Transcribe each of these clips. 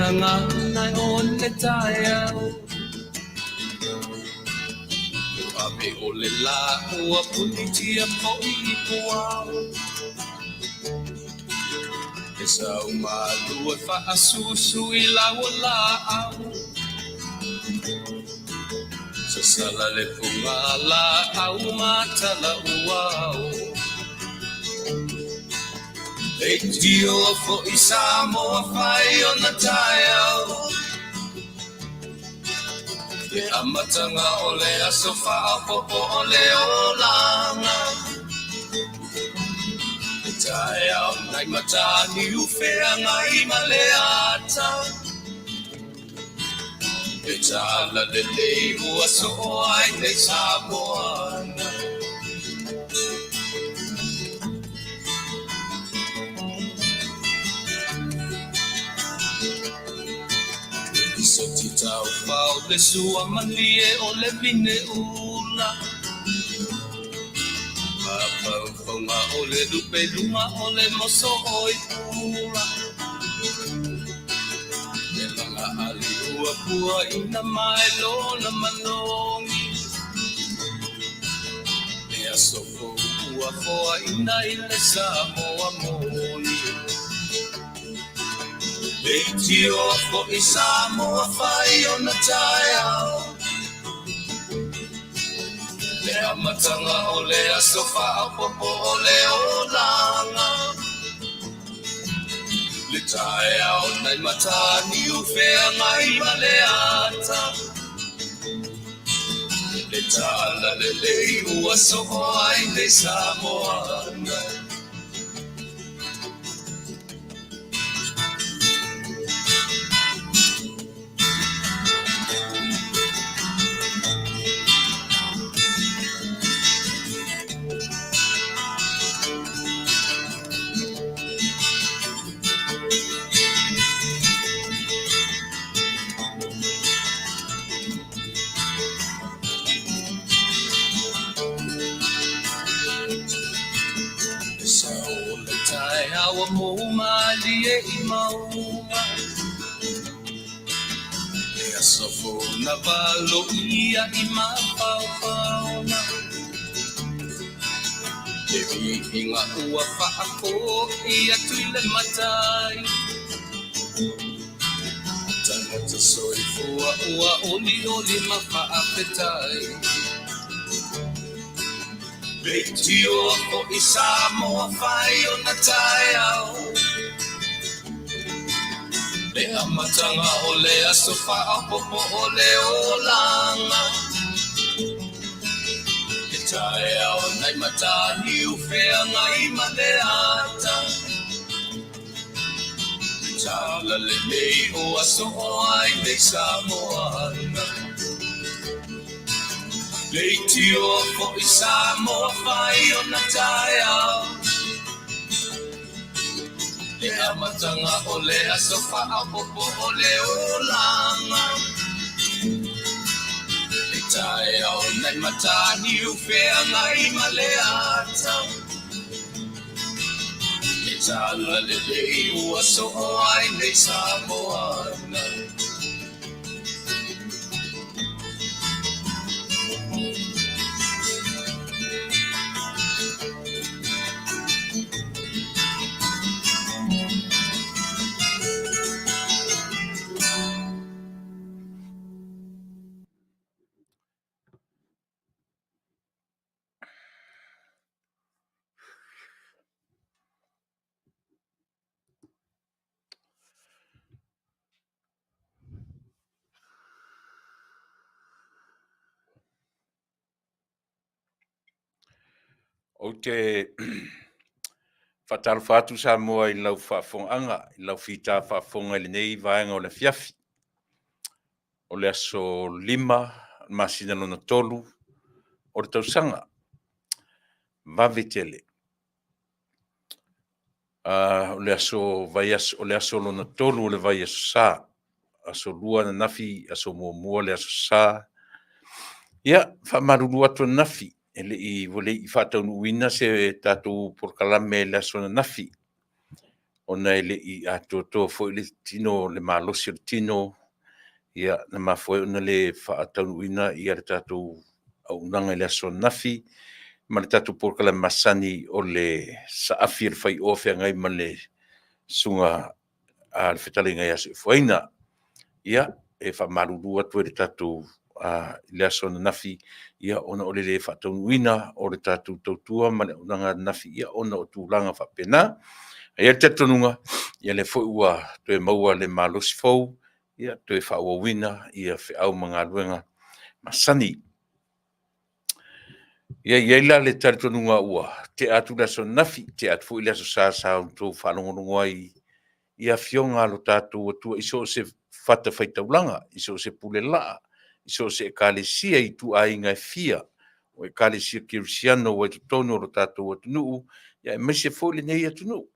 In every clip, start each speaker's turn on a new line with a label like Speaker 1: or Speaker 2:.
Speaker 1: gagana o le taeao. Ua ave o le lā ua punitia foi i puao. E sau malu e faasusu i lau laau. Sasala le fugalaau ma talauao. Leitioa foi Samoa fai ona taeao. Le amataga o le aso faaopoopo o le olaga. Le taeao nai Mataniu Feagai ma le ata. Le talalelei ua soo ai nei Samoa. Soti taufao le sua malie o le vine ula. Mafaufauga o le lupe luga o le moso oi pula. Le laga ali ua pua ina mai lona manogi. Le aso fou ua foaina i le Samoa moni. Leitioa foi Samoa fai ona taeao. Le amataga o le aso faaopoopo o le olaga. Le taeao nai Mataniu Feagai ma le ata. Le talalelei ua soo ai nei Samoa. Le sao o le taeao ua mou malie i mauga. Le aso fou na valoia i mafaufauga. Le viiga ua faafoi atu i le Matai. Tagata soifua ua olioli ma faafetai. Leitioa foi Samoa fai ona taeao. Le amataga o le aso faaopoopo o le olaga. Le taeao nai Mataniu Feagai ma le ata. Le talalelei ua soo ai nei Samoa. Leitioa foi Samoa fai ona taeao. Le amataga o le aso faaopoopo o le olaga. Le taeao nai Mataniu Feagai ma le ata. Le talalelei ua soo ai nei Samoa.
Speaker 2: Ou te faatalofa atu Samoa i lau faafofogaaga, i lau fita faafofoga i lenei vaega o le afiafi. O le aso 5 masina lona 3 o le tausaga. Vave tele. O le aso vaiaso, o le aso lona 3 o le vaiaso Sa. Aso 2 ananafi, aso muamua le aso Sa. Ia, faamalulu atu ananafi, e le i ua le i faataunuuina se tatou polokalame i le aso ananafi. ona e le i atoatoa foi le tino, le malosi o le tino, ia, na mafua ai ona le faataunuuina ia le tatou auaunaga i le aso ananafi ma le tatou polokalame masani o le saafi a le faioa feagai ma le susuga a le fetalaiga ia Soifuaina. Ia, e faamalulu atu ai i le tatou i le aso ananafi, ia ona o le le faataunuuina o le tatou tautua ma le auaunaga ananafi, ia ona o tulaga faapena. Ae i ai le talitonuga, ia lea foi ua toe maua le malosi fou, ia toe faaauauina ia feau ma galuega masani. Ia, e i ai la le talitonuga ua tea atu le aso ananafi, tea atu foi le Aso Sa sa outou faalogologo ai i Afioga a lo tatou Atua i so o se fatafaitaulaga, i so o se pulelaa, i so o se Ekalesia i ituaiga e fia o Ekalesia Kerisiano ua i totonu o lo tatou atunuu, aemaise foi lenei atunuu.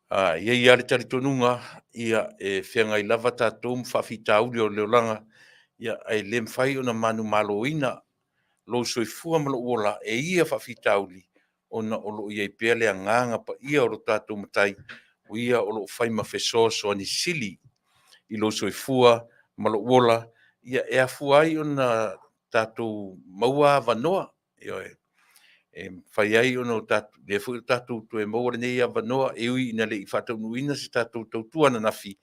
Speaker 2: E i ai lava le talitonuga, ia, e feagai lava tatou ma faafitauli o le olaga, ae le mafai ona manumaloina lou soifua ma lou ola e ia faafitauli, ona o lo o i ai pea le Agaga Paia o lo tatou Matai, o Ia o lo o fai ma fesoasoani sili i lou soifua ma lou ola, e afua ai ona tatou maua avanoa, ioe, e mafai ai ona tatou, lea foi ua tatou toe maua lenei avanoa, e ui ina le i faataunuuina se tatou tautua ananafi,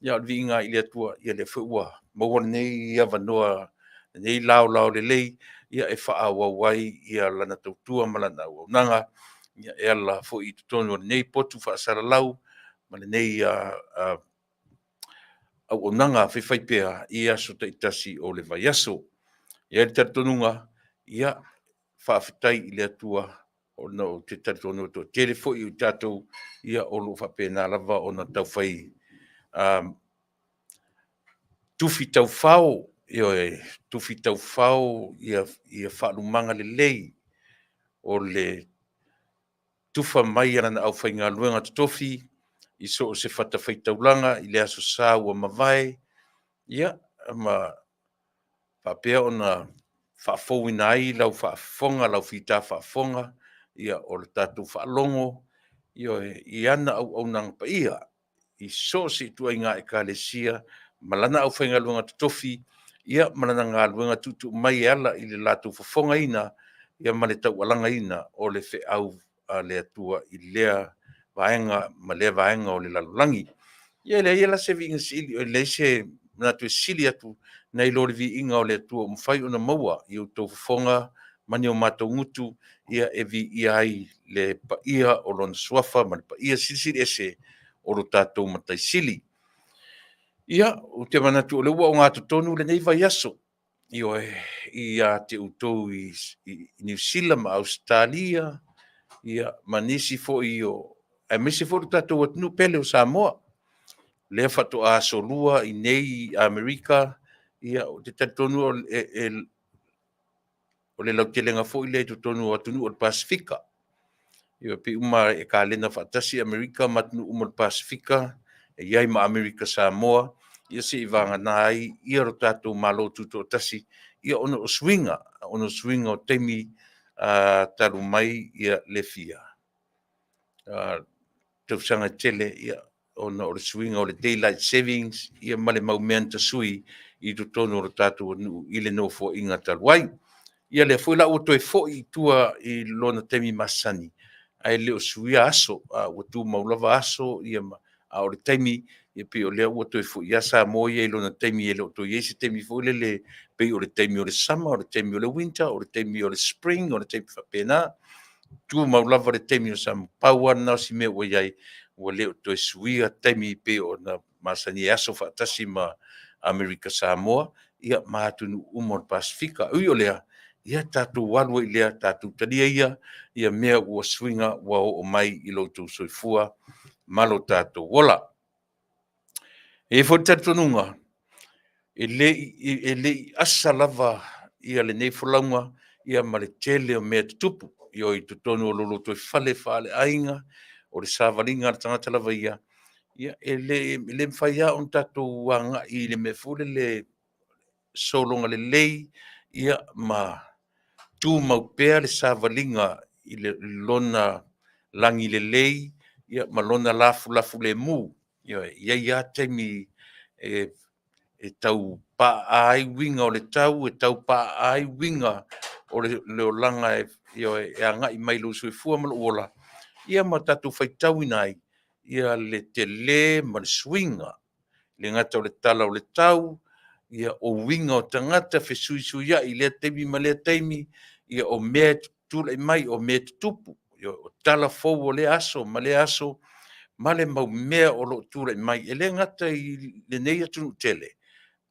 Speaker 2: a o le viiga lava i le Atua, o lea foi ua maua lenei avanoa, lenei laolao lelei e faaauau ai lana tautua ma lana auaunaga e ala foi i totonu o lenei potu faasalalau ma lenei auaunaga faifaipea i aso taitasi o le vaiaso. E i ai le talitonuga, ia, faafetai i le Atua ona ou te talitonu e toatele foi i tatou o lo o faapena lava ona taufai tufi taufao, ioe, tufi taufao faalumaga lelei o le tufa mai a Lana aufaigaluega totofi i so o se fatafaitaulaga i le Aso Sa ua mavae, ia, ma faapea ona faafouina ai lau faafofoga, lau fita faafofoga, o le tatou faalogo, ioe, i ana auaunaga paia i so o se ituaiga Ekalesia ma lana aufaigaluega totofi, ia ma lana galuega tuutuu mai e ala i le latou fofogaina ma le taualagaina o le feau a le Atua i lea vaega ma lea vaega o le lalolagi. Ia e leai la se viiga sili, e leai se manatu e sili atu nai lo le viiga o le Atua ua mafai ona maua i outou fofoga ma ni o matou gutu e viia ai le paia o Lona Suafa ma le paia silisili ese o lo tatou Matai Sili. Ia, ou te manatu o lea ua ogatotonu lenei vaiaso, ioe, ia te outou i Niu Sila ma Ausetalia ma nisi foi o, aemaise foi lo tatou atunuu pele o Samoa, lea faatoa asolua i inei i Amerika. Ou te talitonu o le lautelega foi lea i totonu o atunuu o le Pasefika. E pei uma e kalena faatasi Amerika ma atunuu uma o le Pasefika, e i ai ma Amerika Samoa, ia seia vagana ai lo tatou Malo Tutoatasi, ia ona o suiga, ona o suiga o taimi talu mai le fia tausaga e tele, ona o le suiga o le daylight savings ma le mau mea na tasui i totonu o le tatou atunuu i le Nofoaiga talu ai. Ia lea foi la ua toe foi i tua i lona taimi masani, ae le o suia aso, ua tumau lava aso, a o le taimi, e pei o lea ua toe foi lava Samoa ia i lona taimi e le o toe i ai se taimi foi lele pei o le taimi o le summer, o le taimi o le winter, o le taimi o le spring, o le taimi faapena. E tumau lava le taimi o Samoa. Pau lava lena o si mea ua i ai, ua le o toe suia taimi pei ona masani e aso faatasi ma Amerika Samoa ma atunuu uma o le Pasefika. E ui o lea, ia tatou alu ai i lea, tatou talia ia mea ua suiga ua oo mai i lo outou soifua ma lo tatou ola. E i ai foi le talitonuga, e le i asa lava lenei folauga ma le tele o mea tutupu i totonu o le lotoifale faaleaiga, o le savaliga a le tagata lava ia, e le mafai lava ona tatou agai i le mea foi lele sologa lelei ma tumau pea le savaliga i lona lagi lelei. ia ma lona lafulafu lemu. Ioe, e i ai lava taimi e tau paaa ai uiga o le tau, e tau paaa ai uiga o le olaga, ioe, e agai mai i lou soifua ma lou ola, ia ma tatou faitauina ai ia le tele ma le suiga. E le gata o le tala o le tau, ia o uiga o tagata fesuisuiai i lea taimi ma lea taimi, ia o mea e tulai mai, o mea e tutupu, o tala fou o lea aso ma lea aso, ma le mau mea o lo o tulai mai. E le gata i lenei atunuu tele,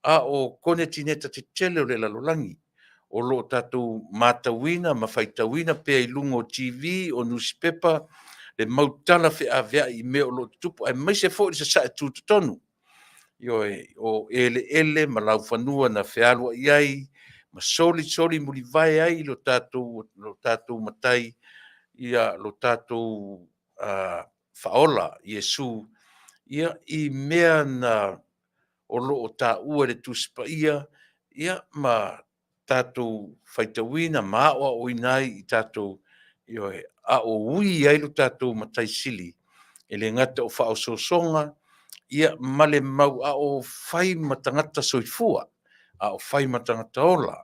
Speaker 2: a o konetineta tetele o le lalolagi o lo o tatou matauina ma faitauina pea i luga o TV, o nusipepa, le mau tala feaveai i mea o lo o tutupu, aemaise foi le Sasae Tutotonu. Ioe, o eleele ma laufanua na fealuai ai ma solisoli mulivae ai lo tatou Matai, lo tatou Faaola Iesu, ia, i mea na o lo o taua e le Tusi Paia, ia ma tatou faitauina ma aoaoina ai i tatou, ioe, a o ui ai lo tatou Matai Sili, e le gata o faaosoosoga, ia ma le mau, a o fai ma tagata soifua, a o fai ma tagata ola.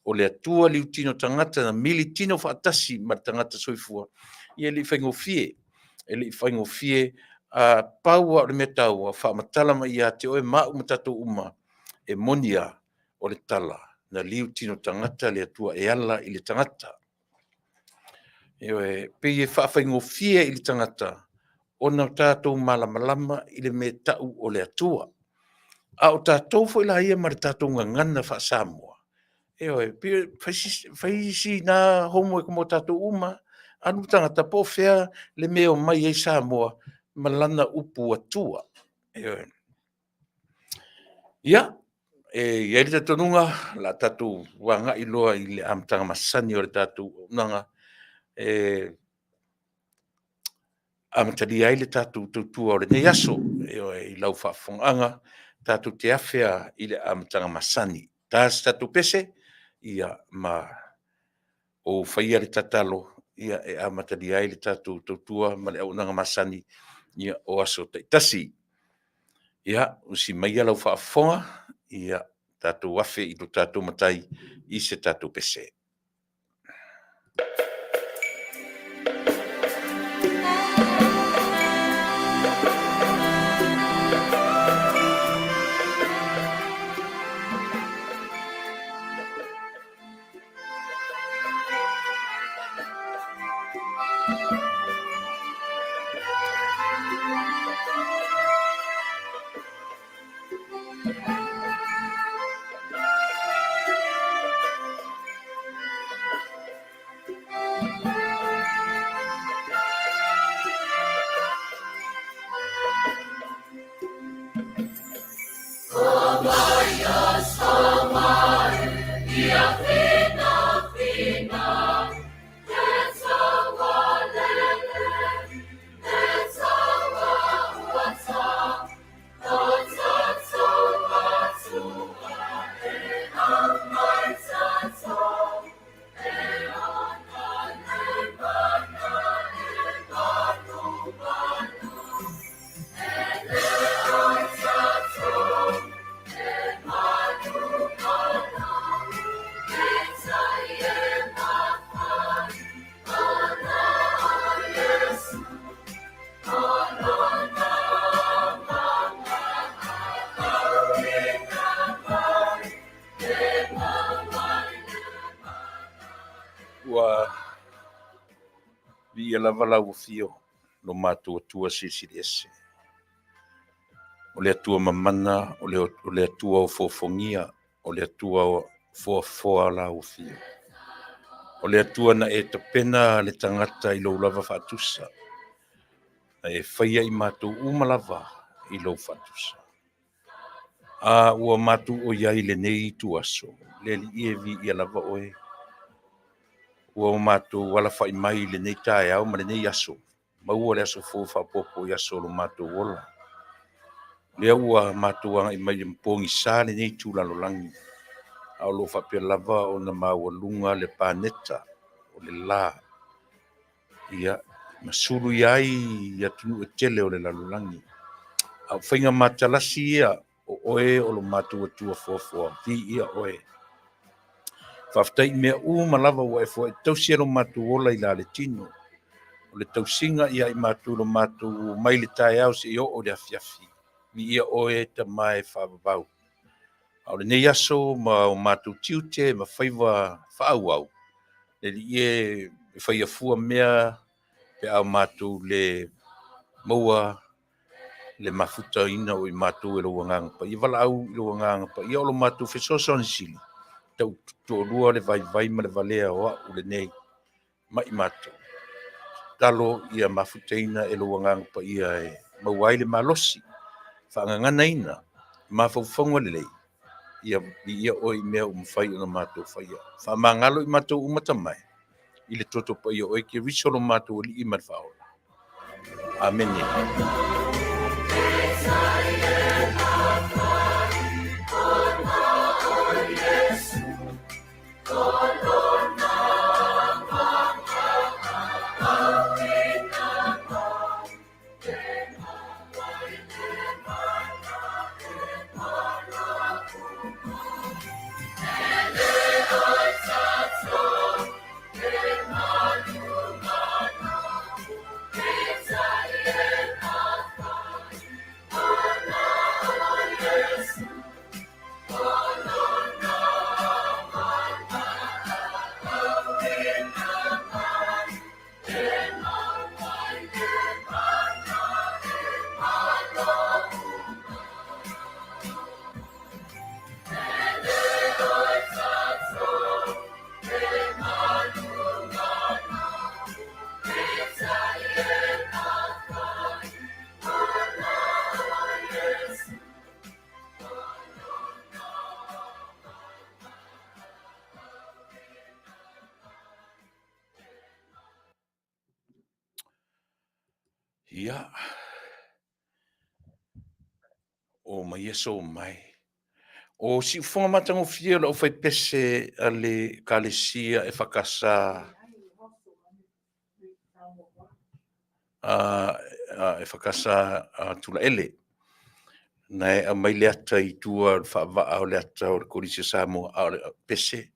Speaker 2: O le Atua liutino tagata na militino faatasi ma le tagata soifua, ia e le i faigofie, e le i faigofie. Pau lava o le mea taua, faamatala mai ia te oe ma au ma tatou uma, e moni lava o le tala, na liutino tagata le Atua e ala i le tagata. Ioe, e pei e faafaigofie i le tagata ona tatou malamalama i le mea e tau o le Atua. A o tatou foi la ia ma le tatou gagana faa-Samoa, ioe, e fai sina homework mo tatou uma, alu le tagata po o fea le mea e omai ai Samoa ma lana upu Atua. Ioe. Ia, e i ai le talitonuga o le a tatou agai loa i le amataga masani o le tatou auaunaga e amatalia ai le tatou tautua o lenei aso. Ioe, i lau faafofogaaga, tatou te afe lava i le amataga masani. Ta se tatou pese ia ma ou faia le tatalo e amatalia ai le tatou tautua ma le auaunaga masani o aso taitasi. Ia, usi maia lau faafofoga, ia tatou afe i lo tatou Matai i se tatou pese. Ua viia lava lau Afio lo matou Atua Silisili Ese. O le Atua mamana, o le Atua ofoofogia, o le Atua foafoa lau Afio. O le Atua na e tapena le tagata i lou lava faatusa, na e faia i matou uma lava i lou faatusa. A ua matou oi ai i lenei ituaso, le Alii e viia lava oe. Ua matou alafai mai i lenei taeao ma lenei aso, maua le aso fou e faaopoopo i aso o lo matou ola. Lea ua matou agai mai i le pogisa lenei itu lalolagi, a o lo o faapea lava ona maualuga le paneta o le la. Ia, Ma sulu ia ai i atunuu e tele o le lalolagi. A o faiga matalasi ia o oe o lo matou Atua foafoa, viia oe. Faafetai i mea uma lava ua e foai tausi e lo matou ola i la le tino. O le tausiga ia i matou lo matou mai le taeao seia oo i le afiafi. Viia oe Tama e faavavau. A o lenei aso ma o matou tiute ma faiva faaauau, le Alii e, e faia fua mea pe a o matou le maua le mafutaina o i matou e lou Agaga Paia. Valaau i lou Agaga Paia o lo matou fesoasoani sili, tau toalua le vaivai ma le valea o au lenei ma i matou. Tatalo ia mafutaina e lou Agaga Paia e maua ai le malosi, faagaganaina mafaufauga lelei, ia viia oe i mea ua mafai ona matou faia. Faamagalo i matou uma Tama e, i le toto paia o oe Keriso lo matou Alii ma le Faaola. Amene. Ia, o mai aso o mai. O siufofoga matagofie o le aufaipese a le Ekalesia EFKS EFKS Tulaele, na e aumai le ata i tua o le faavaa o le ata o le Kolisi o Samoa, a o le pese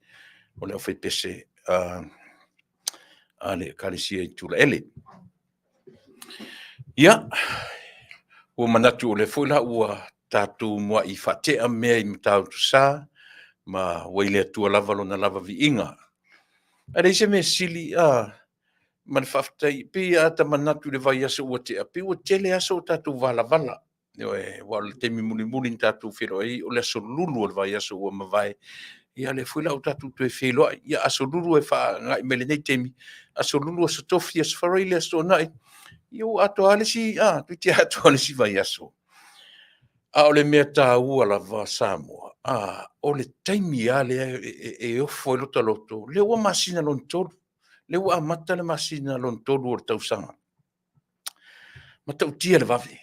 Speaker 2: o le aufaipese a le Ekalesia i Tulaele. Ia, ua manatu o lea foi la ua tatou muai faatea mea i Matautu Sa, ma ua i le Atua lava lona lava viiga. Ae leai se mea sili a ma le faafetai, pei a ta manatu i le vaiaso ua tea, pei ua tele aso o tatou valavala. Ioe, aua o le taimi mulimuli na tatou feiloai ai o le aso Lulu o le vaiaso ua mavae. Ia o lea foi la ua tatou toe feiloai, ia aso Lulu e faaagai mai lenei taimi, aso Lulu, aso Tofi, aso Faraile, aso Toonai, ia ua atoa lava le isi, toeitiiti atoa le isi vaiaso. A o le mea taua lava Samoa, o le taimi lava lea e ofo ai lota loto, lea ua masina lona tolu, lea ua amata le masina lona tolu o le tausaga. Matautia le vave,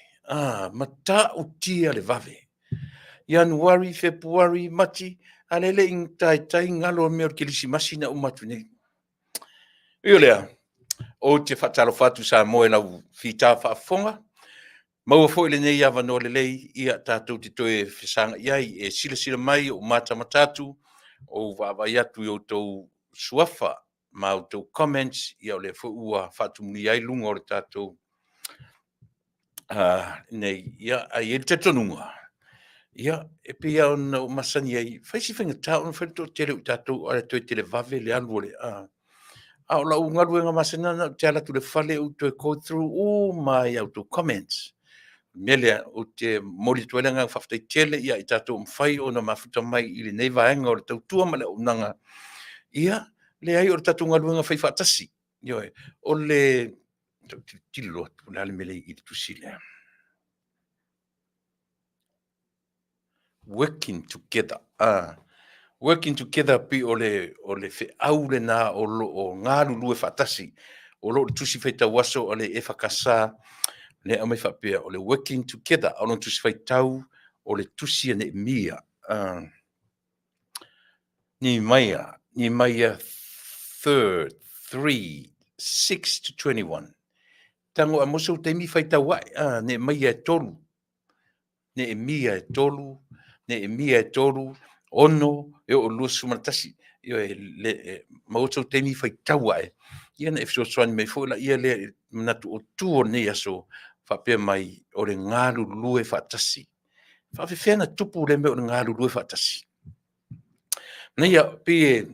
Speaker 2: matautia le vave. Ianuari, Fepuari, Mati, a lea e le i taitai galo mea o le Kerisimasi na uma atu nei. Ui o lea, ou te faatalofa atu Samoa i lau fita faafofoga, maua foi lenei avanoa lelei ia tatou te toe fesagai ai e silasila mai o matamata atu, ou vaavaai atu i outou suafa ma outou comments, ia o lea foi ua faatumulia ai luga o le tatou nei, ia, ae i ai le talitonuga, ia, e pei lava ona ou masani ai, fai si faigata ona fai le toatele o i tatou ae toe televave le alu o le, a o lau galuega masani lena, ou te alu atu i le fale ou toe go through uma lava i a outou comments. O le mea lea, ou te momoli atu ai le agaga faafetai tele ia i tatou ua mafai ona mafuta mai i lenei vaega o le tautua ma le auaunaga. Ia, leai o le tatou galuega faifaatasi. Ioe, o le tilotilo loa atu, o le a le mea lea e i i le tusi lea? Working together. Working together pei o le, o le feau lena o lo o galulue faatasi. O lo o le tusi faitau aso a le EFKS lea aumai faapea, o le working together, a o lona tusi faitau o le tusi a Neemia. Nehemiah, Nehemiah 3, 6 to 21. Tago a mo sou taimi faitau ae, a, Neemaia e 3, Neemia e 3, Neemia e 3, 6 e oo i le 21. Ioe, le, e, maua sou taimi faitau ae, ia na e fesoasoani mai foi laia lea i le manatu autu o lenei aso, faapea mai o le galulue faatasi. E faapefea ona tupu lea mea o le galulue faatasi? Manaia, pei e,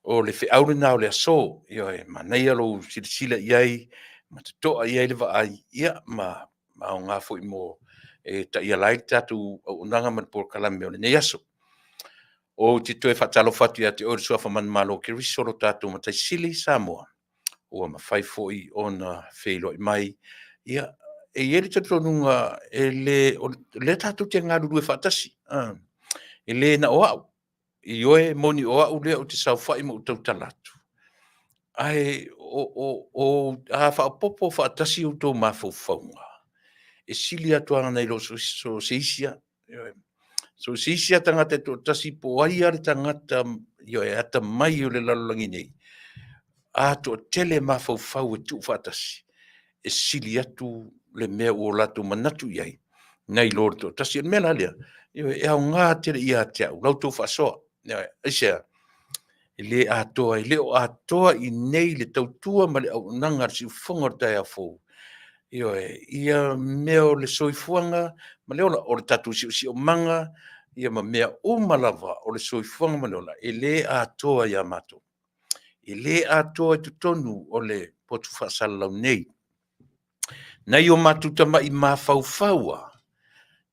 Speaker 2: o le feau lena o le aso, ioe, manaia lou silasila i ai ma totoa i ai le vaai, ia ma aoga foi mo e taiala ai le tatou auaunaga ma le polokalame o lenei aso. Ou te toe faatalofa atu ia te oe le Suafa manumalo o Keriso lo tatou Matai Sili i Samoa, ua mafai foi ona feiloai mai. Ia, e i ai le talitonuga e le, o lea tatou te galulue faatasi, e le na o au, ioe, e moni o au lea ou te saofai ma ou tautala atu, ae a faaopoopo faatasi outou mafaufauga, e sili atu lava nai lo so o se isi lava. Ioe. So o se isi lava tagata e toatasi po o ai lava le tagata, ioe, atamai o le lalolagi nei, a toatele mafaufau e tuufaatasi, e sili atu le mea ua latou manatu i ai, nai lo le toatasi. O le mea la lea, ioe, e aoga tele ia te au la outou faasoa. Ioe. Aisea? E le atoa, e le o atoa i inei le tautua ma le auaunaga a le siufofoga o le taeao fou. Ioe, ia mea o le soifuaga ma le ola, o le tatou siosiomaga, ia ma mea uma lava o le soifuaga ma le ola, e le atoa ia matou. E le atoa i totonu o le potu faasalalau nei. Nai o matou tamai mafaufau lava,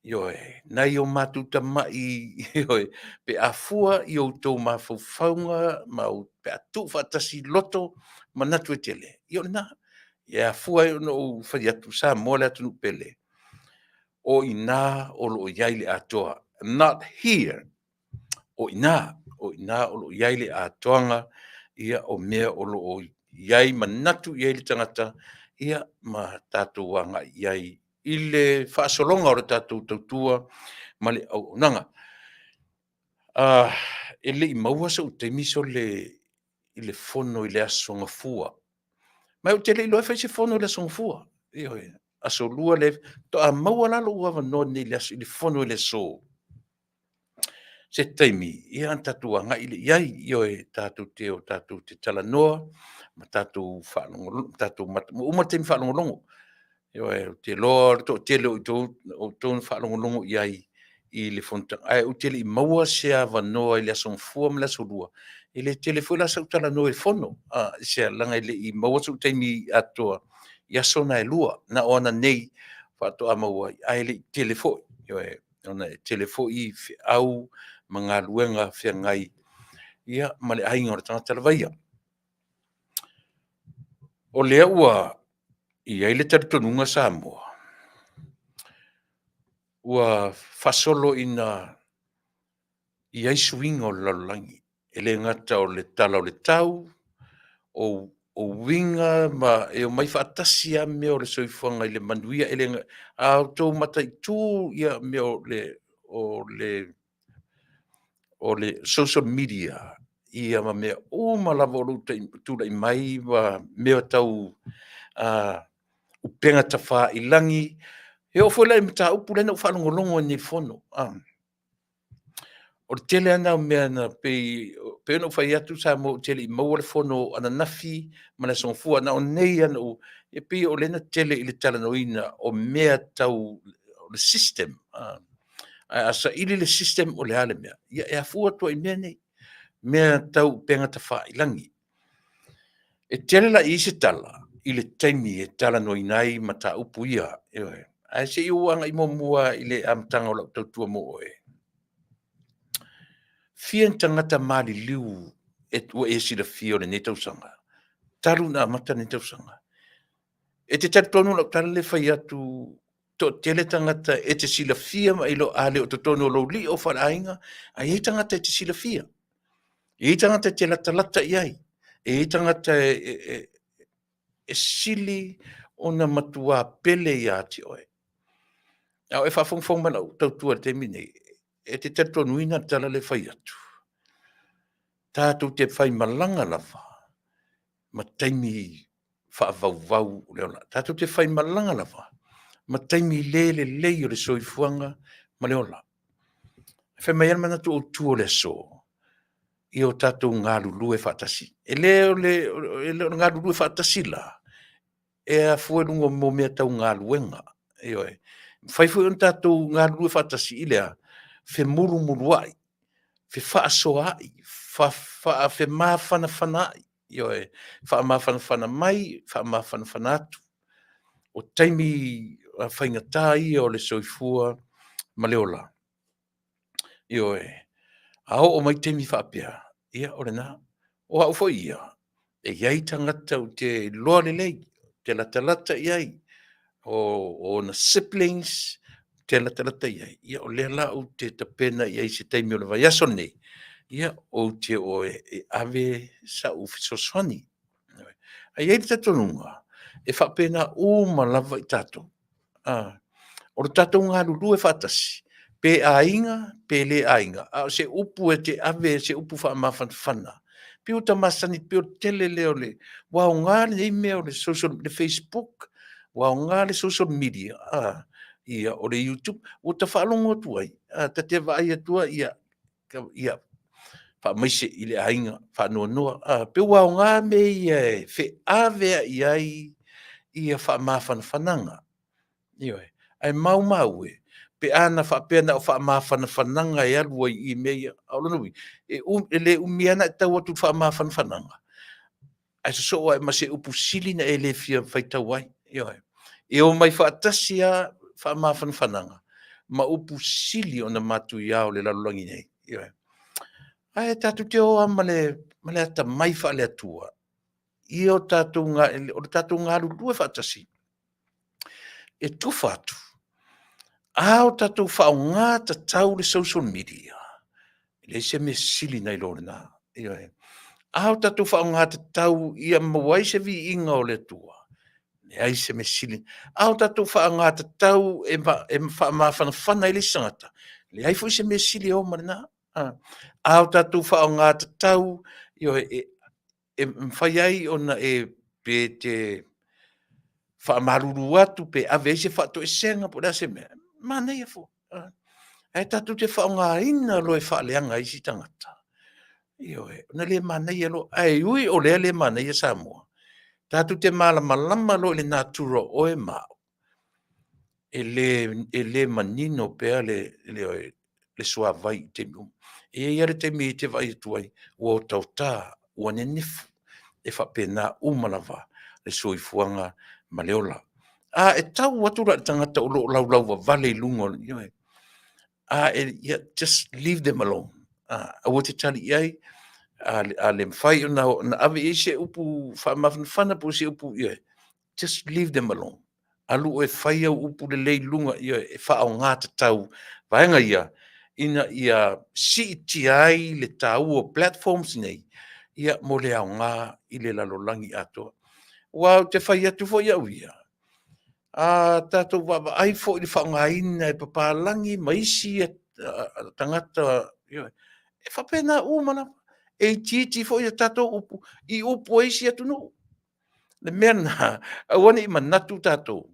Speaker 2: ioe, nai o matou tamai, ioe, pe a fua i outou mafaufauga ma pe a tuufaatasi loto, manatu e tele, ia o lena. E afua ai ona ou fai atu, Samoa le atunuu pele, o i ina o lo o i ai le atoa. Not here, o i ina, o i ina o lo o i ai le atoaga, ia, o mea o lo o i ai manatu i ai le tagata, ia, ma tatou agai i ai i le faasologa o le tatou tautua ma le auaunaga. E le i maua sou taimi sole i le fono i le Aso Gafua. Ma ou te le iloa e fai se fono i le Aso Gafua. Ioe, Aso Lua lea, faatoa maua la lou avanoa nei i le aso, i le fono i le aso. Se taimi, ia ona tatou agai lea i ai, ioe, tatou te o tatou te talanoa ma tatou faalogologo, tatou ua uma le taimi faalogologo. Ioe, ou te iloa o le toatele o outou na faalogologo i ai i le fonotaga, ae ou te le i maua se avanoa i le Aso Gafua ma le Aso Lua, e le tele foi la sau talanoa i le fono, aisea? Leaga e le i maua sou taimi atoa i aso na e lua, na o ananei faatoa maua ai, ae le i tele foi, ioe, ona e tele foi feau ma galuega feagai, ia, ma le aiga o le tagata lava ia. O lea ua i ai le talitonuga Samoa, ua faasolo ina i ai suiga o le lalolagi, e le gata o le tala o le tau, o uiga ma e omai faatasi lava mea o le soifuaga i le manuia. E le, a outou mataitu ia mea o le social media ia ma mea uma lava o lo o tulai mai ma mea tau upega tafailagi. E oo foi la i le mataupu lea na ou faalogologo ai nei i le Fono, o le tele lava na o mea na pei ona ou fai atu Samoa ou te le i maua le fono ananafi ma le Aso Gafua, na o nei lava na ou… e pei o lea na tele i le talanoaina o mea tau le system. Ae a saili le system o le a le mea? Ia e afua atu lava i mea nei, mea tau upega tafailagi. E tele la i ai se tala i le taimi e talanoaina ai mataupu ia, ioe. Ae se i ou agai muamua i le amataga o lau tautua mo oe. Fia ni tagata maliliu ua e silafia o lenei tausaga, talu ona amata lenei tausaga? E te talitonu i lau tala lea e fai atu, toatele tagata e te silafia ma e iloa, a le o totonu o lou lio faaleaiga, ae i ai tagata e te silafia. E i ai tagata e te latalata i ai, e i ai tagata e sili ona matua pele ia te oe. A o e faafogafoga mai i lau tautua i le taimi lenei, e te talitonuina le tala lea e fai atu, tatou te faimalaga lava ma taimi. faavauvau o le ola. Tatou te faimalaga lava ma taimi le lelei o le soifuaga ma le ola. E fai mai ai le manatu autu o le aso, ia o tatou galulue faatasi. E le o le, e le o le galulue faatasi la, e afua i luga o mea tau galuega. Ioe. E mafai foi ona tatou galulue faatasi i le a? Femulumuluai, fefaasoaai, fefaamafanafanaai. Ioe. Faamafanafana mai, faamafanafana atu. O taimi faigata ia o le soifua ma le ola. Ioe. A oo mai taimi faapea, ia o lena. O au foi ia, e i ai tagata ou te iloa lelei, ou te latalata i ai, o ona siblings, ou te latalata i ai, ia o lea la ou te tapena i ai i se taimi o le vaiaso lenei, ia ou te oo e ave sau fesoasoani. Ae i ai le talitonuga, e faapena uma lava i tatou. O le tatou galulue faatasi, pe aiga pe le aiga, a o se upu e te ave, se upu faamafanafana, pei ua ta masani, pei o le tele lea o le... ua aoga lenei mea o le social, le facebook, ua aoga le social media, ia, o le youtube, ua ta faalogo atu ai, ta te vaai atu ai, ia, ia faamaise i le aiga, faanoanoa, pei ua aoga mea ia e feaveai ai ia faamafanafanaga. Ioe. Ae maumau e pe ana faapea na o faamafanafanaga e alu ai i mea ia. A o lona uiga, e le umi lava ona e tau atu i le faamafanafanaga, ae sosoo atu ma se upu sili ona e le fia faitau ai. Ioe. E omai faatasi lava faamafanafanaga ma upu sili ona matuia o le lalolagi nei. Ioe. Ae tatou te o lava ma le atamai faale-Atua ia o tatou, o le tatou galulue faatasi e tufa atu, a o tatou faaaoga tatau le social media, e leai se mea sili nai lo lena. Ioe. A o tatou faaaoga tatau ia maua ai se viiga o le Atua, leai se mea sili. A o tatou faaaoga tatau e faamafanafana ai le isi tagata, leai foi se mea sili e ova ma lena. A o tatou faaaoga tatau, ioe, e mafai ai ona e pe te faamalulu atu pe ave ai se faatoesega po o le a se mea, manaia foi. Ae tatou te faaaogaina loa e faaleaga ai isi tagata, ioe, ona le manaia loa. Ae ui o lea le manaia Samoa, tatou te malamalama loa i le natura o oe ma au, e le manino pea le suavai i taimi uma. E i ai lava le taimi e te vaai atu ai, ua otaota, ua nenefu, e faapena uma lava le soifuaga ma le ola. A e tau atu la i le tagata o lo o laulauvavale i luga o le, a e, ia, just leave them alone. Aua te tali i ai, a le mafai ona ave i ai se upu faamafanafana po o se upu, ia, just leave them alone. Alu oe e fai au upu lelei i luga, ia, e faaaoga tatau vaega ia, ina ia siitia ai le taua o platforms nei, ia, mo le aoga i le lalolagi atoa. Aua ou te fai atu foi au ia, a tatou vaavaai foi i le faaaogaina e papalagi ma isi tagata, e faapena uma lava. E itiiti foi a tatou upu i upu a isi atunuu. Le mea lena, aua ne i manatu tatou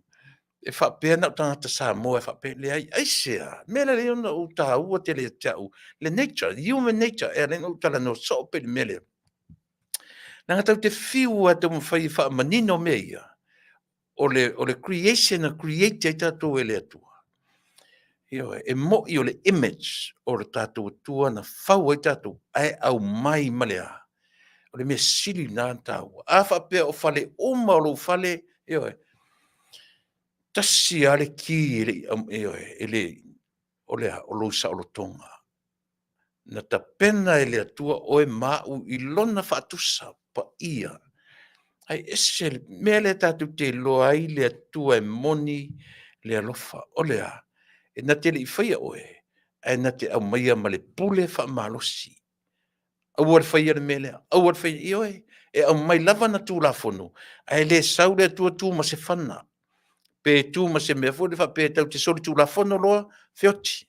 Speaker 2: e faapea na o tagata Samoa e faapea, leai. Aisea? O le mea lea e ala ai ona ou taua tele ia te au le nature, the human nature, e ala ai ona ou talanoa soo pea i le mea lea. Leaga tatou te fiu lava e taumafai e faamanino mea ia, o le creation na create ai tatou e le Atua. Ioe, e moi o le image o le tatou Atua na fau ai tatou, ae aumai ma le a? O le mea sili lena ona taua. A faapea o fale uma o lou fale, ioe, tasi lava le ki e le i, ioe, e le, o le a? O lou saolotoga. Na tapena e le Atua oe ma au i lona faatusa paia. Ae ese le mea lea tatou te iloa ai le Atua e moni le alofa. O le a? E na te le i faia oe, ae na te aumaia ma le pule faamalosi. Aua le faia le mea lea, aua le faia, ioe, e aumai lava ana Tulafono, ae le sau le Atua tu ma se fana, pe tu ma se mea foi lea faapea tatou te solitulafono loa, feoti.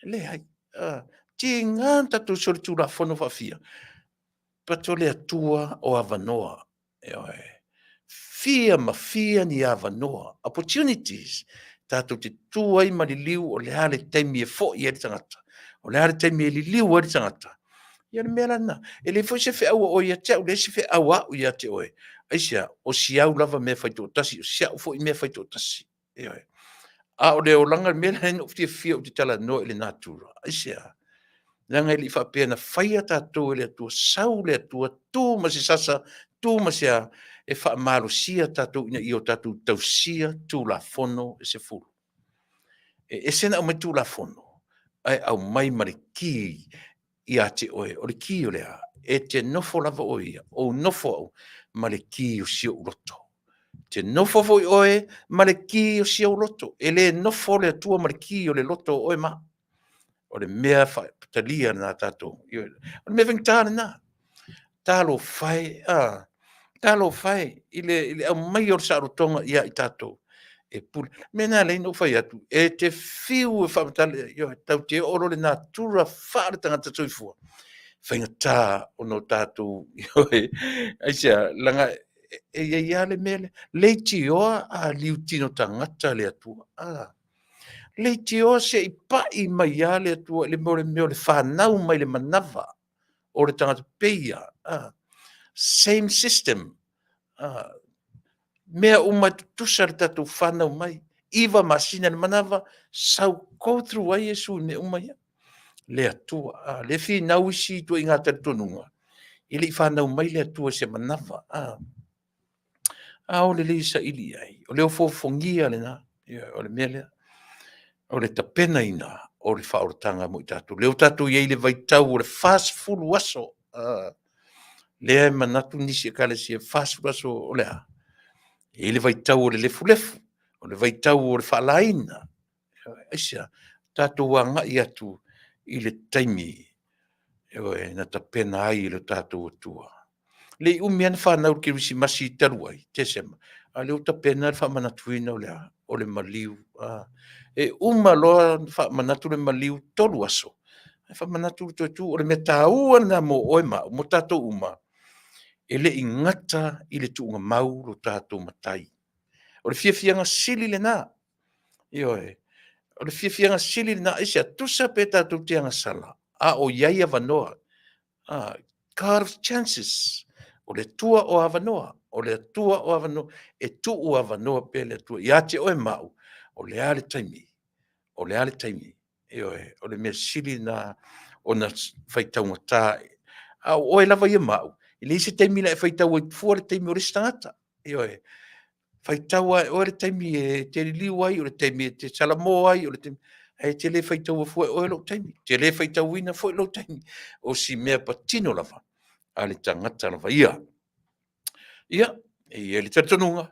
Speaker 2: Leai. Tiga na tatou solitulafono faafia, but o le Atua o avanoa. Ioe. Fia ma fia ni avanoa, opportunities, tatou te tu ai ma liliu o le a le taimi e foi ai le tagata, o le a le taimi e liliu ai le tagata. Ia o le mea la lena, e leai foi se feau a oe ia te au, leai se feau a au ia te oe. Aisea? O si au lava mea faitoatasi, o si au foi mea faitoatasi. Ioe. A o le olaga, le mea lea na ou fiafia ou te talanoa i le natura. Aisea? Leaga e le i faapea na faia tatou e le Atua, sau le Atua tu ma se sasa, tu ma se a, e faamalosia tatou ina ia o tatou tausia Tulafono e 10. E ese ona aumai Tulafono, ae aumai ma le ki ia te oe. O le ki o le a? E te nofo lava oe ia, ou nofo au ma le ki o si ou loto. E te nofo foi oe ma le ki o si ou loto. E le nofo le Atua ma le ki o le loto o oe ma au. O le mea faatalia lena a tatou. O le mea faigata lena. Talofa e, a, talofa e i le aumaia o le saolotoga ia i tatou e pule. O le mea lena e ala ai ona ou fai atu, e te fiu e faamatala, ioe, tatou te oo loa i le natura faale-tagata soifua, faigata ona tatou, ioe, aisea? Leaga e i ai lava le mea lea, leitioa a liutino tagata le Atua, a, leitioa se i pai mai lava le Atua i le mea o le fanau mai le manava o le tagata pei lava, same system, mea uma e tutusa le tatou fanau mai, 9 masina i le manava, sau go through ai Iesu i mea uma ia. Le Atua, a, lea e finau isi ituaiga talitonuga, e le i fanau mai le Atua i se manava. A o lelei e saili i ai, o le ofoofogia lena, o le mea lea, o le tapenaina o le faaolataga mo i tatou. Lea ua tatou i ai i le vaitau o le 40 aso, lea e manatu nisi Ekalesia, 40 aso o le a? E i ai le vaitau o le lefulefu, o le vaitau o le faalaina. Aisea? Tatou agai atu i le taimi, ioe, na tapena ai e lo tatou Atua. E le i umi lava ona fanau i le Kerisimasi talu ai, Tesema, a o lea ua tapena le faamanatuina o le a? O le maliu. E uma loa ona faamanatu le maliu, 3 aso, ae faamanatu le toe tu. O le mea taua lena mo oe ma au, mo tatou uma, e le i gata i le tuugamau lo tatou Matai. O le fiafiaga sili lena, ioe, o le fiafiaga sili lena. Aisea? Tusa pe tatou te agasala, a o i ai avanoa. God of chances. O le Atua o avanoa, o le Atua o avanoa, e tuu avanoa pea le Atua ia te oe ma au, o le a le taimi, o le a le taimi. Ioe, o le mea sili lena ona faitaugata. A o oe lava ia ma au, e leai se taimi na e faitau ai fua le taimi o le isi tagata. Ioe, faitau lava e oe le taimi e te liliu ai, o le taimi e te salamo ai, o le taimi, ae te le faitaua fua e oe lou taimi, ou te le faitauina foi lou taimi. O si mea patino lava a le tagata lava ia. Ia, e i ai le talitonuga,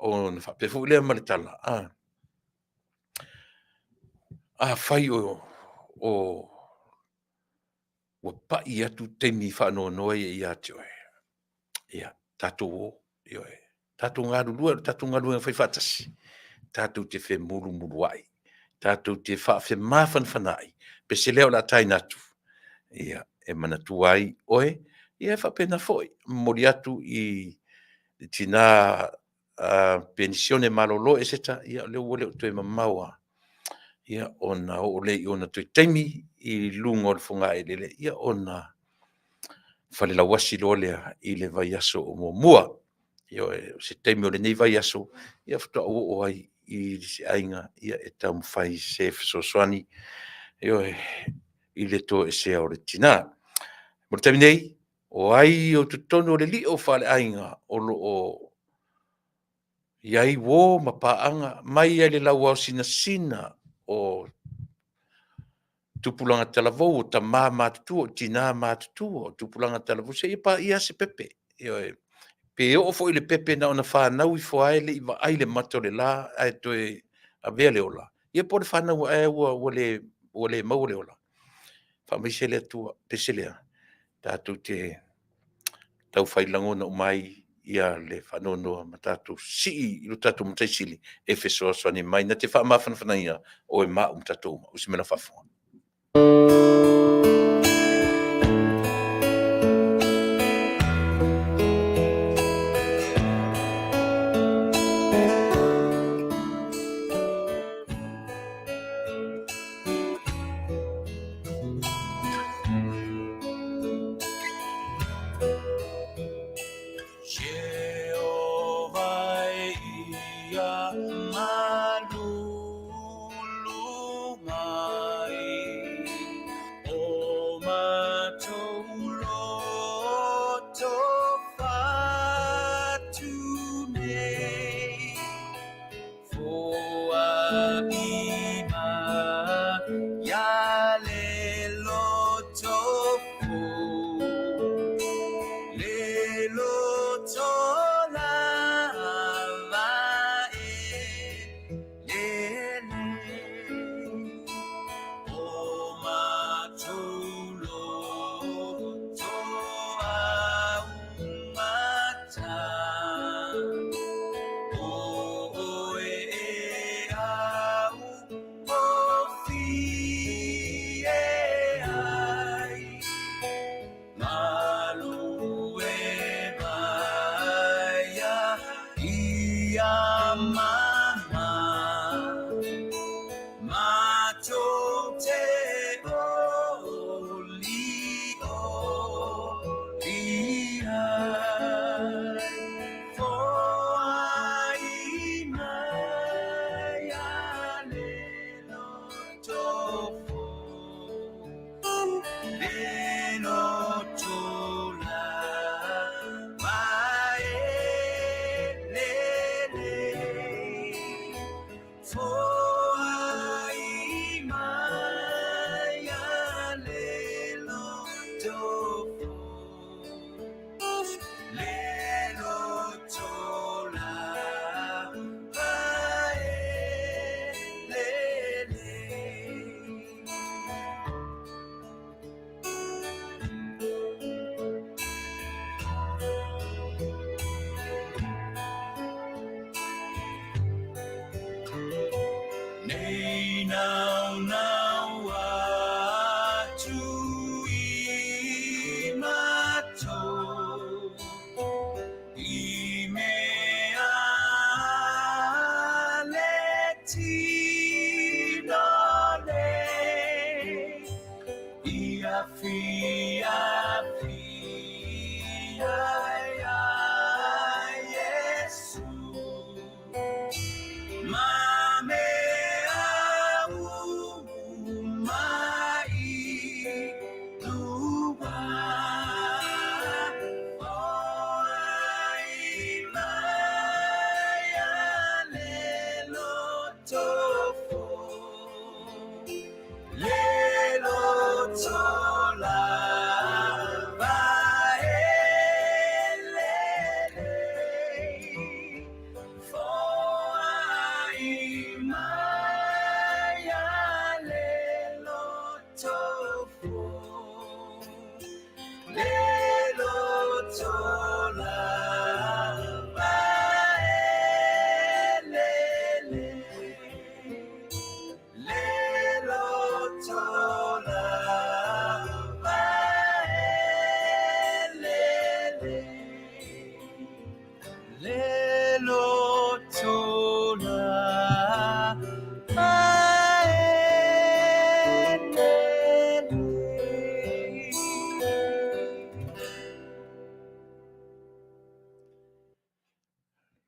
Speaker 2: ona faapea foi lea ma le tala, afai o ua pai atu taimi faanoanoa ia ia te oe, ia, tatou o, ioe, tatou galulue, o le tatou galuega faifaatasi, tatou te femulumuluai, tatou te faafemafanafanaai, pese lea o le a taina atu, ia, e manatua ai oe, ia e faapena foi, momoli atu i le tina penisione malolo Eseta, ia o lea ua le o toe mamao lava, ia ona oo lea i ona toe taimi i luga o le fogaeleele, ia ona falelauasi loa lea i le vaiaso o muamua. Ioe, o se taimi o lenei vaiaso, ia faatoa ou oo ai i se aiga e taumafai se fesoasoani, ioe, i le toesea o le tina. Mo le taimi nei, o ai o totonu o le lio faaleaiga o lo o i ai uo ma paaga mai lava i le lauao sinasina o tupulaga talavou, o tama matutua, o tina matutua, o tupulaga talavou, seia paia se pepe. Ioe. Pe oo foi i le pepe na ona fanau ifo lava e le i vaai i le mata o le la ae toe avea le ola, ia po o le fanau ae ua le maua le ola, faamaise le Atua. Pese lea, tatou te taufai lagona uma ai le faanoanoa ma tatou sii i lo tatou Matai Sili e fesoasoani mai na te faamafanafanaina oe ma au ma tatou uma. Usi mai lau faafofoga.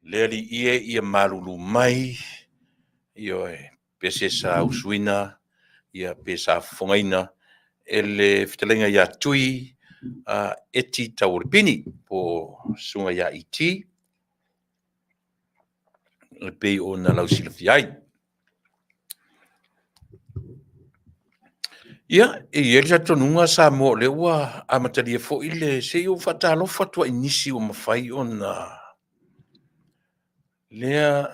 Speaker 2: Le Alii e, ia malulu mai, ioe, pe se sa usuina, ia pe sa fofogaina e le fetalaiga ia Tui Eti Tauolepini po o Susuga ia ET, e pei ona lausilafia ai. Ia, e i ai le talitonuga Samoa o lea ua amatalia foi le se i ou faatalofa atu ai i nisi ua mafai ona lea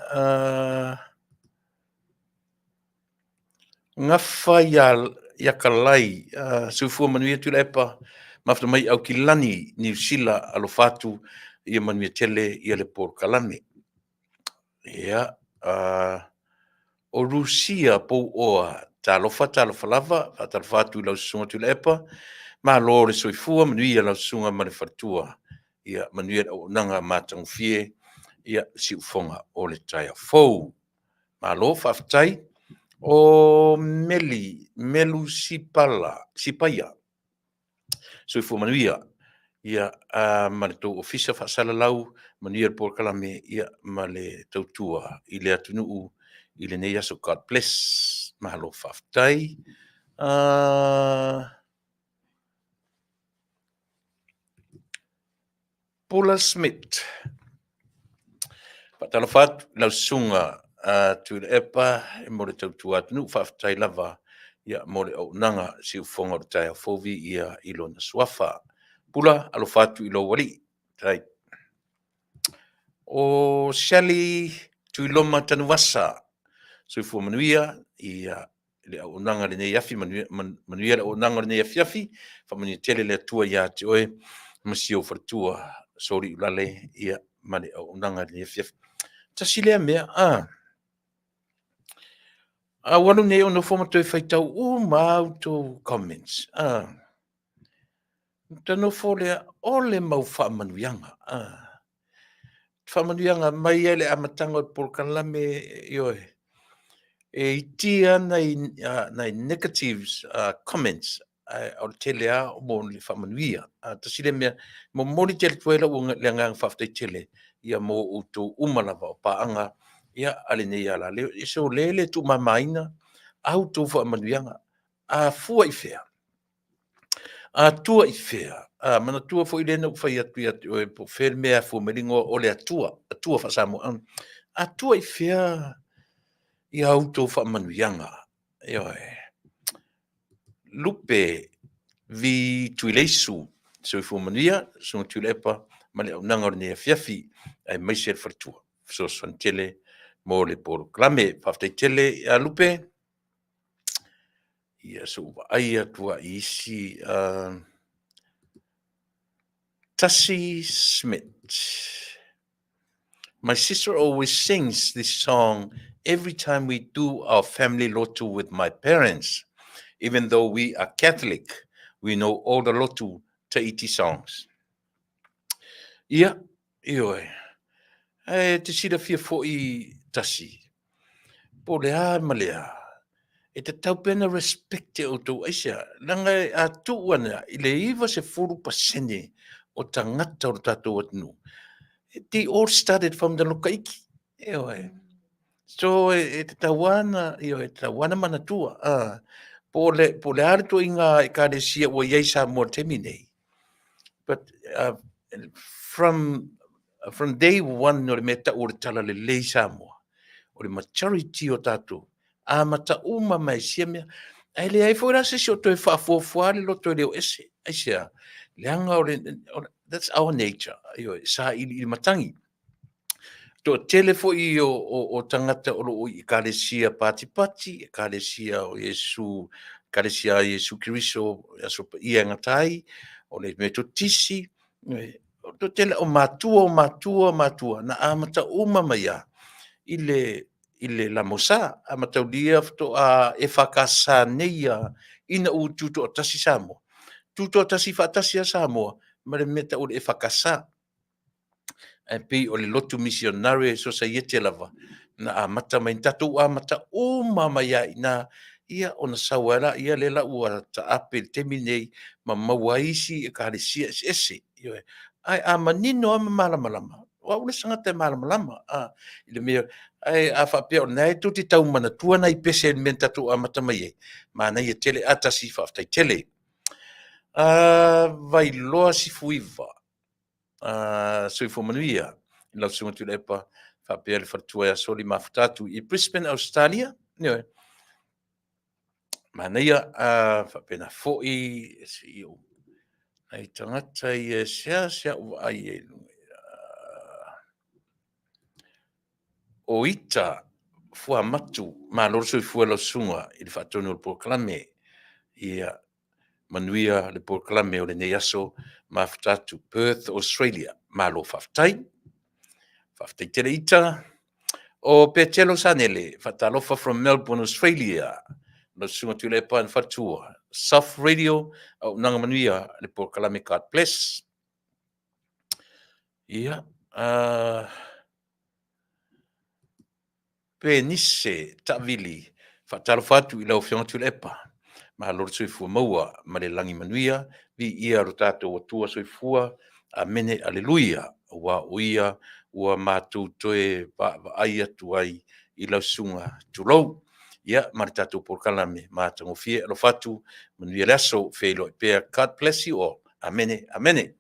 Speaker 2: gafa ia Kalai, soifua manuia Tuilaepa, mafuta mai Aukilani, Niu Sila, alofa atu ia manuia tele ia le polokalame. Ia, o Rusia Pouoa, talofa talofa lava, faatalofa atu i lau Susuga Tuilaepa, malo le soifua, manuia lau susuga ma le faletua, ia manuia le auaunaga matagofie, ia siufofoga o le taeao fou. Malo faafetai. O Meli, Melu Sipala, Sipaia, soifua manuia ia ma le tou ofisa faasalalau, manuia le polokalame ia ma le tautua i le atunuu i lenei aso. God bless. Malo faafetai. Pula Smith. Faatalofa atu i lau susuga Tuilaepa mo le tautua atunuu. Faafetai lava ia mo le auaunaga siufofoga o le taeao fou viia i lona suafa. Pula, alofa atu i lou alii. Faafetai. O Sally Tuiloma Tanuvasa, soifua manuia ia le auaunaga i lenei afi, manuia, manuia le auaunaga o lenei afiafi, faamanuia tele le Atua ia te oe ma si ou faletua Soliulale ia ma le auaunaga i lenei afiafi. Tasi lea mea, a ua alu nei o nofo ma toe faitau uma lava outou comments, ta nofo lea o le mau faamanuiaga, faamanuiaga mai lava i le amataga o le polokalame, ioe, e iti lava nai negatives comments, ae o le tele lava mo le faamanuia. Tasi lea mea, momoli tele atu ai lau le agaga faafetai tele ia mo outou uma lava o paaga ia a lenei alaleo. So o lea e le tuumamaina a outou faamanuiaga. A fua i fea? Atua i fea? A, manatua foi lea na ou fai atu ia te oe po o fea le mea e afua mai le igoa o le Atua, Atua faa-Samoa. Atua i fea ia outou faamanuiaga? Ioe. Lupe V. Tuileisu, soifua manuia, Susuga Tuilaepa ma le auaunaga o lenei afiafi, aemaise le faletua. Fesoasoani tele mo le polokalame. Faafetai tele ia Lupe. Ia, se i ou vaai atu lava i isi... Tasi Smith. My sister always sings this song every time we do our family lotu with my parents. Even though we are Catholic, we know all the lotu Tahiti songs. Ia, ioe. E te silafia foi Tasi, po o le a ma le a, e tatau pea ona respect e outou, aisea? Leaga a tuu ana i le 90% o tagata o le tatou atunuu, they all started from the lokaiki. Ioe. So e tatau lava ona, ioe, e tatau lava ona manatua, po o le a le ituaiga ekalesia ua i ai i Samoa i le taimi lenei, but from day one o le mea e tau o le talalelei i Samoa, o le majority o tatou, amata uma mai sia mea. Ae leai foi la se isi o toe faafuafua le loto e le o ese. Aisea? Leaga o le, that's our nature. Ioe, sailiili matagi. Toatele foi o tagata o lo o i ekalesia patipati, ekalesia o Iesu, ekalesia a Iesu Keriso, Aso Paia e gata ai, o le Metotisi, o le toatele o matua o matua o matua, na amata uma mai lava i le LMS. A mataulia faatoa EFKS nei lava ina ua tutoatasi Samoa, tutoatasi faatasi lava Samoa ma le mea e tau o le EFKS. Ae pei o le lotu misionare sosaiete lava na amata mai, na tatou amata uma mai lava i ina, ia ona sau ai lea, lea la ua taape i le taimi lenei ma maua ai isi ekalesia eseese. Ioe. Ae a manino lava ma malamalama, o au le isi tagata e malamalama i le mea, ae a faapea o lena e tou te tau manatua nai pese i le mea na tatou amata mai ai, manaia tele. Atasi, faafetai tele. Vailoa Sifuiva, soifua manuia i lau Susuga Tuilaepa faapea le faletua ia Soli mafuta atu i Brisbane, Australia. Ioe. Manaia, faapena foi se i ou nai tagata ia e seasea ou vaai ai i luga. O Ita Fuamatu, malo le soifua i lau susuga i le faatonu o le polokalame. Ia manuia le polokalame o lenei aso, mafuta atu Perth, Australia. Malo faafetai. Faafetai tele Ita. O Petelo Sanele, faatalofa from Melbourne, Australia. Lau Susuga Tuilaepa and faletua. Soft Radio, auaunaga manuia le polokalame God bless. Ia, Penise Taavili, faatalofa atu i lau Afioga Tuilaepa. Malo le soifua maua ma le lagi manuia, viia lo tatou Atua soifua, amene aleluia, aua o ia ua matou toe vaavaai atu ai i lau susuga, tulou. Ia, ma le tatou polokalame matagofie, alofa atu, manuia le aso, feiloai pea, God bless you all, amene, amene.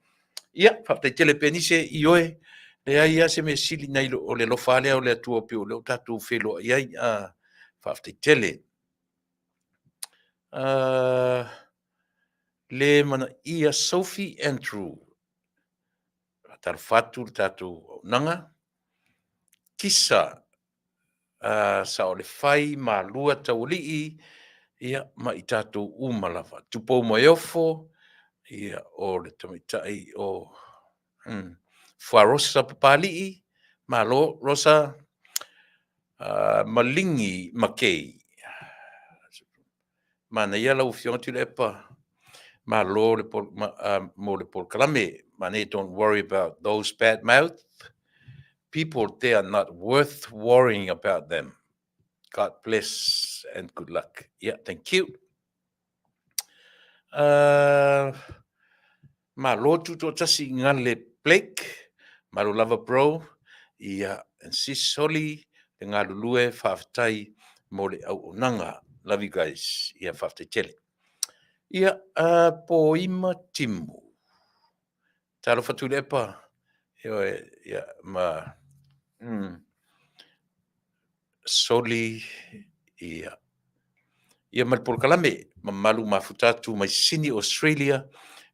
Speaker 2: Ia, faafetai tele Penise, ioe, leai lava se mea sili nai lo o le alofa lava lea o le Atua pei o lea ua tatou feiloai ai. Faafetai tele. Le manaia Sophie Andrew. Faatalofa atu le tatou auaunaga. Kisa Saolefai Malua Taualii, ia, ma i tatou uma lava. Tupou Moeofo, ia, o le tamaitai o Fuarosa Papalii, malo Rosa, Maligi Makei. Manaia lau Afioga Tuilaepa, malo le mo le polokalame. Manaia, don't worry about those bad mouth people, they are not worth worrying about them. God bless and good luck. Yeah, thank you. Malo tutoatasi Ngale Blake, malo lava bro. Ia, and sis Holly, le galulue, faafetai mo le auaunaga. Love you guys. Ia, faafetai tele. Ia, Poima Timu. Talofa Tuilaepa. Ioe, ia, ma Soli, ia. Ia ma le polokalame, mamalu mafuta atu mai Sydney, Australia,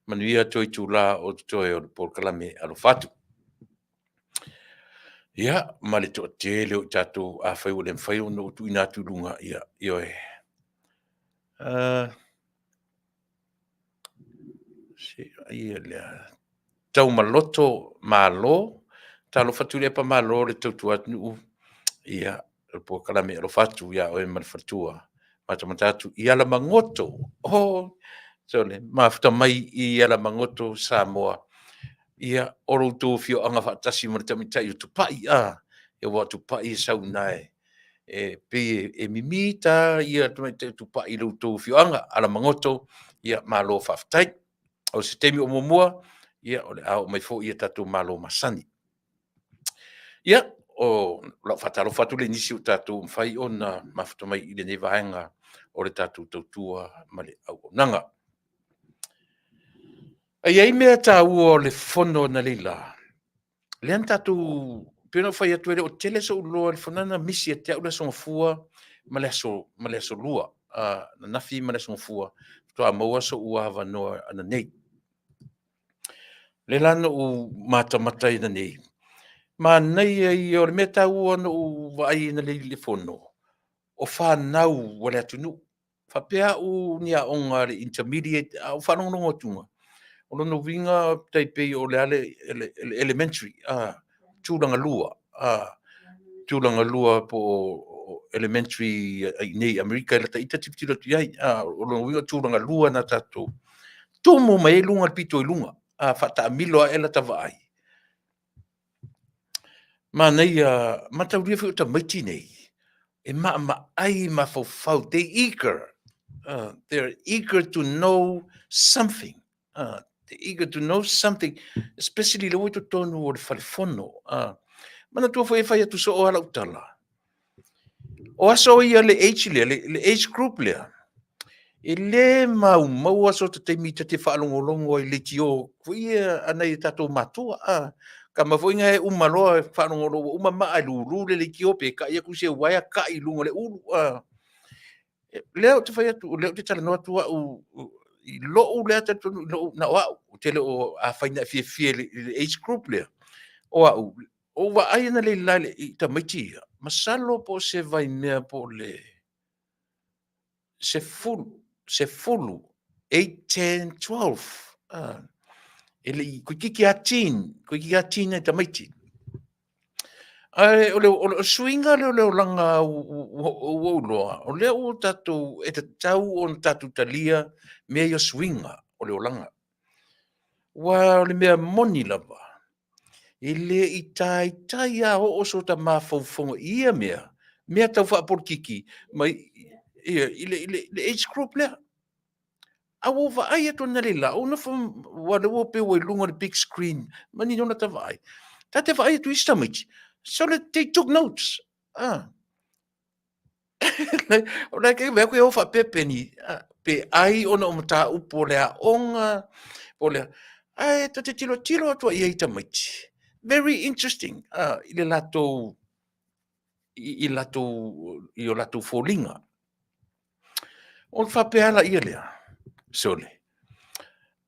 Speaker 2: manuia toe itula o totoe o le polokalame alofa atu. Ia, ma le toatele o i tatou, afai ua le mafai ona ou tuuina atu i luga, ia, ioe. Se ai lea. Taumaloto Malo, talofa Tuilaepa Malo le tautua atunuu, ia, o le polokalame alofa atu ia oe ma le faletua. Matamata atu i Alamagoto, oh, sole, mafuta mai i Alamagoto, Samoa. Ia, o lo outou afioaga faatasi ma le tamaitai o Tupai, a, ia aua o Tupai e sau i ina e pei e mimita ia tamaitai o Tupai i lo outou afioaga, Alamagoto, ia malo faafetai. O se taimi o muamua, ia o le a oo mai foi ia tatou malo masani. Ia, o lau faatalofa atu lea i nisi o tatou ua mafai ona mafuta mai i lenei vaega o le tatou tautua ma le auaunaga. E i ai mea taua o le fono analeila, lea na tatou, pei ona ou fai atu e le o tele sou iloa i le fono lea na misi ia te au le Aso Gafua ma le Aso Lua, ananafi ma le Aso Gafua, faatoa maua sou avanoa ananei. O lea la na ou matamata ai ananei, manaia ia o le mea taua na ou vaai ananei i le fono, o fanau a le atunuu. Faapea au ni aoga a le intermediate, a ou faalogologo atu, o lona uiga e tai pei o le a le elementary, tulaga lua, tulaga lua po o elementary i inei i Amerika lata ita tilotilo atu i ai. O lona uiga o tulaga lua na tatou tumu mai ai luga i le pito i luga, a faataamilo ae lata vaai, manaia, mataulia foi o tamaiti nei, e maamaai mafaufau, they eager, they are eager to know something, they eager to know something, especially lea ua i totonu o le fale fono. Manatua foi e fai atu soo lava lau tala, o aso ia le age lea, le age group lea, e le maumau'a so ta taimi ta te faalogologo ai i leitio foi ia a nai o tatou matua. Tama foi na e uma loa e faalogologo ua uma maa e lulu le leitio pe ta'i atu se uaea ta'i i luga o le ulu. Lea ou te fai atu, o lea ou te talanoa atu au i lou lea talitonuga na o au, ou te le o afai na e fiafia i le age group lea, o au, ua ou vaai analeila i tamaiti ia, masalo po o se vaimea po o le 10, 10, 8, 10, 12, e le i, toeitiiti lava teen, toeitiiti lava teen nai tamaiti. Ae o le suiga lea o le olaga ua ou iloa, o lea ua tatou, e tatau ona tatou talia mea ia o suiga o le olaga. Aua o le mea moni lava, e le i taitai lava oo so ta mafaufauga i ia mea, mea tau faapolokiki ma i le age group lea. A ua ou vaai atu analeila, ou nofo aua o lea ua pei ua i luga o le big screen, manino lata vaai. Ta te vaai atu i isi tamaiti, sole they took notes. O la e vaai atu e o faapea peni, pe ai ona o mataupu o le aoga, po o le a. Ae ta te tilotilo atu i ai i tamaiti, very interesting i le latou, i latou, i o latou foliga. Ona faapea lea lea, sole,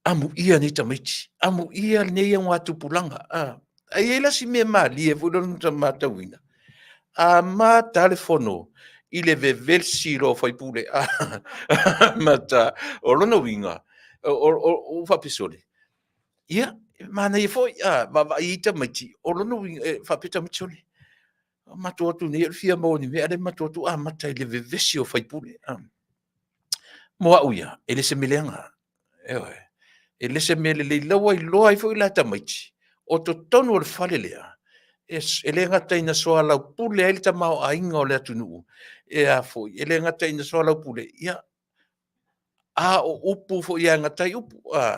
Speaker 2: amuia nei tamaiti, amuia lenei augatupulaga. Ae i ai la si mea malie foi lea na matauina, amata lava le fono i le vevesi loa o faipule. Amata, o lona uiga, ua faapea, sole, ia, e manaia foi, vaavaai i ai tamaiti, o lona uiga, e faapea tamaiti, sole, matou o atu nei e fia maua i ni mea, a o lea matou o atu amata i le vevesi o faipule. Mo au ia, e le o se mea leaga. Ioe. E le se mea lelei, la ua iloa ai foi la e tamaiti, o totonu o le fale lea, e le gata ina soalaupule ai le tamaoaiga o le atunuu, e a foi, e le gata ina soalaupule, ia, a o upu foi e agata ai upu,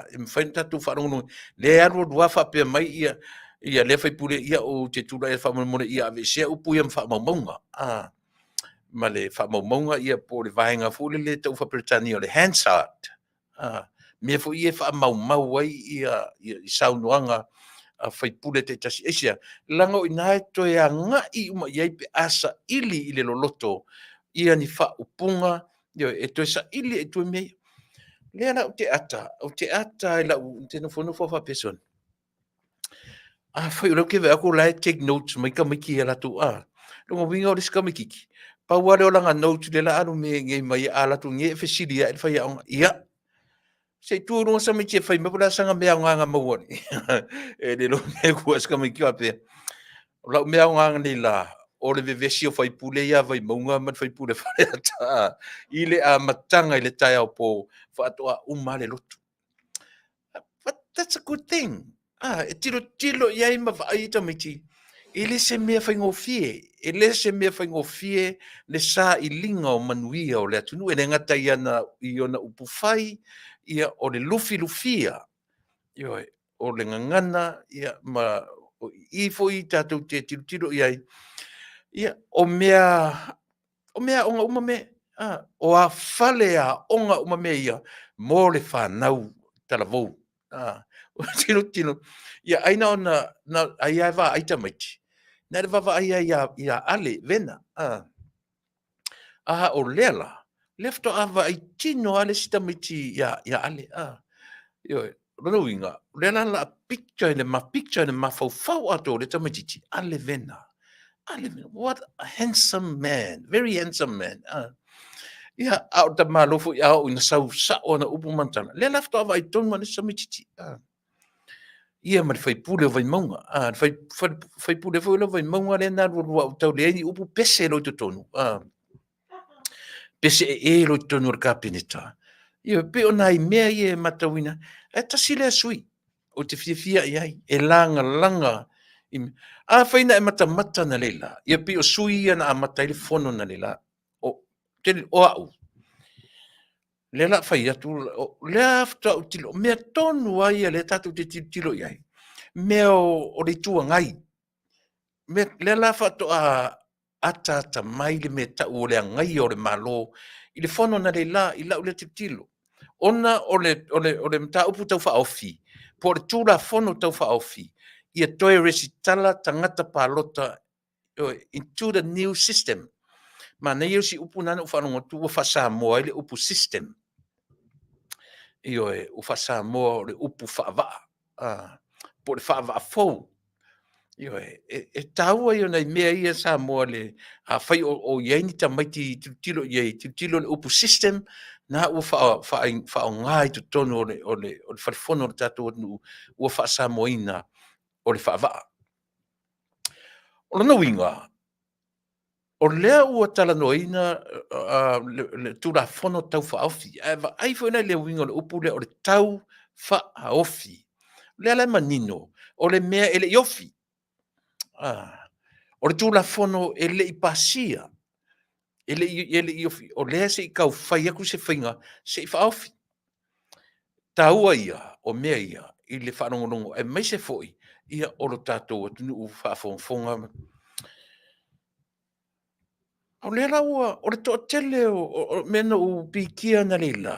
Speaker 2: e mafai ona tatou faalogologo, lea e alu alu lava faapea mai ia lea sui usufono, ia ou te tulai atu faamolemole ia aveesea upu ia ma faamaumauga. Ma le faamaumauga ia po o le vaega foi lele e tau faa-Peretania o le Hansard. Mea foi ia e faamaumau ai ia saunoaga a sui usufono taitasi. Aisea? Leaga o i ina e toe agai uma i ai pe a saili i le loloto ia ni faaupuga, ioe, e toe saili ai i tua mea ia. O lea la ou te ata, ou te ata i lau, ou te nofonofo lava faapea, sole, afai o lea ou te vaai atu o la e take notes mai tamaiti i a latou, a, lona uiga o le isi tamaitiiti, pau lava lea o lana notes lea o le a alu nei ma ia, a alu atu nei e fesili ae le faiaoga, ia, se i tu i luga si tamaitiiti e fai mai po o le a sana mea aoga na maua e le iloa mea e tu ae si tamaitiiti faapea, o lau mea aoga analeila o le vevesi o faipule ia a Vaimauga ma le faipule a Faleata i le amataga i le taeao po faatoa uma lava le lotu. But that's a good thing. Ah, e tilotilo i ai ma vaai ai tamaiti, e le se mea faigofie, e le se mea faigofie le sailiga o manuia o le atunuu, e le gata i ana i ona upufai, ia o le lufilufia, ioe, o le gagana, ia ma o i foi tatou te tilotilo i ai, ia o mea o mea aoga uma mea, a, o a fale aoga uma mea ia mo le fanau talavou. A, tilotilo, ia ai na ona, na, ai lava e vaai tamaiti, na o le vaavaai lava ia, ia Ale Vena. A, a o lea la, lea faatoa vaai tino lava le isi tamaiti ia, ia Ale. A, ioe, o lona uiga, o lea la o le a picture i le ma picture i le mafaufau atoa o lea tamaitiiti, Ale Vena. Ale Vena, what a handsome man, very handsome man. A, ia, a o le tamaloa foi a oo ina sau sao ana upu ma ana tala, lea la faatoa vaai tonu lava le isi tamaitiiti. A, ia ma le faipule o Vaimauga. A, le faipule foi lea o Vaimauga lea na alualu au tau leai ni upu pese loa i totonu. A, pese ee loa i totonu o le Kapeneta. Ia, pei o nai mea ia e matauina. Ae tasi lea sui ou te fiafia i ai, e lagalaga. Afai na e matamata analeila, ia pei o sui ia na amata ai le fono analeila. O, te, o au, lea la fai atu, lea faatoa ou tilo, mea tonu lava ia lea tatou te tilotilo i ai, mea o, o le Itu Agai. Mea, lea la faatoa ataata mai le mea tau o le agaia o le Malo i le fono analeila i lau lea tilotilo. Ona o le, o le, o le mataupu tau faaofi, po o le Tulafono Tau Faaofi, ia toe resitala tagata palota into the new system. Manaia o si upu na na ou faalogo atu ua faa-Samoa ai le upu system. Ioe, ua faa-Samoa o le upu faavaa, ah, po o le faavaa fou. Ioe, e, e taua ia o nai mea ia Samoa le, afai o, o i ai ni tamaiti tilotilo i ai, tilotilo i le upu system, na ua faaaoga i totonu o le, o le, o le falefono o le tatou atunuu, ua faa-Samoaina o le faavaa. O lona uiga, o lea ua talanoaina le Tulafono Tau Faaofi, ae vaai foi la i le uiga o le upu lea o le tau faaofi. O lea la e manino, o le mea e le i ofi. O le Tulafono e le i pasia, e le i, e le i ofi, o lea se i tau fai atu se faiga se i faaofi. Taua ia o mea ia i le faalogologo aemaise foi ia o lo tatou atunuu faafogafoga. O lea la ua, o le toatele o mea na ou pikia analeila,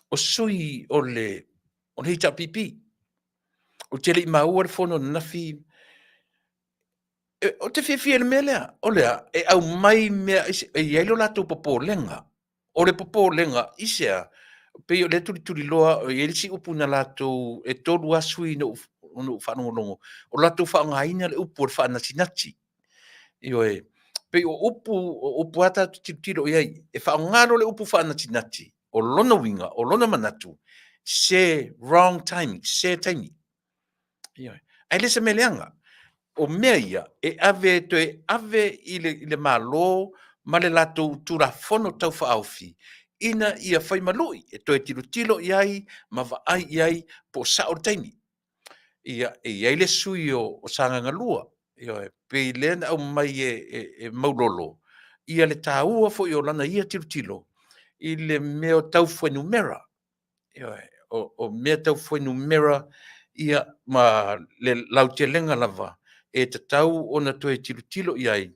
Speaker 2: o sui o le o le HRPP. Ou te le i maua le fono ananafi. Ou te fiafia i le mea lea, o le a? E aumai mea, e i ai lo latou popolega. O le popolega i se a? Pei o lea tulituliloa, e i ai le isi upu na latou, e tolu lava sui na ou faalogologo, o latou faaaogaina le upu o le faanatinati. Ioe, pei o upu, o upu lava tatou te tilotilo i ai, e faaaoga loa le upu faanatinati, o lona uiga, o lona manatu, se wrong timing, se taimi. Ioe. Ae le se mea leaga. O mea ia e ave toe ave i le, i le Malo ma le latou Tulafono Tau Faaofi ina ia fai malu'i e toe tilotilo i ai ma vaai i ai po o sao le taimi. Ia, e i ai le sui o, o Sagaga 2, ioe, pei lea na aumai e, e, e Maulolo, ia le taua foi o lana ia tilotilo i le mea o tau fuainumera. Ioe, o, o mea tau fuainumera ia ma le lautelega lava e tatau ona toe tilotilo i ai.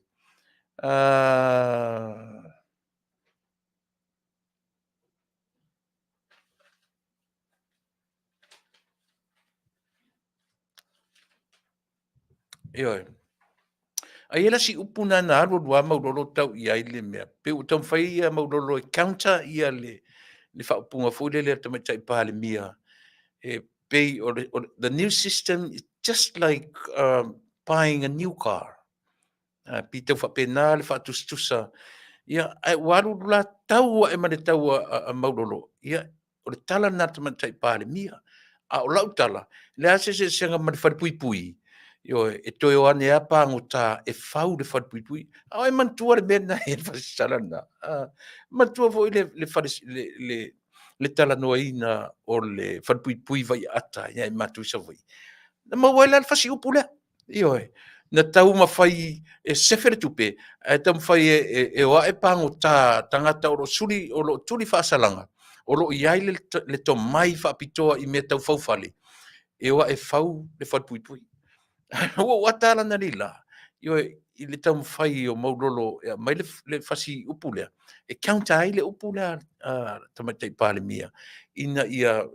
Speaker 2: Ioe. Ae i ai la si upu na na alu alu lava Maulolo tau i ai le mea, pei ua taumafai ia Maulolo e counter ia le faaupuga foi lele a le Tamaitai Palemia, e pei o le, the new system is just like buying a new car. Pei tau faapena le faatusatusa. Ia, ae ua alu alu la tau ae ma le tau a Maulolo, ia, o le tala lena a le Tamaitai Palemia. A o lau tala, e leai lava se eseesega ma le falepuipui, ioe, e toe o ane lava pagota e fau le falepuipui. A o e manatua le mea lena e i ai le falesasala lena? Manatua foi le talanoaina o le falepuipui vaiaata ia i matou i Savaii? Na maua ai la le fasiupu lea. Ioe, na taumafai e sefe le tupe, ae taumafai e o ae pagota tagata o lo o suli, o lo o tuli faasalaga, o lo o i ai le tomai faapitoa i mea tau faufale, e o ae fau le falepuipui. Ua ou ata la analeila, ioe, i le taumafai o Maulolo e aumai le fasi upu lea, e counter ai le upu lea a le Tamaitai Palemia, ina ia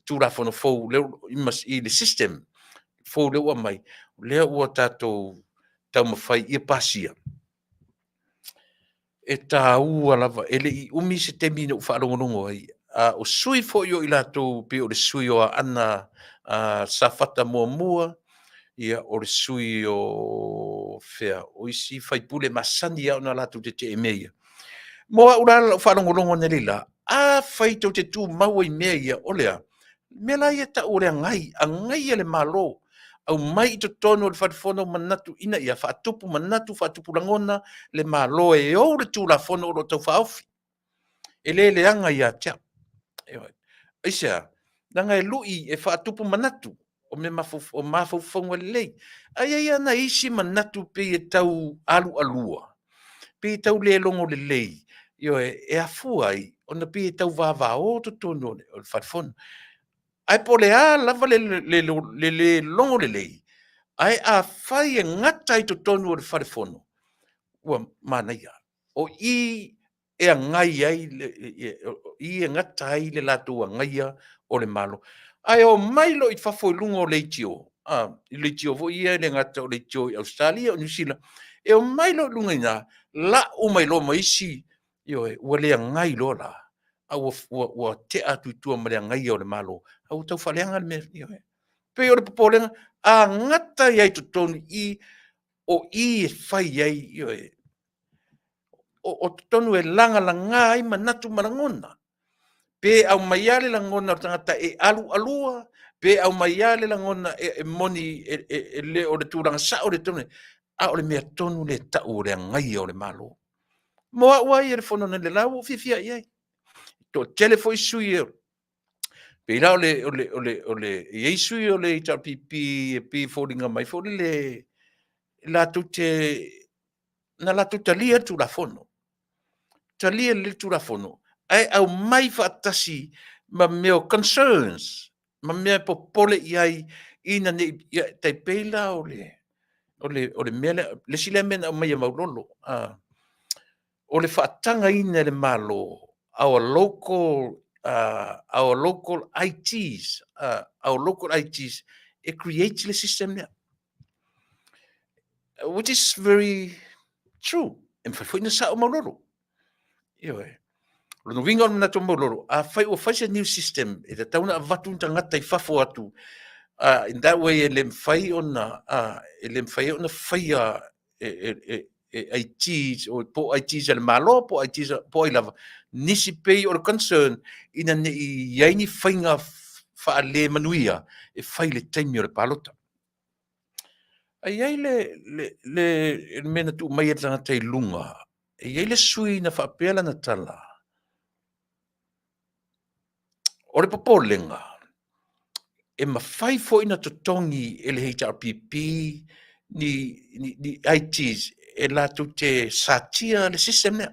Speaker 2: Tulafono fou i le system fou lea ua aumai, lea ua tatou taumafai ia pasia. E taua lava, e le i umi se taimi na ou faalogologo ai, a o sui foi o i latou pei o le sui o Aana Safata muamua, ia o le sui o fea, o isi faipule masani lava ona latou tetee i mea ia. Mo au la lau faalogologo analeila, afai tou te tumau ai i mea ia, o le a? Mea la ia e tau o le agai, agaia le Malo, aumai i totonu o le Fale Fono manatu ina ia faatupu manatu, faatupu lagona le Malo e ou le Tulafono o lo o tau faaofi. E le leaga ia te au. Ioe. Aisea? Leaga e lui e faatupu manatu o mea o mafaufauga lelei. Ae i ai lava nai isi manatu pei e tau alualua, pei e tau le logo lelei, ioe, e afua ai ona pei e tau vavao totonu o le Fale Fono. Ae po o le a lava le le logo lelei, ae afai e gata i totonu o le Fale Fono, ua manaia. O i e agai ai, i e gata ai le latou agaia o le Malo. Ae omai loa i fafo i luga o leitio, i leitio foi ia e le gata o leitio i Ausetalia, o Niu Sila, e omai loa i luga i ina, lau mai loa ma isi, ioe, ua le agai loa la, a ua tea atu i tua ma le agaia o le Malo, a ua tau faaleaga le mea. Ioe. Pei o le popolega, a gata ai i totonu i i, o i e fai ai, ioe, o totonu e lagalaga ai manatu ma lagona. Pe aumai lava le lagona o le tagata e alualua, pe aumai lava le lagona e moni e le o le tulaga sao le tonu, a o le mea tonu lea e tau o le agaia o le Malo. Mo au lava ia i le fono analeila ua ou fiafia i ai. Toatele foi sui usufono pei la o le, o le, o le, o le, e i ai sui o le HRPP e pei e foliga mai foi lele latou te, na latou talia le Tulafono, talia le Tulafono, ae aumai faatasi ma mea o concerns, ma mea e popole i ai ina ne i, ia, tai pei la o le, o le, o le mea lea, le isi lea mea na aumai e Maulolo, o le faatagaina e le Malo our local, our local ITs, our local ITs e create le system lea. Which is very true. E mafai foi ona sao Maulolo. Ioe. O lona uiga o le manatu o Maulolo, afai ua fai se new system, e tatau ona avatu ni tagata i fafo atu, in that way e le mafai ona, e le mafai ona faia e ITs, po o ITs a le Malo, po o ITs po o ai lava, nisi pei o le concern ina ne i i ai ni faiga faalemanuia e fai i le taimi o le palota. Ae i ai le, le, le, le mea na tuu mai e le tagata i luga, e i ai le sui na faapea lana tala, o le popolega, e mafai foi na totogi e le HRPP ni, ni, ni ITs e latou te satia le system lea.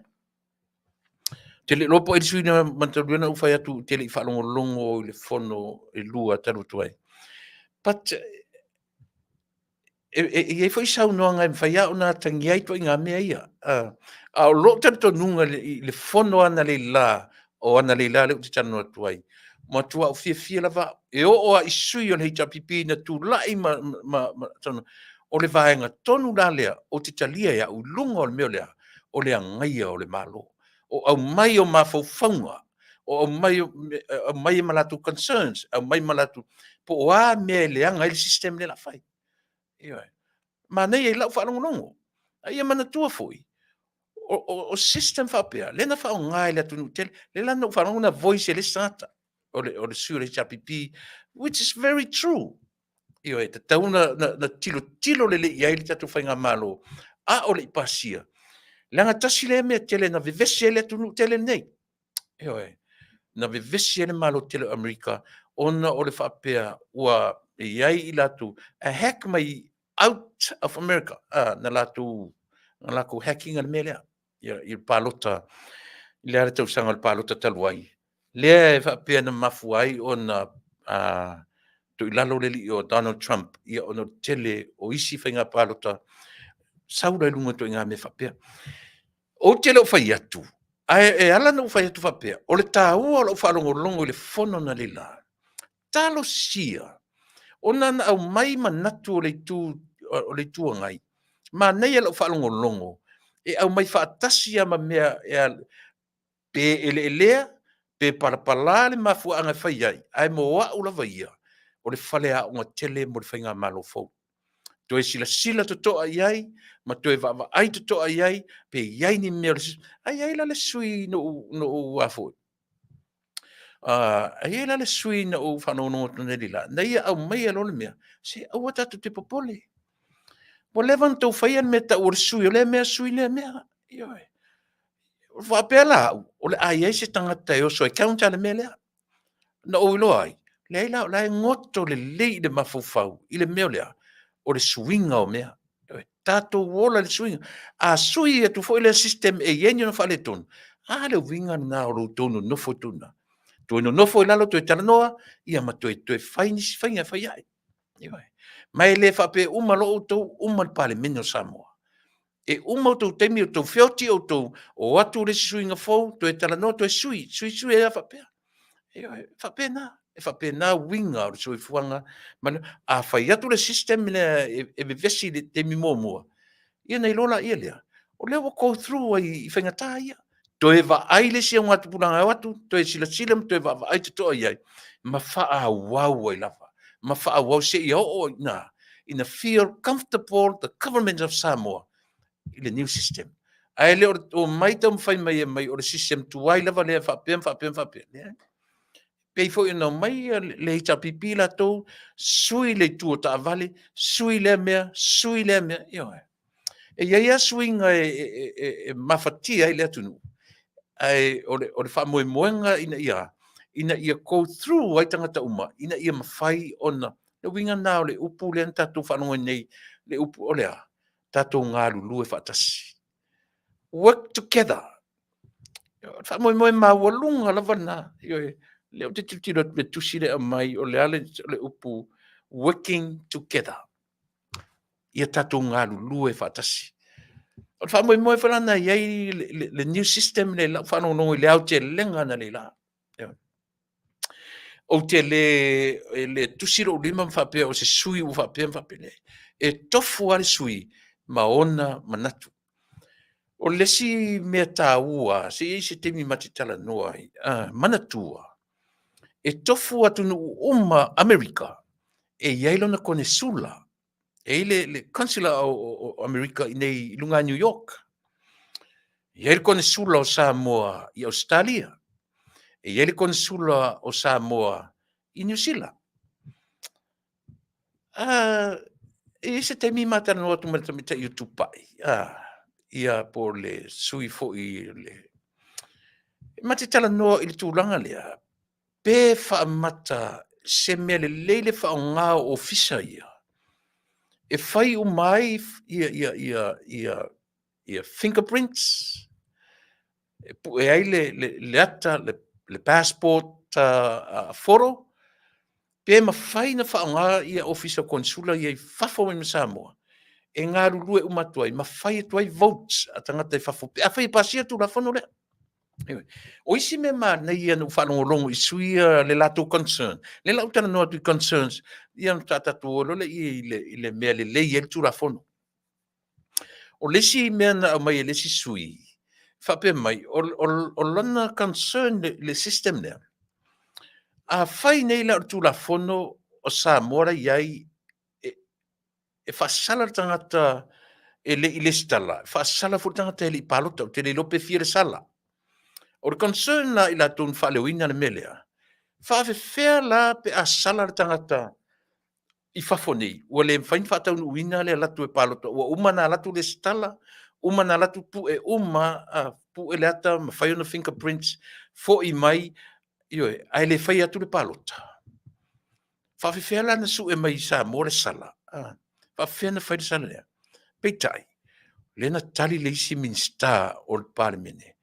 Speaker 2: Te le iloa po o ai le sui na talu ai ona ou fai atu ou te le i faalogologo i le fono e lua talu atu ai. But e i ai foi saunoaga e mafai lava ona atagia ai ituaiga mea ia. A o lou talitonuga i le fono analeila, o analeila lea ou te talanoa atu ai, matua ou fiafia lava au. E oo lava i sui o le HRPP na tulai ma saunoa. O le vaega tonu la lea ou te talia e au i luga o le mea o le a? O le agaia o le Malo. O aumai o mafaufauga, o aumai, aumai ma latou concerns, aumai ma latou, po o a mea e leaga ai le system lea o le a fai. Ioe. Manaia i lau faalogologo. A ia manatua foi, o system faapea, lea na faaaoga e le atunuu tele. Lea la na ou faalogo na voice e le isi tagata, o le sui o le HRPP, which is very true. Ioe, e tatau ona tilotilo lelei i ai le tatou faigamalo, a o le i pasia, leaga tasi lea mea tele na vevesi ai le atunuu tele lenei. Ioe, na vevesi ai le Malo tele o Amerika ona o le faapea ua i ai i latou a hack mai out of America, na latou hack ina le mea lea i le palota i le a le tausaga o le palota talu ai, lea e faapea na mafua ai ona tuu i lalo le alii o Donald Trump, ia ona o le tele o isi faiga palota sau la i luga o ituaiga mea faapea. Ou te le o fai atu, ae e ala ona ou fai atu faapea, o le taua o lau faalogologo i le fono analeila, talosia ona na aumai manatu o le Itu, o le Itu Agai, manaia lau faalogologo e aumai faatasi lava ma mea e pe eleelea, pe palapala le mafuaaga e fai ai, ae mo au lava ia, o le faleaoga tele mo le faigamalo fou. Toe silasila totoa i ai ma toe vaavaai totoa i ai pe i ai ni mea o le... Ae i ai la le sui usufono na ou a foi, e i ai la le sui usufono na ou faalogologo atu analeila, na ia aumaia loa le mea, se aua tatou te popole, ua leva ona outou faia le mea e tau o le sui o lea mea, sui lea mea. Ioe. Faapea la au, o le a i ai se tagata e oso e counter le mea lea. Na ou iloa ai, leai la, o la e goto lelei i le mafaufau i le mea o le a? O le suiga o mea. Tatou ola i le suiga. A sui atu foi lea system e i ai ni ona faaletonu, a le uiga lena o lo outou nonofo i totonu i ina? Toe nonofo i lalo toe talanoa, ia ma toe fai nisi faiga e fai ai. Ioe. Ma e le faapea e uma loa outou uma le Palemene o Samoa. E uma outou taimi, outou feoti outou, o atu le isi suiga fou, toe talanoa toe sui, sui, sui ai lava faapea. Ioe, e faapena, e faapena uiga o le soifuaga. A fai atu le system lea e vevesi i le taimi muamua, ia ona iloa laia lea, o lea ua go through ai i faigata ia. Toe vaai le isi augatupulaga e o atu, toe silasila ma toe vaavaai totoa i ai, ma faaauau ai lava, ma faaauau seia oo ina feel comfortable the government of Samoa i le new system. Ae le o le omai taumafai mai e aumai o le system tuai lava lea e faapea ma faapea ma faapea. Leai. Pei foi ona omai le HRPP latou, sui le itu o taavale, sui lea mea, sui lea mea. Ioe. E i ai lava suiga e mafatia ai le atunuu, ae o le faamoemoega ina ia go through ai tagata uma, ina ia mafai ona... Le uiga lena o le upu lea na tatou faalogo ai nei, le upu o le a? Tatou galulue faatasi. Work together. O le faamoemoe maualuga lava lena. Ioe. O lea ou te tilotilo atu i le tusi lea e aumai, o le a le upu working together. Ia tatou galulue faatasi. O le faamoemoe foi la na i ai le new system lea i lau faalogologo i le aotelega analeila. Ioe. Ou te le, e le tusi lou lima ma faapea o se sui ua faapea ma faapea. Leai. E tofu lava le sui ma ona manatu. O le isi mea taua, se i ai se taimi ma te talanoa ai, manatua, e tofu atunuu uma Amerika e i ai lona konesula, e i ai le consular o Amerika i nei i luga New York. E i ai le konesula o Samoa i Ausetalia. E i ai le konesula o Samoa i Niu Sila. E i ai se taimi ma talanoa atu ma le tamaitai o Tupai, ia po o le sui foi le... Ma te talanoa i le tulaga lea, pe faamata se mea lelei le faaaoga o ofisa ia e fai uma ai ia fingerprints, e pue ai le ata, le passport photo, pe mafai ona faaaoga ia ofisa o konesula ia i fafo mai ma Samoa e galulue uma atu ai ma fai atu ai votes a tagata i fafo pe afai e pasia le Tulafono lea. O isi mea manaia na ou faalogologo i sui ia le latou concern, lea la ou talanoa atu i concerns, ia ona faatoa tatou o loa lea i le mea lelei ai le Tulafono. O le isi mea na aumai e le isi sui, faapea mai, o lona concern i le system lea, afai nei la o le Tulafono o Samoa la e i ai e faasala le tagata e le i lesitala, e faasala foi le tagata e le i palota. Ou te le iloa pe fia le sala. O le concern la i latou na faaleoina le mea lea, faafefea la pe a sala le tagata i fafo nei, ua le mafai ona faataunuuina le alu atu e palota, ua uma ona alu atu lesitala, uma ona alu atu pue uma, pue le ata ma fai ona fingerprints, foi mai, ioe, ae le faia atu le palota. Faafefea la ona sue mai i Samoa le sala? Faafefea ona fai le sala lea? Peitai, lea na tali le isi Minisita o le Palemene,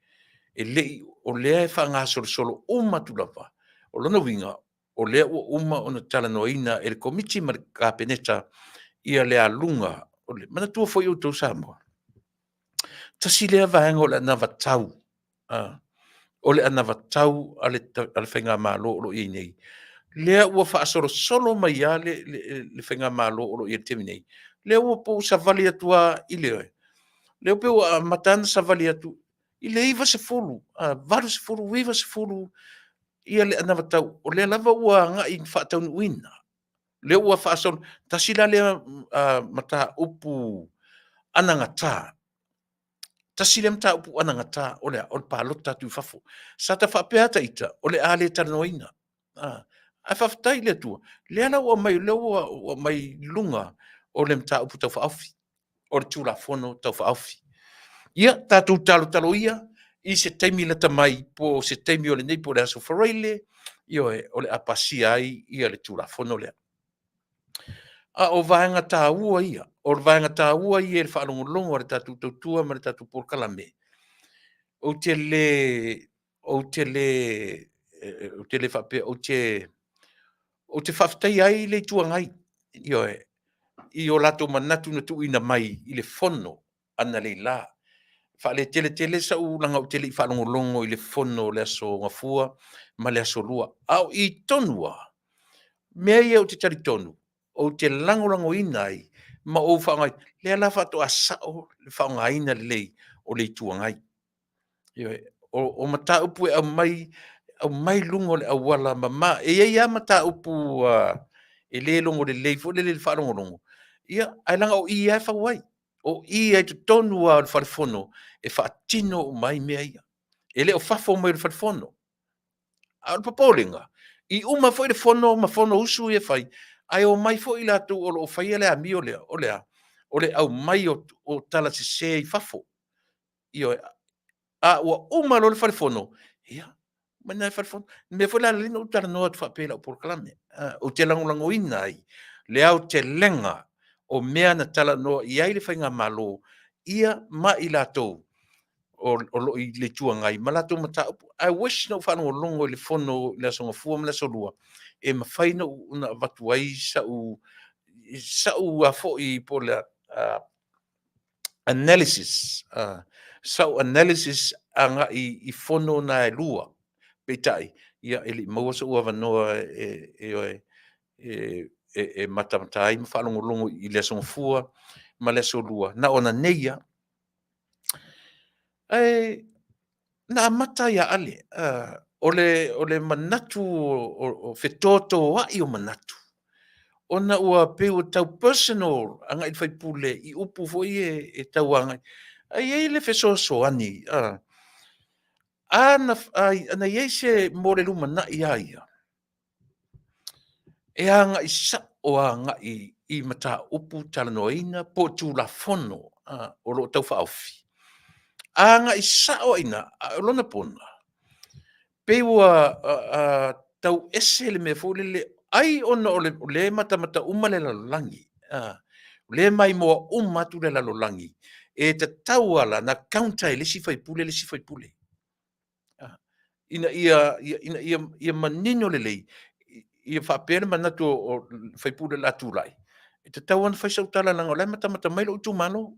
Speaker 2: e le i, o lea e faagasolosolo uma atu lava. O lona uiga, o lea ua uma ona talanoaina e le Komiti ma le Kapeneta ia le aluga. Manatua foi outou Samoa, tasi lea vaega o le anavatau, o le anavatau a le Faigamalo o lo o i ai nei, lea ua faasolosolo mai lava le Faigamalo o lo o i ai i le taimi nei, lea ua pei ua savali atu lava i le, lea pei ua amata ona savali atu i le 90, 80, 90 ia le anavatau, o lea lava ua agai ina faataunuuina. Lea ua faasolo, tasi la lea mataupu anagata, tasi lea mataupu anagata o le a? O le palota atu i fafo. Sa ta faapea lava ita, o le a le talanoaina. Ae faafetai i le Atua, lea la ua aumai, lea ua aumai i luga o le mataupu tau faaofi, o le Tulafono Tau Faaofi. Ia, tatou talotalo ia i se taimi lata mai po o se taimi o lenei po o le Aso Faraile, ioe, o le a pasia ai le Tulafono lea. A o vaega taua ia, o le vaega taua ia i le faalogologo a le tatou tautua ma le tatou polokalame, ou te le, ou te le, ou te le faapea, ou te, ou te faafetaia ai le Itu Agai, ioe, i o latou manatu na tuuina mai i le Fono analeila. E faaletele tele sau, leaga ou te le i faalogologo i le Fono o le Aso Gafua ma le Aso Lua, a o i tonu lava mea ia ou te talitonu ou te lagolagoina ai ma ou faaaogaina, lea la faatoa sao le faaaogaina lelei o le Itu Agai. Ioe, o mataupu e aumai, aumai luga o le auala mama. E i ai lava mataupu e le logo lelei foi lele i le faalogologo, ia, ae leaga o i lava e fau ai. O i lava i totonu lava o le fale fono e faatino uma ai mea ia. E le o fafo mai o le fale fono. A o le popolega, i uma foi le fono ma fonousu ia e fai, ae omai foi i latou o lo o faia le amio lea, o le a? O le aumai o tala sese i fafo. Ioe. A ua uma loa le fale fono, ia, omai lena i le fale fono. O le mea foi la lea na ou talanoa atu faapea i lau polokalame, ou te lagolagoina ai le aotelega o mea na talanoa i ai le Faigamalo ia ma i latou o lo o i le Itu Agai ma latou mataupu. I wish na ou faalogologo i le fono i le Aso Gafua ma le Aso Lua e mafai ona avatu ai sau sau foi po o le analysis, sau analysis agai i fono na e lua. Peitai, ia e le i maua sou avanoa e matamata ai ma faalogologo i le Aso Gafua ma le Aso Lua, na o ananei lava. Ae na amata ia Ale, o le manatu o fetotoai o manatu, ona ua pei ua tau personal agai i le sui usufono i upu foi ia e tau agai. Ae i ai le fesoasoani, ana i ai se mo le lumanai lava ia, e agai sao agai i mataupu talanoaina po o Tulafono o lo o tau faaofi, a agai sao lava i ina, a o lona pona, pei ua tau ese le mea foi lele, ai ona o lea e matamata uma le lalolagi, o lea e maimoa uma atu le lalolagi, e tatau lava la ona counter e le isi sui usufono le isi sui usufono. Ina ia manino lelei, ia faapea le manatu o le sui usufono o le a tulai, e tatau lava ona fai sau tala leaga o la e matamata mai lou itumalo.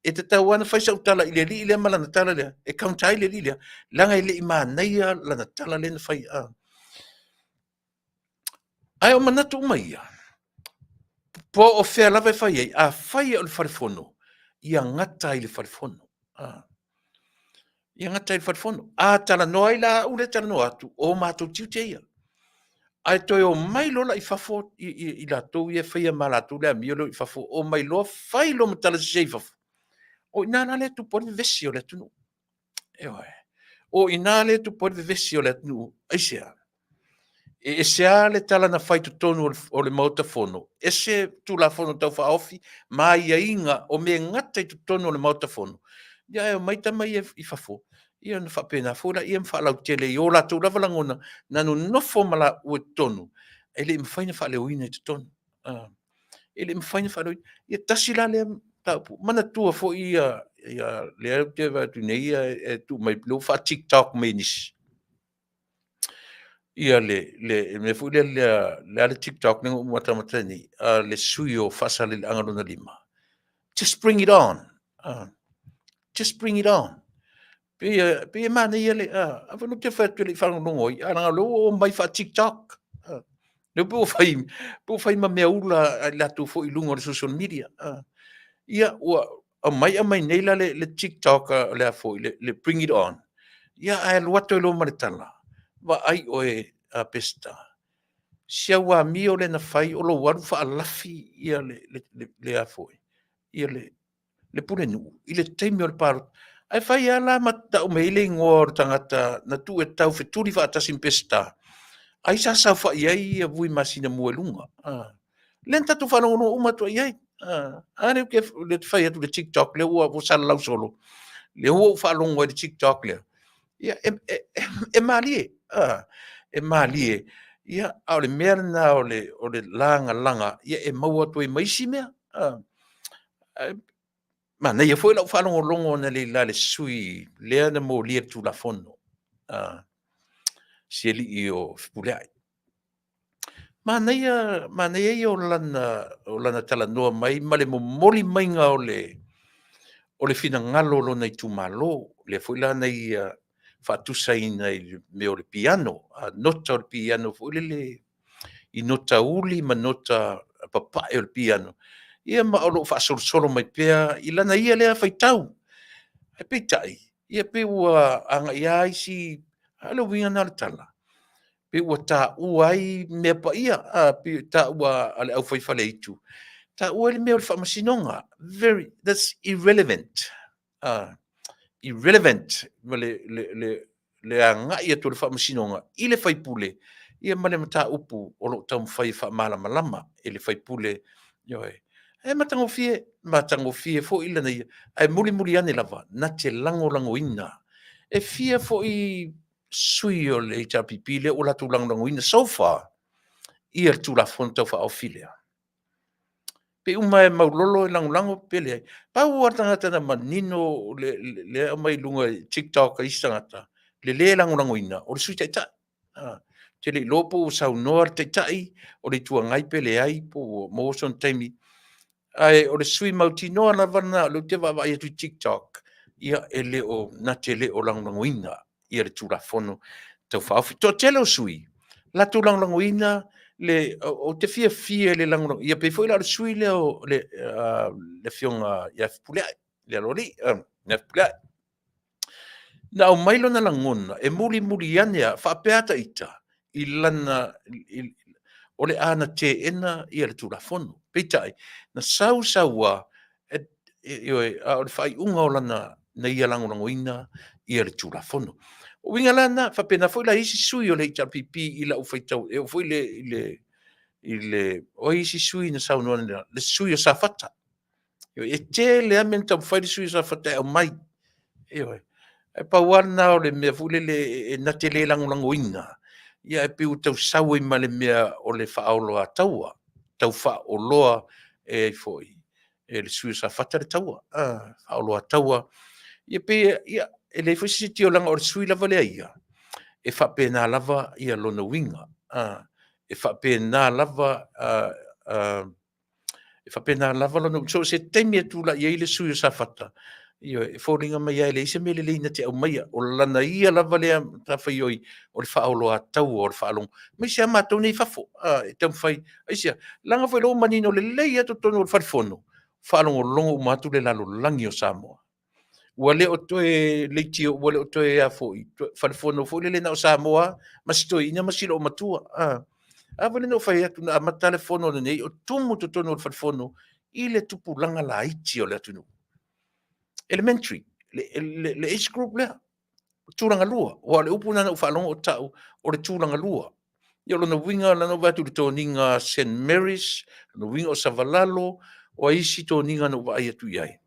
Speaker 2: E tatau lava ona fai sau tala i le alii lea ma lana tala lea, e counter ai le alii lea, leaga e le i manaia lana tala lea na fai. Ae o manatu uma ia, po o fea lava e fai ai, afai o le fale fono, ia gata i le fale fono. Ia gata i le fale fono. A talanoa ai la au lea e talanoa atu, o matou tiute ia. Ae toe omai loa la i fafo i latou ia e faia ma latou le amio lea i fafo, omai loa fai loa ma tala sese i fafo, o i ina la lea e tupu ai le vevesi o le atunuu. Ioe. O i ina lea e tupu ai le vevesi o le atunuu. Aisea? E ese lava le tala na fai i totonu o le Maota Fono, ese Tulafono Tau Faaofi ma aiaiga o mea e gata i totonu o le Maota Fono, ia ae omai tama ia i fafo, ia ona faapena foi laia ma faalautele i o latou lava lagona na nonofo ma laua i totonu, e le i mafai ona faaleoina i totonu. E le i mafai ona faaleoina. Ia tasi la lea mataupu. Manatua foi ia lea ou te vaai atu nei e tuu mai, lea ua faa-TikTok mai e nisi ia le mea foi lea, le a le TikTok lea na ou matamata ai nei, a le sui usufono o Faasaleleaga 5, just bring it on. Just bring it on. Pei e manaia le, aua foi ou te fai atu e le i faalogologo ai, ae leaga o lea ua omai faa-TikTok. Lea pei ua fai, pei ua fai ma meaula a i latou foi i luga o le social media. Ia ua aumai aumai nei la le TikTok a le a foi le bring it on, ia ae alu atu ai loa ma le tala, vaai oe a Peseta, si au amio lea na fai o lou alu faalafi ia le a foi, ia le pulenuu i le taimi o le palota. Ae fai lava la ma tau mai ai le igoa o le tagata na tuu e taufetuli faatasi ma Peseta, ai sa saofai ai Vui Masinamua i luga. Lea na tatou faalogologo uma atu ai i ai. A lea ou te fai atu i le TikTok lea ua salalau solo, lea ua ou faalogo ai i le TikTok lea, ia e malie, e malie. Ia, a o le mea lena o le lagalaga, ia e maua atu ai ma isi mea. Manaia foi lau faalogologo analeila i le sui usufono lea na molia i le Tulafono, si alii o Fepuleai. Manaia, manaia ia o lana talanoa mai ma le momoli maiga o le finagalo o lona itumalo, lea foi la na ia faatusaina i le mea o le piano, nota o le piano foi lele i nota uli ma nota papae o le piano, ia ma o lo o faasolosolo mai pea i lana ia lea faitau. Ae peitai, ia pei ua agai lava isi, a o le uiga lena o le tala, pei ua taua ai mea paia, pei ua taua a le aufaifaleaitu, taua ai le mea o le faamasinoga. Very, that's irrelevant. Irrelevant ma le agai atu o le faamasinoga i le sui usufono ia ma le mataupu o lo o taumafai e faamalamalama e le sui usufono. Ioe. E matagofie, matagofie foi lana ia, ae mulimuli ane lava, na te lagolagoina. E fia foi sui o le HRPP lea ua latou lagolagoina so far ia le Tulafono Tau Faaofi lea? Pe uma e maulolo e lagolago pe leai. Pau lava le tagata na manino lea e aumai i luga i TikTok a isi tagata, le le lagolagoina o le Sui Taitai. Ou te le iloa po ua saunoa le Taitai o le Itu Agai pe leai po ua maua sona taimi, ae o le sui usufono mautinoa lava lena o lea ou te vaavaai atu i TikTok, ia e le o, na te le o lagolagoina le Tulafono Tau Faaofi. Toatele o sui usufono, latou lagolagoina le, ou te fiafia i le lagolago, ia pei foi la o le sui usufono lea o le Afioga ia Fepuleai, le Aloalii ia Fepuleai. Na aumai lona lagona e mulimuli ane lava, faapea lava ita, i lana, o le a na teena le Tulafono. Peitai, na sau sau lava, ioe, a o le faaiuga o lana, na ia lagolagoina le Tulafono. O uiga la na, e faapena foi la i isi sui usufono o le HRPP i lau faitau, e oo foi i le, o ai isi sui usufono na saunoa analeila? Le sui usufono o Safata. E tele lava mea na taumafai le sui usufono o Safata e aumai, ioe. Ae pau lava lena o le mea foi lele na te le lagolagoina, ae pei ua tau sau ai ma le mea o le faaoloataua, tau faaoloa e foi e le sui usufono o Safata le taua, faaoloataua. Ia pei e leai foi se isi leaga o le sui usufono lava lea ia, e faapena lava lona uiga, e faapena lava. E faapena lava lona, so o se taimi e tulai ai le sui o Safata, ioe, e foliga mai lava e leai se mea lelei na te aumaia. O lana ia lava lea matafaioi o le faaoloataua o le faalogo, aemaise lava matou nei i fafo, e taumafai, aisea? Leaga foi o lea ua manino lelei lava totonu o le Fale Fono, faalogologo uma atu le lalolagi o Samoa. Ua le o toe leitio, ua le o toe a foi, fale fono foi lele na o Samoa lava ma si toeaina ma si loomatua. A foi lea na ou fai atu na amata lava le fono lenei o tumu i totonu o le fale fono i le tupulaga laiti o le atunuu. Elementary, le age group lea, tulaga lua. Aua o le upu lena na ou faalogo o tau, o le tulaga lua. Ia o lona uiga na ou vaai atu i le toniga a St Mary's, lona uiga o Savalalo, o ai isi toniga na ou vaai atu i ai?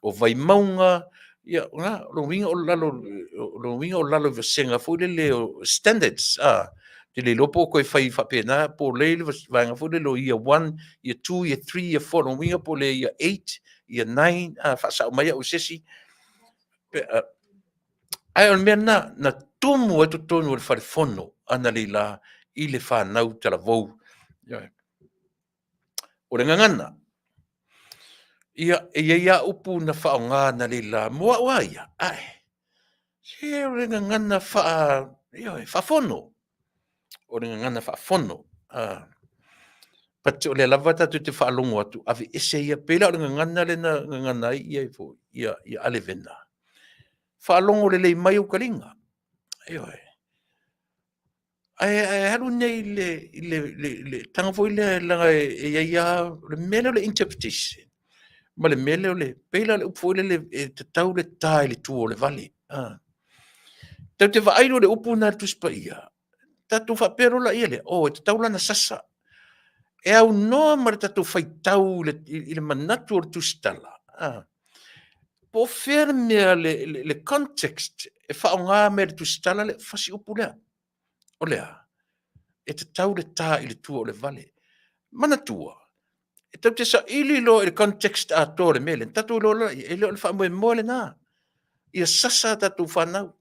Speaker 2: O Vaimauga, ia o lona uiga o lalo, o lona uiga o lalo i le vasega foi lele o standards, a? Ou te le iloa po o toe fai faapena po o le i le vaega foi lele o year 1, year 2, year 3, year 4, lona uiga po o le year 8, year 9, a faasao mai au e se isi. Ae o le mea lena, na tumu ai totonu o le fale fono analeila i le fanau talavou. O le gagana, ia, e i ai lava upu na faaaoga analeila mo au lava ia, ae se o le gagana faa, ioe, faafono. O le gagana faafono. But o lea lava tatou te faalogo atu, aveese ia, pei la o le gagana lea na gagana ai ia foi, ia Ale Vena. Faalogo lelei mai ou taliga. Ioe. Ae alu nei i le taga foi lea leaga e i ai lava, o le mea lea o le interpretation ma le mea lea o le, pei la o le upu foi lele e tatau le ta i le tua o le vale. Tatou te vaai loa i le upu lena i le Tusi Paia, tatou faapea loa lea, oh e tatau la ona sasa. E aunoa ma le tatou faitau i le manatu o le tusitala, po o fea le mea, le context e faaaoga mai e le tusitala le fasiupu lea. O le a? E tatau le ta i le tua o le vale. Manatua, e tatou te saili loa i le context atoa o le mea lea, ona tatou iloa loa lea, e le o le faamoemoe lena ia sasa a tatou fanau.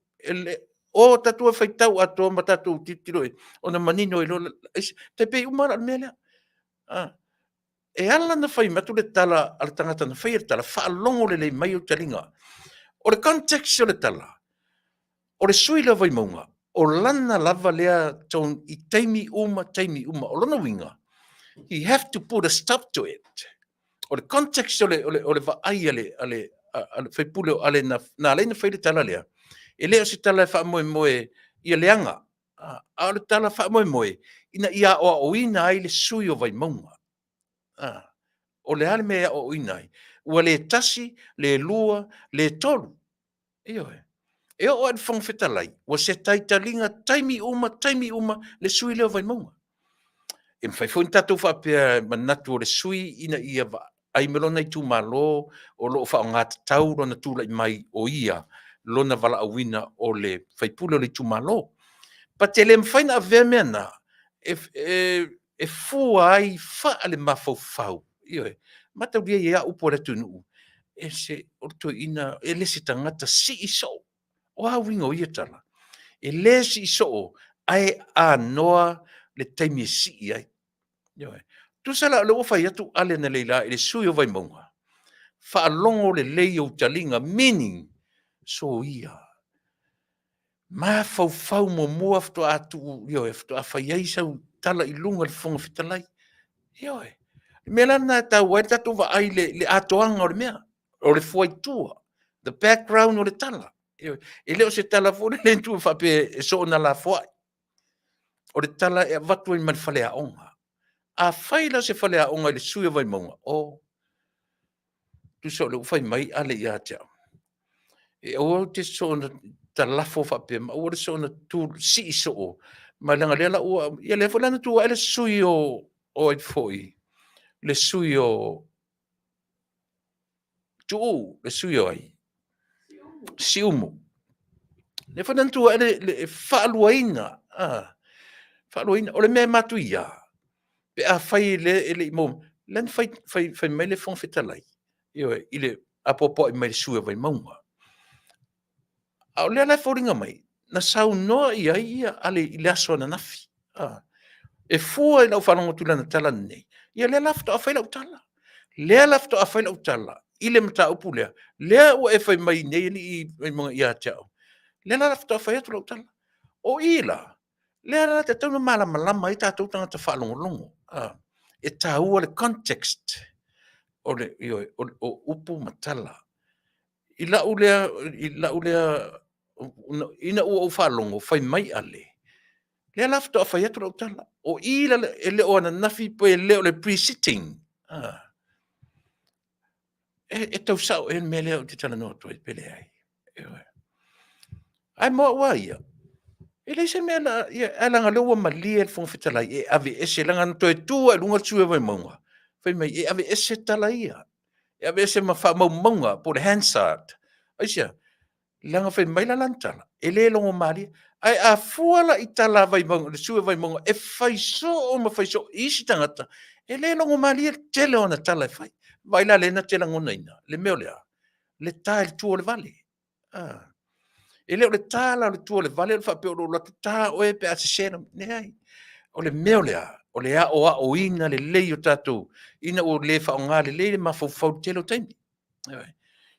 Speaker 2: O tatou e faitau atoa ma tatou tilotilo i ai, ona manino ai loa lea. E tai pei uma lava la o le mea lea. E ala ona fai atu le tala a le tagata na faia le tala, faalogo lelei mai ou taliga. O le context o le tala, o le sui usufono lea o Vaimauga, o lana lava lea tone i taimi uma taimi uma. O lona uiga, he have to put a stop to it. O le context o le vaai a le sui usufono o Ale na ala ai ona fai le tala lea, e le o se tala e faamoemoe ia leaga, a o le tala faamoemoe ina ia aoaoina ai le sui usufono o Vaimauga. O le a le mea e aoaoina ai? Ua le tasi, le lua, le tolu. Ioe. E oo lava i le Fofoga Fetalai, ua seta ai taliga taimi uma, taimi uma le sui usufono lea o Vaimauga. E mafai foi ona tatou faapea e manatu o le sui usufono ina ia vaai ma lona itumalo o lo o faaaoga tatau lona tulai mai o ia lona valaauina o le sui usufono o le itumalo. But e le mafai ona avea mea na e fua ai faalemafaufau, ioe, mataulia e i ai lava upu a le atunuu, e se o le toeaina, e le o se tagata sii soo. O a uiga o ia tala? E le sii soo, ae anoa le taimi e sii ai. Ioe. Tusa la o lea ua fai atu Ale analeila i le sui usufono o Vaimauga, faalogo lelei ou taliga, meaning, soia, mafaufau muamua faatoa tuu, ioe, faatoa fai ai sau tala i luga o le Fofoga Fetalai. Ioe. O le mea la lena e taua ai le tatou vaai i le atoaga o le mea, o le fuaitua, the background o le tala. Ioe. E le o se tala foi lele e faapea e soona lafoai. O le tala e avatu ai ma le faleaoga. Afai la o se faleaoga i le sui usufono o Vaimauga, oh, tusa o lea ua fai mai Ale ia te au, e aua ou te soona talafo faapea ma aua le soona tu sii soo, ma leaga lea la ua, ia lea foi la na tu ae le sui o ai foi, le sui o Tuuu, le sui o ai? Siumu. Lea foi na tu ae le faaluaina, faaluaina. O le mea matuia, pe afai e le i maua, lea na fai mai le Fofoga Fetalai, ioe, i le apoapoai mai i le sui usufono o Vaimauga. A o lea la e foliga mai, na saunoa i ai Ale i le aso ananafi. E fua i lau faalogo atu i lana tala nei, ia lea la faatoa fai lau tala. Lea la faatoa fai lau tala i le mataupu lea, lea ua e fai mai nei alii Vaimauga ia te au, lea la faatoa fai atu lau tala. O i la, lea la e tatau ona malamalama ai tatou tagata faalogologo, e taua le context o le, ioe, o upu ma tala. I lau lea, ina ua ou faalogo fai mai Ale, lea la faatoa fai atu lau tala. O i la, e le o ananafi pe le o le pre-sitting. E tau sao ea le mea lea ou te talanoa atu ai pe leai? Ioe. Ae mo au lava ia, e leai se mea la, ia, ae leaga o lea ua malie le Fofoga Fetalai e aveese, leaga na toe tu lava i luga le sui usufono o Vaimauga, fai mai e aveese tala ia, e aveese ma faamaumauga po o le Hansard. Aisea? Leaga fai mai la lana tala, e le logomalie. Ae a fua la i tala a Vaimauga, le sui usufono o Vaimauga e fai soo ma fai soo i isi tagata, e le logomalie le tele o ana tala e fai. Vaai la o lea na te lagonaina le mea o le a? Le ta i le tua o le vale. E le o le ta la o le tua o le vale o le faapea o lou alu atu ta oe pe a sese. Leai. O le mea o le a? O le aoaoina lelei o tatou ina ua le faaaoga lelei le mafaufau i le tele o taimi.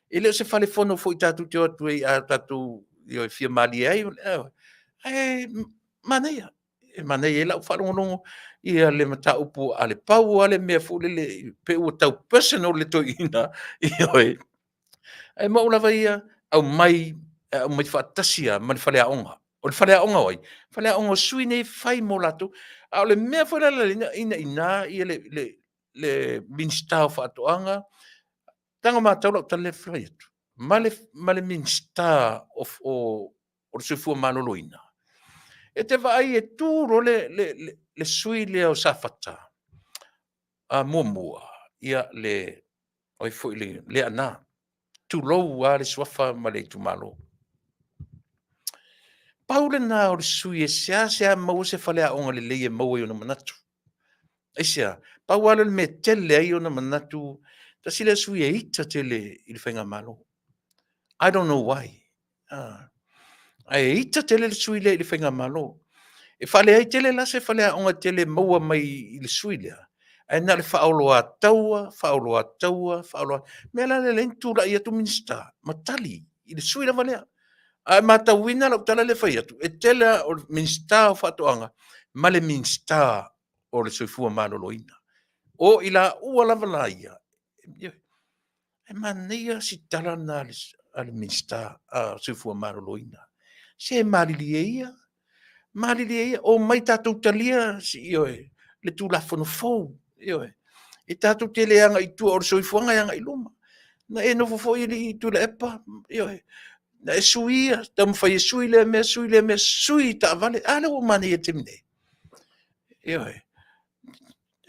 Speaker 2: E le o se fale fono foi tatou te o atu ai a tatou fia malie ai, ae manaia, e manaia i lau faalogologo ia le mataupu a le pau lava le mea foi lele pei ua tau personal le toeaina, ioe. Ae mo au lava ia, aumai, aumai faatasi lava ma le faleaoga. O le faleaoga o ai? Faleaoga o sui nei e fai mo latou. A o le mea foi la lea e inaina ia le Minisita o Faatoaga, tago matau lau tala lea e fai atu, ma le Minisita o le Soifua Maloloina, e te vaai e tu loa le sui usufono lea o Safata 1, ia le, o ai foi le Leaana, tulou lava le suafa ma le itumalo. Pau lena o le sui usufono e seasea maua se faleaoga lelei e maua ai ona manatu. Aisea? Pau lava lea o le mea e tele ai ona manatu, tasi lea sui usufono e ita tele i le faigamalo. I don't know why. Ae ita tele le sui usufono lea i le faigamalo. E faaleai tele la se faleaoga tele e maua mai i le sui usufono lea, ae na o le faaoloataua, faaoloataua, faaoloataua. O le mea la lea na ala ai ona tulai atu Minisita ma tali i le sui usufono lava lea. A e matauina lau tala lea e fai atu, e tele lava, o le Minisita o Faatoaga ma le Minisita o le Soifua Maloloina. O i laua lava la ia, e manaia si tala lena a le Minisita o le Soifua Maloloina. Se malilie ia, malilie ia, omai tatou talia ioe, le Tulafono fou. Ioe. E tatou te le agai i tua, o le soifuaga e agai i luma. Na e nofo foi alii Tuilaepa, ioe, na e suia, taumafai e sui lea mea, sui lea mea, sui taavale. A lea ua manaia i le taimi nei? Ioe.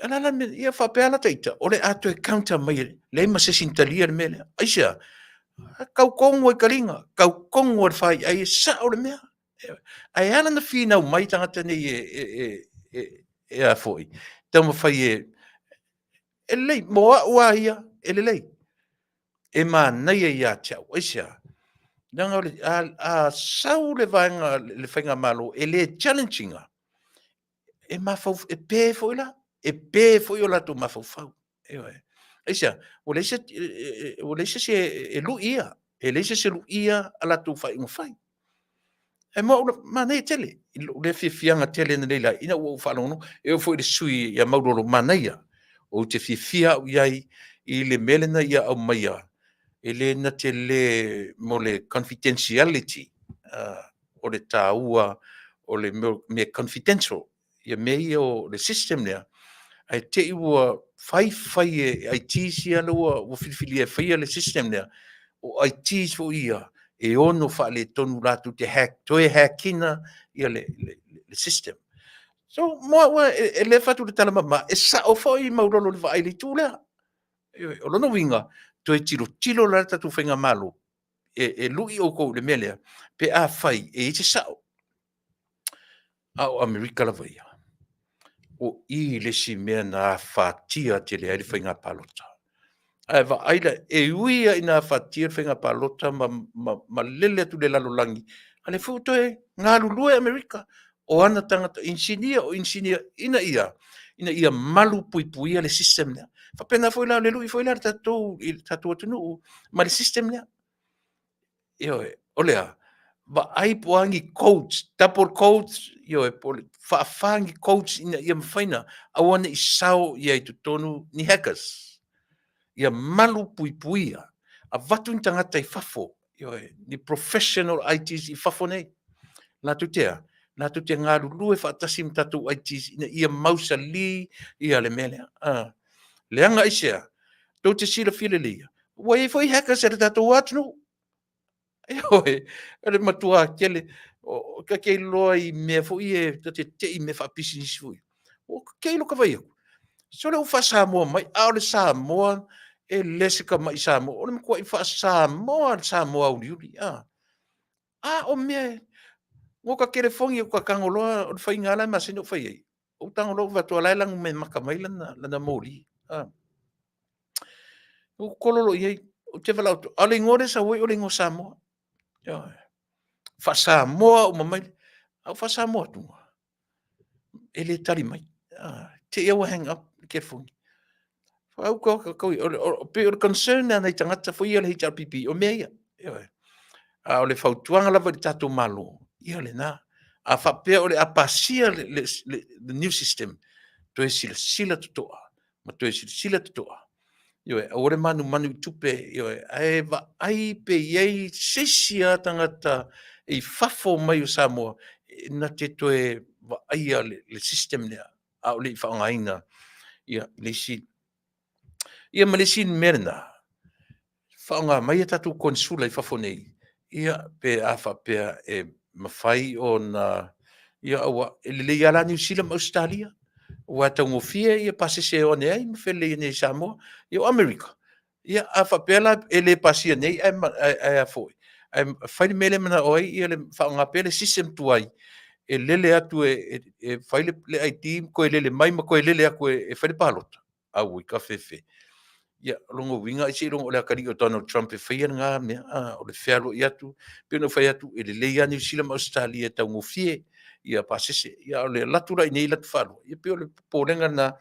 Speaker 2: O le a la le mea, ia faapea lava ita, o le a toe counter mai e leai ma se isi na talia le mea lea. Aisea? Kau tonu lava i taliga, kau tonu lava i le faiai, e sao le mea. Ae ala ona finau mai tagata nei e a foi, taumafai e, e lelei, mo au lava ia, e lelei. E manaia ia te au, aisea? Leaga a sau le vaega, le faigamalo e le challenge ina, e mafau, e pe foi la, e pe foi o latou mafaufau. Ioe. Aisea? Ua leai se, ua leai se isi e lui ia, e leai se isi e luia a latou faaiuga fai. Ae mo au lava, manaia tele i lou lea fiafiaga tele analeila ina ua ou faalogologo, e oo foi i le sui usufono ia Maulolo, manaia. Ou te fiafia au i ai i le mea lea na ia aumaia, e le na te le mo le confidentiality, o le taua o le mea confidential, ia mea ia o le system lea, ae te i ua fai fai e ITs ia lea ua filifilia e faia le system lea, o ITs foi ia e ono faaletonu latou te hack, toe hack ina ia le system. So, mo au e le fai atu le tala mama, e sao foi Maulolo i le vaai i le itu lea. O lona uiga, toe tilotilo la le tatou faigamalo, e lui outou i le mea lea, pe afai e i ai se sao. A o Amerika lava ia, o i le isi mea na afatia tele ai le faiga palota. Ae vaai la, e ui lava ina afatia le faiga palota ma, ma, ma lele atu le lalolagi, a lea foi ua toe galulue Amerika, o ana tagata inisinia, o inisinia ina ia ina ia malu puipuia le system lea. Faapena foi la o le lui foi la le tatou i le tatou atunuu ma le system lea. Ioe, o le a? Vaai po o a ni codes, double codes, ioe, po o le faafa ni codes ina ia mafai ona aua ne i sao i ai i totonu ni hackers. Ia malu puipuia, avatu ni tagata i fafo, ioe, ni professional ITs i fafo nei. Latou te a? Latou te galulue faatasi ma tatou ITs ina ia mausali ia le mea lea. Leaga aisea? Tou te silafia lelei, ua i ai foi hackers a le tatou atunuu. Ioe, o le matua tele. Ta te iloa i mea foi ia, ta te tetee i mea faapisinisi foi ia, ua te i loa ta vaai atu, sole ua faa-Samoa mai, a o le Samoa e le o se tamai Samoa, o le matuai faa-Samoa lava o le Samoa auliuli. A o mea, na ota telefoni ua ta tago loa, o le faiga lava la e masani ona ou fai ai, ou tago loa ou vaai atu o la e lanumeamata mai lana moli. Ou tolo loa i ai, ou te valaau atu, a o le igoa lea e sau ai o le igoa Samoa. Ioe. Faa-Samoa uma mai. A ou faa-Samoa atu, e le tali mai. Te i lava ua hang up le telefoni. Pei o le concern lena a nai tagata foi ia a le HRPP, o mea ia. Ioe. A o le fautuaga lava i le tatou Malo, ia o lena. A faapea o le a pasia le new system, toe silasila totoa ma toe silasila totoa. Ioe, aua le manumanu i tupe, ioe, ae vaai pe i ai se isi lava tagata i fafo mai o Samoa na te toe vaaia le system lea a o le i faaaogaina ia le isi. Ia ma le isi mea lena, faaaoga mai a tatou konesula i fafo nei, ia pe a faapea e mafai ona, ia aua e lelei lava la Niu Sila ma Ausetalia, aua e taugofie ia pasese e o ane ai ma felelei ane ai i Samoa. Ia o Amerika, ia a faapea la e le pasia nei ae fai le mea lea e manao ai le faaaoga pea le system tuai, e lele atu e fai le ID ma toe lele mai ma toe lele atu e fai le palota, auoi kafefe. Ia, o lona uiga ai seiloga o le atalii o Donald Trump e faia lena mea, o le fealuai atu. E pei ona ou fai atu, e lelei lava Niu Sila ma Ausetalia e taugofie ia pasese, a o le alu atu la i inei alu atu faalua, ia pei o le popolega lena,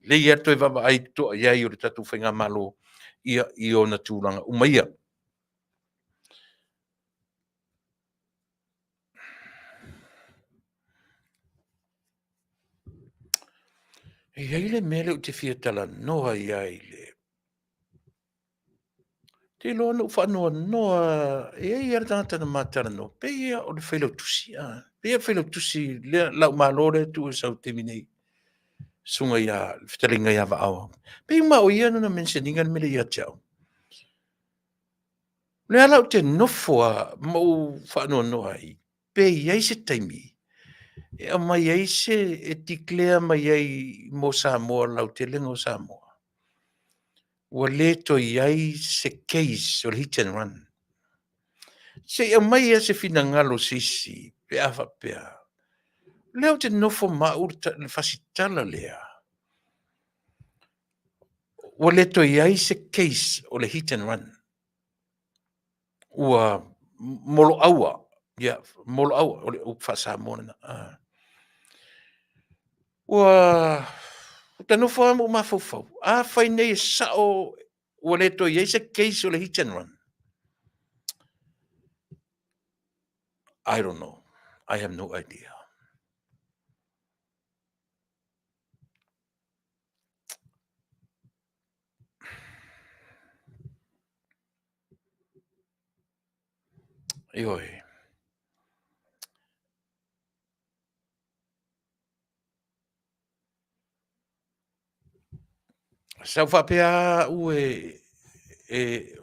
Speaker 2: e lelei lava le toe vaavaai totoa i ai o le tatou faigamalo i ona tulaga uma ia. E i ai le mea lea ou te fia talanoa ai lava i le... Ou te iloa na ou faanoanoa, e i ai lava le tagata na ma talanoa, pei lava o le Failautusi, pei lava o le Failautusi lea, lau Malo lea e tu e sau i le taimi nei, le susuga ia, le fetalaiga ia Vaa. Pei uma lava o ia na mention ina le mea lea ia te au. O lea la ou te nofo lava ma ou faanoanoa ai, pe i ai se taimi e aumai ai se, e declare mai ai mo Samoa, lautelega o Samoa, ua le toe i ai se case o le hit and run. Se i aumai lava se finagalo o se isi pe a faapea, o lea ou te nofo ma au i le fasi tala lea, ua le toe i ai se case o le hit and run. Ua moloaua, ia moloaua, o le upu faa-Samoa lena. Ua ta nofo lava ma ou mafaufau, afai nei e sao ua le toe i ai se case o le hit and run, I don't know. I have no idea. Ioe. Sa ou faapea lava au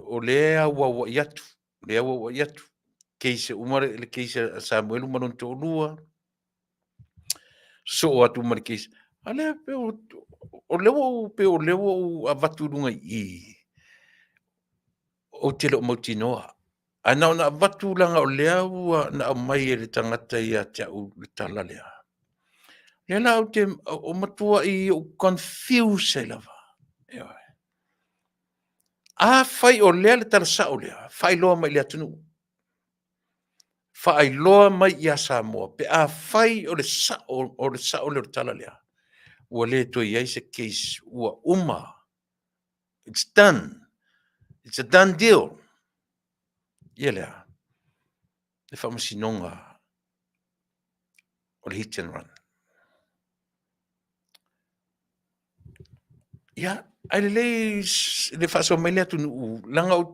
Speaker 2: o lea e auauai atu, o lea e auauai atu, case uma le case a Samuelu ma lona toalua, sosoo atu ma le case. A o lea pei o lea ua ou, pei o lea ua ou avatu i luga i i, ou te le o mautinoa. Ae na ona avatu leaga o lea ua na aumai e le tagata ia te au le tala lea. O lea la ou te matuai ou confuse ai lava. Ioe. Afai o lea le tala sao lea, faailoa mai i le atunuu. Faailoa mai ia Samoa pe afai o le sao, o le sao lea o le tala lea. Ua le toe i ai se case, ua uma. It's done. It's a done deal. Ia lea, le faamasinoga o le hit and run. Ia, ae lelei le faasoa mai le atunuu, leaga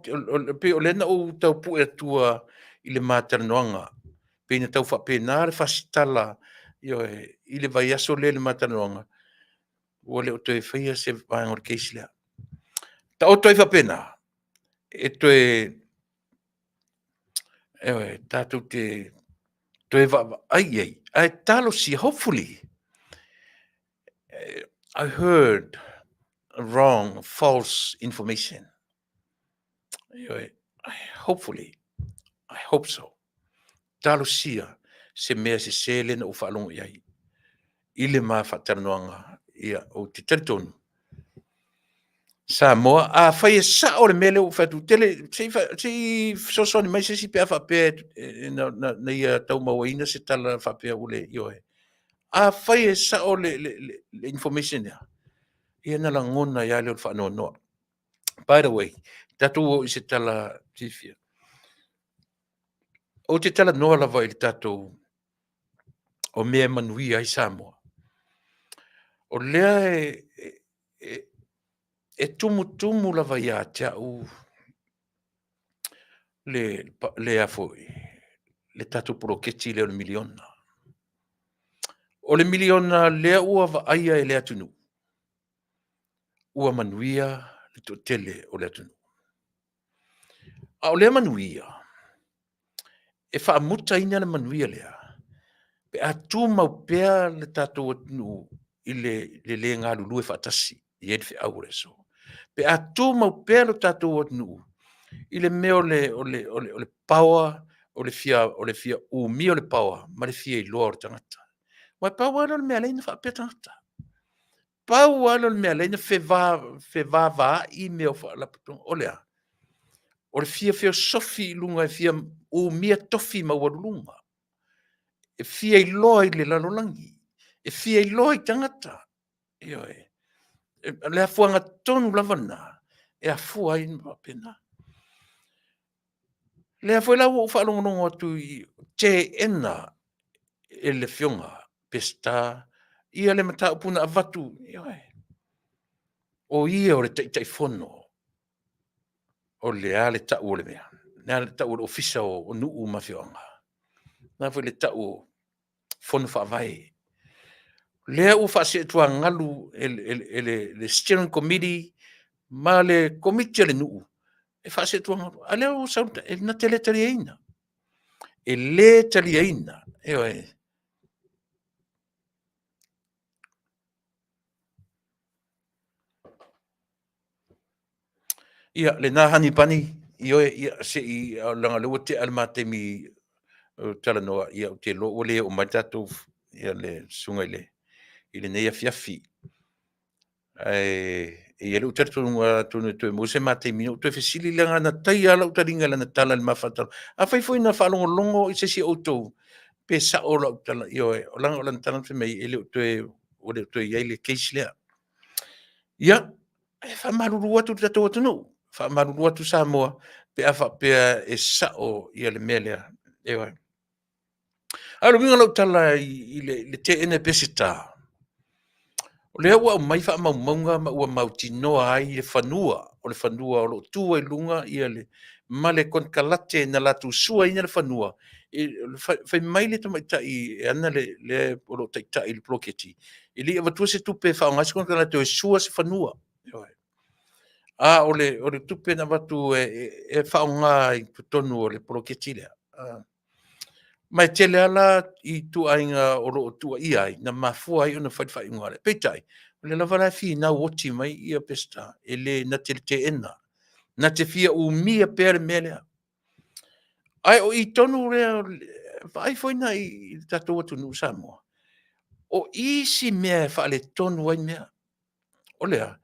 Speaker 2: pei o lea na ou tau pue atua i le ma talanoaga, pei na tau faapena le fasitala, ioe, i le vaiaso lea i le ma talanoaga, ua le o toe faia se vaega o le case lea. Taoto ai faapena, e toe, ioe, tatou te toe vaavaai i ai, ae talosia, hopefully, I heard wrong, false information. Ioe, hopefully, I hope so. Talosia se mea sese lea na ou faalogo i ai i le ma faatalanoaga, ia, ou te talitonu Samoa, afai e sao le mea lea ua ou fai atu, tele, se i fesoasoani mai se isi pe a faapea na ia taumauaina se tala faapea ua le ioe. Afai e sao le information lea, ia na lagona ai lava lea o le faanoanoa. By the way, tatou oo i se tala fiafia. Ou te talanoa lava i le tatou o mea e manuia ai Samoa. O lea e tumutumu lava ia te au le tatou poloketi lea o le miliona. O le miliona lea ua vaaia e le atunuu, ua manuia le toatele o le atunuu. A o lea manuia, e faamutaina le manuia lea pe a tumau pea le tatou atunuu i le le galulue faatasi e i ai le feau o le aso. Pe a tumau pea lo tatou atunuu i le mea o le power, o le fia umia o le power ma le fia iloa o le tagata. Aua e pau lava lea o le mea e ala ai ona faapea tagata. Pau lava lea o le mea e ala ai ona fevavaai mea o faalapotopotoga, o le a? O le fia feosofi i luga e fia umia tofi maualuluga, e fia iloa i le lalolagi, e fia iloa i tagata. Ioe. O le afuaga tonu lava lena e afua ai ona faapena. O lea foi la ua ou faalogologo atu i teena e le Afioga Peseta ia le mataupu na avatu, ioe, o ia o le Taitaifono. O le a le tau o le mea? O le a le tau o le Ofisa o Nuu ma Afioaga? O le a foi le tau o Fono Faavae? O lea ua faasee atuagalu e le Steering Committee ma le Komiti a le nuu e faasee atugalu, a o lea ua sau e na te le taliaina. E le taliaina, ioe. Ia, lena Hani Pani, ioe, ia, se i, leaga o lea ua tea le ma taimi talanoa, ia ou te iloa ua le oo mai le tatou, ia le susuga i le, i lenei afiafi. Ae e i ai lou talitonuga atonu e toe maua se ma taimi ona ou toe fesili lea, leaga na taia lava lau taliga i lana tala i le ma faatalanoaga. Afai foi na faalogologo se isi o outou pe sao lau tala, ioe, leaga o lana tala na fai mai e le o toe, ua le o toe i ai le case lea. Ia, e faamalulu atu i le tatou atunuu, faamalulu atu Samoa pe a faapea e sao le mea lea. Ioe. A o le uiga o lau tala i le teena e Peseta, o lea ua aumai faamaumauga ma ua mautinoa ai le fanua, o le fanua o lo o tu ai i luga ma le konekarate na latou suaina le fanua. Fai mai le tamaitai e ana le o lo o taitai i le poloketi, e le i avatua se tupe e faaaoga ai se konekarate e o e sua se fanua. A o le tupe na avatu e faaaoga i totonu o le poloketi lea. Ma e tele lava la ituaiga o lo o tuuaia ai na mafua ai ona fai le faaiuga lea. Peitai, o lea lava la e finau oti mai Peseta, e le na te le teena, na te fia umia pea le mea lea. Ae o i tonu lea, vaai foi la i le tatou atunuu o Samoa, o i si mea e faaletonu ai mea. O le a?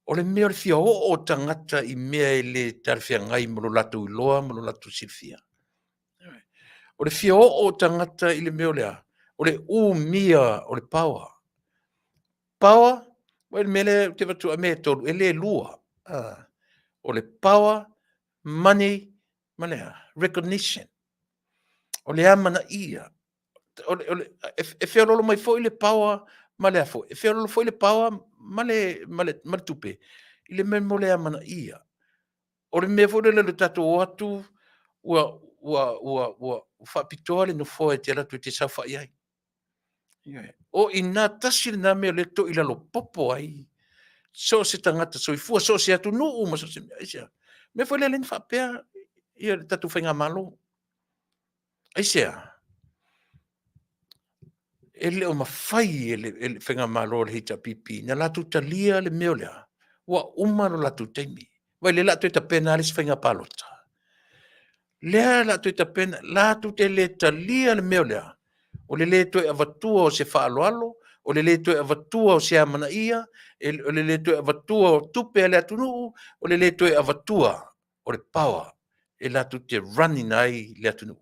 Speaker 2: O le mea o le fia oo o tagata i mea e le talafeagai ma lo latou iloa ma lo latou silafia. O le fia oo o tagata i le mea o le a? O le umia o le power. Power, o le mea lea ou te avatua mea e tolu, e le lua. O le power, money, ma le a? Recognition. O le amanaia. O le, o le, e, e feololo mai foi le power ma le a foi? E feololo foi le power ma le, ma le, ma le tupe i le mea mo le amanaia. O le mea foi lele o le tatou o atu ua, ua, ua, ua faapitoa le nofoa e te alu atu e te saofai ai. O i ina tasi lena mea o lea e toilalo popo ai so o se tagata soifua, so o se atunuu ma so o se mea. Aisea? Mea foi lea na faapea ia le tatou faigamalo. Aisea? E le o mafai e le faigamalo a le HRPP na latou talia le mea o le a? Ua uma lo latou taimi. Vaai lea o le a toe tapena lava le isi faiga palota. Lea o le a toe tapena, latou te le talia le mea o le a? O le le toe avatua o se faaaloalo, o le le toe avatua o se amanaia, o le le toe avatua o tupe a le atunuu, o le le toe avatua o le power e latou te run ina ai le atunuu.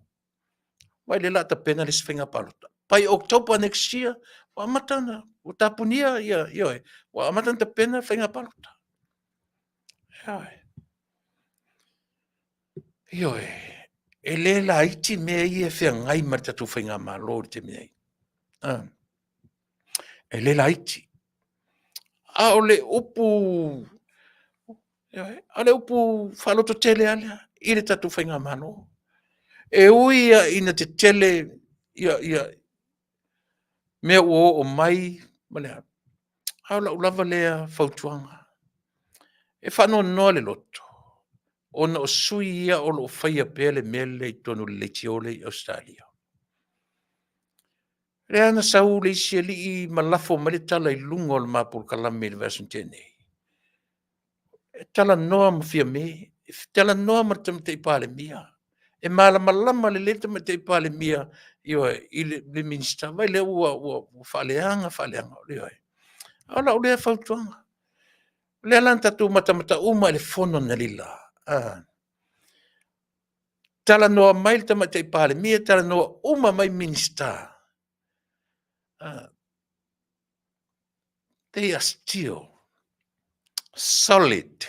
Speaker 2: Vaai lea o le a tapena le isi faiga palota. By October next year, ua amata ona, ua tapunia ia, ioe, ua amata ona tapena faiga palota. Ioe. Ioe. E le laiti mea ia e feagai ma le tatou faigamalo i le taimi nei. Ah. E le laiti. A o le upu, ioe, a o le upu faalototele lava lea i le tatou faigamalo. E ui lava ina tetele ia, ia mea ua oo mai ma le a, a o lau lava lea fautuaga, e faanoanoa le loto ona o sui ia o lo o faia pea le mea lea i totonu o le leitio lea i Ausetalia. Lea na sau le isi alii ma lafo mai le tala i luga o le ma polokalame i le vaiaso na tea nei. E talanoa ma Fiame, e talanoa ma le Tamaitai Palemia. E malamalama lelei le Tamaitai Palemia, ioe, i le Minisita. Vaai lea ua, ua, ua faaleaga, faaleaga, ioe. A o lau lea fautuaga, o lea la na tatou matamata uma i le fono analeila. Ah. Talanoa mai le Tamaitai Palemia, talanoa uma mai Minisita. Ah. They are still solid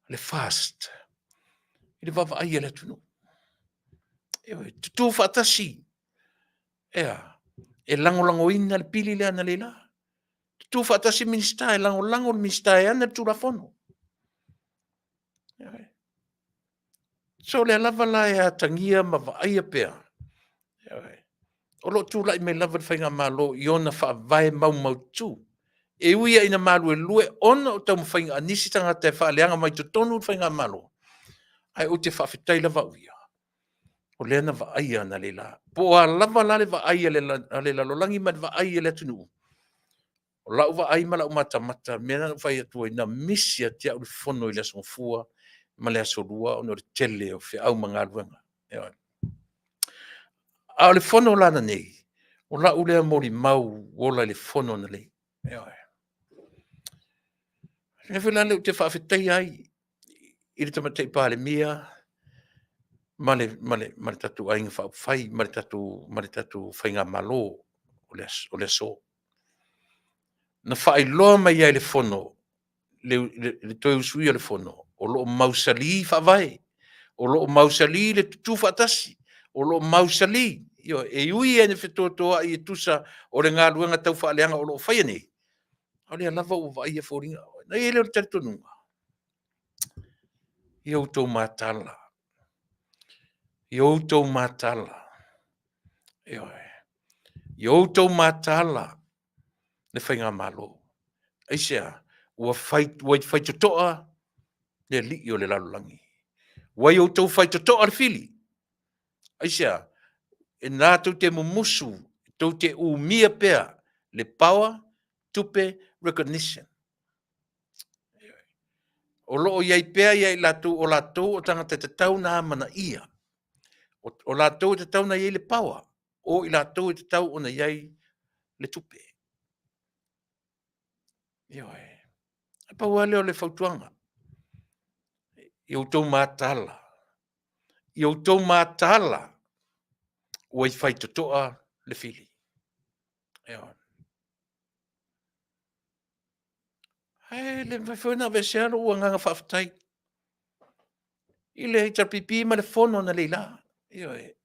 Speaker 2: le fast i le vaavaai a le atunuu. Ioe, tutū faatasi, ea, e lagolagoina le pili lea analeila. Tutū faatasi Minisita e lagolago le Minisita e ana le Tulafono. Ioe. So lea lava la e atagia ma vaaia pea, ioe, o lo o tulai mai lava le faigamalo i ona faavae maumaututu. E ui lava ina maluelue ona o taumafaiga a nisi tagata e faaleaga mai totonu le faigamalo, ae ou te faafetai lava au ia, o lea na vaaia analeila. Po o a lava la le vaai a le lalolagi ma le vaai a le atunuu, O lau vaai ma lau matamata, mea lena na ou fai atu ai, na misi ia te au le fono i le Aso Gafua ma le Aso Lua ona o le tele o feau ma galuega. Ioe. A o le fono la nanei, o lau lea molimau ola i le fono ananei. Ioe. O le mea foi la lea ou te faafetaia ai i le Tamaitai Palemia ma le, ma le, ma le tatou Aiga Faaupufai ma le tatou, ma le tatou Faigamalo o le aso, o le aso. Na faailoa mai ai i le fono, le, le, le toe usuia o le fono, o lo o mausali faavae, o lo o mausali le tutū faatasi, o lo o mausali, ioe, e ui lava ina fetotoai e tusa o le galuega taufaaleaga o lo o faia nei, a o lea lava ua vaaia foliga. Ona i ai lea o le talitonuga, ia outou mataala, ia outou mataala, ioe, ia outou mataala le faigamalo. Aisea? Ua fai, ua faitotoa le alii o le lalolagi. Ua i outou faitotoa le fili. Aisea? E latou te mumusu, tou te umia pea le power, tupe, recognition. O lo o i ai pea ia i latou o latou o tagata e tatau ona amanaia. O, o latou e tatau ona i ai le power, o i latou e tatau ona i ai le tupe. Ioe. E pau lava lea o le fautuaga. I outou mataala. I outou mataala ua i faitotoa le fili. Ioe. Ae le mafai foi ona aveesea lou agaga faafetai i le HRPP ma le fono analeila. Ioe.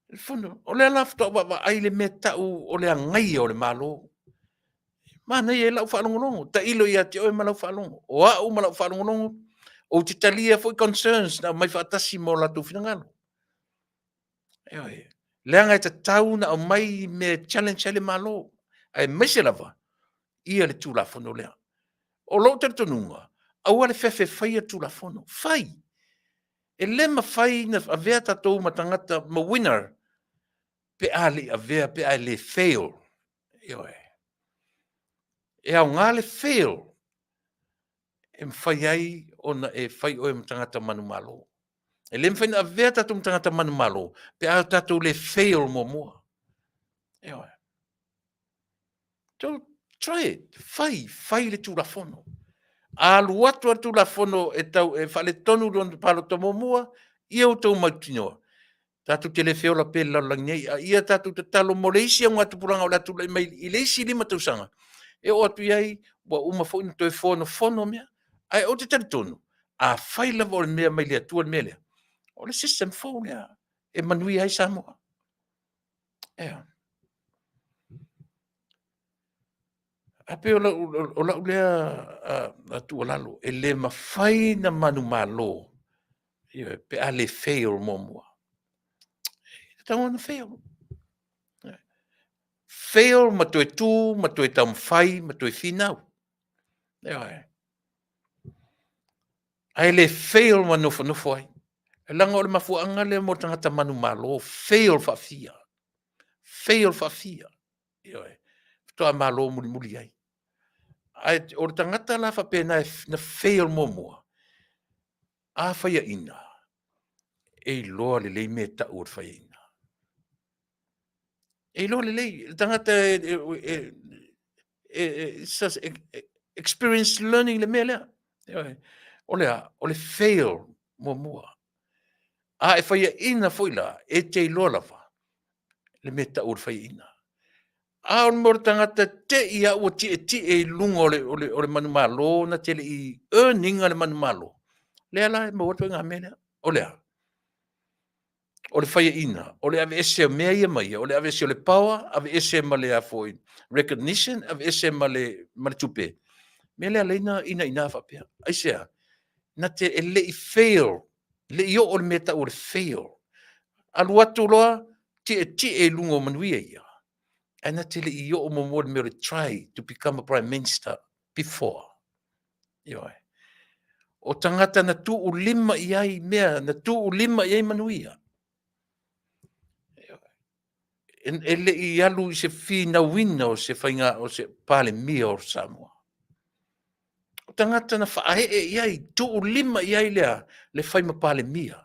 Speaker 2: Le fono, o lea la faatoa ou vaavaai i le mea e tau o le agaia o le Malo. Manaia i lau faalogologo, tailo ia te oe ma lau faalogo. O au ma lau faalogologo, ou te talia foi concerns na aumai faatasi ma o latou finagalo. Ioe. Leaga e tatau ona aumai mea e challenge ai le Malo, aemaise lava le Tulafono lea. O lou talitonuga, aua le fefe e faia le Tulafono, fai! E le mafai ona avea tatou ma tagata ma winner pe a le i avea, pe a le fail. Ioe. E aoga le fail e mafai ai ona e fai oe ma tagata manumalo. E le mafai ona avea tatou ma tagata manumalo pe a tatou le fail muamua. Ioe. So try it, fai, fai le Tulafono. A alu atu lava le Tulafono e tau e faaletonu lona palota muamua, ia outou mautinoa, tatou te le feola pea i le lalolagi nei, a ia tatou tatalo mo le isi augatupulaga o le a tulai mai i le isi 5 tausaga e oo atu i ai ua uma foi ona toe fonofono mea. Ae ou te talitonu, afai lava o le mea mai le Atua le mea lea, o le system fou lea e manuia ai Samoa. Ioe. Ae pei o lau lea tuualalo, e le mafai ona manumalo, ioe, pe a le fail muamua. E tatau ona fail. Fail ma toe tu ma toe taumafai ma toe finau. Ioe. Ae le fail ma nofonofo ai. Leaga o le mafuaaga lea mo le tagata manumalo, fail faafia, fail faafia. Ioe. Faatoa malo mulimuli ai. Ae o le tagata la faapena na fail muamua, a faiaina, e iloa lelei mea e tau o le faiaina. E iloa lelei, le tagata e experience learning le mea lea. Ioe. O le a? O le fail muamua. A e faiaina foi la, e te iloa lava le mea e tau o le faiaina. A o le mea o le tagata te i lava ua tietie i luga o le manumalo na te le i earn ina le manumalo, lea la e maua ai le ituaiga mea lea. O le a? O le faiaina, o le aveese o mea ia ma ia, o le aveese o le power, aveese ma le recognition, aveese ma le tupe, mea lea e ala ai ona inaina faapea. Aisea? Na te le i fail, le i oo i le mea e tau o le fail. Alu atu loa tietie i luga o manuia ia, ae na te le i oo muamua i le mea o le try to become a Prime Minister before. Ioe. O tagata na tuulima i ai mea, na tuulima i ai manuia. E le i alu i se finauina o se faiga o se Palemia o Samoa. O tagata na faaee i ai, tuulima i ai le a? Le fai ma Palemia.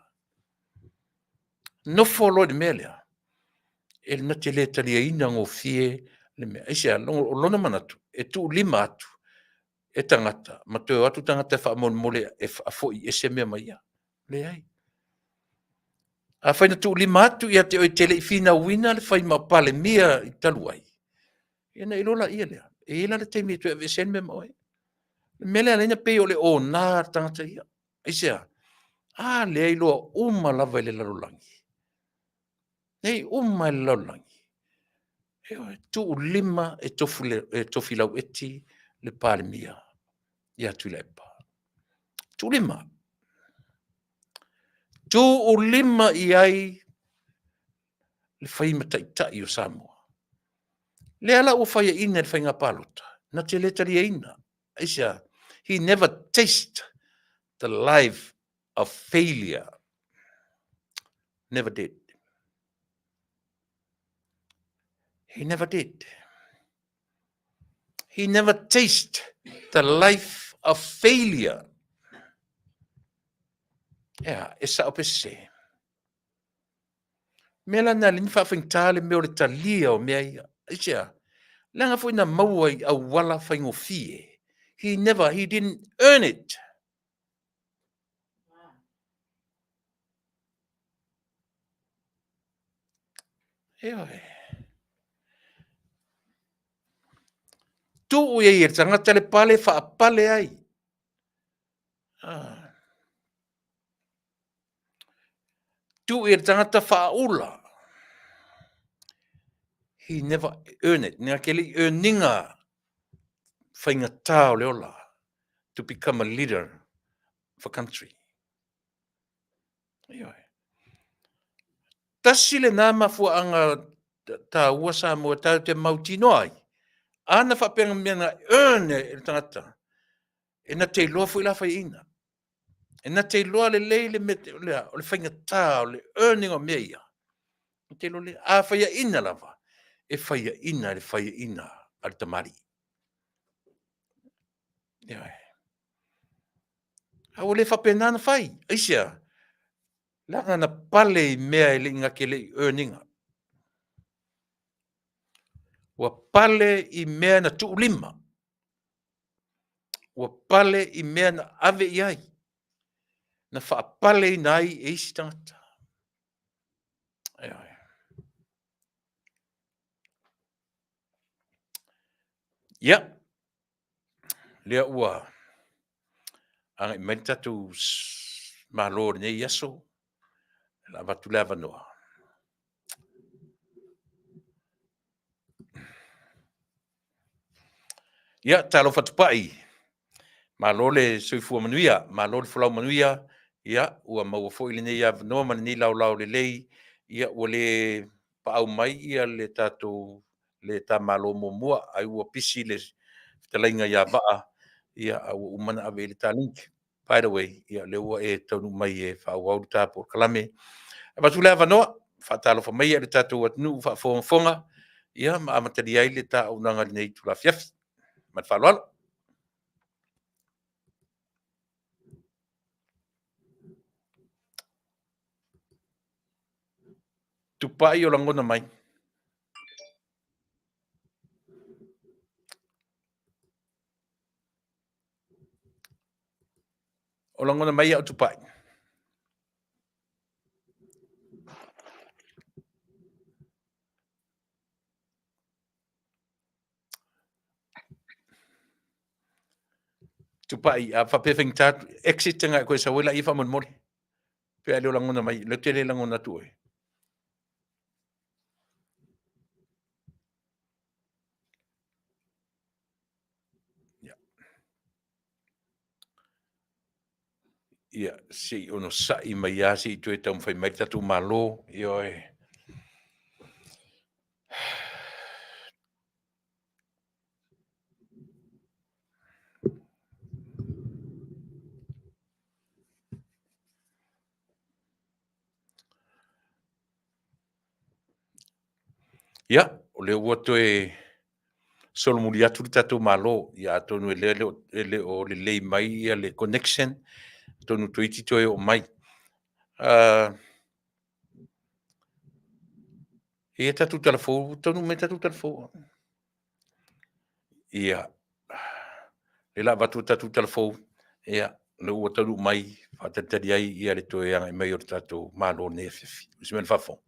Speaker 2: Nofo loa i le mea lea, e na te le taliaina gofie le mea. Aisea? O lona manatu, e tuulima atu e tagata ma toe o atu tagata e faamolemole e faafoi ese mea mai ia. Leai. Afai na tuulima atu ia te oe e te le i finauina le fai ma Palemia talu ai, ia ona e iloa laia lea, e i ai la le taimi e toe aveese ai le mea ma oe. O le mea lea e ala ai ona pei o le ona le tagata ia. Aisea? A lea e iloa uma lava e le lalolagi, nei uma lava e le lalolagi, ioe, tuulima e Tofilau Eti le Palemia ia Tuilaepa. Tuulima. Tuulima i ai le fai ma taitai o Samoa. Lea la ua faiaina i le faiga palota, na te le taliaina. Aisea? He never taste the life of failure. Never did. He never did. He never taste the life of failure. Ea, e sao pe sese. Mea la na lini faafaigata le mea o le talia o mea ia. Aisea? Leaga foi na maua i auala faigofie. He never, he didn't earn it. Ioe. Tuu i ai e le tagata le pale faapale ai. Ah. Tuu i le tagata faaula. He never earn it. Nea ke le i earninga faigata o le ola to become a leader of a country. Ioe. Tasi lena mafuaaga taua Samoa tatou te mautinoa ai. Ana faapea mea na earn e le tagata, e na te iloa foi la faiaina. E na te iloa lelei le mea, o le faigata o le earning o mea ia. Na te iloa lelei. A faiaina lava, e faiaina e le faiaina a le tamalii. Ioe. A ua le faapena ona fai. Aisea? Leaga na pale i mea e le i gata e le i earn ina. Ua pale i mea na tuulima. Ua pale i mea na ave i ai. Na faapaleina ai e isi tagata. Ioe. Ia, lea ua agai mai le tatou Malo i lenei aso, o le a avatu le avanoa. Ia, talofa tupai, malo le soifua manuia, malo le folau manuia, ia, ua maua foi lenei avanoa ma lenei laolao lelei, ia, ua le paau mai ia le tatou le ta Malo muamua, ai ua pisi le fetalaiga ia Vaa, ia a ua uma ona ave i ai le ta link. By the way, ia o lea ua e taunuu mai e faaauau le ta polokalame. Avatu le avanoa, faatalofa maia i le tatou atunuu o faafogafoga, ia ma amatalia ai le ta auaunaga i lenei itula afiafi. Ma le faaaloalo. Tupai o lagona mai. O lagona mai au Tupai. Tupai, a faapea e faigata, exit agai koe sau ai laia faamolemole. Pe a le o lagona mai, lea ou te le lagona atu oe. Ia, se i onosai mai lava se i toe taumafai mai le tatou Malo. Ioe. Ia, o lea ua toe solomuli atu le tatou Malo, ia atonu e le o lelei mai ia le connection, atonu toeitiiti toe oo mai. E i ai tatou tala fou, ua taunuu mai tatou tala fou. Ia, lea o le a avatu a tatou tala fou, ia, lea ua taunuu mai, faatalitali ai ia le toe agai mai o le tatou Malo i lenei afiafi. Usi mai le faafofoga.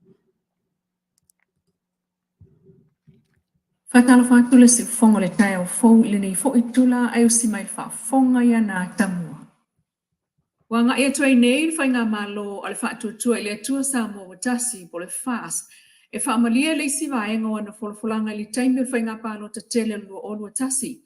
Speaker 3: Faatalofa atu le siufofoga o le taeao fou i lenei foi itula ae usi mai le faafofoga i ana atamua. Ua agai atu ai nei le Faigamalo a le Faatuatua i le Atua Samoa ua Tasi, po o le FAST, e faamalie le isi vaega o ana folafolaga i le taimi o le faiga palota tele o le 2021.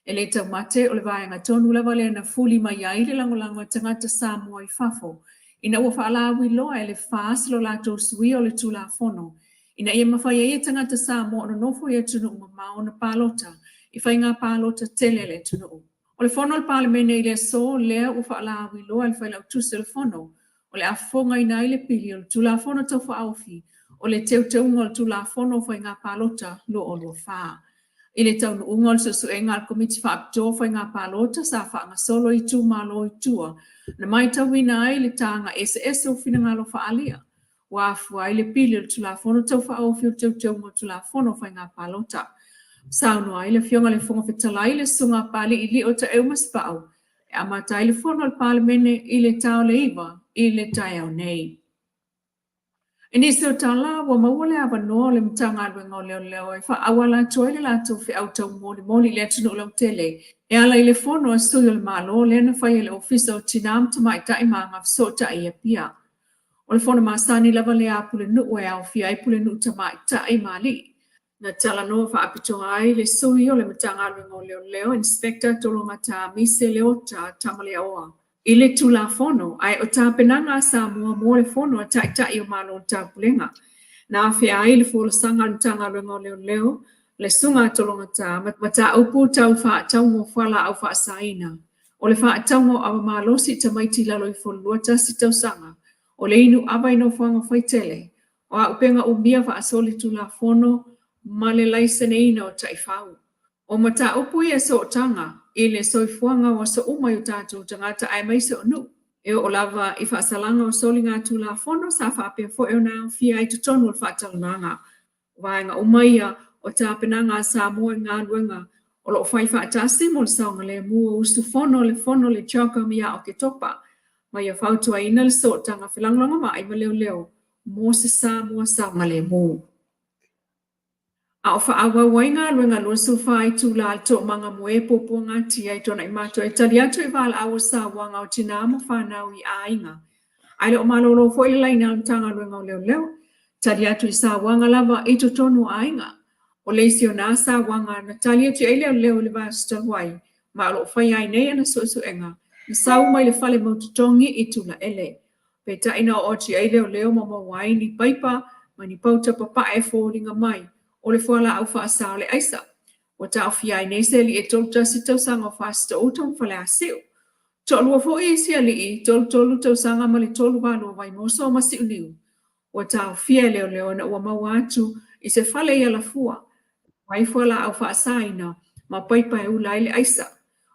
Speaker 3: E le taumate, o le vaega tonu lava lea na fuli mai ai le lagolago a tagata Samoa i fafo ina ua faalauiloa e le FAST lo latou suia o le Tulafono ina ia mafai ai e tagata Samoa o nonofo i atunuu mamao ona palota i faiga palota tele a le atunuu. O le fono a le Palemene i le aso lea ua faalauiloa e le Failautusi o le Fono o le a fofogaina ai le pili o le Tulafono Tau Faaofi o le Teuteuga o le Tulafono o Faiga Palota 2024. I le taunuuga o le suesuega a le Komiti Faapitoa o Faiga Palota sa faagasolo i itumalo i tua, na matauina ai le taga eseese o finagalo faaalia ua afua ai le pili o le Tulafono Tau Faaofi o le Teuteuga o le Tulafono o Faiga Palota. Saunoa ai le Afioga i le Fofoga Fetalai, le Susuga a Papalii Lio Taeu Masepau, e amata ai le fono a le Palemene i le ta o le 9 i le taeao nei. I nisi o tala, ua maua le avanoa o le Matagaluega o Leoleo e faaauala atu ai le latou feau taumolimoli i le atunuu lautele e ala i le fono a sui o le Malo lea na faia e le Ofisa o Tina ma Tamaitai ma Agafesootai i Apia. O le fono masani lava lea a Pulenuu e aofia ai Pulenuu tamaitai ma alii. Na talanoa faapitoa ai le sui o le Matagaluega o Leoleo, Inspector Tologata Mise Leota Tamaleaoa, i le Tulafono ae o tapenaga a Samoa mo le Fono a Taitai o Malo o le Taupulega. Na afea ai le folasaga a le Matagaluega o Leoleo, le Susuga a Tologata, mataupu tau faatauga o fualaau faasaina, o le faatauga o ava malosi i tamaiti i lalo ifo o le 21 tausaga, o le inu ava i nofoaga faitele, o auupega umia faasolitulafono ma le laiseneina o taifau. O mataupu ia e sootaga i le soifuaga o aso uma i o tatou tagata aemaise o nuu, e oo lava i faasalaga o soligatulafono sa faapea foi ona aofia ai i totonu o le faatalanoaga. O vaega uma ia o tapenaga a Samoa i galuega o lo o fai faatasi mo le saogalemu o usufono o le Fono a le CHOGM ia Oketopa, ma ia fautuaina le sootaga felagolagomai ma leoleo mo se Samoa saogalemu. A o faaauau ai galuega 24 itula a le Toomaga mo e Puapuagatia i Tuanaimato e tali atu i valaau o sauaga o tina ma fanau i aiga, ae le o malolo foi le laina a le Matagaluega o Leoleo, tali atu i sauaga lava i totonu o aiga. O le isi o na sauaga na tali atu i ai leoleo i le vaiaso talu ai, ma o lo o faia ai nei ana suesuega, na sau mai le fale mautotogi i Tulaele. Peitai na oo atu i ai leoleo ma maua ai ni paipa ma ni pauta papae e foliga mai o le fualaau faasa o le aisa. Ua taofia ai nei se alii e 31 tausaga o Fasitoo-uta ma Faleasiu. Toalua foi isi alii, 33 tausaga ma le 38 o Vaimoso ma Siuniu, ua taofia e leoleo ina ua maua atu i se fale i Alafua ai fualaau faasaina ma paipa e ula ai le aisa.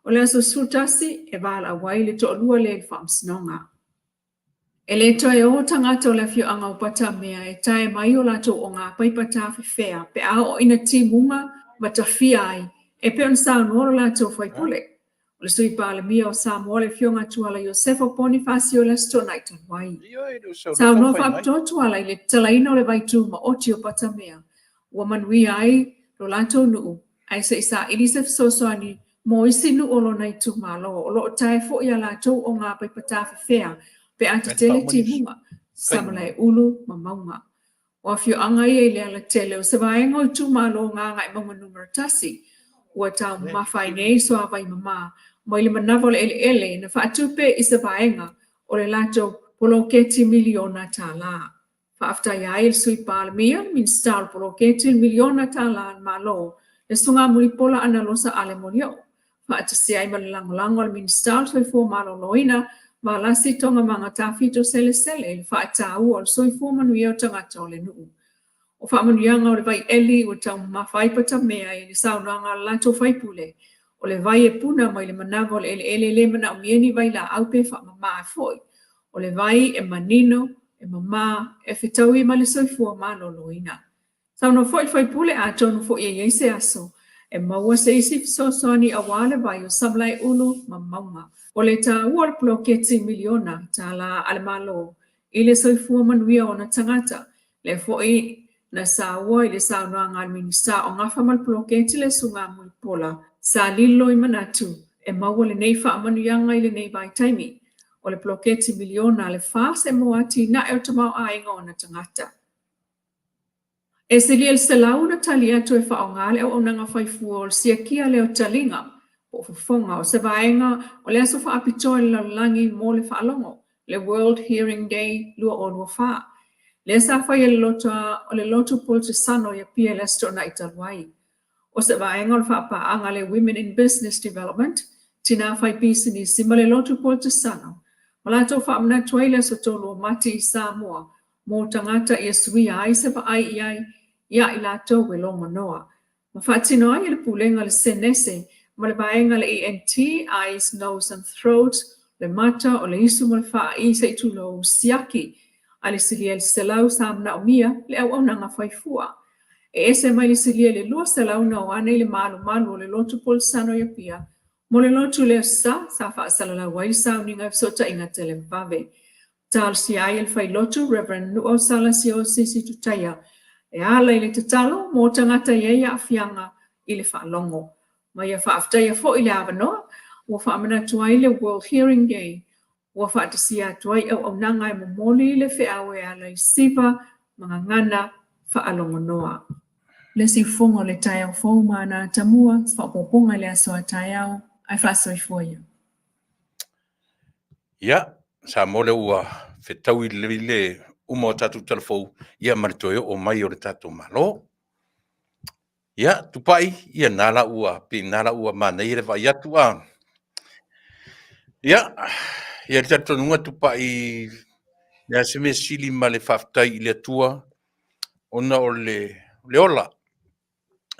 Speaker 3: O le aso 11 e valaau ai le toalua lea i le faamasinoga. E le toe o tagata o le afioaga o Patamea e tae mai o latou ogapaipa tafefea pe a oo ina timuga ma tafia ai e pei ona saunoa lo latou faipule. O le Sui Palemia o Samoa le Afioga Tuala Iosefo Ponifasio i le Aso Toonai talu ai. Saunoa faapitoa Tuala i le tatalaina o le vai tumaoti o Patamea ua manuia ai lo latou nuu ae se i saili se fesoasoani mo isi nuu o lona itumalo o lo o tae foi a latou ogapaipa tafefea pe a tetele timuga, Samalaeulu ma Mauga. O afioaga ia i le alatele o se vaega o itumalo o Gagaemauga Numera 1 ua taumamafa ai nei suavai mama mai le manava o le eleele na faatupe i se vaega o le latou poloketi miliona tala. Faafetaia ai e le Sui Palemia, le Minisita o le Poloketi le miliona tala a le Malo, le Susuga Mulipola Anarosa Ale Molioo, faatasi ai ma le lagolago a le Minisita o le Soifua Maloloina, Valasi Togamana Tafito Selesele i le faataua o le soifua manuia o tagata o le nuu. O faamanuiaga o le vai eli ua taumamafa ai Patamea i le saunoaga a le latou faipule, o le vai e puna mai le manava o le eleele e le manaomia ni vailaau pe faamama foi. O le vai e manino, e mama, e fetaui ma le soifua maloloina. Saunoa foi le faipule atonu foi e i ai se aso e maua se isi fesoasoani aua le vai o Samalaeulu ma Mauga. O le taua o le poloketi miliona tala a le Malo i le soifua manuia o ona tagata, lea foi na saua i le saunoaga a le Minisita o gafa ma le poloketi le Susuga Mulipola, sa lilo i manatu e maua lenei faamanuiaga i lenei vaitaimi. O le poloketi miliona le FAST e mo atinae o le tamaoaiga o ona tagata. E silia i le 100 na tali atu e faaaoga le auaunaga faifua o le siakia lea o taliga po o fofoga o se vaega o le aso faapitoa i le lalolagi mo le faalogo, le World Hearing Day 2024, lea sa faia e le loto o le Lotu Polotesano i Apia i le Aso Toonai talu ai. O se vaega o le faapaaga a le Women in Business Development, Tina Fai Pisinisi, ma le Lotu Polotesano, ma latou faamanatu ai le aso 3 o Mati i Samoa mo tagata ia suia ai se vaai i ai iā i latou e logonoa. Ma faatino ai e le Pulega le Senese ma le vaega a le ENT, Eyes, Nose and Throat, le mata, o le isu ma le faai se i tulou siaki a le silia i le 100 sa manaomia le auaunaga faifua. E ese mai le silia i le 200 na o ane i le malumalu o le lotu Polesano i Apia mo le lotu lea sa sa faasalalau ai le sauniga i fesootaiga televavave. Talosia ai e le Failotu Rev. Nuuausala Siaosisi Tutaia e ala i le tatalo mo tagata e i ai aafiaga i le faalogo. Ma ia faafetaia foi le avanoa ua faamanatu ai le World Hearing Day ua faatasia atu ai auaunaga e momoli le feau e ala i siva ma gagana faalogonoa. Le isi fono o le taeao fou ma ana atamua, se faaopoopoga i le aso a taeao, ae faasoifua ia.
Speaker 2: Ia, Samoa lea ua fetaui lelei le uma o tatou talafou, ia ma le toe oo mai o le tatou Malo. Ia, Tupai, ia na la ua, pei na la ua manaia le vaai atu a. Ia, ia le talitonuga Tupai, le a se mea sili ma le faafetai i le Atua ona o le, le ola.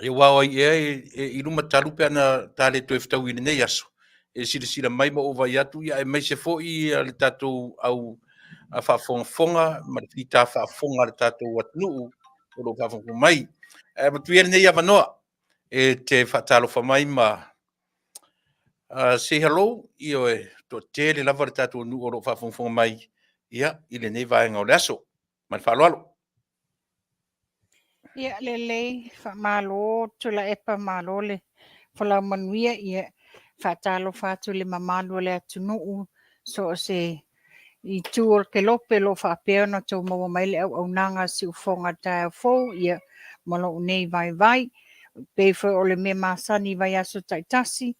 Speaker 2: Ia aua o ai ea e i luma talu pe ana ta le toe fetaui i lenei aso, e silasila mai ma ou vaai atu, ia aemaise foi le tatou au faafogafoga ma le fita faafofoga a le tatou atunuu o lo o faafogafoga mai. Ae avatu ia lenei avanoa e te faatalofa mai ma say hello, ioe, toatele lava le tatou nuu o lo o faafogafoga mai ia, i lenei vaega o le aso. Ma le faaaloalo.
Speaker 4: Ia lelei, faamalo Tuilaepa, malo le folau manuia. Ia faatalofa atu i le mamalu o le atunuu so o se itu o le kelope o lo o faapea ona outou maua mai le auaunaga a Siufofoga i le taeao fou, ia ma lou nei vaivai. E pei foi o le mea masani i vaiaso taitasi,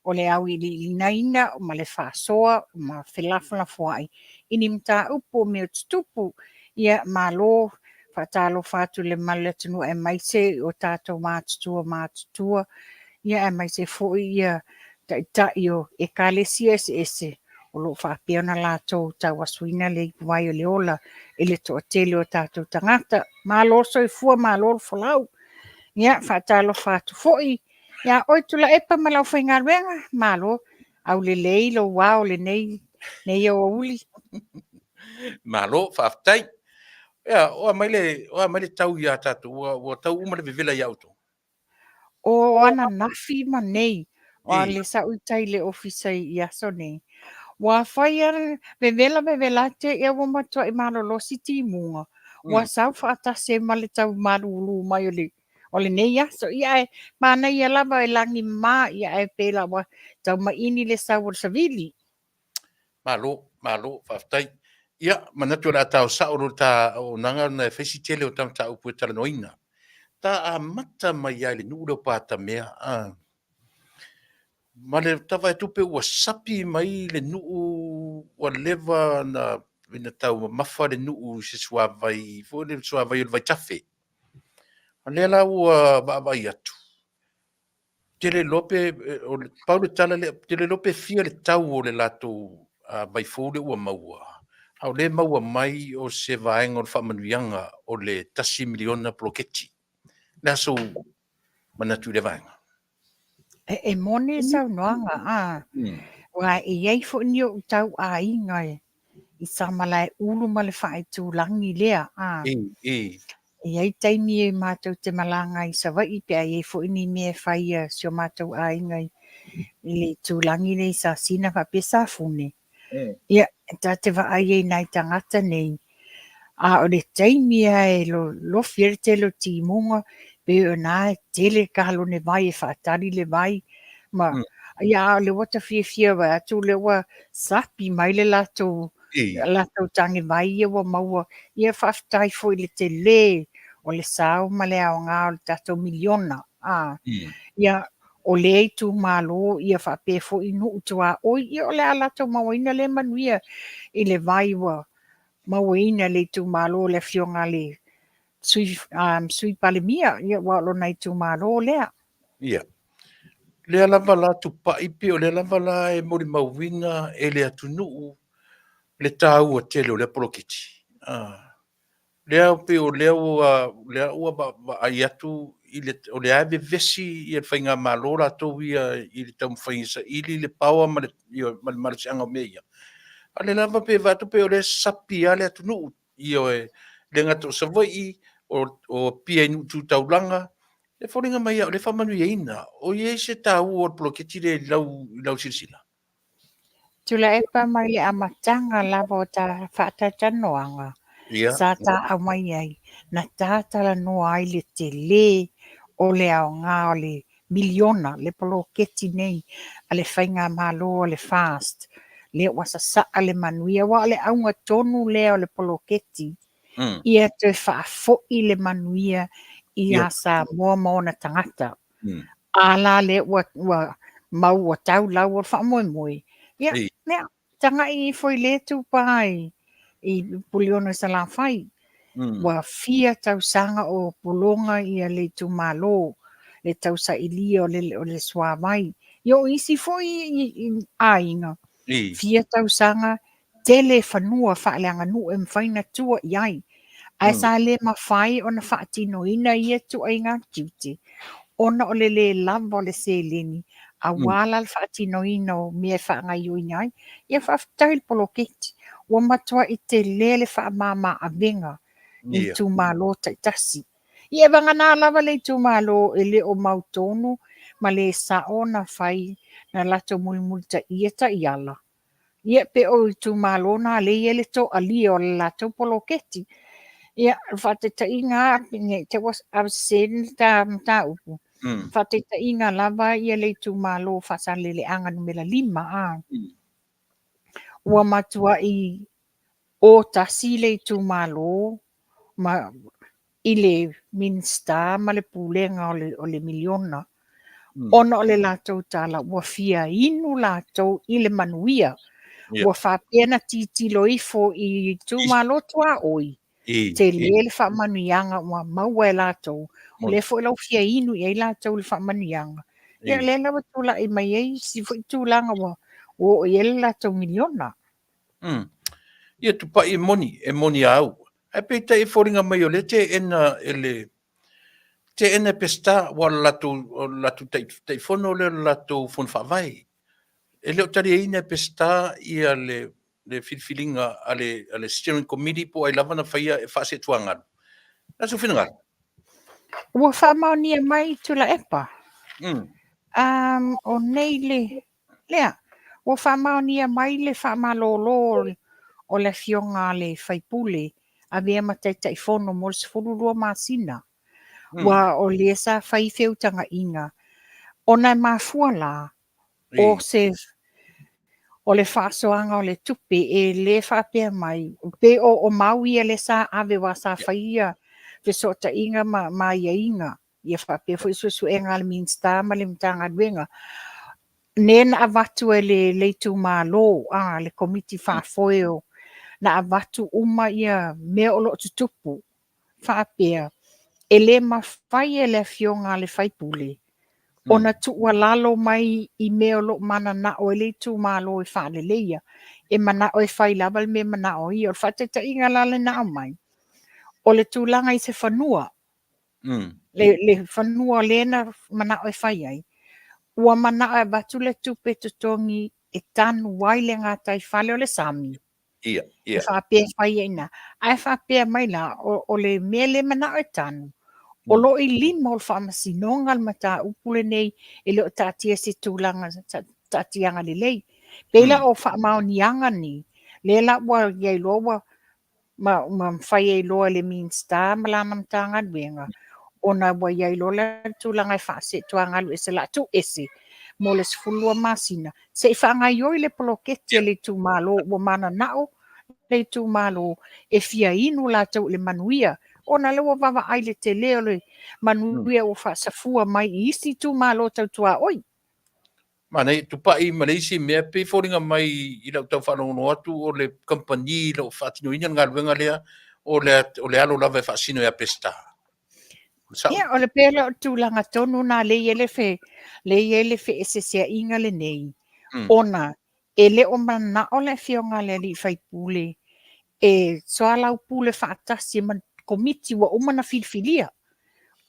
Speaker 4: o le auiliiliina ma le faasoa ma felafolafoai i ni mataupu o mea tutupu. Ia malo, faatalofa atu i le mamalu o le atunuu aemaise o tatou matutua matutua, ia aemaise foi ia taitai o ekalesia eseese o lo o faapea ona latou tauasuina le ipuvai o le ola i le toatele o tatou tagata. Malo le soifua malo le folau. Ia faatalofa atu foi ia oe Tuilaepa ma le aufaigaluega, malo aulelei lou ao i lenei aoauli.
Speaker 2: Malo, faafetai. Ia, o a mai le, o a mai le tau ia tatou, ua tau uma le vevela ia outou?
Speaker 4: O ananafi ma nei, o le sa ou i tai i le ofisa i aso nei, ua fai lava, vevela vevela te i ua matuai malolosi timuga, ua sau faatasi ai ma le tau malulu mai o le o lenei aso. Ia ae manaia lava e lagi e mama, ia ae pei la ua tau maini le sau o le savili.
Speaker 2: Malo, malo, faafetai. Ia, manatu o le a tao sao loa le ta auaunaga ona e fai si tele o ta mataupu e talanoaina. Ta amata mai lava i le nuu lea o Patamea, a, ma le ta vaai atu pei ua sapi mai le nuu ua leva ona taumamafa le nuu i se suavai foi lea, le suavai o le vaitafe. O lea la ua vaavaai atu, ou te le iloa pe, pau le tala lea, ou te le iloa pe fia le tau o le latou vai fou lea ua maua, a o lea e maua mai o se vaega o le faamanuiaga o le $1 miliona poloketi. O le a sou manatu i lea vaega?
Speaker 4: E moni le saunoaga, a, aua e i ai foi ni ou tau aiga i Samalaeulu ma le faaitulagi lea, a. E i ai taimi e matou te malaga ai i Savaii pe a i ai foi ni mea e fai a si o matou aiga i le itulagi lea i Sasina faapea Safune. Ia, ta te vaai ai i nai tagata nei, a o le taimi lava e lolofi ai le tele o timuga, pei o ina e tele kalone vai e faatali le vai. Ma, ia, a o lea ua ta fiafia vaai atu o lea ua sapi mai le latou latou tane vai ia ua maua. Ia faafetai foi i le tele o le sao ma le aoga o le tatou miliona. A, ia, o lea itumalo ia faapea foi nuu tuaoi, ia o le a latou mauaina lea manuia i le vai ua mauaina e le itumalo o le afioga a le Sui, Sui Palemia, ia aua o lona itumalo lea.
Speaker 2: Ia. Lea lava la Tupai pei o lea lava la e molimauina e le atunuu le taua tele o lea poloketi. Ah. Lea pei o lea ua lea ua vaai atu i le o lea e vevesi ia le faigamalo latou ia i le taumafai e saili le power ma le ma le malosiaga o mea ia. A o lea lava pei e vaai atu pei o lea e sapi lava le atunuu. Ioe, le gata o Savaii, o Apia i nuu tu taulaga, e foliga mai o lea e faamanuiaina. O i ai se taua o le poloketi lea i lau silasila?
Speaker 4: Tuilaepa mai le amataga lava o ta faatalatalanoaga sa ta aumai ai, na ta talanoa ai le tele o le aoga o le miliona, le poloketi nei a le Faigamalo a le FAST, lea ua sasaa le manuia, aua o le auga tonu lea o le poloketi, ia toe faafoi le manuia ia Samoa ma ona tagata. A la lea ua ua mau ua tau lau o le faamoemoe, ia, lea, tagai ifo i lea tupa i Puleono i Salafai. Ua fia tausaga o pologa ia le itumalo, le tausailia o le, o le suavai. Ia o isi foi aiga, fia tausaga tele fanua faaleaganuu e mafai ona tua i ai, ae sa le mafai ona faatinoina ia ituaiga tiute ona o le lē lava o le seleni aua la le faatinoina o mea e faagaoioiina ai. Ia faafetai i le poloketi, ua matuai tele le faamama avega i itumalo taitasi. Ia e vagana lava le itumalo e le o mautonu ma le sao ona fai na latou mulimulitaia taiala, Ia pe o itumalo na lea e i ai le toalia o le latou poloketi. Ia, o le faataitaiga lava ne i te i ua avesese le ta mataupu, faataitaiga lava ia le itumalo o Faasaleleaga Nu.5, a, ua matuai o tasi le itumalo ma i le Minisita ma le Pulega o le miliona, ona o le latou tala ua fia inu latou i le manuia. Ua faapea na tilotilo ifo i itumalo tuaoi, tele le faamanuiaga ua maua e latou, o lea foi la ua fia inu i ai latou i le faamanuiaga. Ia o lea la ua tulai mai ai isi foi tulaga ua oo i ai le latou miliona.
Speaker 2: Ia tupai e moni, e moni a au. Ae peitai e foliga mai o lea teena e le teena e Peseta, ua o le latou, o le latou taitaifono lea o le latou fono faavae. E le o taliaina e Peseta ia le le filifiliga a le, a le steering committee po o ai lava na faia e faaseetuagalu. O le a sou finagalo?
Speaker 4: Ua faamaonia mai Tuilaepa. O nei le, lea, ua faamaonia mai le faamalolo o le afioga a le sui usufono avea ma Taitaifono mo le 12 masina. Ua o lea sa fai feutagaiga ona e mafua la o se o le faasoaga o le tupe e le faapea mai pei o mau ia lea sa ave aua sa fai ia fesootaiga ma aiaiga ia faapea foi suesuega a le Minisita ma le Matagaluega ne na avatu e le itumalo, a, le komiti faafoe o, na avatu uma ia mea o lo o tutupu, faapea, e le mafai e le afioga a le sui usufono ona tuualalo mai i mea o lo o mananao ai le itumalo e faaleleia, e manao e fai lava le mea e manao ia. O le faataitaiga la lea na aumai, o le tulaga i se fanua, le fanua lea na manao e fai ai, ua manao e avatu le tupe totogi e tanu ai le gataifale o le sami. E faapea e fai ai i ina. Ae faapea mai la, o le mea lea e manao e tanu, o lo o i lima o le faamasinoga le mataupu lenei, e le o taatia i se tulaga taatiaga lelei. Pei la o faamaoniaga nei, lea la ua i ai loa ua ma mafai ai loa e le Minisita ma lana Matagaluega ona ua i ai loa le tulaga e faaseetuagalu ese la tuu ese mo le 12 masina se i faagaioi le poloketi a le itumalo ua mananao le itumalo e fia inu latou i le manuia ona lea ua vaavaai le tele o le manuia ua faasafua mai i isi itumalo tau tuaoi.
Speaker 2: Manaia, tupai ma le isi mea, pei foliga mai i lau tau faalogologo atu o le kamupani o lo o faatinoina le galuega lea, o le, o le alo lava e faasino ia Peseta.
Speaker 4: Ia, o le pei o le tulaga tonu lena lea e i ai le fe, lea e i ai le feeseeseaiga lenei, ona e le o manao le afioga a le alii faipule e soalaupule faatasi ma komiti ua uma ona filifilia.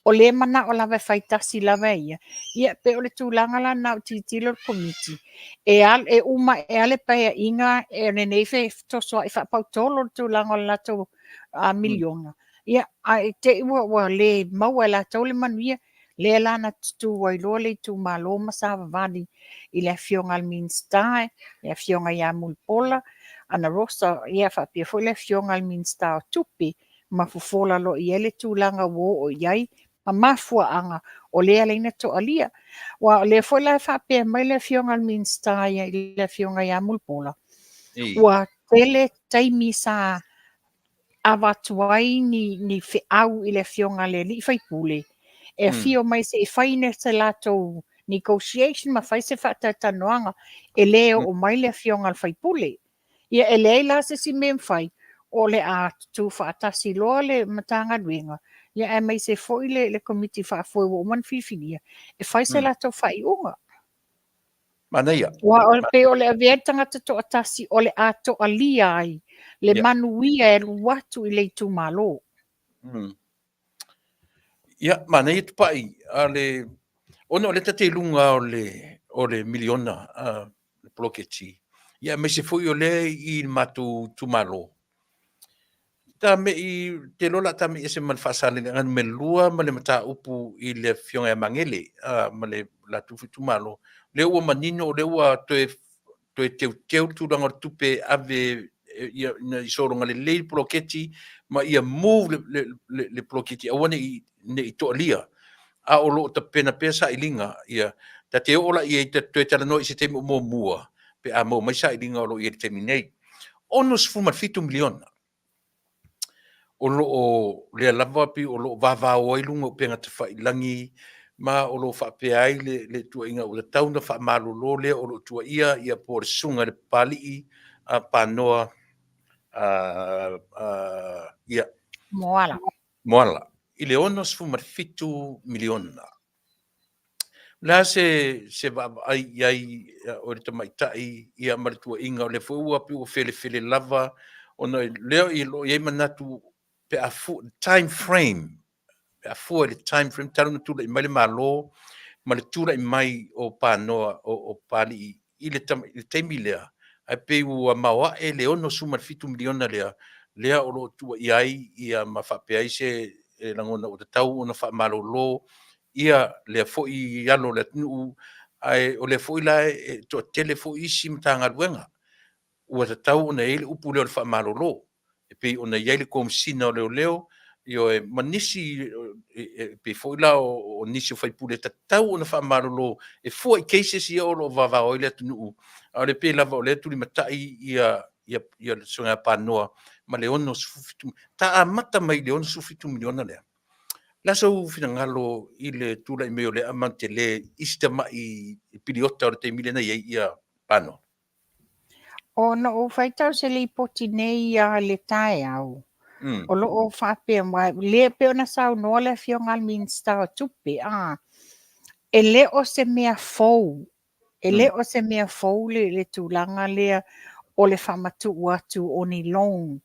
Speaker 4: O lea e manao lava e fai tasi lava e ia. Ia, pei o le tulaga la lena ua tilotilo le komiti, e, al, e uma ea le paeaiga e lenei fetosoa'i faapautolo le tulaga o le latou miliona. Ia, ae te i ua le maua e latou le manuia. Lea la na tutū ai loa le itumalo ma savavali i le afioga a le Minisita, le afioga ia Mulipola Anarosa, ia faapea foi le afioga i le Minisita o Tupe, ma fofola loa i ai le tulaga ua oo i ai ma mafuaaga o lea e ala ai ona toalia. Aua o lea foi la e faapea mai le afioga i le Minisita i le afioga ia Mulipola, ua tele taimi sa avatu ai ni feau i le afioga i le alii faipule e afio mai se i fai se latou negotiation ma fai se faatalatalanoaga, e le oo mai le afioga i le faipule. Ia e leai la se isi mea e mafai, o le a tutu faatasi loa le Matagaluega, ia aemaise foi le Komiti Faafoe ua uma ona filifilia, e fai se latou faaiuga.
Speaker 2: Manaia.
Speaker 4: Aua e pei o le avea le tagata toatasi o le a toalia ai le manuia e alu atu i le itumalo.
Speaker 2: Ia, manaia Tupai, a le, ona o lea ta te i luga o le miliona le poloketi, ia aemaise foi o lea i le matou itumalo, ta mei, te iloa o le a ta mei ese ma le Faasaleleaga Nu.2 ma le mataupu i le Afioga ia Magele ma le latou foi itumalo, lea ua manino o lea ua toe toe teuteu le tulaga o le tupe e ave ina ia sologa lelei le poloketi ma ia move le poloketi aua ne i toalia, a o lo o tapena pea sailiga. Ia, ta te oo la i ai ta te toe talanoa i se taimi o muamua pe a maua mai sailiga o lo o i ai i le taimi nei. $67 miliona o lo o lea lava pei o lo o vavao ai luga o upega tafailagi ma o lo o faapea ai le tuuaiga ua tatau ona faamalolo lea o lo o tuuaia ia po o le susuga i le Papalii Panoa ia
Speaker 4: Moala.
Speaker 2: Moala i le $67 miliona. O le a se vaavaai i ai o le tamaitai ia ma le tuuaiga, o lea foi ua pei ua felefele lava ona o lea o lo o i ai manatu pe a time frame, pe a fua i le time frame talu ona tulai mai le Malo ma le tulai mai o Panoa o Papalii i le taimi lea, ae pei ua maoae le $67 miliona lea, lea o lo o tuuaia ai ia ma faapea ai se lagona ua tatau ona faamalolo ia lea foi alo o le atunuu, ae o lea foi la e toatele foi isi Matagaluega ua tatau ona i ai le upu lea o le faamalolo, e pei ona i ai le Komesina o Leoleo, ioe, ma nisi e pei foi la o nisi o faipule e tatau ona faamalolo e fua i cases ia o lo o vavao ai le atunuu, a o lea pei lava o lea e tulimatai le Susuga ia Panoa ma le 67, ta amata mai i le $67 miliona lea. O le a sou finagalo i le tulai mai o lea amount tele i si tamai piliota o le taimi lea na i ai Panoa?
Speaker 4: Ona ou faitau i se lipoti nei ia le taeao, o lo o faapea mai, lea pei ona saunoa le Afioga i le Minisita o Tupe, e le o se mea fou, e le o se mea fou le tulaga lea o le faamatuu atu o ni loan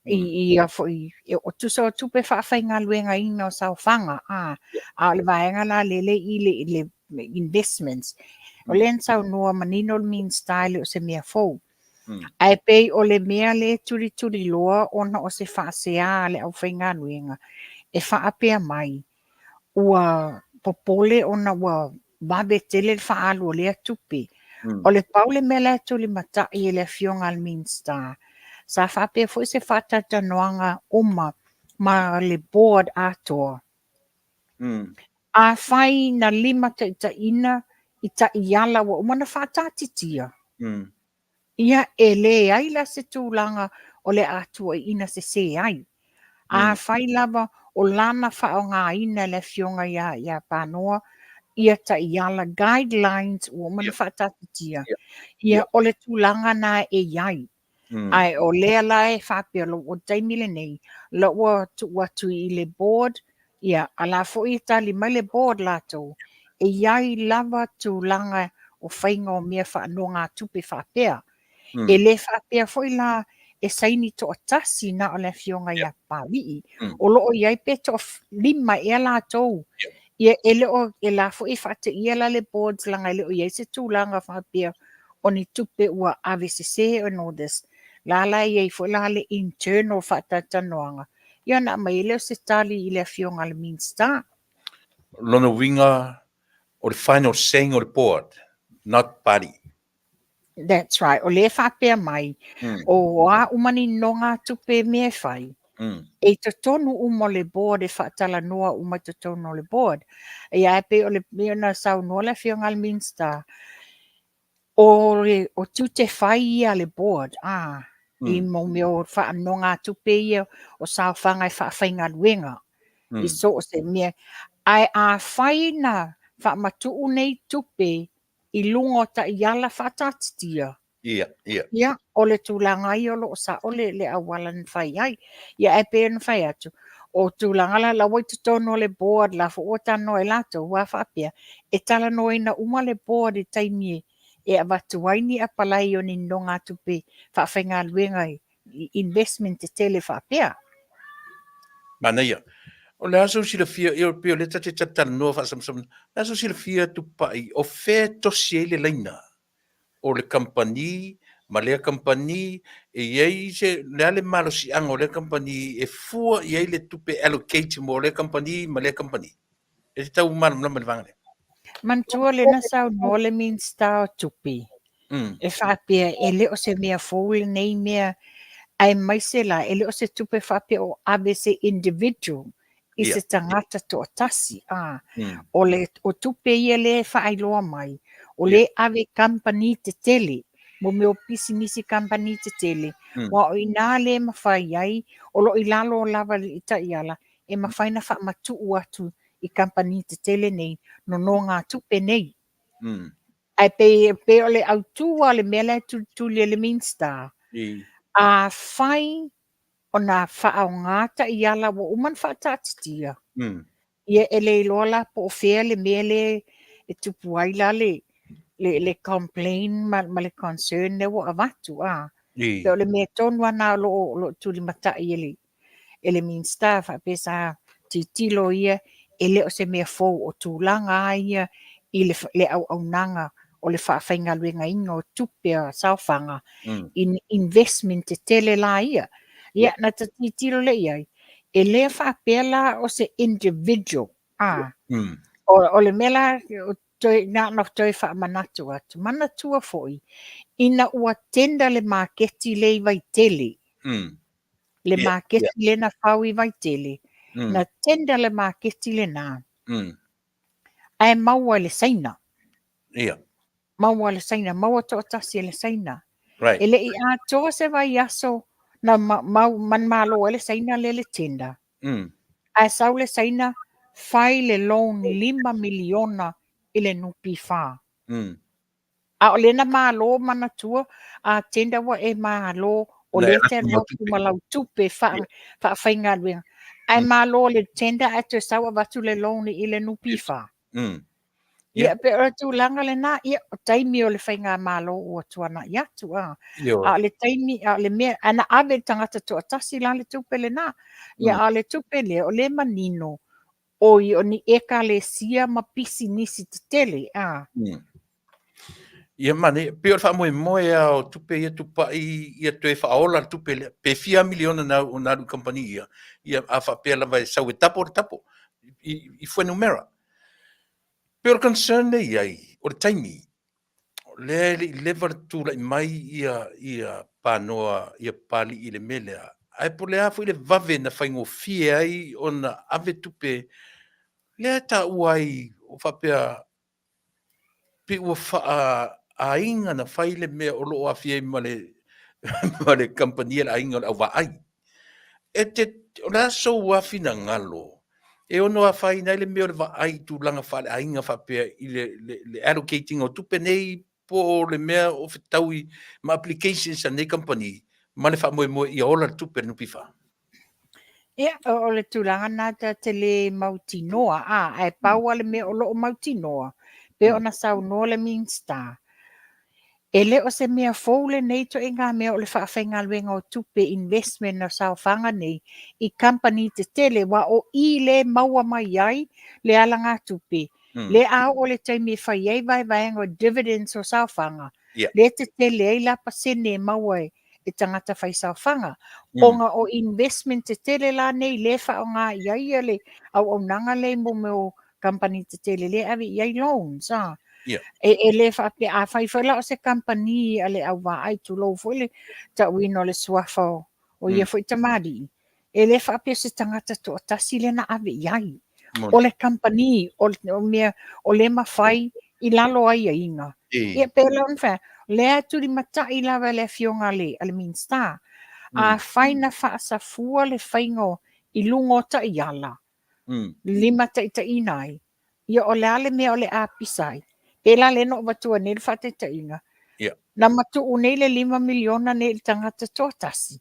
Speaker 4: i ia foi, o tusa o tupe faafaigaluegaina o saofaga, a o le vaega la lele i le investments. O lea na saunoa manino le Minisita e le o se mea fou. Ae pei o le mea lea e tulituliloa ona o se faasea a le aufaigaluega e faapea mai, ua popole ona ua vave tele le faaalu o lea tupe. O le pau le mea la e tulimatai e le Afioga a le Minisita, sa faapea foi se faatalatalanoaga uma ma le board atoa. Afai na limataitaiina i taiala ua uma ona faataatitia, ia e leai la se tulaga o le a tuuaiina sese ai. Afai lava o lana faaaogaina e le Afioga ia Panoa ia taiala guidelines ua uma ona faataatitia, ia o le tulaga na e i ai. Ae o lea la e faapea o le taimi lenei, la ua tuu atu i le board, ia a la foi e tali mai le board latou, e i ai lava tulaga o faiga o mea faanogatupe faapea. E le faapea foi la e saini toatasi na o le Afioga ia Papalii. O lo o i ai pe toalima ea latou. Ia e le o, e la foi e faateia la le board leaga e le o i ai se tulaga faapea o ni tupe ua ave sese and all this. La la e i ai foi la le internal faatalatalanoaga, ia ona aumai ai lea o se tali i le Afioga i le Minisita.
Speaker 2: Lona uiga o le final saying o le board, not party.
Speaker 4: That's right. O lea e faapea mai, o a uma ni nonogatupe mea e fai, e i totonu uma o le board e faatalanoa uma i totonu o le board. Ia ae pei o le mea na saunoa le afioga i le Minisita, o, le, o tiute fai ia a le board, a, i mo mea o faanonogatupe ia o saofaga e faafaigaluega i so o se mea. Ae afai na faamatuu nei tupe i luga o taiala faataatitia.
Speaker 2: Ia, ia.
Speaker 4: Ia, o le tulaga ia o lo o sao le, le auala na fai ai. Ia, ae pei ona fai atu, o tulaga la, la ua i totonu o le board, la foi ua talanoa ai latou, ua faapea, e talanoaina uma le board i taimi e, e avatu ai ni apalai o ni nonogatupe faafaigaluega i, i investment tetele faapea.
Speaker 2: Manaia. O le a sou silafia, ia pei o lea ta te talatalanoa faasamasama, o le a sou silafia Tupai, o fea e tosi ai le laina o le kamupani ma lea kamupani, e i ai se, o le a le malosiaga o lea kamupani e fua i ai le tupe allocate mo lea kamupani ma lea kamupani? E te tau malamalama i le vaega lea?
Speaker 4: Manatua lea na saunoa le Minisita o Tupe, e faapea e le o se mea fou lenei mea, aemaise la e le o se tupe faapea o ave se individual i se tagata toatasi. A, o le o tupe ia lea e faailoa mai, o lea e ave i kamupani tetele, mo mea o pisinisi kamupani tetele, aua o i ina lea e mafai ai, o lo o i lalo lava i taiala, e mafai ona faamatuu atu i kamupani tetele nei nonogatupe nei. Ae pei, pei o le autu lava o le mea la e tulituli e le Minisita, afai ona faaaoga taiala ua uma ona faataatitia, ia e le iloa la po o fea le mea lea e tupu ai la le, le, le complain ma, ma le concern lea ua avatu. A. Pei o le mea tonu lava lena o lo o, o lo o tulimatai e le, e le Minisita faapea sa tilotilo ia e le o se mea fou o tulaga lava ia i le, le auaunaga o le faafaigaluegaina o tupe a saofaga i ni investment tetele la ia. Ia, na ta tilotilo lea i ai, e le faapea la o se individual, a, o le mea la, toe, na ona toe faamanatu atu, manatua foi, ina ua tender le maketi lea i Vaitele, le maketi lea na fau i Vaitele, na tender le maketi lena, ae maua e le Saina. Maua e le Saina, maua toatasi e le Saina. E le i atoa se vaiaso na mau manumalo ai le Saina lea le tender. Ae sau le Saina fai le loan $5 miliona i le NPF. A o lea na malo manatua a tender ua e malo o lea e te alu atu ma lau tupe faafaigaluega. Ae malo le tender ae toe sau avatu le loan i le NPF. Ia, pei o le tulaga lena, ia, o taimi o le faigamalo ua tuanai atu, a. A o le taimi, a o le mea, ae na ave i le tagata toatasi la le tupe lena. Ia, a o le tupe lea, o lea e manino, oi, o ni ekalesia ma pisinisi tetele, a.
Speaker 2: Ia, manaia, pei o le faamoemoe lava o tupe ia tupai ia toe faaola le tupe lea, pe fia miliona na na alu i kamupani ia, ia a faapea lava e sau e double le double i fuainumera. Pei o le concern lea e i ai, o le taimi, o lea e le i leva le tulai mai ia ia panoa ia Papalii i le mea lea, ae po o le a foi le vave na faigofie ai ona ave tupe lea e taua ai o faapea pei ua faaaiga na fai le mea o lo o aafia ai ma le ma le kamupani a le aiga o le auvaai. E te, o le a sou lava finagalo e ono afaina ai le mea o le vaai i tulaga faaleaiga faapea i le, le, le allocating o tupe nei po o le mea o fetaui ma applications a nei kamupani ma le faamoemoe ia ola le tupe a le NPF?
Speaker 4: Ia, o le tulaga lena ta te le mautinoa, a, ae pau lava le mea o lo o mautinoa, pei ona saunoa le Minisita, e le o se mea fou lenei ituaiga mea o le faafaigaluega o tupe investment o saofaga nei i kamupani tetele, aua o i lea e maua mai ai le alagatupe, lea a oo i le taimi e fai ai vaevaega o dividends o saofaga, lea e tetele ai la pasene e maua e e tagata faisaofaga. Ona o investment tetele la nei lea e faaaoga i ai le auaunaga lea i mea o kamupani tetele lea e ave i ai loans a. E, e le faapea, a fai foi la o se kamupani a le au vaai, tulou foi le tauina o le suafa o, o ia foi tamalii, e le faapea se tagata toatasi lea na ave i ai. O le kamupani, o le mea, o le mafai i lalo o aiaiga. Ia pei la ona fai atu, o lea e tulimatai lava e le Afioga a le, a le Minisita. Afai na faasafua le faiga o, i luga o taiala, limataitaiina ai, ia o le a le mea o le a pisa ai? Pei la lea na ou avatua nei le faataitaiga, na matuu nei le $5 miliona nei i le tagata toatasi,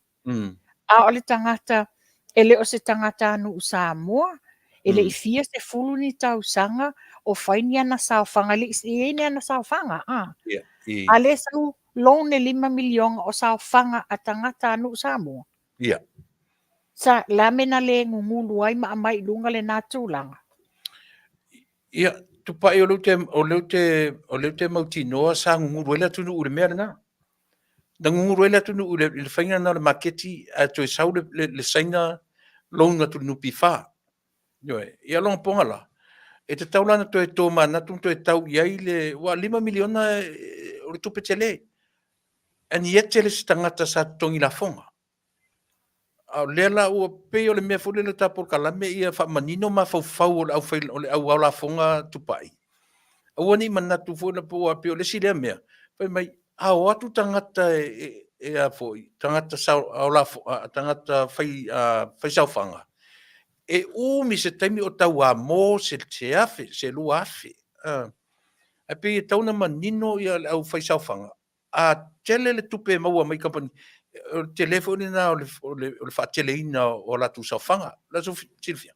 Speaker 4: a o le tagata e le o se tagatanuu Samoa, e le i fia sefulu ni tausaga o fai ni ana saofaga, e le i i ai ni ana saofaga, a. A lea e sau loan e $5 miliona o saofaga a tagatanuu Samoa. Sa, le a mea na le gugulu ai ma aumai i luga lena tulaga?
Speaker 2: Ia, Tupai, o lea ou te, o lea ou te, o lea ou te mautinoa sa gugulu ai le atunuu i le mea lena. Na gugulu ai le atunuu i le, i le faiga lena o le maketi ae toe sau le, le, le Saina loan atu i le NPF. Ioe. Ia logopoga la, e tatau la ona toe tomanatu ma toe tau i ai le, aua $5 miliona o le tupe tele. And yet e le se tagata sa totogi lafoga. A o lea la ua pei o le mea foi lele o ta polokalame ia faamanino mafaufau o le au fai, o le au ao lafoga tupai. Aua ne i manatu foi la po ua pei o le isi lea mea, fai mai a o atu tagata e, e, e a foi, tagata sao, ao lafo, a, tagata fai, a, fai saofaga, e umi se taimi o tauamo se, se afe, se 2000. A, ae pei e tatau ona manino ia le au fai saofaga, a tele le tupe e maua mai kamupani, o le tele foi lena o le, o le, o le faateleina o latou saofaga. O le a sou silafia?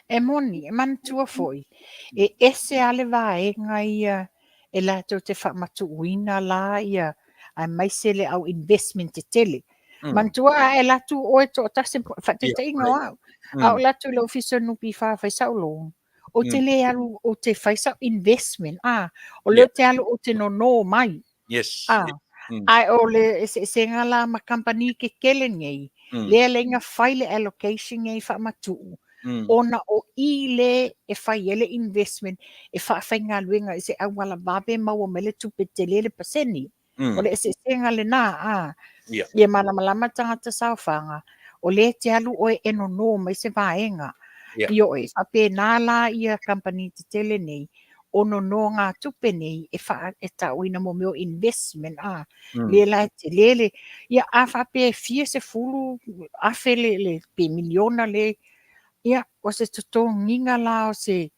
Speaker 4: E moni, e manatua foi, e ese lava le vaega ia e latou te faamatuuina la ia aemaise le au investment tetele. Manatua a e alu atu oe toatasi, faataitaiga o au, a ou alu atu i le Ofisa o le NPF e fai sau loan, ou te le alu ou te fai sau investment, a, o lea ou te alu ou te nono mai.
Speaker 2: Yes.
Speaker 4: A, ae o le eseesega la ma kamupani kekele nei, lea le na fai le allocation nei faamatuu, ona o i le e fai ai le investment e faafaigaluega i se auala vave maua mai le tupe tele le paseni. O le eseesega lena, a. Ia malamalama tagata saofaga, o lea e te alu oe e nono mai se vaega. Ioe, faapena la ia kamupani tetele nei, o nonogatupe nei e faa, e tauina mo mea o investment, a. Lea la e tele le, ia a faapea e fia sefulu afe le, le, pe miliona le, ia, o se totogiga la o se,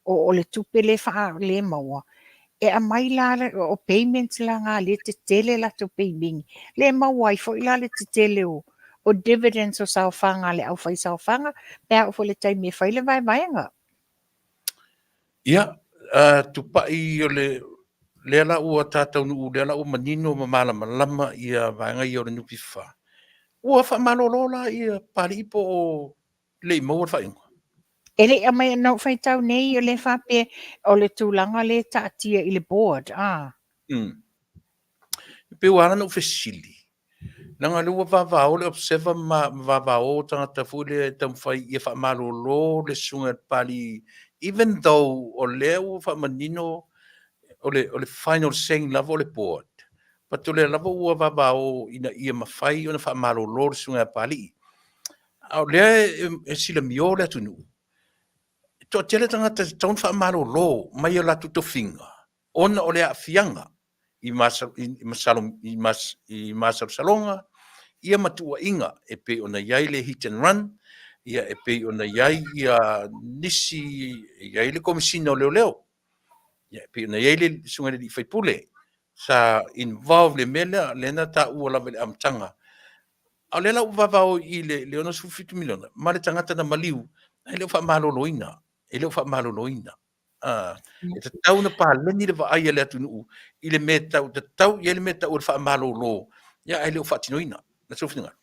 Speaker 4: o, o le tupe le faa, le maua, e aumai la, o payments la na lea e tetele latou peimeni, lea e maua ai foi la le tetele o, o dividends o saofaga a le aufaisaofaga pe a oo foi i le taimi e fai le vaevaega.
Speaker 2: Ia, tupai o le, lea la ua ta taunuu, lea la ua manino ma malamalama ia vaega ia o le NPF. Ua faamalolo la ia Papalii po o le i maua le faaiuga?
Speaker 4: E le i aumai, na ou faitau nei o lea e faapea o le tulaga lea e taatia i le board, a.
Speaker 2: E pei ua ala ona ou fesili, leaga o lea ua vavao le Observer ma vavao tagata foi lea e taumafai ia faamalolo le susuga i le Papalii, even though o lea ua faamanino o le, o le final saying lava o le board, but o lea lava ua vavao ina ia mafai ona faamalolo le susuga ia Papalii. A o lea e silamio le atunuu, e toatele tagata e tatau ona faamalolo mai o latou tofiga ona o le aafiaga i masalosaloga ia ma tuuaiga e pei ona i ai le hit and run, ia e pei ona i ai ia nisi, e i ai le Komesina o Leoleo, ia e pei ona i ai le susuga i le alii faipule sa involve i le mea lea, lea na taua lava i le amataga. A o lea la ua vavao i le $67 miliona ma le tagata na maliu, e le o faamaloloina, e le o faamaloloina. E tatau ona paleni le vaai a le atunuu i le mea tau tatau i ai le mea tau o le faamalolo, ia ae le o faatinoina. Na sou finagalo.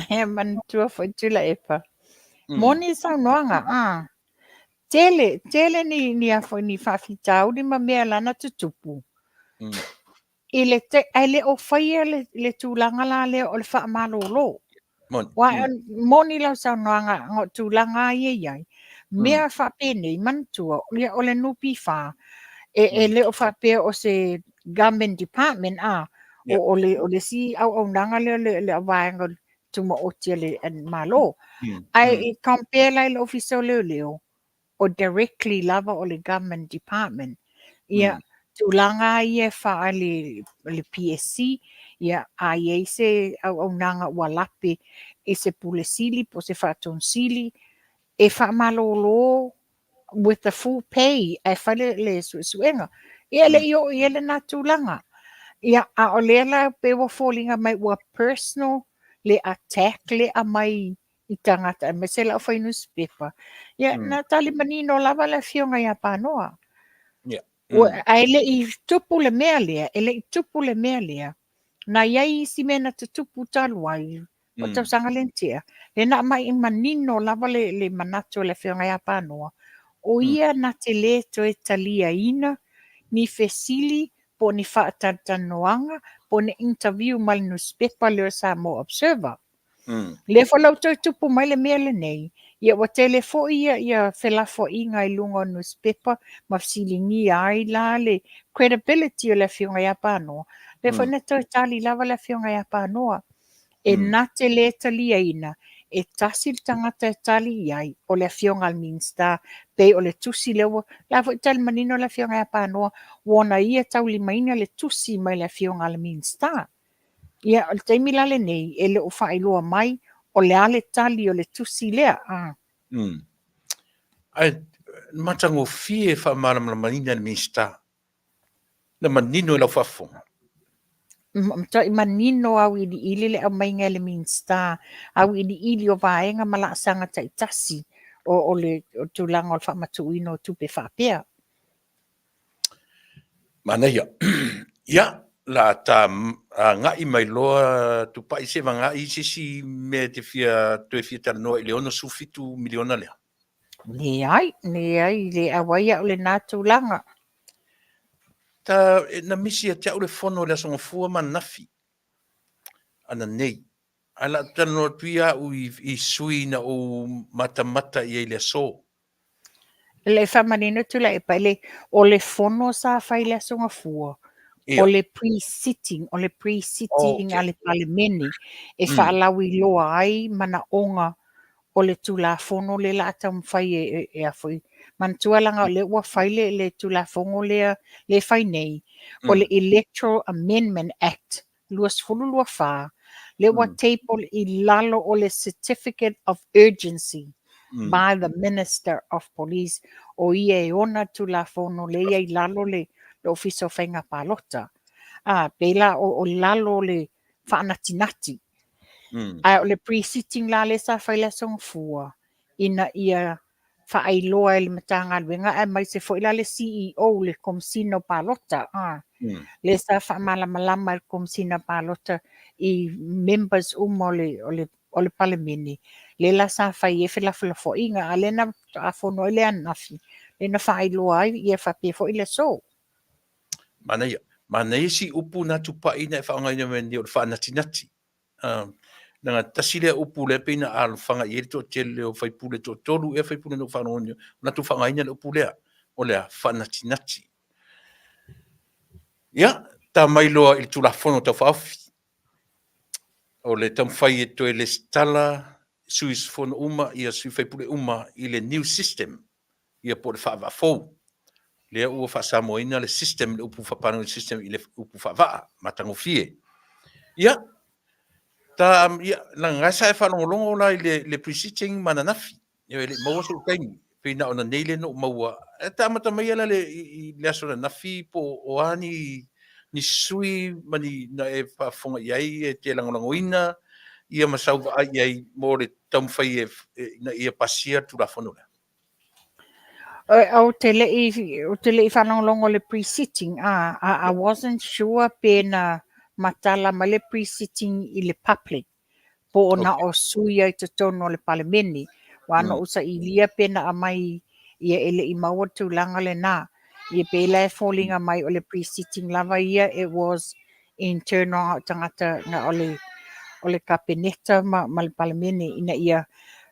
Speaker 4: E manatua foi Tuilaepa. Moni saunoaga, a. Tele, tele ni, ni a foi ni faafitauli ma mea lana tutupu. I le te, ae le o faia le, le tulaga la lea o le faamalolo.
Speaker 2: Moni.
Speaker 4: Aua moni lau saunoaga, o tulaga ia i ai. Mea faapenei, manatua, ia o le NPF, e, e le o faapea o se government department, a, o, o, le, o le isi auaunaga lea o le, le vaega tumaoti a le Malo. Ae i compare la i le Ofisa o Leoleo, o directly lava o le government department. Ia, tulaga ia e faa le, le PSC, ia, a i ai se auaunaga ua lape i se pule sili po o se faatonu sili, e faamalolo with the full pay ae fai le, le suesuega. Ia, e le i oo i ai lena tulaga. Ia, a o lea la pei ua foliga mai ua personal le attack le aumai i tagata aemaise le aufai nusipepa. Ia, na tali manino lava le afioga ia Panoa.
Speaker 2: Yeah.
Speaker 4: Ae le i tupu le mea lea, e le i tupu le mea lea. Na i ai isi mea na tutupu talu ai, o tausaga lea na tea, lea na aumai manino lava le, le manatu o le afioga ia Panoa, o ia na te le toe taliaina ni fesili po o ni faatalatalanoaga po o ni interview ma le nusipepa lea o Samoa Observer. Lea foi la ua toe tupu mai le mea lenei, ia ua tele foi ia, ia felafoaiga i luga o nusipepa ma fesiligia ai la le credibility o le afioga ia Panoa. Lea foi na toe tali lava le afioga ia Panoa, e na te le taliaina, e tasi le tagata e tali i ai, o le afioga a le Minisita, pei o le tusi lea ua, la foi tali manino le afioga ia Panoa, ua ona ia taulimaina le tusi mai le afioga a le Minisita. Ia, o le taimi la lenei, e le o faailoa mai o le a le tali o le tusi lea. A.
Speaker 2: Ae matagofie e faamalamalamaina e le Minisita. Na manino i lau faafofoga.
Speaker 4: Matuai manino auiliili le aumaiga e le Minisita, auiliili o vaega ma laasaga taitasi o, o le o tulaga o le faamatuuina o tupe faapea.
Speaker 2: Manaia. Ia, la ta agai mai loa Tupai se vagai i se isi mea e te fia toe fia talanoa i le 67 miliona lea.
Speaker 4: Leai, leai, le auai au lena tulaga.
Speaker 2: Ta, e, na misi ia te au le fono i le Aso Gafua ma ananafi, ananei. Ae la talanoa atu ia au i, i sui na ou matamata i ai i le aso.
Speaker 4: Le faamanino atu la e pa le o le fono sa fai le Aso Gafua, o le pre-sitting, o le pre-sitting a le Palemene e faalauiloa ai manaoga o le Tulafono lea la a taumafai e, e, e a foi. Manatua laga o lea ua fai le, le Tulafono lea, le fai nei, o le Electoral Amendment Act 2024, lea ua table i lalo o le Certificate of Urgency by the Minister of Police, o ia e ona Tulafono lea ia i lalo le, le Ofisa o Faiga Palota. A, pei la o, o lalo o le faanatinati. Ae o le pre-sitting la lea sa fai le Aso Gafua, ina ia faailoa e le Matagaluega aemaise foi la le CEO, le Komesina o Palota, a, lea sa faamalamalama e le Komesina o Palota i members uma o le, o le, o le Palemene, lea la sa fai ai felafolafoaiga, a lea na faatoa fono ai le ananafi, lea na faailoa ai ia faapea foi le aso.
Speaker 2: Manaia. Manaia si upu na tupai na e faaaogaina mai nei o le faanatinati. Leaga tasi lea upu lea pei na alofaga i ai le toatele o faipule, toatolu ea faipule na ou faalogo o latou faaaogaina le upu lea, o le a? Faanatinati. Ia, ta mai loa i le Tulafono Tau Faaofi. O le taumafai e toe lesitala sui usufono uma, ia sui faipule uma i le new system, ia po o le faavaa fou. Lea ua faasamoaina le system, le upu faapalagi system i le upu faavaa, matagofie. Ia, ta, ia, leaga sa e faalogologo la i le, le pre-sitting ma ananafi. Ia, e le i maua sou taimi, pei na ona nei lea na ou maua. E ta amata mai la le, i, le aso ananafi po o a ni, ni sui ma ni na e faafofoga i ai e te lagolagoina ia ma sau vaai i ai mo le taumafai e, e, ina ia pasia le Tulafono lea.
Speaker 4: Ou te le i, ou te le i faalogologo i le pre-sitting, a, I, I wasn't sure pe na matala mai le pre-sitting i le public, po o na o sui ai totonu o le Palemene. Aua na ou sailia pe na aumai ia e le i maua le tulaga lena. Ia pei la e foliga mai o le pre-sitting lava ia, it was internal na o tagata, na o le, o le Kapeneta ma, ma le Palemene ina ia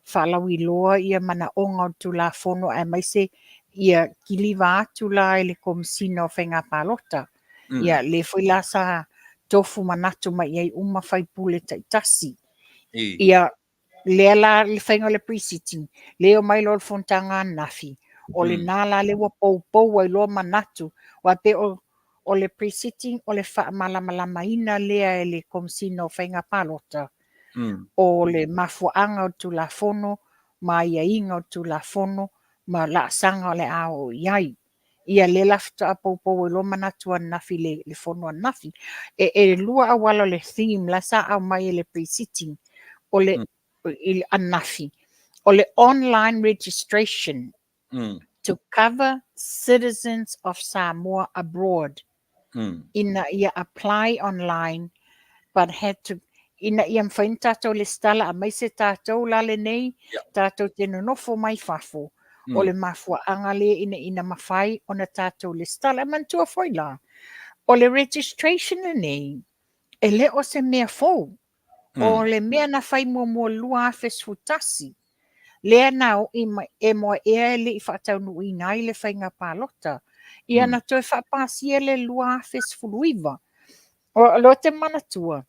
Speaker 4: faalauiloa ia manaoga o le Tulafono aemaise ia kiliva atu la i le Komesina o Faiga Palota. Ia lea foi la sa tofu manatu mai i ai uma faipule taitasi. Ia lea la le faiga o le pre-sitting, lea e omai loa le fonotaga ananafi, o lena la lea ua poupou ai loa manatu, aua pei o o le pre-sitting o le faamalamalamaina lea e le Komesina o Faiga Palota o le mafuaaga o le Tulafono ma aiaiga o le Tulafono ma laasaga o le a oo i ai. Ia lea la faatoa poupou ai loa manatu ananafi i le, le fono ananafi. E, e lua auala o le theme la sa aumai e le pre-sitting o le i le ananafi, o le online registration to cover citizens of Samoa abroad ina ia apply online but had to ina ia mafai ona tatou lesitala aemaise tatou la lenei tatou te nonofo mai fafo o le mafuaaga lea ina ina mafai ona tatou lesitala. E manatua foi la, o le registration lenei e le o se mea fou. O le mea na fai muamua 2011, lea na o'i mai e moa ea e le i faataunuuina ai le faiga palota. Ia na toe faapasia le 2019. O lea ou te manatua,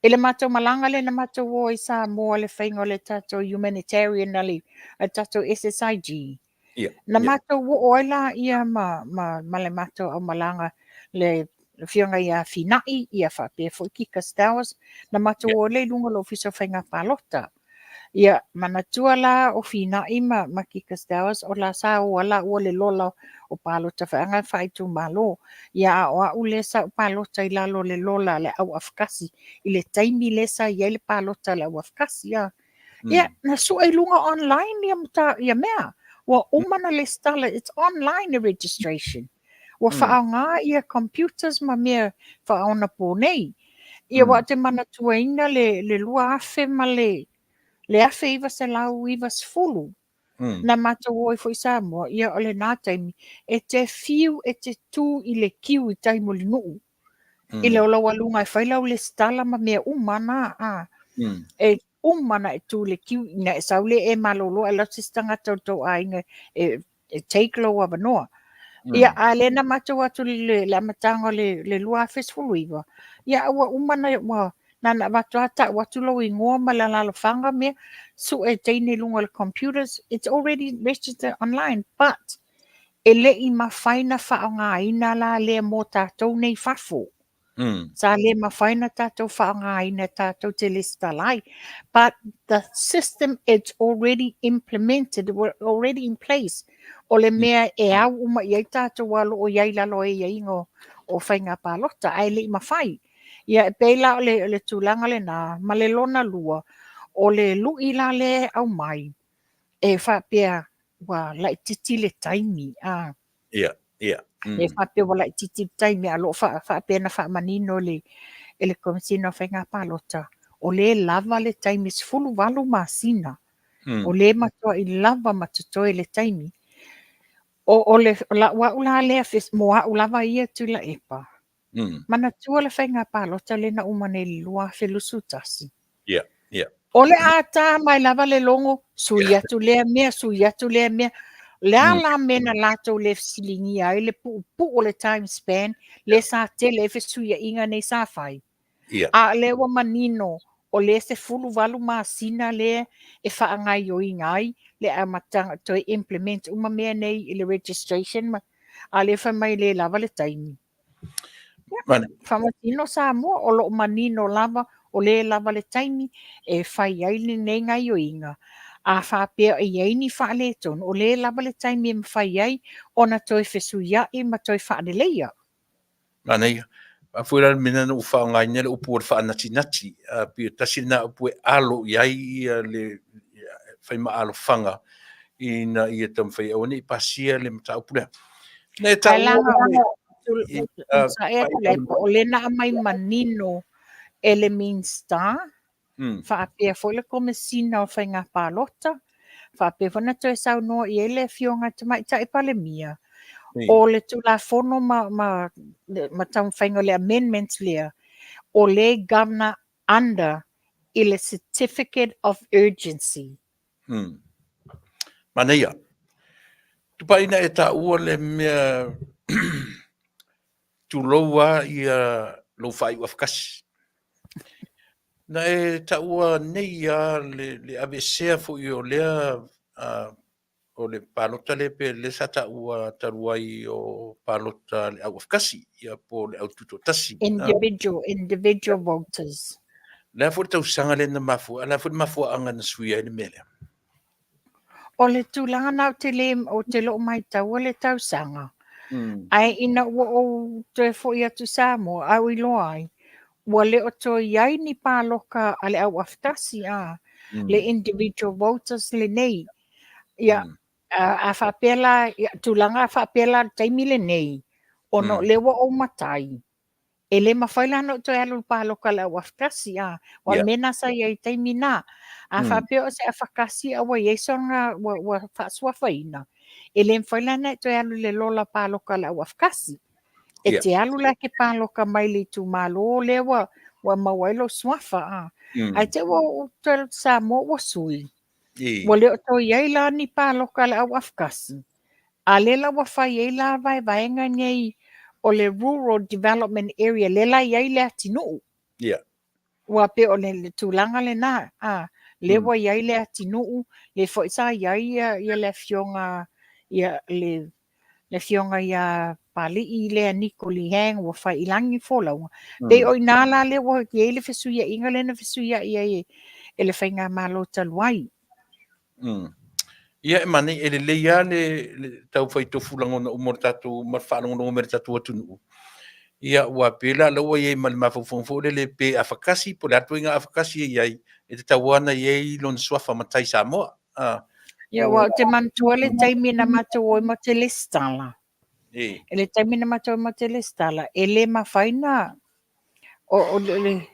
Speaker 4: i le matou malaga lea na matou o ai i Samoa i le faiga o le tatou humanitarian a le tatou SSIG, na matou oo ai laia ma, ma, ma le matou aumalaga le afioga ia Finai, ia faapea foi Kika Stowers, na matou o ai lea i luga o le Ofisa o Faiga Palota. Ia, manatua la o Finai ma, ma Kika Stowers, o la sa o a laua i le lola o palota feaga faaitumalo. Ia, a o au lea sa ou palota i lalo o le lola a le au afakasi i le taimi lea sa i ai le palota a le au afakasi. Ia, ia na sue i luga online ia, mata, ia mea. Ua uma na lesitala, it's online the registration. Ua faaaoga ia computers ma mea faaonaponei. Ia aua ou te manatuaina le, le 2000 ma le, le 1990, na matou o ai foi i Samoa, ia o lena taimi, e te fiu e te tu i le kiu i tai Mulinuu, i le o lau aluga e fai lau lesitala ma mea uma na, a. E uma ona e tu i le kiu, ina e sau lea e malolo ae alu atu se isi tagata o le tou aiga e e take lou avanoa. Ia, a lea na matou atu i le, le amataga o le, le 2019, ia ua uma na, ua, na na avatu lava tau atu lou igoa ma le alalafaga mea, sue e teine i luga o le computers, it's already registered online, but e le i mafai na faaaogaina la lea mo tatou nei fafo. Sa le mafai ona tatou faaaogaina tatou te lesitala ai. But the system it's already implemented, already in place. O le mea e au uma i ai tatou aua o lo o i ai i lalo o aiaiga o, o faiga palota, ae le i mafai. Ia e pei la o le, o le tulaga lena, ma le lona lua, o le lui la lea e aumai, e faapea ua laitiiti le taimi, a.
Speaker 2: Ia, ia.
Speaker 4: E faapea ua laitiiti le taimi, a o lo o faapea na faamanino e le, e le Komesina o Faiga Palota, o lea e lava le taimi, 18 masina, o lea e matuai lava ma totoe le taimi. O, o le, o lau au la lea, mo au lava ia Tuilaepa, Manatua le faiga palota lea na uma nei i le 2021.
Speaker 2: Ia, ia.
Speaker 4: O le a ta mai lava le logo, sui atu lea mea, sui atu lea mea. O le a la mea na latou le fesiligia ai le puupuu o le time span lea sa tele ai fesuiaiga nei sa fai.
Speaker 2: Ia.
Speaker 4: A o lea ua manino o lea 18 masina lea e faagaioiga ai le amataga toe implement uma mea nei i le registration ma, a o lea fai mai e le lava le taimi. Faamasino Samoa, o lo o manino lava, o lea e lava le taimi e fai ai lenei gaioiga. A faapea e i ai ni faaletonu, o lea e lava le taimi e mafai ai ona toe fesuiai ma toe faaleleia.
Speaker 2: Manaia. A foi la le mea na ou faaaogaina le upu o le faanatinati, pei tasi lena upu e alo i ai ia le faimaalofaga ina ia taumafai aua ne i pasia le mataupu lea. Na e taua
Speaker 4: o lea na aumai manino e le Minisita, faapea foi le Komesina o Faiga Palota, faapea foi na toe saunoa i ai le Afioga i le Tamaitai Palemia, o le Tulafono ma, ma, ma taumafaiga o le amendments lea, o lea e governor under i le Certificate of Urgency.
Speaker 2: Manaia. Tupai na e taua le mea tulou a ia lou faaiu afakasi. Na e taua nei a le aveesea foi o lea o le palota lea pe lea sa taua talu ai o palota le au afakasi, ia po le au tutoatasi.
Speaker 4: Individual, individual voters.
Speaker 2: Le a foi le tausaga lea na mafua, a le a foi le mafuaaga na suia ai le mea lea?
Speaker 4: O le tulaga na ou te le, ou te loo maitaua le tausaga, ae ina ua ou toe foi atu i Samoa, a ou iloa ai, ua le o toe i ai ni paloka a le au afitasi, a, le individual voters lenei. Ia, a faapea la, ia, tulaga a faapea la le taimi lenei, ona o lea ua ou matai, E le mafai la ona ou toe alu i le paloka a le au afakasi, a, aua o le mea lena sa i ai i le taimi na. A faapea o se afakasi a ua i ai sona, ua, ua faasuafaina, e le mafai la ona e toe alu i le lola paloka a le au afakasi. E te alu la e te paloka mai le itumalo lea ua, ua maua ai lou suafa, a. Ae te i ua ou toe alu atu i Samoa ua sui. Ua le o toe i ai la ni paloka a le au afakasi. A lea la ua fai ai la vaevaega nei o le Rural Development Area, lea la e i ai Leatinuu. Ua pei o le tulaga lena, a, lea ua i ai Leatinuu, lea foi sa i ai ia le afioga ia le le afioga ia Papalii lea Niko Lee Hang ua fai i lagi folauga. Pei o i ina la lea ua i ai le fesuiaiga lea na fesuiai ai e le faigamalo talu ai.
Speaker 2: Ia e manaia, e lelei lava le tau fai tofu lagona uma o le tatou ma le faalogologo mai le tatou atunuu. Ia ua pei la lea ua i ai ma le mafaufauga foi lele pe afakasi po o le a le ituaiga afakasi e i ai, e tatau lava ona i ai lona suafa matai Samoa.
Speaker 4: Ia aua ou te manatua le taimi na matou o ai matou te lesitala. I le taimi na matou o ai matou te lesitala, e le mafai na o le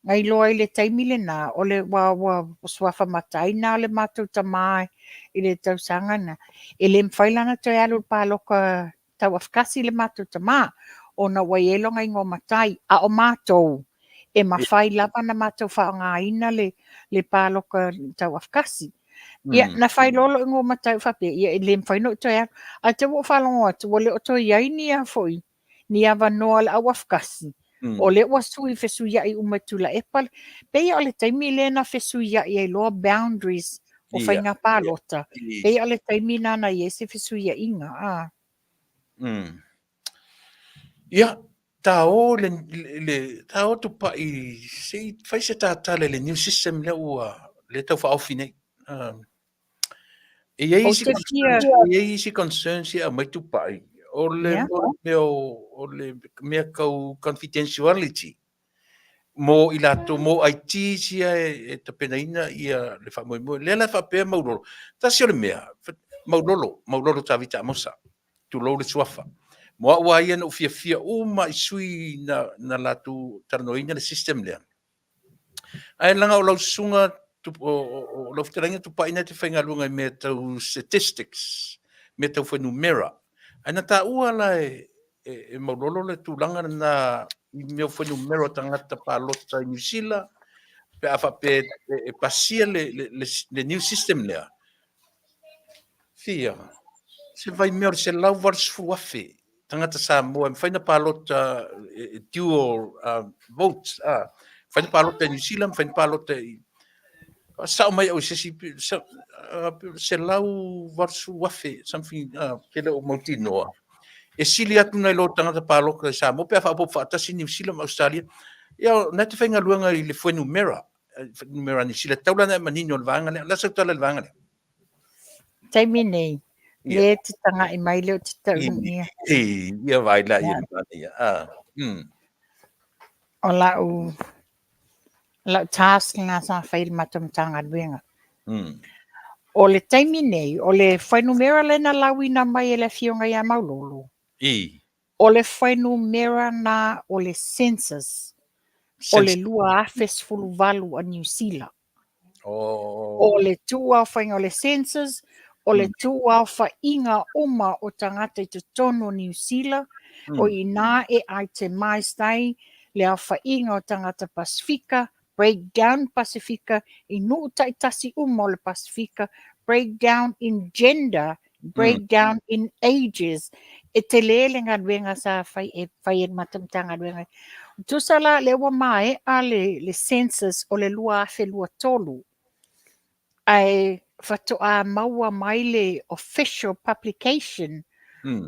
Speaker 4: Na iloa i le taimi lena, o le ua ua suafa matai na o le matou tama i le tausaga na, e le mafai la ona toe alu i le paloka tauafakasi le matou tama, ona ua i ai lona igoa matai. A o matou, e mafai lava ona matou faaaogaina le le paloka tauafakasi. Ia, na fai loa lou igoa matai ou faapea, ia e le mafai ona ou toe alu. Ae te i ua ou faalogo atu ua le o toe i ai ni a foi ni avanoa o le au afakasi, o lea ua sui fesuiai uma i Tuilaepa. Pei o le taimi lea na fesuiai ai loa boundaries o faiga palota, pei o le taimi lena na i ai se fesuiaiga. A.
Speaker 2: Ia, ta o le, le, ta o tupai, se i fai se tatala i le new system lea ua, lea tau faaofi nei. E i ai isi concerns, e i ai isi concerns ia aumai tupai, o le mea o le mea tau confidentiality mo i latou, mo ITs ia e tapenaina ia le faamoemoe. Lea la e faapea Maulolo, tasi o le mea, Maulolo, Maulolo Tavita Amosa, tulou le suafa. Mo au lava ia na ou fiafia uma i sui na latou talanoaina le system lea. Ae leaga o lau susuga, o lau fetalaiga Tupai na te faigaluega i mea tau statistics, mea tau fuainumera. Ae na taua la e Maulolo le tulaga lena i mea o fuainumera o tagata palota i Niu Sila, pe a faapea e pasia le new system lea, Fia, se vaimea o le 180,000 tagata Samoa e mafai ona palota dual votes, mafai ona palota i Niu Sila, mafai ona palota i... Sao mai au i se isi 180,000 something, pe le o mautinoa. E sili atu nai lo tagata palota i Samoa pe a faaopoopo faatasi Niu Sila ma Ausetalia. Ia, o na e te faigaluega i le fuainumera, fuainumera a Niu Sila, tatau la ona e manino i le vaega lea. O le a sau tala i le vaega lea?
Speaker 4: Taimi nei, le te taga'i mai lea o te taunuia.
Speaker 2: Ia vai la ia le ia. Ah.
Speaker 4: O lau lau task lena sa fai i le matou Matagaluega. O le taimi nei, o le fuainumera lea na lauina mai e le Afioga ia Maulolo, o le fuainumera na o le census o le 2018 a Niu Sila. O le tuuaofaiga o le census, o le tuuaofaiga uma o tagata i totonu o Niu Sila, o i ina e itemized ai le aofaiga o tagata Pasifika, Break down Pasifika i nuu taitasi uma o le Pasifika, break down in gender, break down in ages. E tele le galuega sa fai e fai e le matou Matagaluega. Tusa la lea ua maea le, le census o le 2023, ae faatoa maua mai le official publication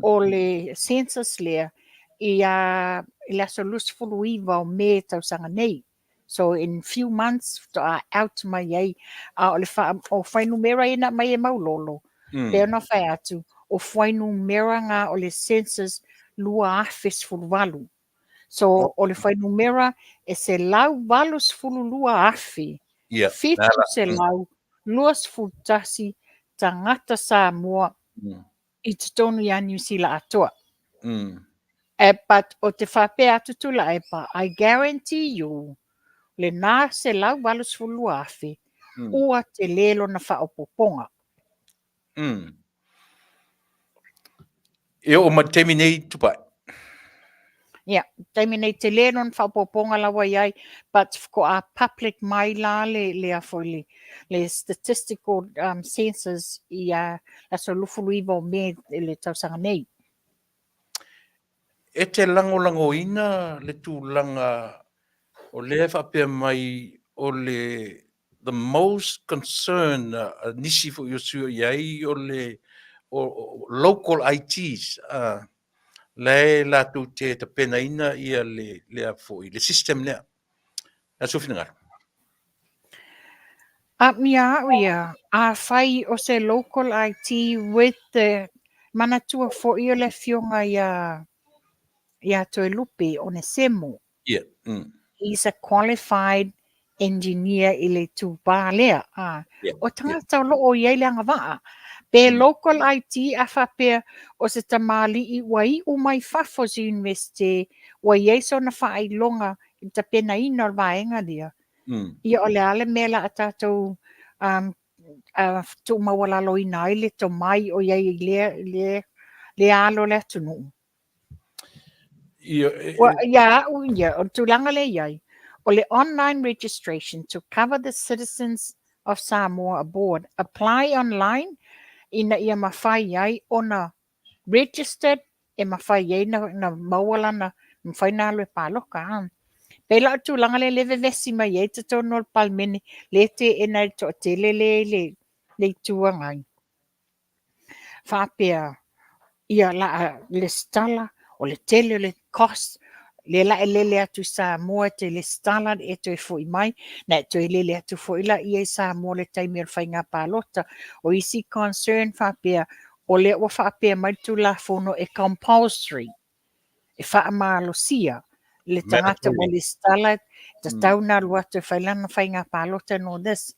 Speaker 4: o le census lea i, a, i le aso 29 o Me tausaga nei. So in few months faatoa out mai ai, a o le wha, o fuainumera ia na aumai e Maulolo, pei ona fai atu, o fuainumera ngā o le census 2018. So o le fuainumera e 182,000
Speaker 2: Ia,
Speaker 4: 721 tagata Samoa i totonu ia Niu Sila atoa. E, but o te faapea atu Tuilaepa, I guarantee you, lena 182,000 ua tele lona faaopoopoga.
Speaker 2: E oo mai le taimi nei, Tupai.
Speaker 4: Ia, taimi nei tele lona faaopoopoga la ua i ai, but faatoa public mai la le, le a foi le, le statistical um, census i a aso 29 o Me i le tausaga nei.
Speaker 2: E te lagolagoina le tulaga o lea e faapea mai o le the most concern a nisi foi o sui o i ai o le o, local ITs la e latou te tapenaina ia le lea foi le system lea. A sou finagalo.
Speaker 4: A ia au ia, afai o se local IT with the manatua foi o le afioga ia ia Toelupe Onesemo.
Speaker 2: Yeah.
Speaker 4: He's a qualified engineer i le itupā lea. A,
Speaker 2: Yeah.
Speaker 4: o tagata o loo i ai le agavaa. Pe local IT a faapea o se tamalii ua iu mai fafo se university ua i ai sona faailoga i le tapenaina o le vaega lea. Ia o le a le mea la a tatou um, uh, tuumaualaloina ai le tomai o i ai i lea, lea, lea alo o le atunuu.
Speaker 2: Ia, e,
Speaker 4: Ua, ia au ia, o le tulaga lea i ai, o le online registration to cover the citizens of Samoa aboard, apply online ina ia mafai ai ona registered e mafai ai na, na maua lana, mafai na alu e paloka. A. Pei la o le tulaga lea le vevesi mai ai totonu o le Palemene, le teena e le toatele le i le, le Itu Agai. Faapea, ia la a lesitala, o le tele o le cost, lea la e lele atu i Samoa e te lesitala e toe foi mai, na e toe lele atu foi la ia i Samoa le taimi o le faiga palota. O isi concern faapea, o lea ua faapea mai le Tulafono e compulsory, e faamalosia le tagata ua lesitala, tatau na alu atu e fai lana faiga palota and all this.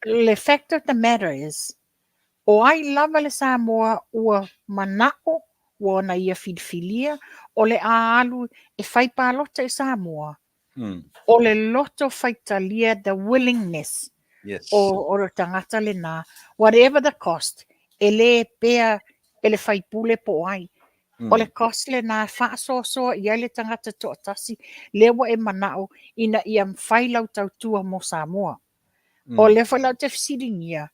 Speaker 4: Le fact of the matter is, o ai lava le Samoa ua mana'o, ua ona ia filifilia, o le a alu e fai palota i Samoa, o le loto faitalia, the willingness
Speaker 2: yes.
Speaker 4: o, o le tagata lena, whatever the cost, e le pea e le faipule po o ai. O le cost lena e faasoasoa i ai le tagata toatasi, lea ua e mana'o ina ia mafai lau tautua mo Samoa. O lea foi la ou te fesiligia,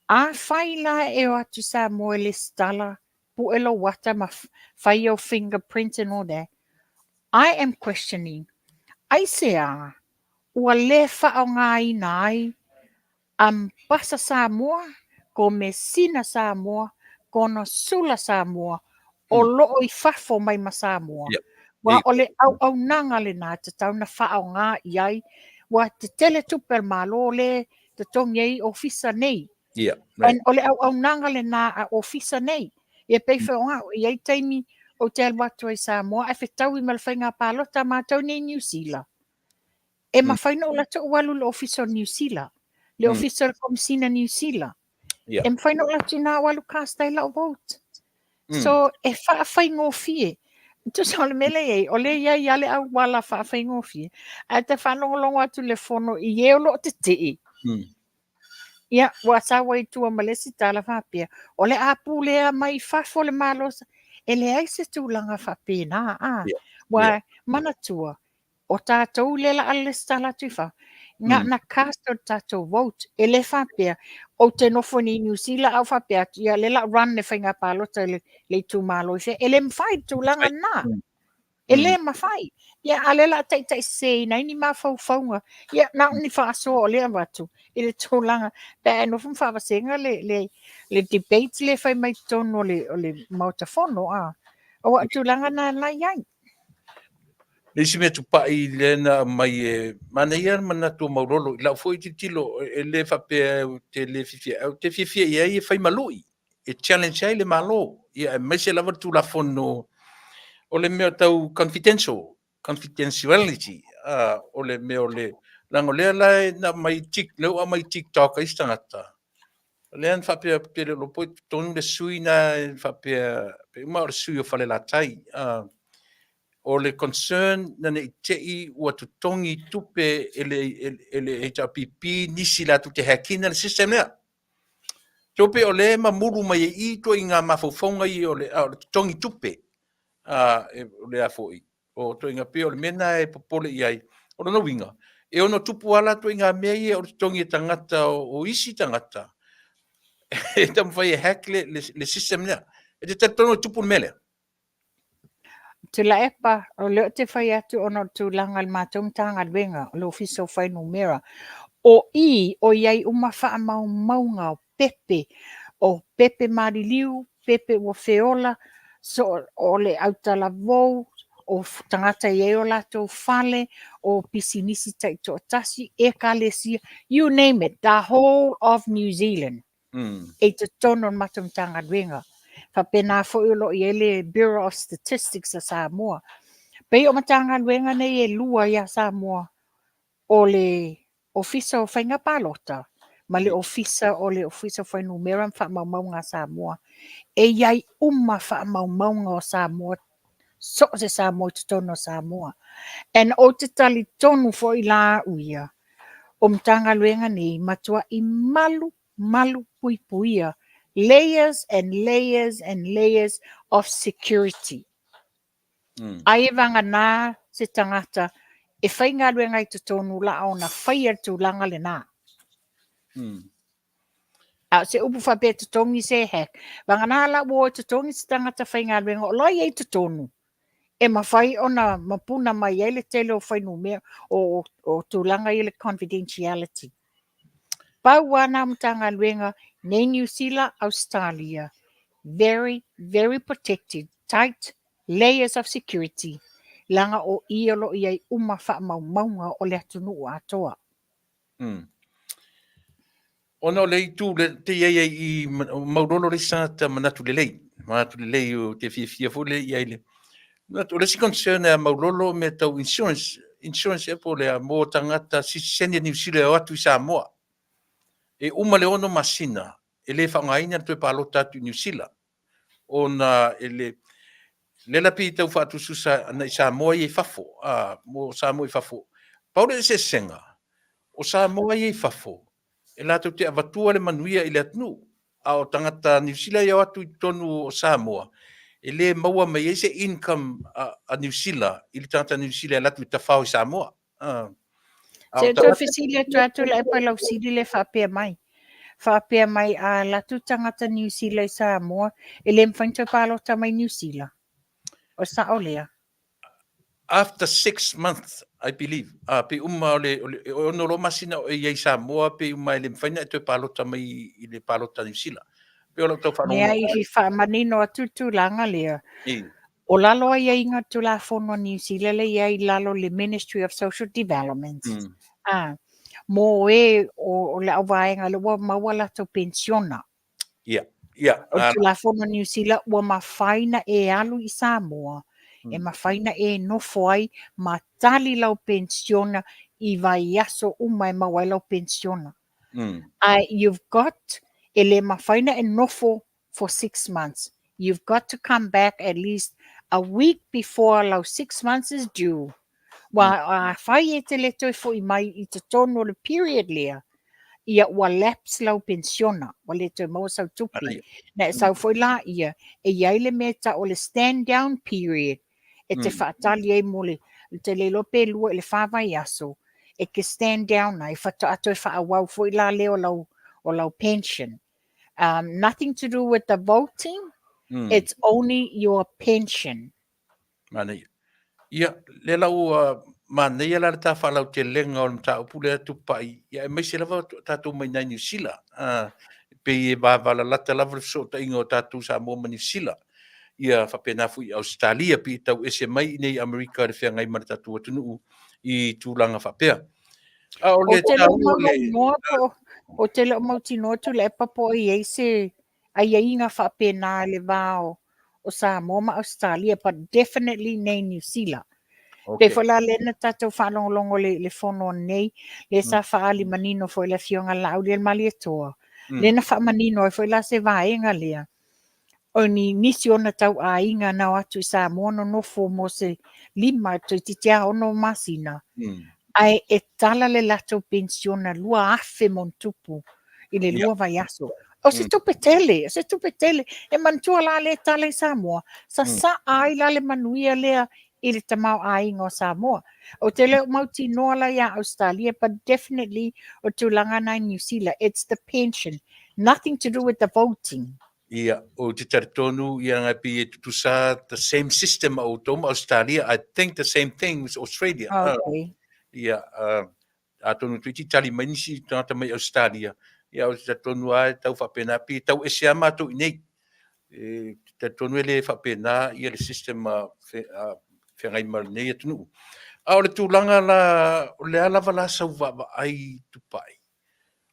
Speaker 4: afai la e o atu i Samoa e lesitala, pue lou ata ma fai ou fingerprint and all that, I am questioning, aisea ua le faaaogaina ai Ambasa Samoa, Komesina Samoa, Konosula Samoa, o loo i fafo mai ma Samoa. Ua o le auaunaga lena e tatau ona faaaoga i ai, ua tetele tupe a le Malo le totogi ai ofisa nei.
Speaker 2: Yeah, right.
Speaker 4: And o le auaunaga lena a ofisa nei. Ia pei foi o au, e i ai taimi ou te alu atu ai i Samoa ae fetaui ma le faiga palota a matou nei i Niu Sila. E mafai ona ou alu atu ou alu i le ofisa o Niu Sila, le ofisa o le Komesina Niu Sila.
Speaker 2: Yeah.
Speaker 4: E mafai ona ou alu atu i ina ou alu cast ai lau vote. So, e faafaigofie. Tusa o le mea lea e i ai, o lea e i ai lava le auala faafaigofie, ae te faalogologo atu i le fono i e o lo o tetee. Ia, ua sau ai i tua ma le isi tala faapea, o le a pulea mai fafo le Malo. E leai se tulaga faapena, a.
Speaker 2: Yeah.
Speaker 4: Ua
Speaker 2: Yeah.
Speaker 4: manatua, O tatou lea la a lesitala atu i fafo, na ona cast o le tatou vote. E le faapea, ou te nofo nei i Niu Sila ae ou faapea atu, ia lea la a run le faiga palota i le itumalo i fea. E le mafai le tulaga lena. E le mafai. Ia, a o lea la a taitaiseseina ai ni mafaufauga. Ia, na o ni faasoa o lea e avatu i le tulaga pe a e nofo ma faavasega le debate lea e fai mai totonu o le Maota Fono. Aua o le tulaga lena la e i ai.
Speaker 2: Le isi mea tupai lea na aumai e manaia le manatu o Maulolo i lau foi tilotilo, e le faapea ou te le fiafia, ou te fiafia i ai e fai ma lui, e challenge ai le Malo, ia aemaise lava le Tulafono o le mea tau confidential, confidentiality, o le mea o le, leaga o lea la na aumai, lea ua aumai TikTok a isi tagata, lea na faapea pe le o iloa po o i totonu le sui na e faapea, pe uma o le sui o Falelatai. O le concern na ne i te i ua totogi tupe e le, e le HRPP nisi latou te hack ina le system lea. So pei o lea e mamulu mai ai i i ituaiga mafaufauga ia o le, o le totogi tupe. O le a foi, o ituaiga pei o le mea lena e popole i ai. O lona uiga, e ono tupu lava la ituaiga mea ia o le totogi e tagata o isi tagata e taumafai e hack le system lea. E te talitonu e tupu le mea lea?
Speaker 4: Tuilaepa, o lea ou te fai atu ona o le tulaga i le matou Matagaluega, o le Ofisa o Fuainumera. O i, o i ai uma faamaumauga o pepe, o pepe maliliu, pepe ua feola, so, o le autalavou, o tagata e i ai o latou fale, o pisinisi taitoatasi, ekalesia, you name it, the whole of New Zealand. E i totonu o le matou Matagaluega. Faapena foi o lo o i ai le Bureau of Statistics a Samoa. Pei o Matagaluega nei e lua ia Samoa, o le Ofisa o Faiga Palota ma le Ofisa o le Ofisa o Fuainumera ma Faamaumauga a Samoa. E i ai uma faamaumauga o Samoa, so o se Samoa i totonu o Samoa. And ou te talitonu foi la au ia, o Matagaluega nei, matuai malu, malu puipuia, layers and layers and layers of security. Ai e vagana se tagata e faigaluega i totonu la ona faia le tulaga lena. A o se upu faapea e totogi se hack, vagana la ua o e totogi se tagata faigaluega o la e i ai i totonu, e mafai ona mapuna mai ai le tele o fuainumera o tulaga ia o le confidentiality. Pau lava na o Matagaluega nei Niu Sila, Ausetalia, very, very protected, tight layers of security, leaga o i o lo o i ai uma faamaumauga o le atunuu atoa.
Speaker 2: Ona o le itu le te i ai ai i Maulolo le isi tagata manatu lelei, manatu lelei o te fiafia foi le i ai le manatu o le isi concern a Maulolo o mea tau insurance, insurance e po o le a mo tagata sitiseni a Niu Sila e o atu i Samoa. E uma le 6 masina e le faaaogaina le toe palota atu i Niu Sila ona e le lea la pei tau faatusatusa ana i Samoa ia i fafo, a, mo Samoa i fafo. Pau le eseesega, o Samoa ia i fafo, e latou te avatua le manuia i le atunuu, a o tagata Niu Sila ia o atu i totonu o Samoa, e le maua mai ai se income a Niu Sila i le tagata Niu Sila e alu atu e tafao i Samoa. A
Speaker 4: Se toe fesili atu atu le epa lau sili le faapea mai. Faapea mai a alu atu tagata Niu Sila i Samoa, e le mafai ona toe palota mai Niu Sila. O le sao lea.
Speaker 2: After 6 months, I believe, pe uma o le, o le, e ono loa masina o e i ai i Samoa, pe uma e le mafai ona e toe palota mai i le palota a Niu Sila. Pei o lau tau faalogologo.
Speaker 4: Leai, e faamanino atu le tulaga lea. O lalo aiaiga o le Tulafono a Niu Sila lea e i ai i lalo o le Ministry of Social Development, ā, mō e o le auvaega lea ua maua latou penisiona.
Speaker 2: Ia, ia.
Speaker 4: O le Tulafono a Niu Sila ua mafai ona e alu i Samoa, e mafai ona e nofo ai ma tali lau penisiona i vaiaso uma e maua ai lau penisiona. Ae you've got, e le mafai ona e nofo for 6 months. You've got to come back at least a week before lau 6 months is due. Ua afai e te le toe foi mai i totonu o le period lea, ia ua lapse lau penisiona, ua le toe maua sau tupe. Na e sau foi laia, e i ai le mea e tau o le stand down period, e te faatali ai mo le Ou te le iloa pe 2 i le 4 vaiaso e te stand down ai faatoa toe faaauau foi la lea o lau o lau pension. Um, nothing to do with the voting, mm. it's only your pension.
Speaker 2: Manaia. Ia, lea la ua manaia la le ta faalautelega o le mataupu lea Tupai, ia aemaise lava tatou mai nai Niu Sila. Uh, pei e vavalalata lava le fesootaiga o tatou Samoa ma Niu Sila. Ia faapena foi i Ausetalia, pei e tau ese mai i nei Amerika le feagai ma le tatou atunuu i tulaga faapea.
Speaker 4: A o le taua le... Ou te le o mautinoa Tuilaepa po o i ai se aiaiga faapena i le va o, o Samoa ma Ausetalia, but definitely nei Niu Sila. Okay. Pei foi la lea na tatou faalogologo le, le fono nei, lea sa faaali manino foi le afioga Laaulialemalietoa, lea na faamanino ai foi la se vaega lea, o ni nisi ona tauaiga na o atu i Samoa nonofo mo se 5 toeitiiti lava 6 masina, ae e tala le latou penisiona 2,000 ma ona tupu i le lua vaiaso. O se tupe tele, o se tupe tele. E manatua la lea tala i Samoa, sasaa ai la le manuia lea i le tamaoaiga o Samoa. Ou te le o mautinoa la iā Ausetalia, but definitely o tulaga na i Niu Sila, it's the pension, nothing to do with the voting.
Speaker 2: Ia, ou te talitonu ia ngai pei e tutusa the same system a outou ma Australia, I think the same thing with Australia.
Speaker 4: Okay.
Speaker 2: Ia, atonu toeitiiti tali mai nisi tagata mai Australia, ia ou te talitonu lava e tau faapena, pei e tau ese lava matou i inei. E te talitonu e le faapena ia le system a feagai ma lenei atunuu. A o le tulaga la, o le a lava la sau vaavaai Tupai,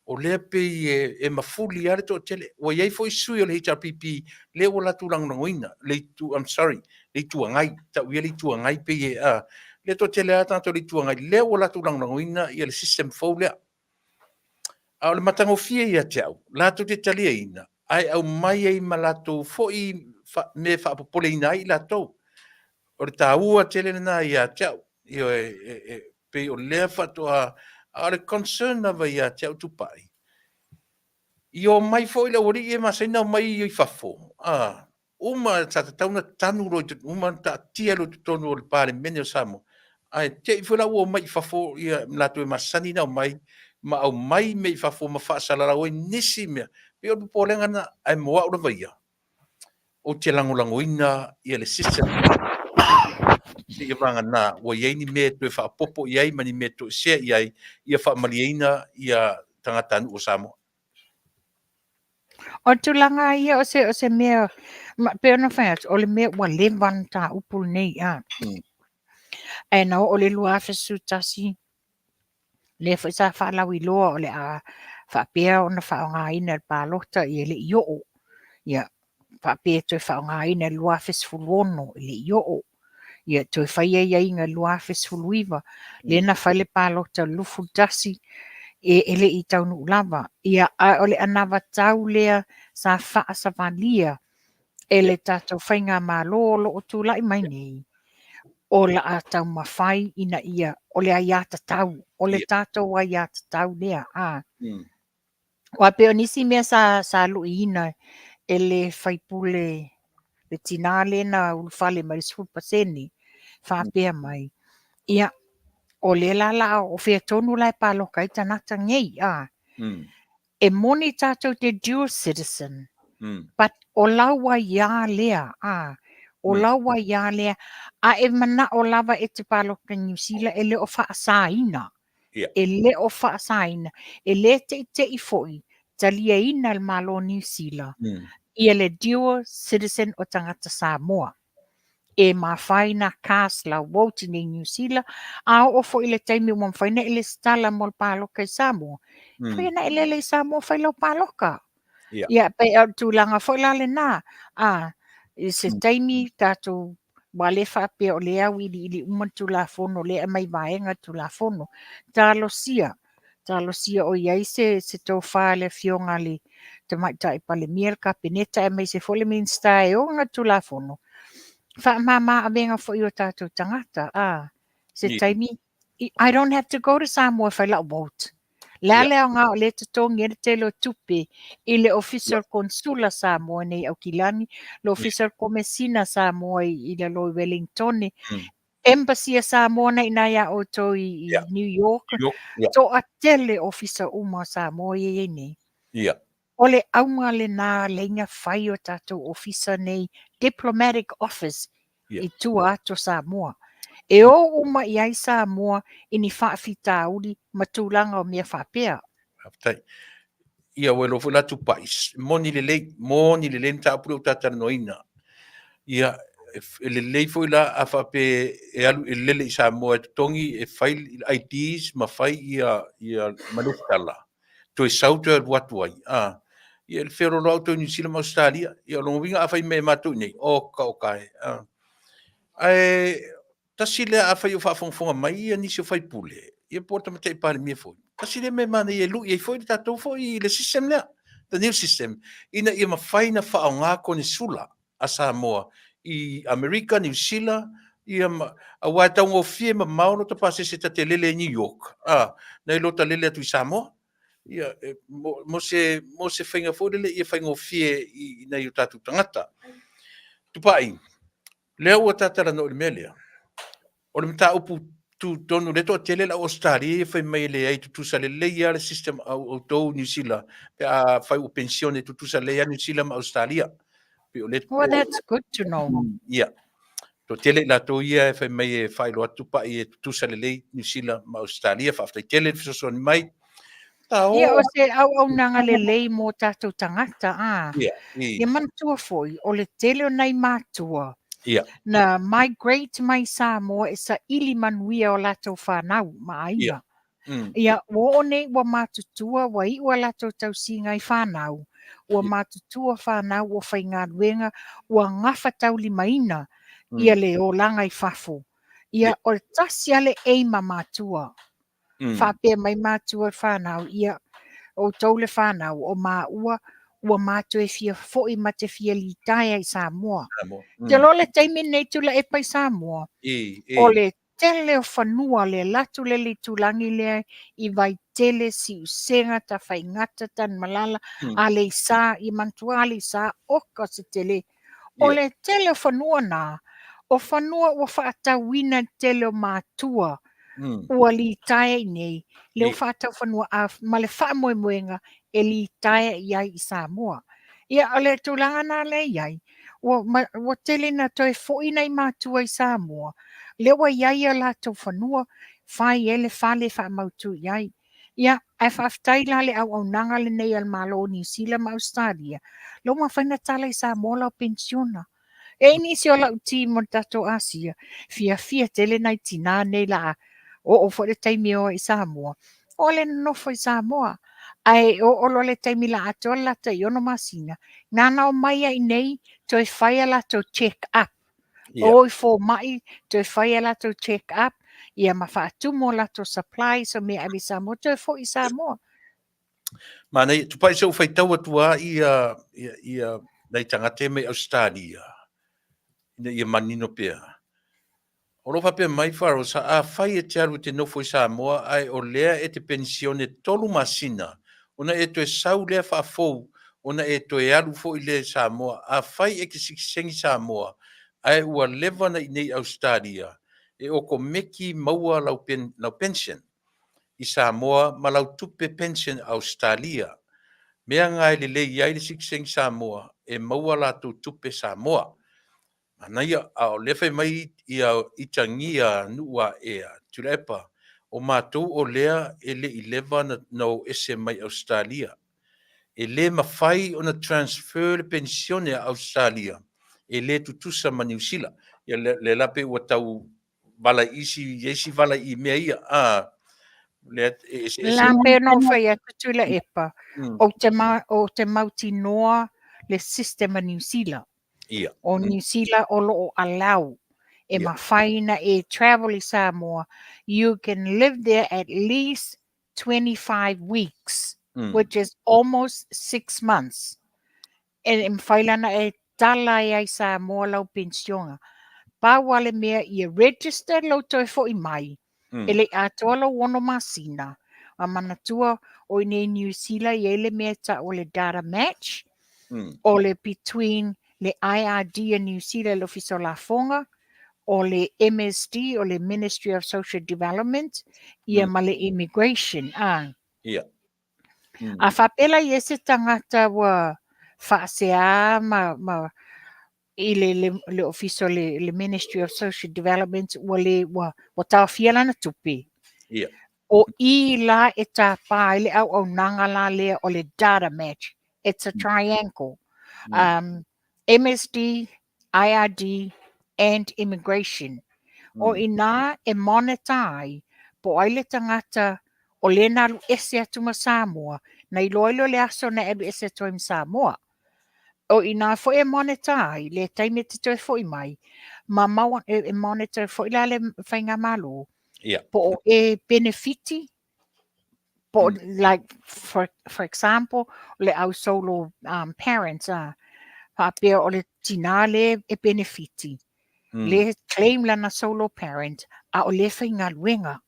Speaker 2: o lea pei e, e mafuli lava le toatele. Ua i ai foi sui o le HRPP lea ua latou lagolagoina le itu, I'm sorry, le Itu Agai, tau ia le Itu Agai pei e, a, lea toatele lava tagata o le Itu Agai lea ua latou lagolagoina ia le system fou lea. A o le matagofie ia te au, latou te taliaina, ae aumai ai ma latou foi fa, mea e faapopoleina ai i latou. O le taua tele lena ia te au. Ioe, e, e, pei o lea faatoa, a o le concern lava ia te au Tupai, i omai foi le aualii e masani ona omai i fafo, a, uma sa tatau ona tanu loa i uma ona taatia loa i totonu o le Palemene o Samoa, ae te i foi la ua omai i fafo ia latou e masani ona omai ma aumai mea i fafo ma faasalalau ai nisi mea. Pei o le popolega lena, ae mo au lava ia, ou te lagolagoina ia le system seia vagana ua i ai ni mea e toe faaopoopo i ai ma ni mea e toesea i ai ia faamalieina ia tagatanuu o Samoa.
Speaker 4: O le tulaga ia o se, o se mea, ma, pei ona fai atu, o le mea ua leva ona mataupu lenei, a. Ae na oo i le 2011, lea foi sa faalauiloa o le a faapea ona faaaogaina e le palota e le i oo. Ia, faapea e toe faaaogaina i le 2016 e le i oo. Ia, toe fai aiaiga i le 2019, lea na fai le palota i le 21, e le i taunuu lava. Ia, a o le anavatau lea sa faasavalia e le tatou faigamalo o lo o tulai mai nei, o le a taumafai ina ia, o le aiatatau, o le tatou aiatatau lea. A. Aua pei o nisi mea sa, sa luiina e le faipule, le tinā lea na ulufale mai le 10%, faapea mai, ia, o lea la la, o fea tonu la e paloka ai tagata nei, a. E moni tatou te dual citizen, but o lau aiā lea, a, o lau aiā lea, a e manao lava e te paloka i Niu Sila, e le o faasaina. E le o faasaina. E le teitei foi taliaina e le Malo o Niu Sila ia le dual citizen o tagata Samoa. E mafai na cast lau vote i nei Niu Sila, a oo foi i le taimi ua mafai ona e lesitala mo le paloka i Samoa, fai ona e lele i Samoa fai lau paloka. Ia, pei o le tulaga foi la lena, a, i se taimi tatou, aua lea faapea o lea e auiliili uma le Tulafono, o lea e aumai vaega le Tulafono. Talosia, talosia o i ai se, se tofa i le Afioga i le Tamaitai Palemia, le Kapeneta aemaise foi le Minisita e ona le Tulafono, faamama avega foi i o tatou tagata, a, se taimi, I don't have to go to Samoa e fai lau vote. Le a le aoga o lea e totogi ai le tele o tupe i le Ofisa o le Konesula Samoa nei i Aukilani, le Ofisa o le Komesina Samoa i lalo i Wellingtone. Embassy a Samoa na ina iā outou i, i
Speaker 2: Yeah.
Speaker 4: New York,
Speaker 2: York, yeah.
Speaker 4: toatele ofisa uma o Samoa ia iai nei.
Speaker 2: Yeah.
Speaker 4: O le auga lena leiga fai o tatou ofisa nei, diplomatic office,
Speaker 2: Yeah.
Speaker 4: i tua atu o Samoa. E o uma i ai Samoa i ni faafitauli ma tulaga o mea faapea.
Speaker 2: Faafetai. Ia, ua iloa foi la Tupai, moni lelei, moni lelei le mataupu lea ua ta talanoaina. Ia, e lelei foi la a faapea e alu e lele i Samoa e totogi e fai IDs ma fai ia, ia ma lesitala, toe sau toe alu atu ai. A, ia le feoloolo au toe Niu Sila ma Ausetalia. Ia, o lona uiga a fai mai e matou i inei, oka oka e. A. Ae Tasi lea afai o faafogafoga mai ia nisi o faipule, ia po o le Tamaitai Palemia foi, tasi lea mea manaia e lui ai foi le tatou foi i le system lea, the new system, ina ia mafai ona faaaoga konesula a Samoa i Amerika, Niu Sila, ia ma, aua e taugofie mamao lota pasese ta te lele i New York, a, nai lo ta lele atu i Samoa. Ia, e, mo, mo se, mo se faiga foi lele ia faigofie i, i nai o tatou tagata. Tupai, Lea ua ta talanoa i le mea lea, o le mataupu tu tonu, lea toatele le au Ausetalia ia fai mai e leai, tutusa lelei lava le system a outou Niu Sila pe a fai ua penisione, tutusa lelei lava Niu Sila ma Ausetalia. Pei o le...
Speaker 4: Well, that's good to know.
Speaker 2: Ia. Toatele i latou ia e fai mai e faailoa atu Tupai e tutusa lelei Niu Sila ma Ausetalia. Faafetai tele le fesoasoani mai.
Speaker 4: Ia, o se auaunaga lelei mō tātou tagata, ā.
Speaker 2: Ia, i.
Speaker 4: Ia manatua foi, o le tele o nai mātua,
Speaker 2: Ia.
Speaker 4: na migrate mai i Samoa e saili manuia o latou whanau ma aiga.
Speaker 2: Ia. Mm.
Speaker 4: Ia, ua oo nei ua matutua, ua iu a latou tausiga i whanau, ua
Speaker 2: Ia.
Speaker 4: matutua whanau, ua faigaluega, ua gafataulimaina ia le olaga i fafo. Ia,
Speaker 2: Ia.
Speaker 4: o le tasi lava le aim a matua,
Speaker 2: Mm.
Speaker 4: Faapea mai matua le whanau, ia, outou le whanau, o maua, ua mātou e fia foi ma te fia litaea i Samoa.
Speaker 2: Samoa. Mm.
Speaker 4: Te loa le taimi nei Tuilaepa i Samoa,
Speaker 2: I, i.
Speaker 4: o le tele o fanua le latu le le itulagi lea i Vaitele, Siusega, Tafaigata, Tanumalala,
Speaker 2: Mm.
Speaker 4: Aleisa, i manatua Aleisa, oka se tele. O
Speaker 2: Ia.
Speaker 4: le tele o fanua na, o fanua ua faatauina e le tele o matua
Speaker 2: Mm.
Speaker 4: ua litaea i nei, le ua
Speaker 2: Ia.
Speaker 4: faatau fanua a, ma le faamoemoega e litaea i ai i Samoa. Ia, o le tulaga na lea i ai, ua, ma, ua tele na toe foi nai matua i Samoa, lea ua i ai a latou fanua, fai ai le fale e faamautu i ai. Ia, ae faafetai la le auaunaga lenei a le Malo o Niu Sila ma Ausetalia, lea ua mafai ona tala i Samoa lau penisiona. E i ai nisi o lau team o le tatou Asia, fiafia tele nai tinā nei la oo foi le taimi e o ai i Samoa, o le nonofo i Samoa. Ae oo loa le taimi la atoa le latou i 6 masina, nana omai ai nei toe fai a latou check up.
Speaker 2: Ia.
Speaker 4: O i fomai, toe fai a latou check up, ia ma faatumu o latou supplies o mea ave i Samoa, toe foi i Samoa.
Speaker 2: Manaia, tupai se ou faitau atu a ia, ia, ia nai tagata ia mai Ausetalia, ina ia manino pea. O lo o faapea mai Farosa, afai e te alu e te nofo i Samoa ae o lea e te penisione 3 masina, ona e toe sau lea faafou, ona e toe alu foi lea i Samoa. Afai e te sitiseni Samoa ae ua leva na i nei Ausetalia, e okomeki maua lau, pen, lau pension i Samoa ma lau tupe pension Ausetalia. Mea nga e lelei ai le sitiseni Samoa, e maua latou tupe Samoa. Manaia, a o lea fai mai ia itagia nuu aea, Tuilaepa, o matou o lea e le i leva na, na o ese mai Ausetalia. E le mafai ona transfer le penisione a Ausetalia, e le tutusa ma Niu Sila. Ia le, le la pei ua tau vala i isi, i isi vala i mea ia, a, lea e ese ese.
Speaker 4: La pei ona ou fai atu Tuilaepa,
Speaker 2: Mm.
Speaker 4: ou te ma, ou te mautinoa le system a Niu Sila.
Speaker 2: Ia.
Speaker 4: O Niu Sila o lo o allow e
Speaker 2: Ia.
Speaker 4: mafai na e travel i Samoa. You can live there at least 25 weeks, which is almost 6 months. E mafai la na e tala ai ai Samoa lau penisiona. Pau lava le mea ia register lou toe foi mai, e le i atoa lou 6 masina. A manatua o i nei Niu Sila i ai le mea e tau o le data match, o le between le IRD a Niu Sila le Ofisa o Lafoga, o le MSD, o le Ministry of Social Development, ia ma le Immigration, a.
Speaker 2: Ia.
Speaker 4: A faapea la i ai se tagata ua faasea ma, ma i le, le, le ofisa o le, le Ministry of Social Development ua le, ua, ua taofia lana tupe.
Speaker 2: Ia.
Speaker 4: O i la e tapa ai le auaunaga la lea o le data match. It's a triangle. MSD, IRD and Immigration. O inā e monitor ai po o ai le tagata o lea na alu ese atu ma Samoa, na iloa ai lea o le aso na e alu ese atu ai ma Samoa. O inā foi e monitor ai le taimi e te toe foi mai, ma mau, e monitor foi la le Faigamalo, po o e penefiti, po o, like for example, o le au solo parents, a, faapea o le tinā le e penefiti, le claim lana solo parent, a o le faigaluega.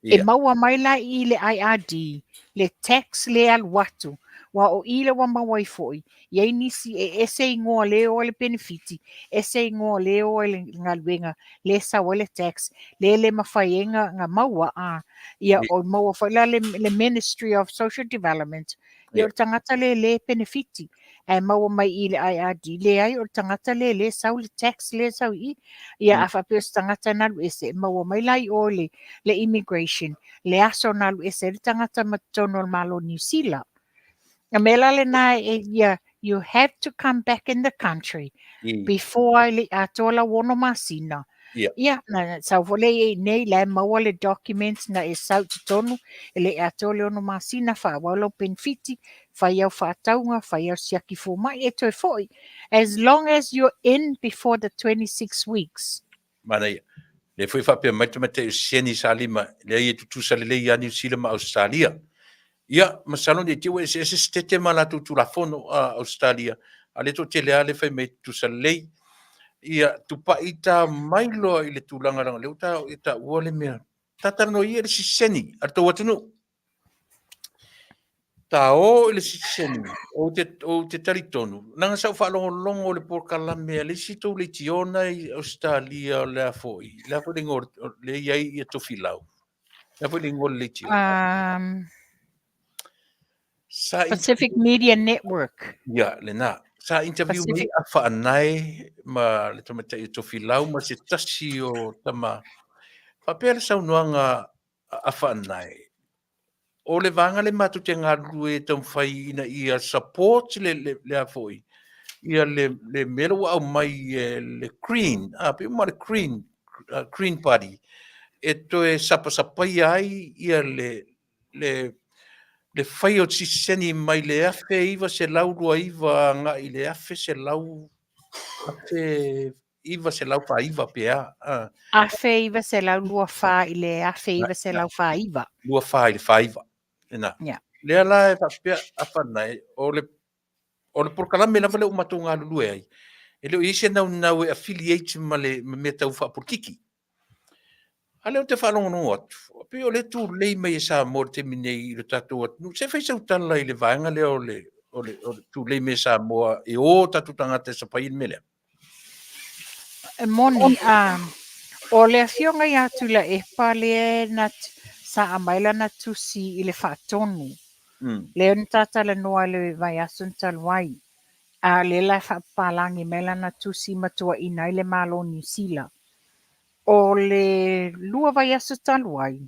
Speaker 4: E maua mai la i le IRD, le tax le alu atu, wa o i le ua maua ai foi, i ai nisi e ese igoa le o ai le penefiti, ese igoa le o ai le galuega, le sau ai le tax, le le mafai ai nga maua, a, ia o maua foi la le Ministry of Social Development, ia o le tagata le le penefiti, ae maua mai i le IRD, leai o le tagata le le sau le tax le sau i i, ia a faapea o se tagata na alu ese, e maua mai la i o le, le immigration, le aso na alu ese ai le tagata ma totonu o le Malo o Niu Sila. A mea la lena e, ia, you have to come back in the country before i le atoa lau 6 masina. Ia, na sau foi lea i nei, la e maua le documents na e sau i totonu, e le i atoa le 6 masina, faaauau lau penefiti, fai au faatauga, fai au siaki fomai, e toe foi. As long as you're in before the 26 weeks.
Speaker 2: Manaia. Lea foi faapea mai le tamaitai o Sieni Salima, leai e tutusa lelei ia Niu Sila ma Ausetalia. Ia, masalo ne i te i ua eseese se tete ma latou Tulafono a Ausetalia, a o lea toatele lava le fai mai e tutusa lelei. Ia, tupai ta mai loa i le tulaga leaga o lea ua ta e taua le mea. Ta talanoa ia i le sitiseni a le tou atunuu. Ta o i le sitiseni, ou te, ou te talitonu, leaga sa ou faalogologo i le polokalame a le isi tou leitiona i Ausetalia o le a foi, le a foi le igoa o le i ai ia Tofilau. Le a foi le igoa o le leitiona. Sa
Speaker 4: Pacific Media Network.
Speaker 2: Ia, lena. Sa interview mai
Speaker 4: Pacific.
Speaker 2: a Faanae ma le tamaitai o Tofilau ma se tasi o tama. Faapea le saunoaga a Faanae, o le vaega lea matou te galulue e taumafai ina ia support le, le, le a foi, ia le, le mea lea ua aumai e le Green, a, pei uma le Green, Green Party, e toe sapasapaia ai ia le, le, le fai o sitiseni mai le 1929 agai i le 1100, 1949 pe a.
Speaker 4: 1924 i le 1949.
Speaker 2: 24 i le 49. Lena.
Speaker 4: Yeah.
Speaker 2: Lea la e faapea Afanai, o le, o le polokalame lava lea ua matou galulue ai, e le o i ai se naunau e affiliate ma le ma mea tau faapolokiki. A lea ou te faalogologo atu, pei o lea e tulei mai e Samoa i le taimi nei i le tatou atunuu. Se fai sau tala i le vaega lea o le, o le, o le tulei mai e Samoa e o tatou tagata e sapai i le mea lea.
Speaker 4: E moni, a, o le afioga ia Tuilaepa lea na sa aumai lana tusi i le faatonu, lea na ta talanoa i le vaiaso na talu ai, a o lea la e faapapalagi mai lana tusi ma tuuaiina ai le Malo o Niu Sila. O le 2 vaiaso talu ai,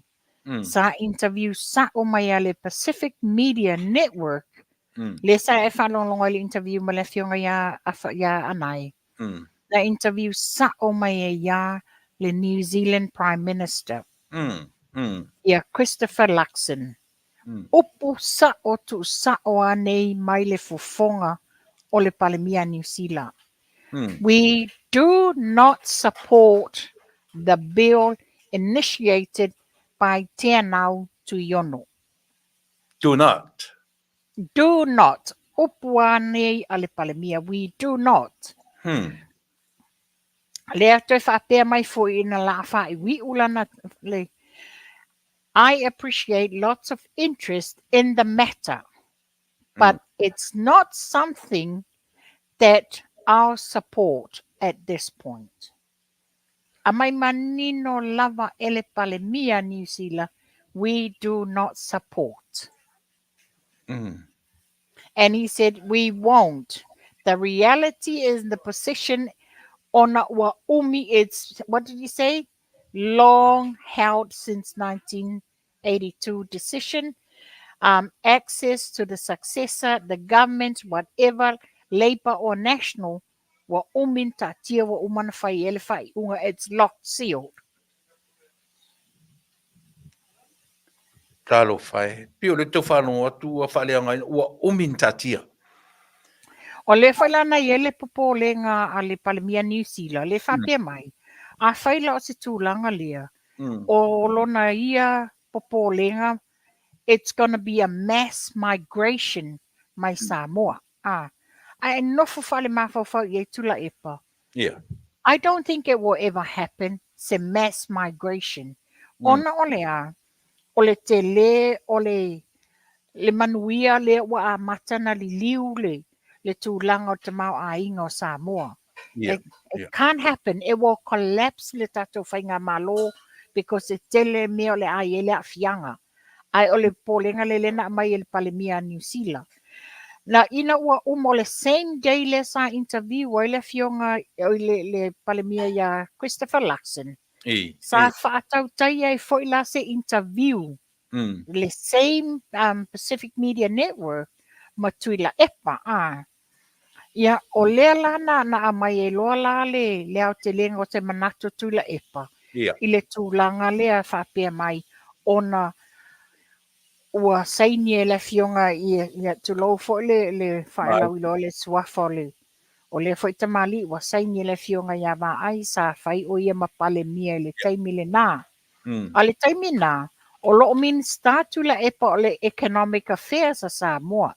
Speaker 4: sa interview sa'o mai a le Pacific Media Network, lea sa e faalogologo ai i le interview ma le afioga ia ia Anae. Na interview sa'o mai ai ia le New Zealand Prime Minister, ia Christopher Luxon. Upu sa'o tuusa'o a nei mai le fofoga o le Palemia a Niu Sila. We do not support the bill initiated by Teanau Tuiono.
Speaker 2: Do not.
Speaker 4: Do not. Upu a nei a le Palemia, we do not. Lea toe faapea mai foi ina la faaiuiu lana le I appreciate lots of interest in the matter, but it's not something that I'll support at this point. Aumai manino lava e le Palemia a Niu Sila, we do not support. And he said, we won't. The reality is the position ona ua umi, it's, what did he say? Long held since 1982 decision. Access to the successor, the government, whatever, Labour or National, ua umi na taatia ua uma na fai ai le faaiuga, it's locked, sealed.
Speaker 2: Talofa e. Pei o lea tau faalogo atu ua faaleaogaina, ua umi na taatia.
Speaker 4: O lea foi la na i ai le popolega a le Palemia Niu Sila, lea faapea mai, afai la o se tulaga lea, o lona ia popolega, it's gonna be a mass migration mai Samoa. A, ae nofo faalemafaufau i ai Tulaepa. I don't think it will ever happen, se mass migration. Ona o le a, o le tele o le le manuia lea ua amata na liliu le le tulaga o le tamaoaiga o Samoa. It can't happen. It will collapse le tatou faigamalo because e tele mea o le a i ai le aafiaga. Ae o le popolega lea lea na aumai e le Palemia a Niu Sila. Na ina ua uma o le same day lea sa interview ai le afioga oi le le Palemia ia Christopher Luxon. Sa faatautai ai foi la se interview le same Pacific Media Network ma Tuilaepa a. Ia, o lea la na na aumai ai loa la le le aotelega o se manatu o Tuilaepa i le tulaga lea faapea mai ona ua saini e le afioga ia tulou foi le le faelauiloa le suafa o le o lea foi tamalii ua saini e le afioga ia Vaai sa fai o ia ma Palemia i le taimi lena. A le taimi na, o lo o Minisita Tuilaepa o le Economic Affairs a Samoa.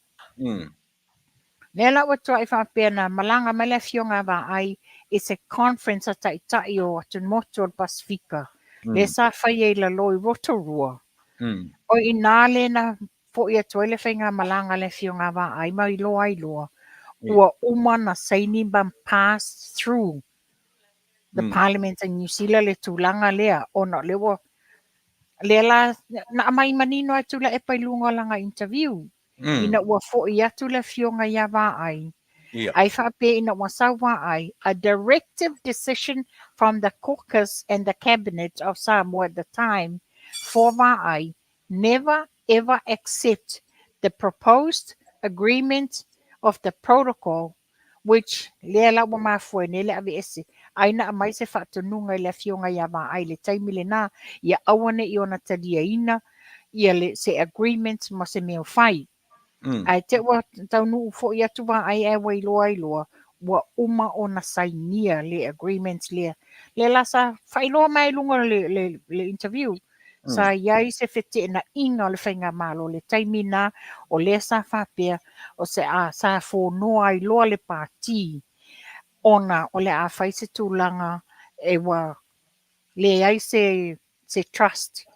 Speaker 4: Lea la ua tuai faapea na malaga mai le afioga a Vaai i se conference a taitai o atumotu o le Pasefika, lea sa faia i lalo i Rotorua. O i inā lea na foi atu ai le faigamalaga a le afioga a Vaai ma iloa ai loa, ua uma na saini ma pass through the Parliament in New Zealand le tulaga lea, ona o lea ua, lea la na aumai manino atu Tuilaepa i luga o lana interview. Ina ua foi atu le afioga ia Vaai, ai faapea ina ua sau Vaai, a directive decision from the caucus and the cabinet of Samoa at the time for Vaai never ever accept the proposed agreement of the protocol which lea la ua mafua ai nei le aveese, ai na aumai se faatonuga i le afioga ia Vaai i le taimi lena, ia aua ne i ona taliaina ia le se agreement ma se mea o fai. Ae te ua taunuu foi atu Vaai ae ua iloa ai loa, ua uma ona sainia le agreement lea. Lea la sa faailoa mai i luga o le, le, le interview, sa i ai se feteenaiga o le faigamalo le taimi na, o lea sa faapea o se a sa fonoa ai loa le pati ona o le a fai se tulaga e ua leai se se trust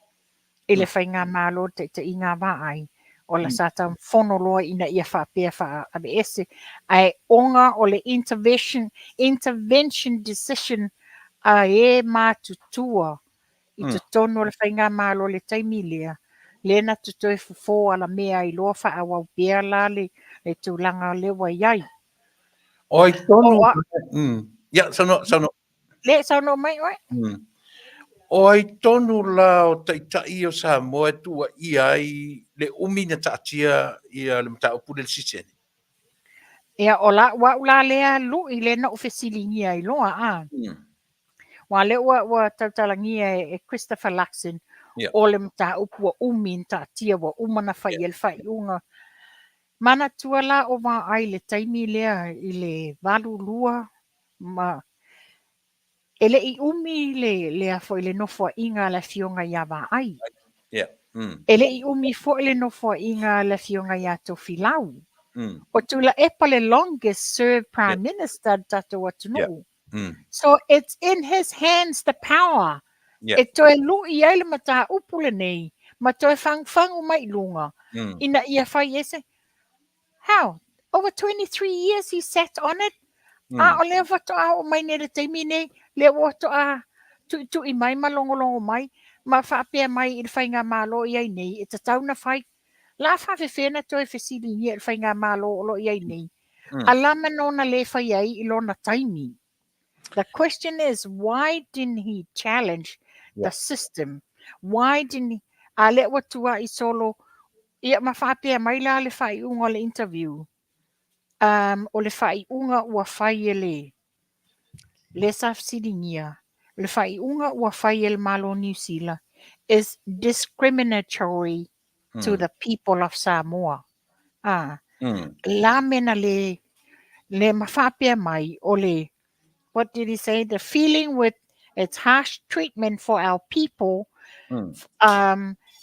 Speaker 4: i le faigamalo le taitaiga a Vaai o la sa tau fono loa ina ia faapea faaveese ae ona o le intervention intervention decision a e matutua i totonu o le faigamalo i le taimi lea, lea na te toe fofo alamea ai loa faaauau pea la le le tulaga lea ua i ai.
Speaker 2: O ai tonu. Ia, saunoa, saunoa.
Speaker 4: Le, saunoa mai oe.
Speaker 2: O ai tonu la o taitai o Samoa e tuuaia ai le umi na taatia ia le mataupu lea i le sitiseni?
Speaker 4: Ia, o la'u a'u la lea lu'i lea na ou fesiligia ai loa a. Aua lea ua ua tautalagia e Christopher Luxon o le mataupu ua umi na taatia ua uma na fai i ai le faaiuga. Manatua la o Vaai i le taimi lea i le 82 ma E le i umi le lea foi le nofoaiga a le Afioga ia Vaai. E le i umi foi le nofoaiga a le Afioga ia Tofilau. O Tuilaepa le longest served Prime Minister a le tatou atunuu. So it's in his hands the power e toe lui ai le mataupu lenei ma toe fagufagu mai i luga ina ia fai ai se How? Over 23 years he sat on it? A o lea faatoa oo mai nei i le taimi nei, lea ua faatoa tuitui mai ma logologo mai ma faapea mai i le faigamalo i ai nei e tatau ona fai. La faafefea ona toe fesiligia e le faigamalo o lo o i ai nei a la mea na le fai ai i lona taimi. The question is, why didn't he challenge the system? Why didn't he? A lea ua tuai solo, ia ma faapea mai la le faaiuga o le interview. Um, o le faaiuga ua fai e le, lea sa fesiligia, o le faaiuga ua fai e le Malo o Niu Sila is discriminatory to the people of Samoa. Ah, la mea na le, le ma faapea mai o le, what did he say? The feeling with its harsh treatment for our people,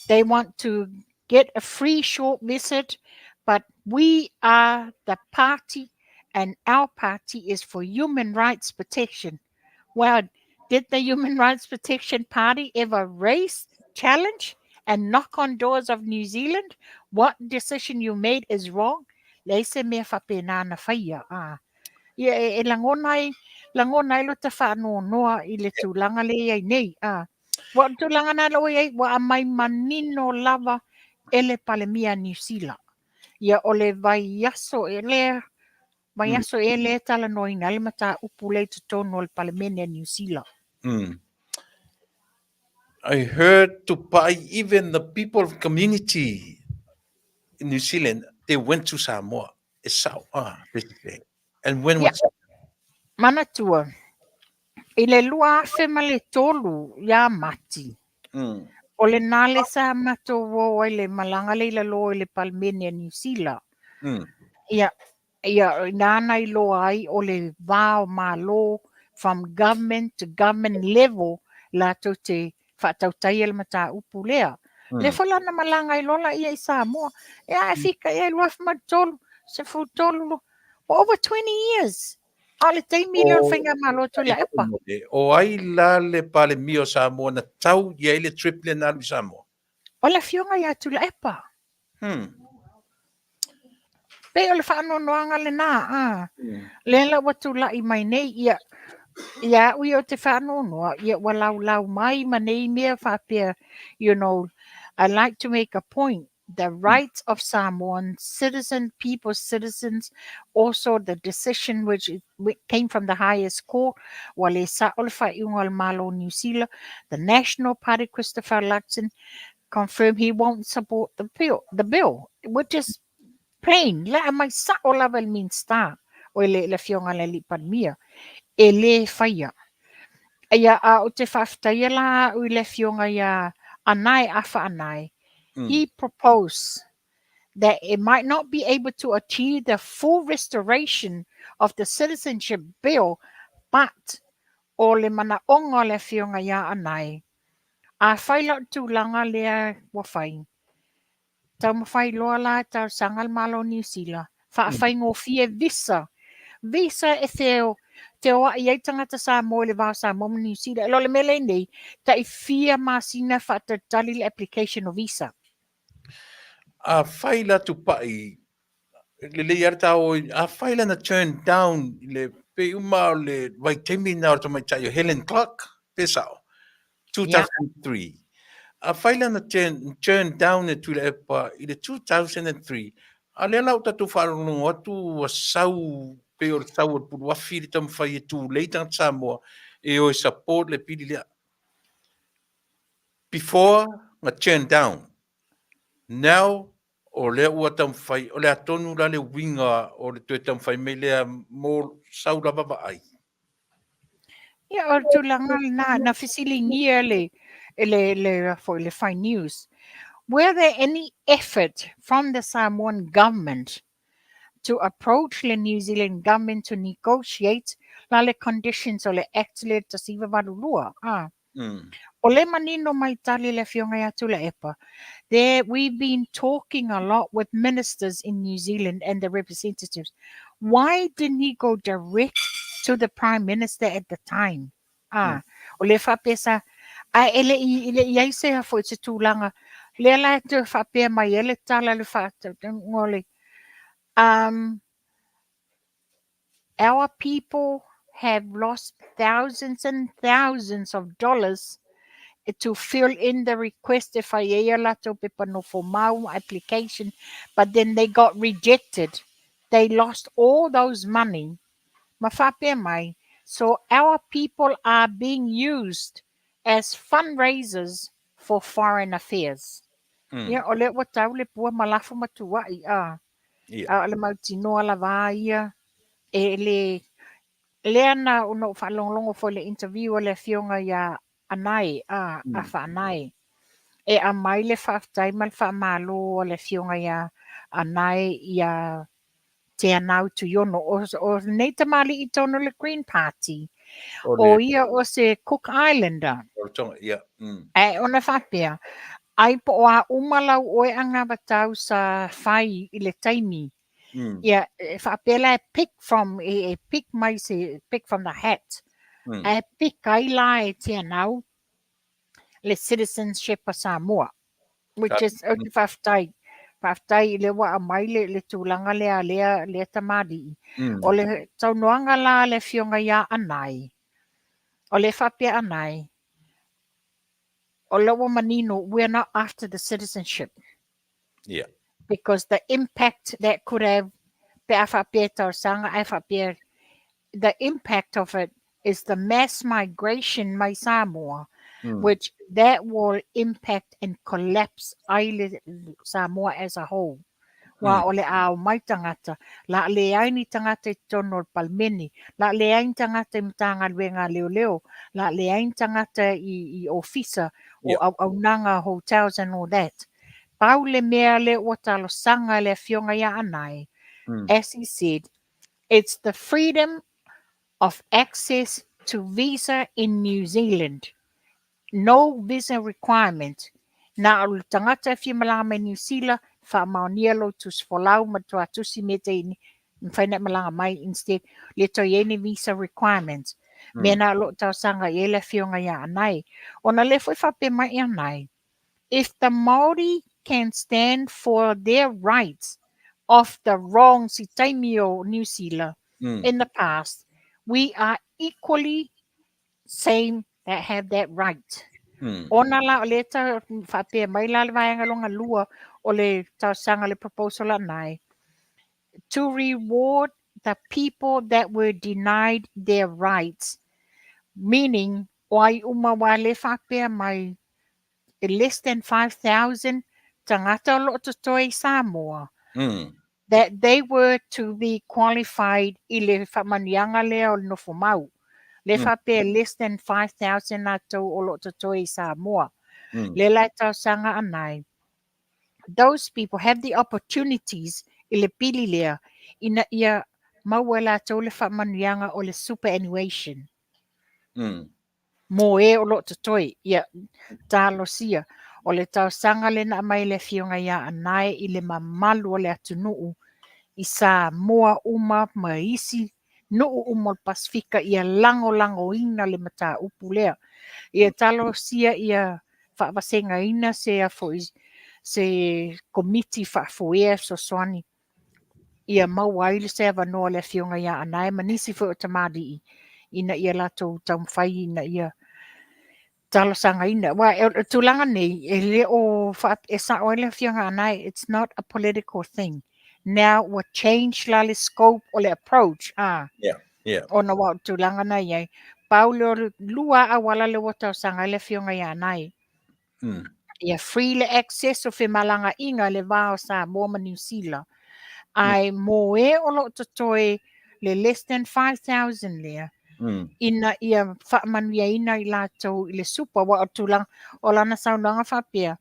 Speaker 4: they want to get a free short visit, but we are the party and our party is for human rights protection. Well, did the Human Rights Protection Party ever raise, challenge, and knock on doors of New Zealand? What decision you made is wrong? Leai se mea faapena na faia. Ah. Ia e, e lagona ai, lagona ai lo ta faanoanoa i le tulaga le i ai nei. Ah. Ua o le tulaga na la ua i ai, ua aumai manino lava e le Palemia a Niu Sila. Ia o le vaiaso e lea, vaiaso ea lea e talanoaina ai le mataupu lea i totonu o le Palemene a Niu Sila.
Speaker 2: I heard Tupai, even the people of community in New Zealand, they went to Samoa. E sao, ah, basically. And when was that?
Speaker 4: Manatua, i le 2003 ia Mati, o lena le sa matou o ai le malaga le i lalo i le Palemene a Niu Sila. Ia, ia, ina na iloa ai o le va o Malo from government to government level latou te faatautaia le mataupu lea. Lea foi la na malaga ai loa laia i Samoa. Ia ae fika ia i 2003, 13, for over 20 years. A o le taimi lea o le Faigamalo Tuilaepa.
Speaker 2: O ai la le Palemia o Samoa na tau i ai le trip lea na alu i Samoa?
Speaker 4: O le Afioga ia Tuilaepa. Pei o le faanoanoaga lena, a. Lea la ua tulai mai nei, ia, ia au ia ou te faanoanoa, ia ua laulau mai ma nei mea faapea, you know, I like to make a point, the rights of Samoan citizen, people citizens, also the decision which came from the highest court, ua le sao le faaiuga o le Malo o Niu Sila, the National Party Christopher Luxon confirm he won't support the bill, the bill, which is plain, le aumai sao lava e le Minisita, o le, le Afioga i le Alii Palemia, e le faia. Ia, a ou te faafetaia la au i le Afioga ia Anae Afa Anae, he proposed that it might not be able to achieve the full restoration of the citizenship bill, but o le manaoga o le Afioga ia Anae, a fai la o le tulaga lea ua fai, taumafai loa la e talosaga le Malo o Niu Sila, faafaigofie visa, visa e feo, feoai ai tagata Samoa i le va o Samoa ma Niu Sila. E le o le mea lea nei, tai fia masina faatalitali le application o visa.
Speaker 2: A fai la Tupai, lelei lava le ta o, a fai la na turn down i le pei uma o le vaitaimi na o le tamaitai o Helen Clark, pe sao? 2003. A fai la na turn, turn down e Tuilaepa i le 2003, a lea la ua tatou faalogologo atu ua sau pei o le sau o le puluafi le taumafai e tulei tagata Samoa e o e support le pili lea. Before na turn down. Now o lea ua taumafai, o le a tonu la le uiga o le toe taumafai mai lea mo sau lava vaai?
Speaker 4: Ia, o le tulaga lena, na fesiligia le, le, le, foi, le Fai News. Were there any effort from the Samoan government to approach le New Zealand government to negotiate la le conditions o le Act le 1982? Ah. O le manino mai tali le Afioga ia Tuilaepa, there we've been talking a lot with ministers in New Zealand and the representatives. Why didn't he go direct to the Prime Minister at the time? Ah, o le faapea sa, ae e le i, e le i ai se foi se tulaga, lea la e toe faapea mai ai le tala le faatautaiga o le, our people have lost thousands and thousands of dollars to fill in the request e fai ai a latou pepa nofo mau application, but then they got rejected. They lost all those money. Ma faapea mai, so our people are being used as fundraisers for foreign affairs. Ia, o lea ua tau le pua ma lafo ma tuua'i, a. A o le mautinoa lava ia e le lea na ona ou faalogologo foi i le interview a le afioga ia Anae, a, Afa Anae, e aumai le faafetai ma le faamalo a le afioga ia Anae ia Teanau Tuiono. O, o lenei tamalii i totonu o le Green Party, o ia o se Cook Islander.
Speaker 2: Ia.
Speaker 4: Ae ona faapea, ai po o a uma lau oe anavatau sa fai i le taimi, ia, e faapea la e pick from, e pick mai se, pick from the hat. Ae pick ai la e Teanau le citizenship a Samoa. Which is, ou te faafetai, faafetai i le ua aumai le, le tulaga lea a lea, lea tamalii. O le saunoaga la a le afioga ia Anae, o lea faapea Anae, o lea ua manino, we are not after the citizenship. Because the impact that could have, pe a faapea e talosaga ae faapea, the impact of it is the mass migration mai Samoa, which that will impact and collapse ai le Samoa as a whole. Wā o le a omai tagata, la leai ni tagata i totonu o le Palemene, la leai ni tagata i Matagaluega a Leoleo, la leai ni tagata i ofisa o auaunaga, hotels and all that. Pau le mea lea ua talosaga e le afioga ia Anae, as he said, it's the freedom of access to visa in New Zealand. No visa requirement. Na o le tagata e fia malaga mai Niu Sila, faamaonia lou tusi folau ma le tuatusi me te ini, mafai ona e malaga mai instead, le toe i ai ni visa requirements. Mea na o lo o talosaga i ai le afioga ia Anae. Ona lea foi faapea mai Anae, if the Māori can stand for their rights of the wrongs i taimi o Niu Sila in the past, we are equally same that have that right. Ona la o lea ta faapea mai la le vaega longa lua o le talosaga le proposal a Anae, to reward the people that were denied their rights, meaning o ai uma wa le faapea mai less than 5,000 tagata o lo o totoe i Samoa, that they were to be qualified i le faamanuiaga lea o le nofo mau. Le faapea less than 5,000 latou o lo o totoe i Samoa. Le la e talosaga Anae, those people have the opportunities i le pili lea ina ia maua e latou le faamanuiaga o le superannuation. Mō e o lo o totoe, ia talosia. O le talosaga lea na aumai e le afioga ia Anae i le mamalu o le atunuu i Samoa uma ma isi nuu uma o le Pasefika ia lagolagoina le mataupu lea. Ia talosia ia faavasegaina se foi se komiti faafoea e fesoasoani ia maua ai se avanoa le afioga ia Anae ma nisi foi o tamalii ina ia latou taumafai ina ia talosagaina. Aua o le tulaga nei, e le o e sao ai le afioga Anae, it's not a political thing. Now ua change la le scope o le approach, a. Ona ua o le tulaga na i ai. Pau lea o le lua auala lea ua talosaga ai le afioga ia Anae. Ia free le access o femalagaaiga i le va o Samoa ma Niu Sila. Ae mō e o lo o totoe le less than 5,000 lea, ina ia faamanuiaina i latou i le super, aua o le tulaga, o lana saunoaga faapea,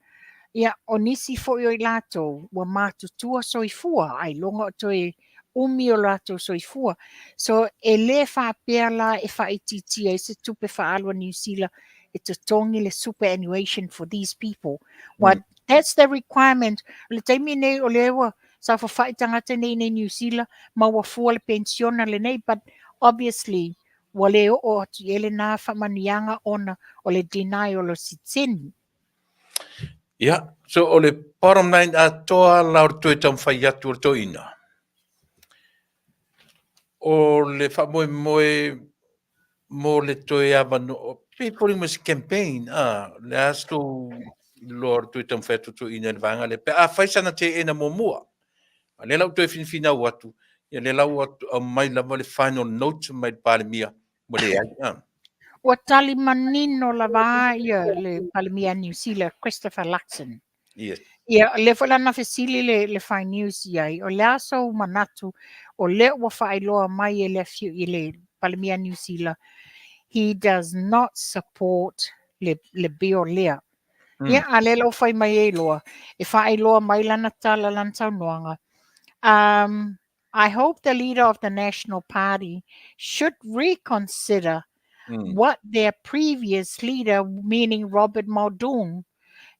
Speaker 4: ia o nisi foi o i latou ua matutua soifua, ailoga o toe umi o latou soifua. So e le faapea la e faaitiitia ai se tupe faaalu a Niu Sila e totogi le superannuation for these people. What that's the requirement. O le taimi nei o lea ua saofafai tagata nei nei Niu Sila ma ua fua le pensiona lenei, but obviously ua le oo atu i ai lena faamanuiaga ona o le deny o le sitiseni.
Speaker 2: Ia, so o le bottom line atoa la o le toe taumafai atu o le toeaina. O le faamoemoe mo le toe avanoa, pei foliga mai se campaign, a, le a se tou iloa o le toe taumafai atu toeaina i le vaega lea, pe a fai sana teena muamua. A o lea la ua toe finafinau atu, ia lea la ua aumai lava le final note mai le Palemia, ua leai. A.
Speaker 4: Ua tali manino lava ia le Palemia a Niu Sila, Christopher Luxon.
Speaker 2: Yes.
Speaker 4: Ia, lea foi la na fesili le, le Fai News i ai, o le a sou manatu, o lea ua faailoa mai e le afio, i le Palemia a Niu Sila, he does not support le, le bill lea. Ia, a lea la ua fai mai ai loa, e faailoa mai lana tala, lana saunoaga. Um, I hope the leader of the National Party should reconsider what their previous leader, meaning Robert Muldoon,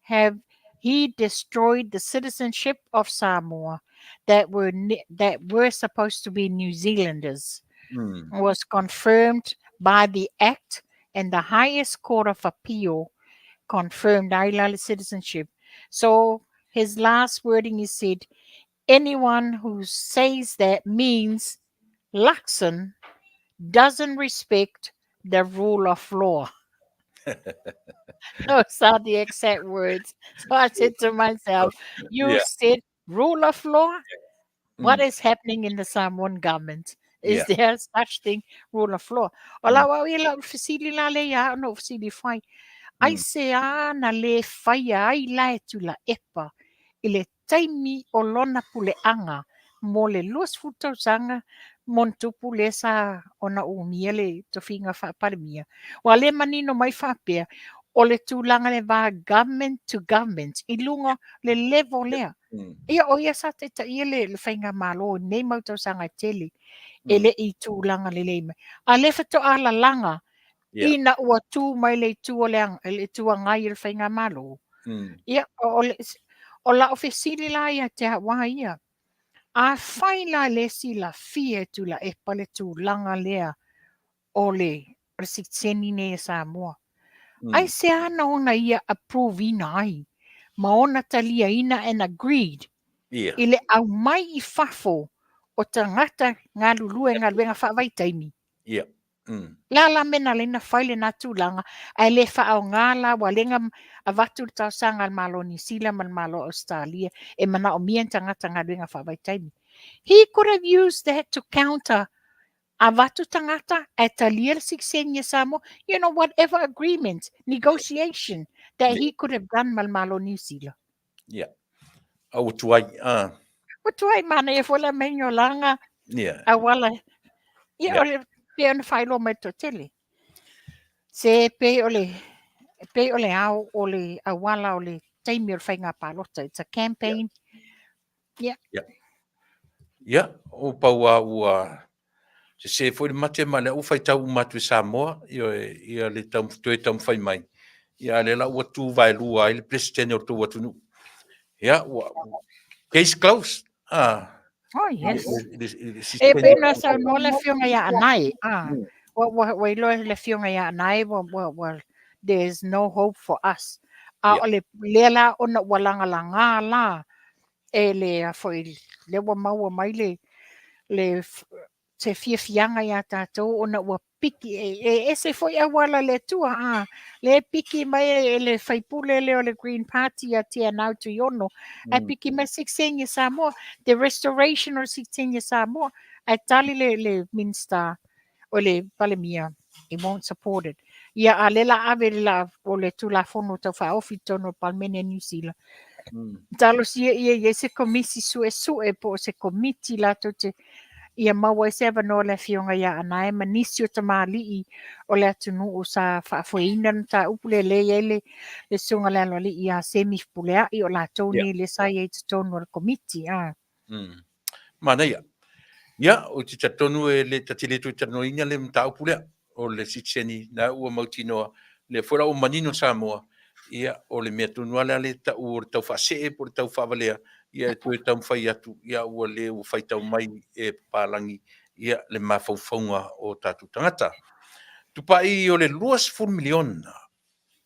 Speaker 4: have he destroyed the citizenship of Samoa that were that were supposed to be New Zealanders. Was confirmed by the Act and the highest court of appeal confirmed Ailala citizenship. So his last wording he said, anyone who says that means Luxon doesn't respect the rule of law. Those are the exact words. So I said to myself, you said rule of law? What is happening in the Samoan government? Is there such thing, rule of law? O lau au ia lau fesili la le ia au na ou fesili fai. Ai se a na le faia ai la e Tuilaepa i le taimi o lona puleaga mo le 20 tausaga ma ona tupu lea sa ona umia le tofiga faa-Palemia. Ua le manino mai faapea, o le tulaga le va government to government i luga le level lea. Ia o ia sa taitaia le, le faigamalo i nei mau tausaga e tele, e le i tulaga lelei mai. A lea faatoa lalaga ina ua tu mai le itu o le, le Itu Agai o le faigamalo. Ia, o, le, o lau fesili la ia te au a ia, afai la le silafia e Tuilaepa le tulaga lea o le, o le sitiseni nei a Samoa, aisea na ona ia approve ina ai ma ona taliaina and agreed i le aumai i fafo o tagata galulue galuega faavaitaimi?
Speaker 2: Ia.
Speaker 4: La la mea na lena fai lena tulaga, ae le faaaoga la ua lega avatu le talosaga a le Malo o Niu Sila ma le Malo o Ausetalia e manaomia ni tagata galuega faavaitaimi. He could have used that to counter avatu tagata ae talia le sitiseni a Samoa, you know, whatever agreement, negotiation that he could have done ma le Malo o Niu Sila.
Speaker 2: Ia. A ua tuai. Ah.
Speaker 4: Ua tuai manaia foi la meinga o laga auala. Ia, o le pei ona faailoa mai le toatele. Se pei o le pei o le ao o le auala o le taimi o le faiga palota. It's a campaign.
Speaker 2: Yeah. Yeah. Ia, o pau a ua sese foi le mate ma lea ua faitau uma atu e Samoa, ioe, ia le tau, toe taumafai mai. Ia, a lea la ua tu vaelua ai le Peresetene o le tou atunuu. Ia, ua, case closed. Ah.
Speaker 4: Oh, yes. E pei ona saunoa le afioga ia Anae. Ah. Ua, ua, ua iloa le afioga ia Anae, ua, ua, ua, there is no hope for us. A o le lea la ona ua lagalaga la e le a foi lea ua maua mai le le se fiafiaga iā tatou ona ua piki e, e ese foi auala le Atua a le piki mai e le faipule lea o le Green Party ia Teanau Tuiono ae piki mai sitiseni a Samoa the restoration o sitiseni a Samoa ae tali le le Minister o le Palemia he won't support it ia a lea la ave le la o le Tulafono Tau Faaofi i totonu o le Palemene a Niu Sila. Talosia ia i ai se komisi suesue po o se komiti latou te ia maua ai se avanoa le afioga ia Anae ma nisi o tamalii o le atunuu sa faafoeina le mataupu lea lea i ai le, le susuga le aloalii ia Semi Fepuleai o latou nei lea sa i ai i totonu o le komiti. Ah.
Speaker 2: Manaia. Ia, ou te talitonu e le ta te le toe talanoaina le mataupu lea o le sitiseni na ua mautinoa lea foi la ua manino Samoa, ia o le mea tonu lava lea le tau o le tau faasee po o le tau faavalea, ia e toe taumafai atu, ia ua le ua faitau mai e papalagi ia le mafaufauga o tatou tagata. Tupai o le 20 miliona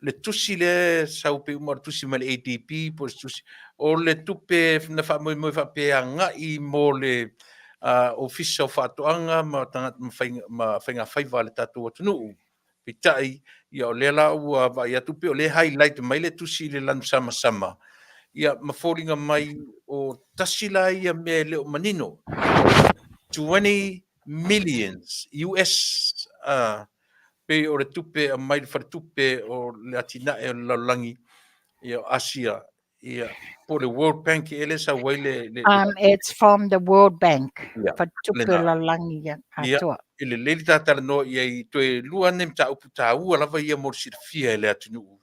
Speaker 2: le tusi lea e sau pei uma o le tusi mai le ADB po o se tusi o le tupe na faamoemoe faapea e agai mo le Ofisa o Faatoaga ma tagata ma faiga, ma faigafaiva a le tatou atunuu. Peitai, ia o lea la ua vaai atu pei o lea e highlight mai le tusi i le lanu samasama, ia ma foliga mai o tasi la ia mea e le o manino. 20 millions US pei o le tupe e aumai le faletupe o le atinae o le lalolagi, ia o Asia, ia po o le World Bank ea lea e sau ai le, le,
Speaker 4: It's from the World Bank, yeah, faletupe o le lalolagi
Speaker 2: atoa. Ia, e lelei le ta talanoa i ai, toe lua nei mataupu taua lava ia mo le silafia e le atunuu.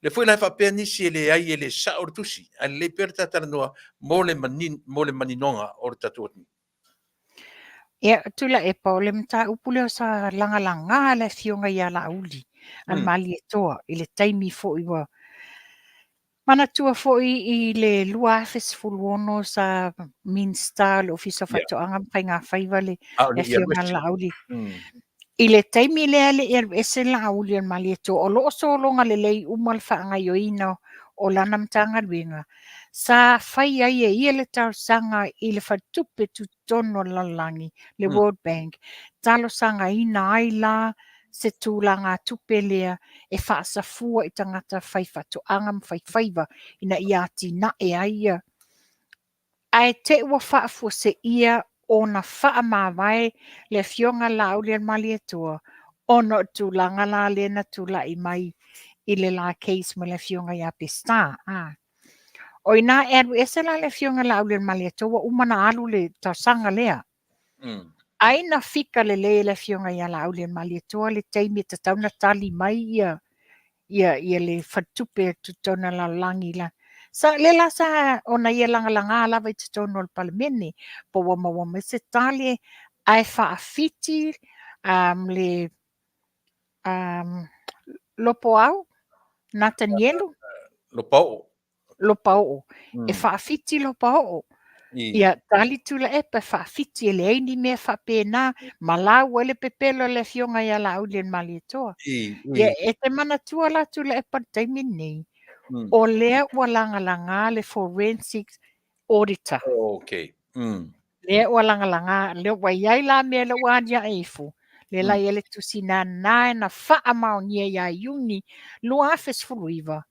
Speaker 2: Lea foi la e faapea nisi e leai e le sao le tusi, ae lelei pea le ta talanoa mo le, manin, mo le maninoga o le tatou atunuu.
Speaker 4: Ia, Tuilaepa, o le mataupu lea sa lagalaga le afioga ia Laauli a le Malietoa i le taimi foi ua manatua foi i le 2016 sa Minisita o le Ofisa o Faatoaga ma Faigafaiva le afioga ia Laauli. I le taimi lea e le i alu ese Laauli o le Malietoa, o lo o sologa lelei uma le faagaoioiina o lana Matagaluega, sa fai ai e ia le talosaga i le Faletupe Tutotonu o le Lalolagi, le World Bank, talosagaina ai la se tulagatupe lea e faasafua i tagata faifaatoaga ma faifaiva ina ia atinae ai ia Ae te i ua faafuaseia ona faamavae le Afioga Laaulialemalietoa ona o le tulaga la lea na tulai mai i le la case ma le Afioga ia Peseta. A. O i ina e alu ese la le Afioga Laaulialemalietoa ua uma ona alu le talosaga lea. Ai na fika lelei e le Afioga ia Laaulialemalietoa le taimi e tatau ona tali mai ia ia ia le faletupe tutotonu o le lalolagi la. Sa, lea la sa ona ia lagalaga lava i totonu o le Palemene, po ua maua mai se tali ae faafiti le Lopoau, Natanielu?
Speaker 2: Lopaoo.
Speaker 4: Lopaoo. E faafiti Lopaoo. Ia tali Tuilaepa e faafiti e leai ni mea faapena ma lau ai le pepelo a le Afioga ia Laaulialemalietoa. Ia e te manatua la Tuilaepa i le taimi lenei, o lea ua lagalaga le forensic auditor.
Speaker 2: Okay.
Speaker 4: Lea ua lagalaga, lea ua i ai la mea lea ua aliae ifo, lea la e i ai le tusi nana na faamaonia ia Iuni 2019,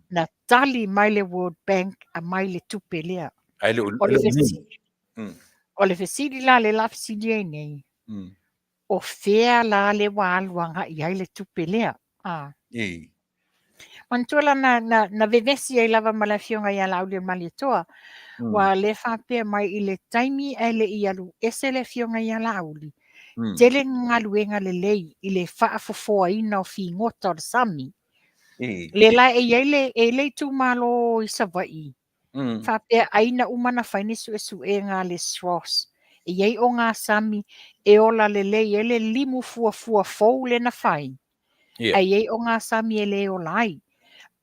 Speaker 4: na tali mai le World Bank aumai le tupe lea.
Speaker 2: Ae le
Speaker 4: o le fesili, o le fesili la lea la fesili ai nei, o fea la le ua alu agai ai le tupe lea? A. Manatua la na, na, na vevesi ai lava ma le afioga ia Laaulialemalietoa, ua lea faapea mai i le taimi ae le i alu ese le afioga ia Laauli, tele galuega lelei i le faafofoaina o figota o le sami. Lea la e i ai le, e i le itumalo i Savaii, faapea ai na uma na fai ni suesuega a le SROS. E i ai ogasami e ola lelei ai le limu fuafua fou lea na fai, ae i ai ogasami e le ola ai.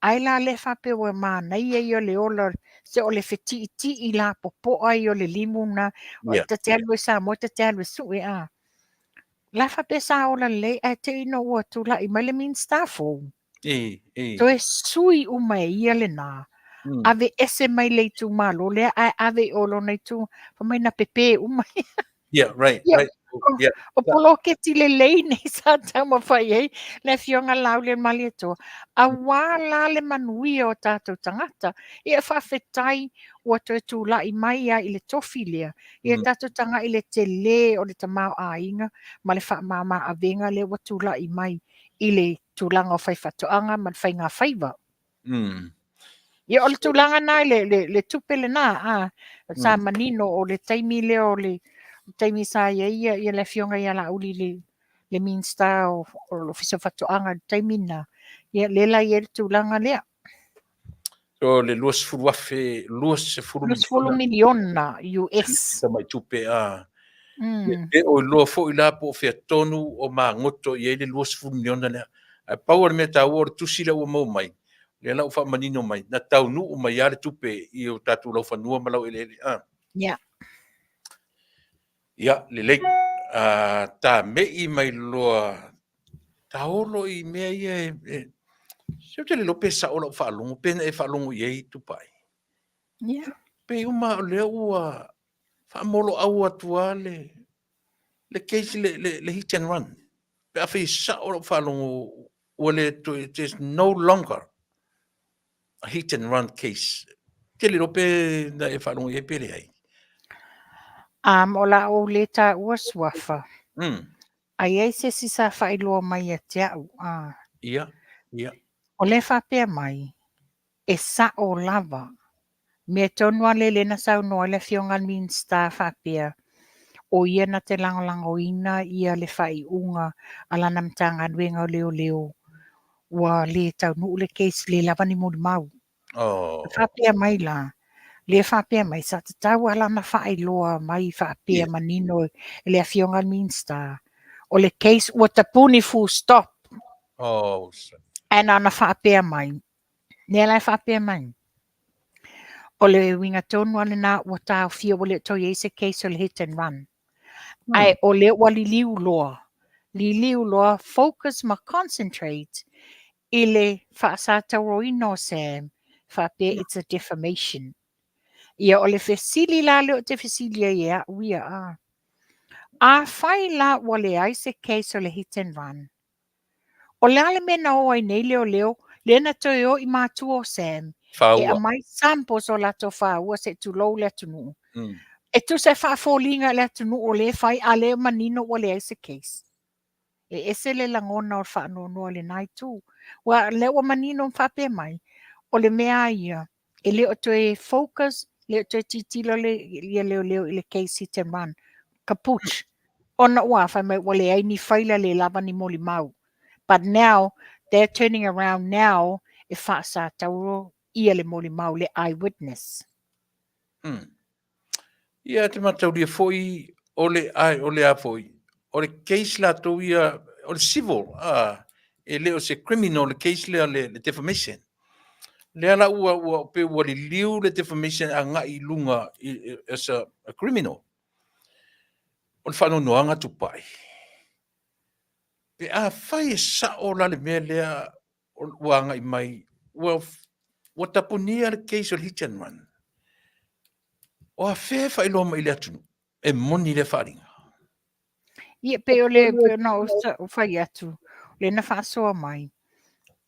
Speaker 4: Ai la lea faapea ua manaia ia o le ola, se o le fetiitii lapopoa ia o le limu na, ta te alu i Samoa, ta te alu e sue a. La faapea sa ola lelei, ae te i ina ua tulai mai le Minisita fou. Toe sui uma e ia lena, ave ese mai le itumalo lea, ae ave i o lona itu, fai mai na pepe uma ia.
Speaker 2: Yeah, right, right. Yeah.
Speaker 4: O poloketi lelei nei sa taumafai ai le Afioga Laaulialemalietoa, aua la le manuia o tatou tagata. Ia faafetai ua toe tulai mai ai i le tofi lea, ia tatou tagai i le tele o le tamaoaiga ma le faamama avega lea ua tulai mai i le tulaga o faifaatoaga ma le faigafaiva. Ia o le tulaga na i le, le, le tupe lena, a, sa manino o le taimi lea o le taimi sa i ai ia, ia le afioga ia Laauli le, le Minisita o, o le Ofisa o Faatoaga i le taimi lena, ia lea la i ai le tulaga lea.
Speaker 2: So le 20,000,
Speaker 4: 20 miliona US.
Speaker 2: Tamai tupe a. E o iloa foi la po o fea tonu o magoto i ai le 20 miliona lea. Ae pau o le mea taua o le tusi lea ua maua mai, lea la ua faamanino mai, na taunuu mai lava le tupe i o tatou laufanua ma laueleele. A.
Speaker 4: Yeah.
Speaker 2: Ia, lelei. Ta mei mai loa taolo i mea ia e se ou te le iloa pe sao lau faalogo, pe na e faalogo i ai Tupai.
Speaker 4: Yeah.
Speaker 2: Pei uma o lea ua Faamoloau atu lava le, le case le, le, le hit and run. Pe afai e sao lau faalogo ua le toe, there's no longer a hit and run case. Te le iloa pe na e faalogo i ai pe leai.
Speaker 4: Um, o la ou le taua suafa. A i ai se isi sa faailoa mai ia te au, a.
Speaker 2: Ia, ia.
Speaker 4: O lea faapea mai, e sa'o lava. Mea tonu a lea lea na saunoa ai le Afioga i le Minisita faapea, o ia na te lagolagoina ia le faaiuga a lana Matagaluega o Leoleo ua le taunuu le case, le lava ni molimau.
Speaker 2: Oh.
Speaker 4: Faapea mai la, lea faapea mai, sa tatau lava lana faailoa mai faapea yeah. manino e le Afioga i le Minisita, o le case ua tapuni full stop.
Speaker 2: Oh.
Speaker 4: Ae na ona faapea mai, lea la e faapea mai, o le uiga tonu lava lena ua taofia ua le o toe i ai se case o le hit and run. Ae o lea ua liliu loa, liliu loa, focus ma concentrate i le faasatauroina o Sam faapea it's a defamation. Ia o le fesili la lea ou te fesili ai e au ia a. Afai la ua leai se case o le hit and run, o le a le mea na o ai nei leoleo lea na toe o i matua o Sam e aumai samples o latou faua se i tulou le atunuu. E tusa e faafoliga i le atunuu o lea e fai a lea e manino ua leai se case. E ese le lagona o le faanoanoa i lena itu. Ua, lea ua manino ma faapea mai, o le mea a ia, e le o toe focus, le o toe tilotilo le, ia leoleo i le case hit and run. Kaput. Ona ua fai mai ua leai ni faila le lava ni molimau. But now, they're turning around now e faasatauro ia le molimau, le eyewitness.
Speaker 2: Ia, te mataulia foi o le, ai, o le a foi, o le case latou ia, o le civil, a, e le o se criminal le case lea le, le defamation. Lea la ua, ua, pe ua liliu le defamation agai i luga i, as a, a criminal. O le faanoanoaga tupai. Pe afai e sao la le mea lea ua agai mai, ua, ua tapunia le case o le hit and run. O afea e faailoa mai i le atunuu e moni lea faaaliga?
Speaker 4: Ia, pei o le, pei ona ou fai atu, lea na faasoa mai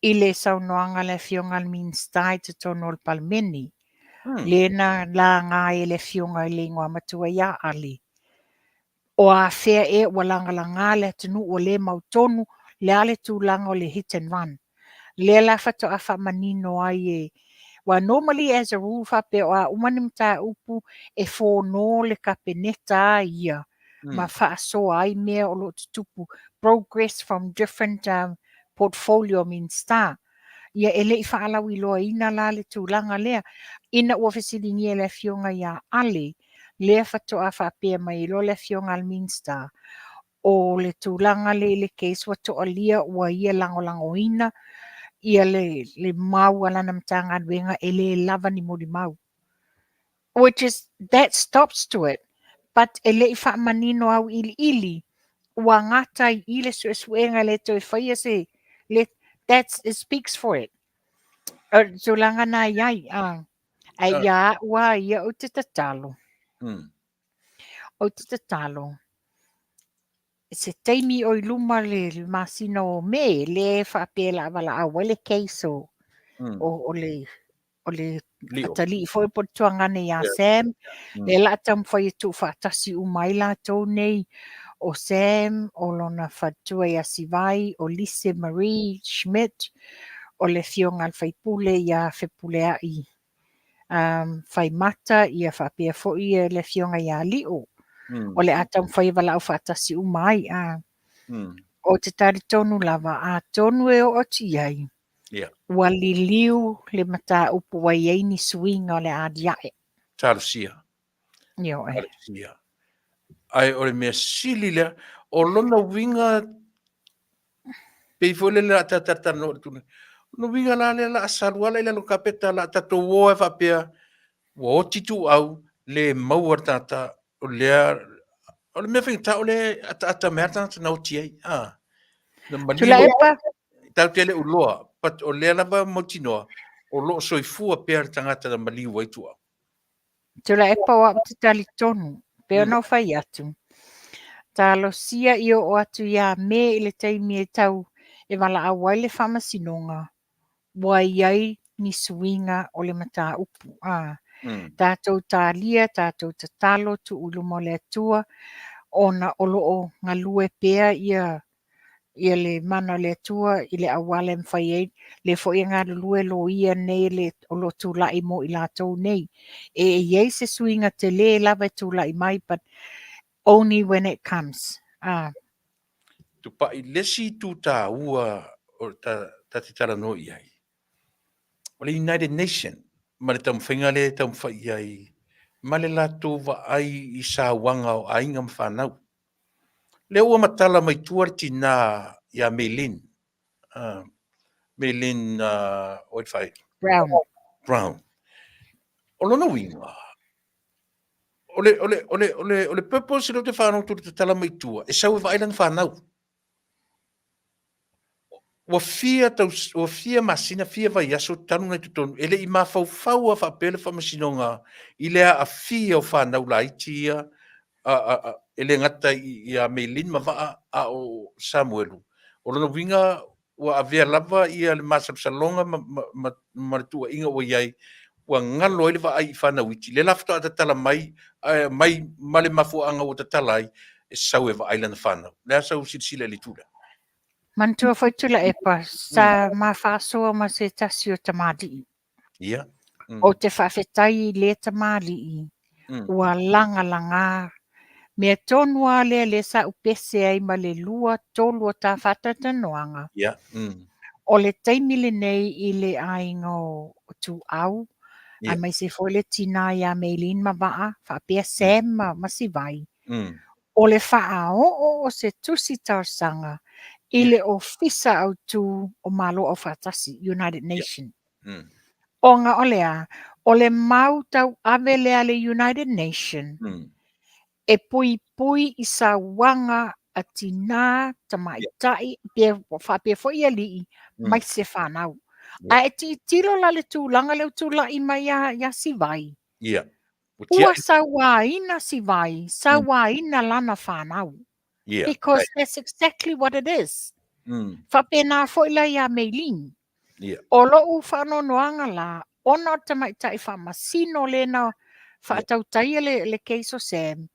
Speaker 4: i le saunoaga a le Afioga i le Minisita i totonu o le Palemene, lea na laga ai e le Afioga i le Igoamatua ia Ale, O afea ea ua lagalaga le atunuu ua le mautonu le a le tulaga o le hit and run. Lea la faatoa faamanino ai e Aua normally as a rule faapea o a uma ni mataupu e fono le Kapeneta a ia ma faasoa ai mea o lo o tutupu, progress from different portfolio Minista. Ia e le i faalauiloaina la le tulaga lea ina ua fesiligia e le Afioga ia Ale lea faatoa faapea mai ai loa le Afioga a le Minisita, o le tulaga lea i le case ua toalia ua ia lagolagoina ia le, le mau a lana Matagaluega e le lava ni molimau. Which is, that stops to it. But e le i faamanino auiliili ua gata ai i le suesuega e le toe faia se, le, that's, it speaks for it. O le tulaga na i ai, a. Ae ia au a ia ou te tatalo. Ou te tatalo. Se taimi o i luma le, le masina o Me, le faapea la valaau ai le case o, o, o le o le atalii foi po o le tuagane ia yeah. Sam, mm. lea la taumafai e tuufaatasi uma ai latou nei, o Sam, o lona faletua ia Sivai, o Lise Marie Schmidt, o le afioga a le faipule ia Fepuleai um, Faimata, ia faapea foi le afioga ia Lio. O le a taumafai e valaau faatasi uma ai. A. O te talitonu lava, atonu e oo atu i ai,
Speaker 2: yeah.
Speaker 4: ua liliu le mataupu ua i ai ni suiga o le a alia'e.
Speaker 2: Talosia.
Speaker 4: Ioe.
Speaker 2: Talosia. Ae o le mea sili lea, o lona uiga pei foi lele a tatalanoa i le tulaga. O lona uiga la lea la a salu ala i lalo o le kapeta la a tatou o ai faapea ua oti tuau le maua le tagata o lea o le mea faigata o le ataata mai lava le tagata na oti ai. Ah. Na malino
Speaker 4: Tuilaepa.
Speaker 2: tatou te le uloa but o lea lava mautinoa o lo o soifua pea le tagata na maliu ai tuau.
Speaker 4: Tuilaepa o au te talitonu. Pei ona ou fai atu, talosia i oo atu ia Me i le taimi e tau e valaau ai le Faamasinoga, ua i ai ni suiga o le mataupu. A tatou talia, tatou tatalo, tuu i luma o le Atua, ona o lo o galue pea ia ia le mana o le Atua i le auala e mafai ai, lea foi e galulue loia nei le, o lo o tulai mo i latou nei. E i ai se suiga tele lava e tulai mai, but only when it comes. Ah.
Speaker 2: Tupai, le isi itu taua o ta, ta te talanoa i ai, o le United Nation ma le taumafaiga lea e taumafai i ai ma le latou vaai i sauaga o aiga ma fanau. Lea ua matala mai tua le tina ia Mei-Lin, Mei-Lin oi le fai?
Speaker 4: Brown.
Speaker 2: Brown. O lona uiga, o le, o le, o le, o le, o le purpose lea ou te faalogo atu i le tatala mai tua, e sau e vaai lana fanau. Ua fia, taus, ua fia masina, fia vaiaso talu ona i totonu, e le i mafaufau lava faapea le Faamasinoga i le aafia o fanau laiti ia, a, a, a, e le gata ia Mei-Lin ma Vaa, a o Samuelu. O lona uiga, ua avea lava ia le masalosaloga ma, ma, ma, ma le tuuaiga ua i ai, ua galo ai le vaai i fanau iti. Lea la faatoa tatala mai, ae mai ma le mafuaaga ua tatala ai, e sau e vaai lana fanau. O le a sau silasila i le itu lea?
Speaker 4: Manatua foi Tuilaepa, sa ma faasoa ma se tasi o tamalii.
Speaker 2: Ia.
Speaker 4: Ou te faafetai i lea tamalii ua lagalaga mea tonu lava lea lea sa ou pese ai ma le 2, 3 o ta faatalatalanoaga.
Speaker 2: Ia.
Speaker 4: O le taimi lenei i le aiga o Tuau, aemaise foi le tina ia Mei-Lin ma Vaa, faapea Sam ma Sivai, o le faaoo o se tusi talosaga i le Ofisa Autu o Malo Aufaatasi, United Nations. Ona o le a? O le mau tauave lea a le United Nations e puipui i sauaga a tinā, tamaitai, faapea foi alii, maise fanau. A e tilotilo la i le tulaga lea ua tulai mai ia Sivai, ua sauaina Sivai, sauaina lana fanau. Because that's exactly what it is. Faapena foi la ia Mei-Lin. O lou faanoanoaga la, ona o le tamaitai faamasino lea na faatautaia le case o Sam,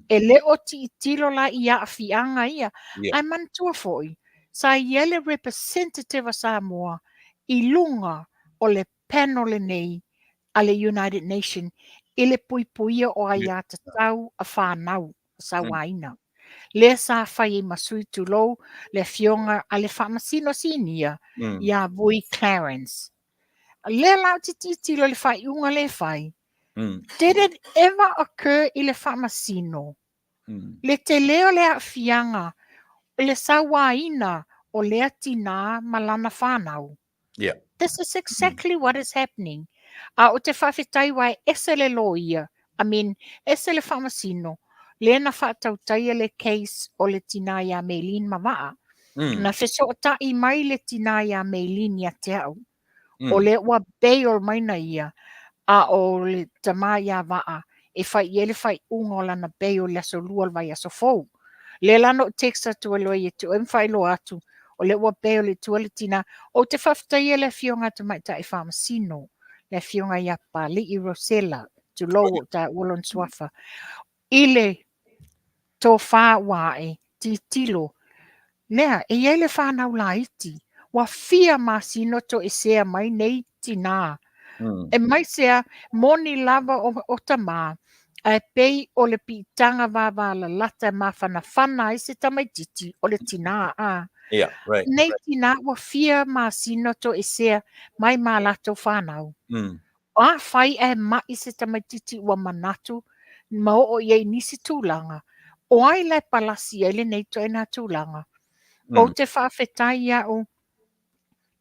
Speaker 4: e le o tilotilo la i aafiaga ia. Ae manatua foi, sa i ai le representative a Samoa i luga o le panel lenei a le United Nation i le puipuia o aiatatau a fanau sauaina. Lea sa fai ai ma sui tulou le afioga a le Faamasino Sinia ia Vui Clarence. Lea la ou te tilotilo i le faaiuga lea e fai, did it ever occur i le Faamasino le tele o le aafiaga i le sauaina o lea tinā ma lana fanau? This is exactly what is happening. A ou te faafetai aua e ese le loia, I mean, ese le faamasino, lea na faatautaia le case o le tinā ia Mei-Lin ma Vaa. Na fesootai mai le tinā ia Mei-Lin ia te au. O lea ua bail mai na ia, a o le tama ia Vaa e fai i ai le faaiuga o lana bail i le aso 2 o le vaiaso fou. Lea la na ou text atu ai loa ia te oe ma faailoa atu, o lea ua bail i tua le tinā. Ou te faafetaia le afioga a Tamaitai Faamasino, le afioga ia Papalii Rosella, tulou ua ou taua lona suafa, i le tofa ua ae, tilotilo, lea, e i ai le fanau laiti, ua fia masina toesea mai nei tinā. E mai sea, moni lava o tama, ae pei o le piitaga vavalalata e mafanafana ai se tamaititi o le tinā. A.
Speaker 2: Yeah, right,
Speaker 4: Nei tinā ua fia masina toesea mai ma latou fanau. Afai ae ma'i se tamaititi ua manatu ma oo i ai i nisi tulaga, o ai la e palasi ai lenei ituaiga tulaga? Ou te faafetai au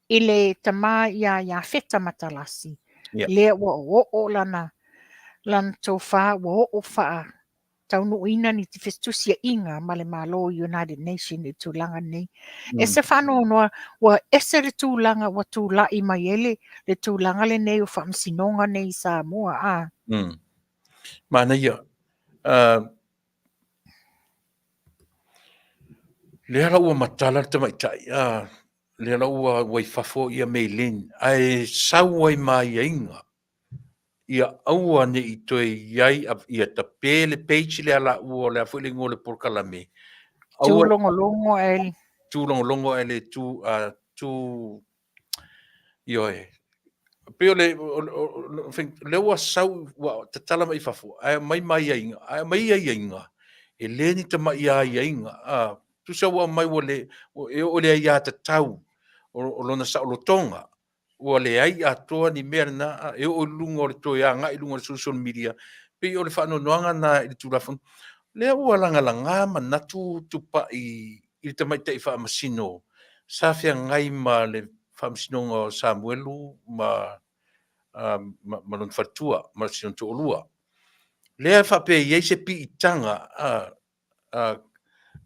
Speaker 4: i le tama ia Iafeta Matalasi, lea ua oo lana tofa, ua oo faataunuuina ni fetusiaiga ma le Malo United Nation i tulaga nei. E se faanoanoa, ua ese le tulaga ua tulai mai ai le tulaga lenei o faamasinoga nei i Samoa.
Speaker 2: Manaia. Lea la ua matala le tamaitai, a, lea la ua, ua i fafo ia Mei Lin, ae sau ai ma aiaiga ia aua ne i toe i ai, ia tape le page lea la ua, o le a foi le igoa o le polokalame,
Speaker 4: aua, Tūlogologo ae.
Speaker 2: Tūlogologo ae le tū, a, tū, ioe. Pei o le, lea ua sau, ua tatala mai i fafo, ae aumai ma aiaiga, ae aumai aiaiga, e le ni tamai aiaiga, a, tusa ua aumai ua le, e oo i le aiatatau o lona saolotoga, ua leai atoa ni mea lena, e oo i luga o le toe agai i luga o le social media, pei o le faanoanoaga lena i le Tulafono. Lea ua lagalaga manatu Tupai i le tamaitai faamasino sa feagai ma le faamasinoga o Samuelu ma, ma, ma lona faletua, ma si ona toalua. Lea e faapea e i ai se piitaga a, a,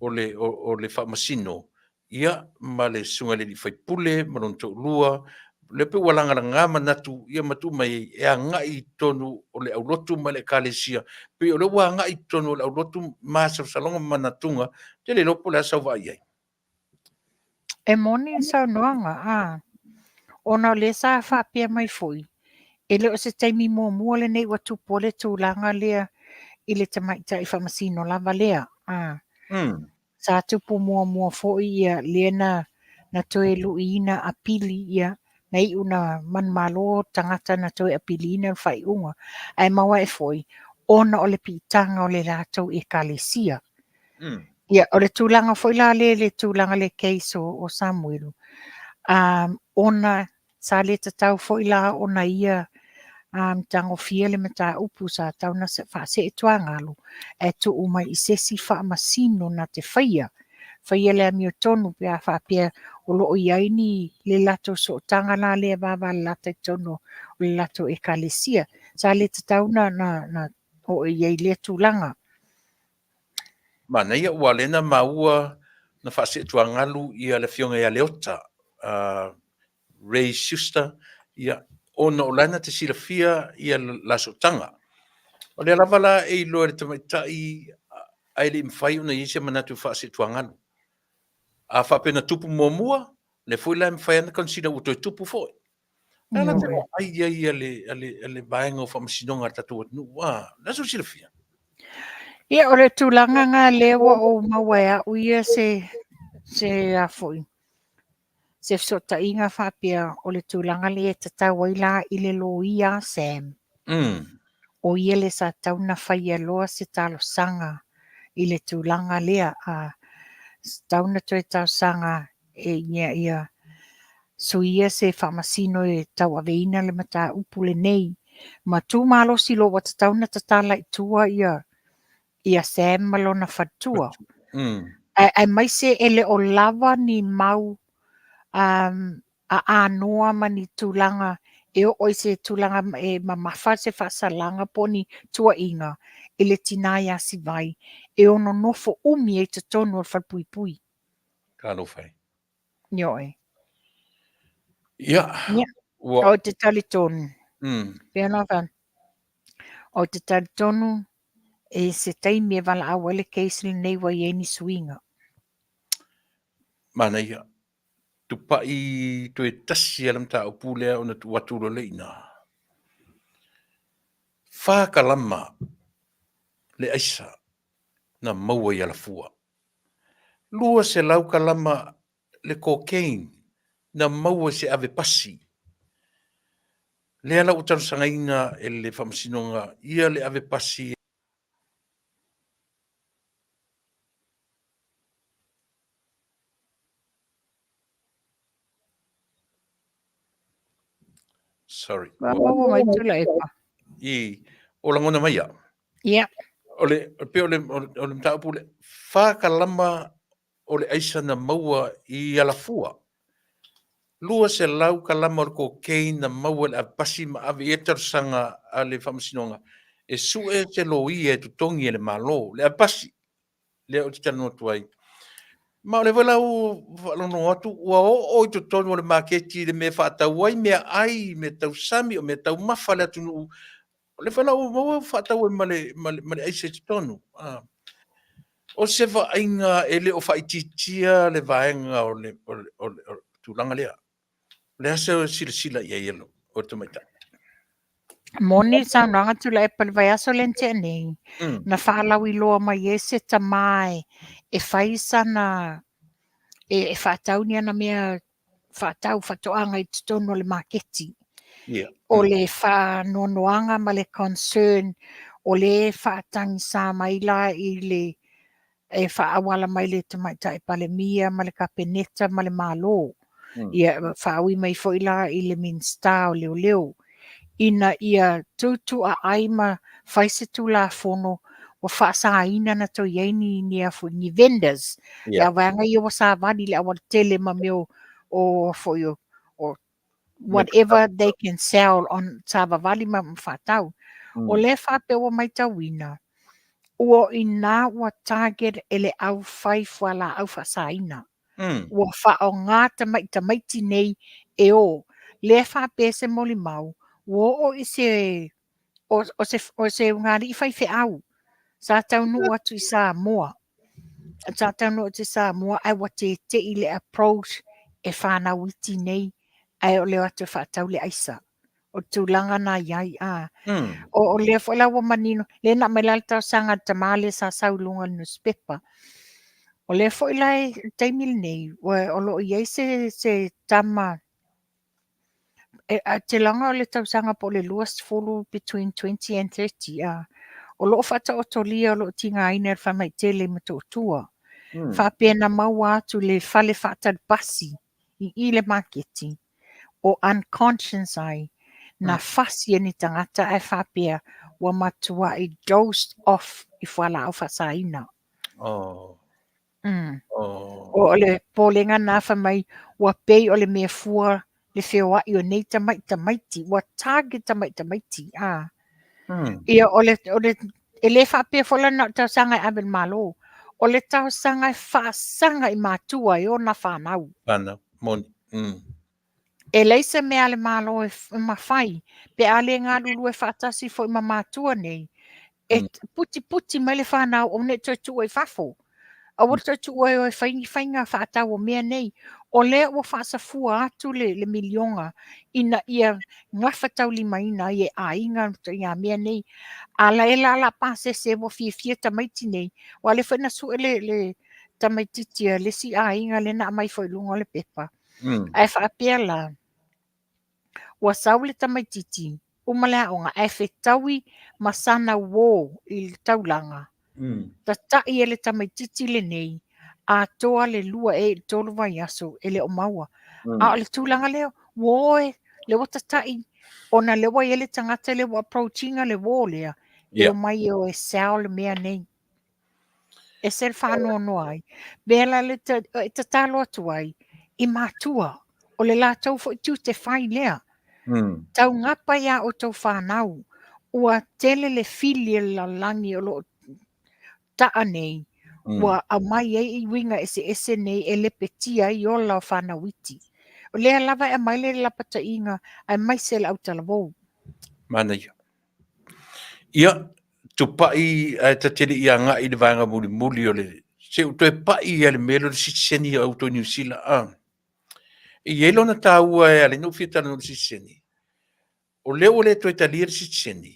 Speaker 2: o le, o, o le faamasino, ia, ma le susuga i le alii faipule ma lona toalua, lea pei ua lagalaga manatu ia ma tuu mai ai e agai i totonu o le aulotu ma le ekalesia. Pei o lea ua agai i totonu o le aulotu masalosaloga ma manatuga, ou te le iloa po o le a sau vaai i ai.
Speaker 4: E moni le saunoaga, a. Ona o lea sa faapea mai foi, e le o se taimi muamua lenei ua tupu ai le tulaga lea i le tamaitai faamasino lava lea, a. Sa tupu muamua foi ia lea na, na toe luiina apili ia, na iu na manumalo tagata na toe apiliina le faaiuga. Ae mau ae foi, ona o le piitaga o le latou ekalesia. Ia, o le tulaga foi la lea i le tulaga le case o, o Samuelu, um, ona sa le tatau foi la ona ia um, tagofia le mataupu sa tatau ona faasee tuagalu ae tuu mai i se isi faamasino na te faia faia le amiotonu pe a faapea o lo o i ai ni le latou sootaga la lea vavalalata i totonu o le latou ekalesia. Sa le tatau na, na, na oo i ai i lea tulaga.
Speaker 2: Manaia ua lea na maua na faaseetuagalu ia le afioga ia Leota, uh, Ray Schuster, ia, ona o la na te silafia ia la sootaga. O lea lava la e iloa e le tamaitai ae le i mafai ona i ai se manatu e faaseetuagalu. A faapea na tupu muamua, lea foi la e mafai ona consider ua toe tupu foi. Le a la te vaai i ai a le, a le, a le vaega o faamasinoga a le tatou atunuu? A, le a sou silafia?
Speaker 4: Ia, o le tulaga na lea ua ou maua e au ia se, se a foi, se fesootaiga faapea o le tulaga lea e tatau ai la i le loia a Sam. O ia le sa tatau ona faia loa se talosaga i le tulaga lea, a tatau ona toe talosaga e ia, ia suia se faamasino e tauaveina le mataupu lenei. Ma tu malosi loa ua tatau ona tatala i tua ia, ia Sam ma lona faletua. Ae, aemaise e le o lava ni mau um, a anoa ma ni tulaga e oo i se tulaga e mamafa se faasalaga po o ni tuuaiga i le tinā iā Sivai e ono nofo umi ai i totonu o le falepuipui.
Speaker 2: Talofa e.
Speaker 4: Ioe.
Speaker 2: Ia.
Speaker 4: Ia. Ua... Ou te talitonu. Pei ona fai Ou te talitonu i se taimi e valaau ai le case lenei ua i ai ni suiga.
Speaker 2: Manaia. Tupai toe tasi lava le mataupu lea ona tuu atu loa lea i ina. Fa kalama le aisa na maua i Alafua. 200 kalama le cocaine na maua i se ave pasi. Lea la ua talosagaina e le Faamasinoga ia le ave pasi. Sorry.
Speaker 4: Ua maua mai Tuilaepa.
Speaker 2: I, o lagona mai au.
Speaker 4: Ia.
Speaker 2: O le, pei o le, o le mataupu le, 4 kalama o le aisa na maua i Alafua. 200 kalama o le cocaine na maua i le ave pasi ma ave i ai le talosaga a le Faamasinoga e sue se loia e totogi e le Malo, le ave pasi lea ou te talanoa atu ai. Ma o lea foi la ua faalogologo atu ua oo i totonu o le maketi le mea e faatau ai meaai, mea tausami, o mea taumafa a le atunuu. O lea foi la ua maua ua faatau ai ma le, ma le, ma le aisa i totonu. Ah. O se vaaiga e le o faaitiitia le vaega o le, o le, o le, o le tulaga lea. O le a se silasila i ai o le tamaitai?
Speaker 4: Moni le saunoaga Tuilaepa i le vaiaso lea na tea nei, na faalauiloa mai ai se tama e fai sana, e faatau ni ana mea faatau faatoaga i totonu o le maketi. O le faanoanoaga ma le concern o lea e faatagisa mai la i le e faaauala mai le Tamaitai Palemia ma le Kapeneta ma le Malo, ia faaui mai foi la i le Minisita o Leoleo, ina ia tuutuuaai ma fai se Tulafono ua faasaina na toe i ai ni, ni, afu, ni vendors, le vaega ia ua savali i le aualatele ma mea o, foi o whatever they can sell on savavali ma faatau. O lea faapea ua matauina, ua o ina ua target e le au fai fualaau faasaina. Ua faaaoga tamai tamaiti nei e o. Lea faapea se molimau, ua oo i se, o, o se, o se ulugalii faifeau sa taunuu atu i Samoa. Sa taunuu atu i Samoa ae ua tete'i le approach e fanau iti nei ae o le o atu e faatau le aisa. O le tulaga na i ai. A. O lea foi la ua manino, lea na aumai la le talosaga a le tama lea sa sau i luga o le nusipepa. O lea foi la i le taimi lenei, o lo o i ai se tama, e, te laga o le tausaga po o le 20, between 20 and 30, a. O lo o faataotolia, o lo o tigaina e le falemai tele i Motootua. Faapea na maua atu le fale faatalipasi i le maketi, o unconscious ai, na fasi e ni tagata ae faapea ua matuai dosed off i fualaau faasaina. O le popolega na fai mai ua pei o le mea fua le feoai o nei tamai tamaiti, ua target tamai tamaiti. A. Ia o le, e le faapea foi la na o le talosaga e ave i le Malo. O le talosaga e faasaga i matua e ona fanau.
Speaker 2: Fanau, moni.
Speaker 4: E leai se mea a le Malo e mafai, pe a le galulue faatasi foi ma matua nei, e putiputi mai le fanau aua ne i toe tuua i fafo. Aua le toe tuua e o e fai ni faiga faatau o mea nei. O lea ua faasafua atu le miliona ina ia gafataulimaina ai e aiga ia mea nei. A la e la la pasese ua fiafia tamaiti nei, aua o lea foi na sue le tamaitiiti a le isi aiga lea na aumai foi i luga o le pepa. Ae faapea la, ua sau le tamaitiiti uma le aoga ae fetaui ma sana uō i le taulaga. Tatai e le tamaitiiti lenei atoa le 2 ea i le 3 vaiaso e le o maua. A o le tulaga lea, ua o e, lea ua tatai, ona lea ua i ai le tagata lea ua approach ina le uō lea, e omai e o e sell le mea nei. E se le faanoanoa ai. Mea la le e tatalo atu ai i matua, o le latou foi tiute fai lea. Taugapa iā outou fanau, ua tele le fili o le lalolagi o lo o taa nei, ua aumai ai uiga eseese nei e lepetia ai ola o fanau iti. O lea lava e aumai le lapataiga aemaise le autalavou.
Speaker 2: Manaia. Ia, tupai ae ta te le i agai i le vaega mulimuli o le... Se i ou toe pai ia le mea lea o le sitiseni a outou i Niu Sila. A. E i ai lona taua e ala ai ona ou fia talanoa i le sitiseni. O lea ua le toe talia le sitiseni,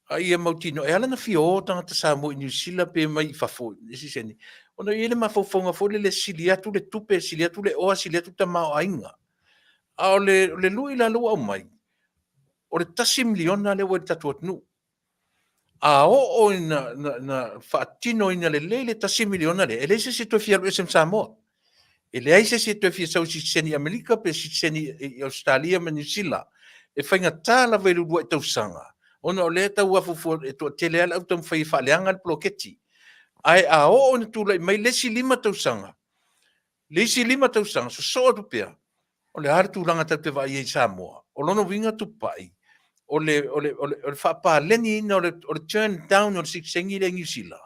Speaker 2: a ia mautinoa, e ala ona fia o tagata Samoa i Niu Sila pe mai i fafo i le sitiseni, ona e i ai le mafaufauga foi lele e sili atu le tupe, sili atu le oa, sili atu le tamaoaiga. A o le, o le lui la lea ua aumai, o le $1 miliona lea ua i le tatou atunuu. A oo ina na faatinoina lelei le $1 miliona lea, e leai se isi e toe fia alu ese ma Samoa. E leai se isi e toe fia sau i sitiseni i Amerika pe sitiseni i Ausetalia ma Niu Sila. E faigata lava i le uluai tausaga, ona o lea e tau afuafua e toatele lava le au taumafai e faaleaga le poloketi. Ae a oo ina tulai mai le isi 5 tausaga, le isi 5 tausaga, sosoo atu pea, o le a le tulaga tatou te vaai ai i Samoa? O lona uiga tupai, o le, o le, o le, o le faapaleniina, o le, o le turn down o le sitiseni lea i Niu Sila,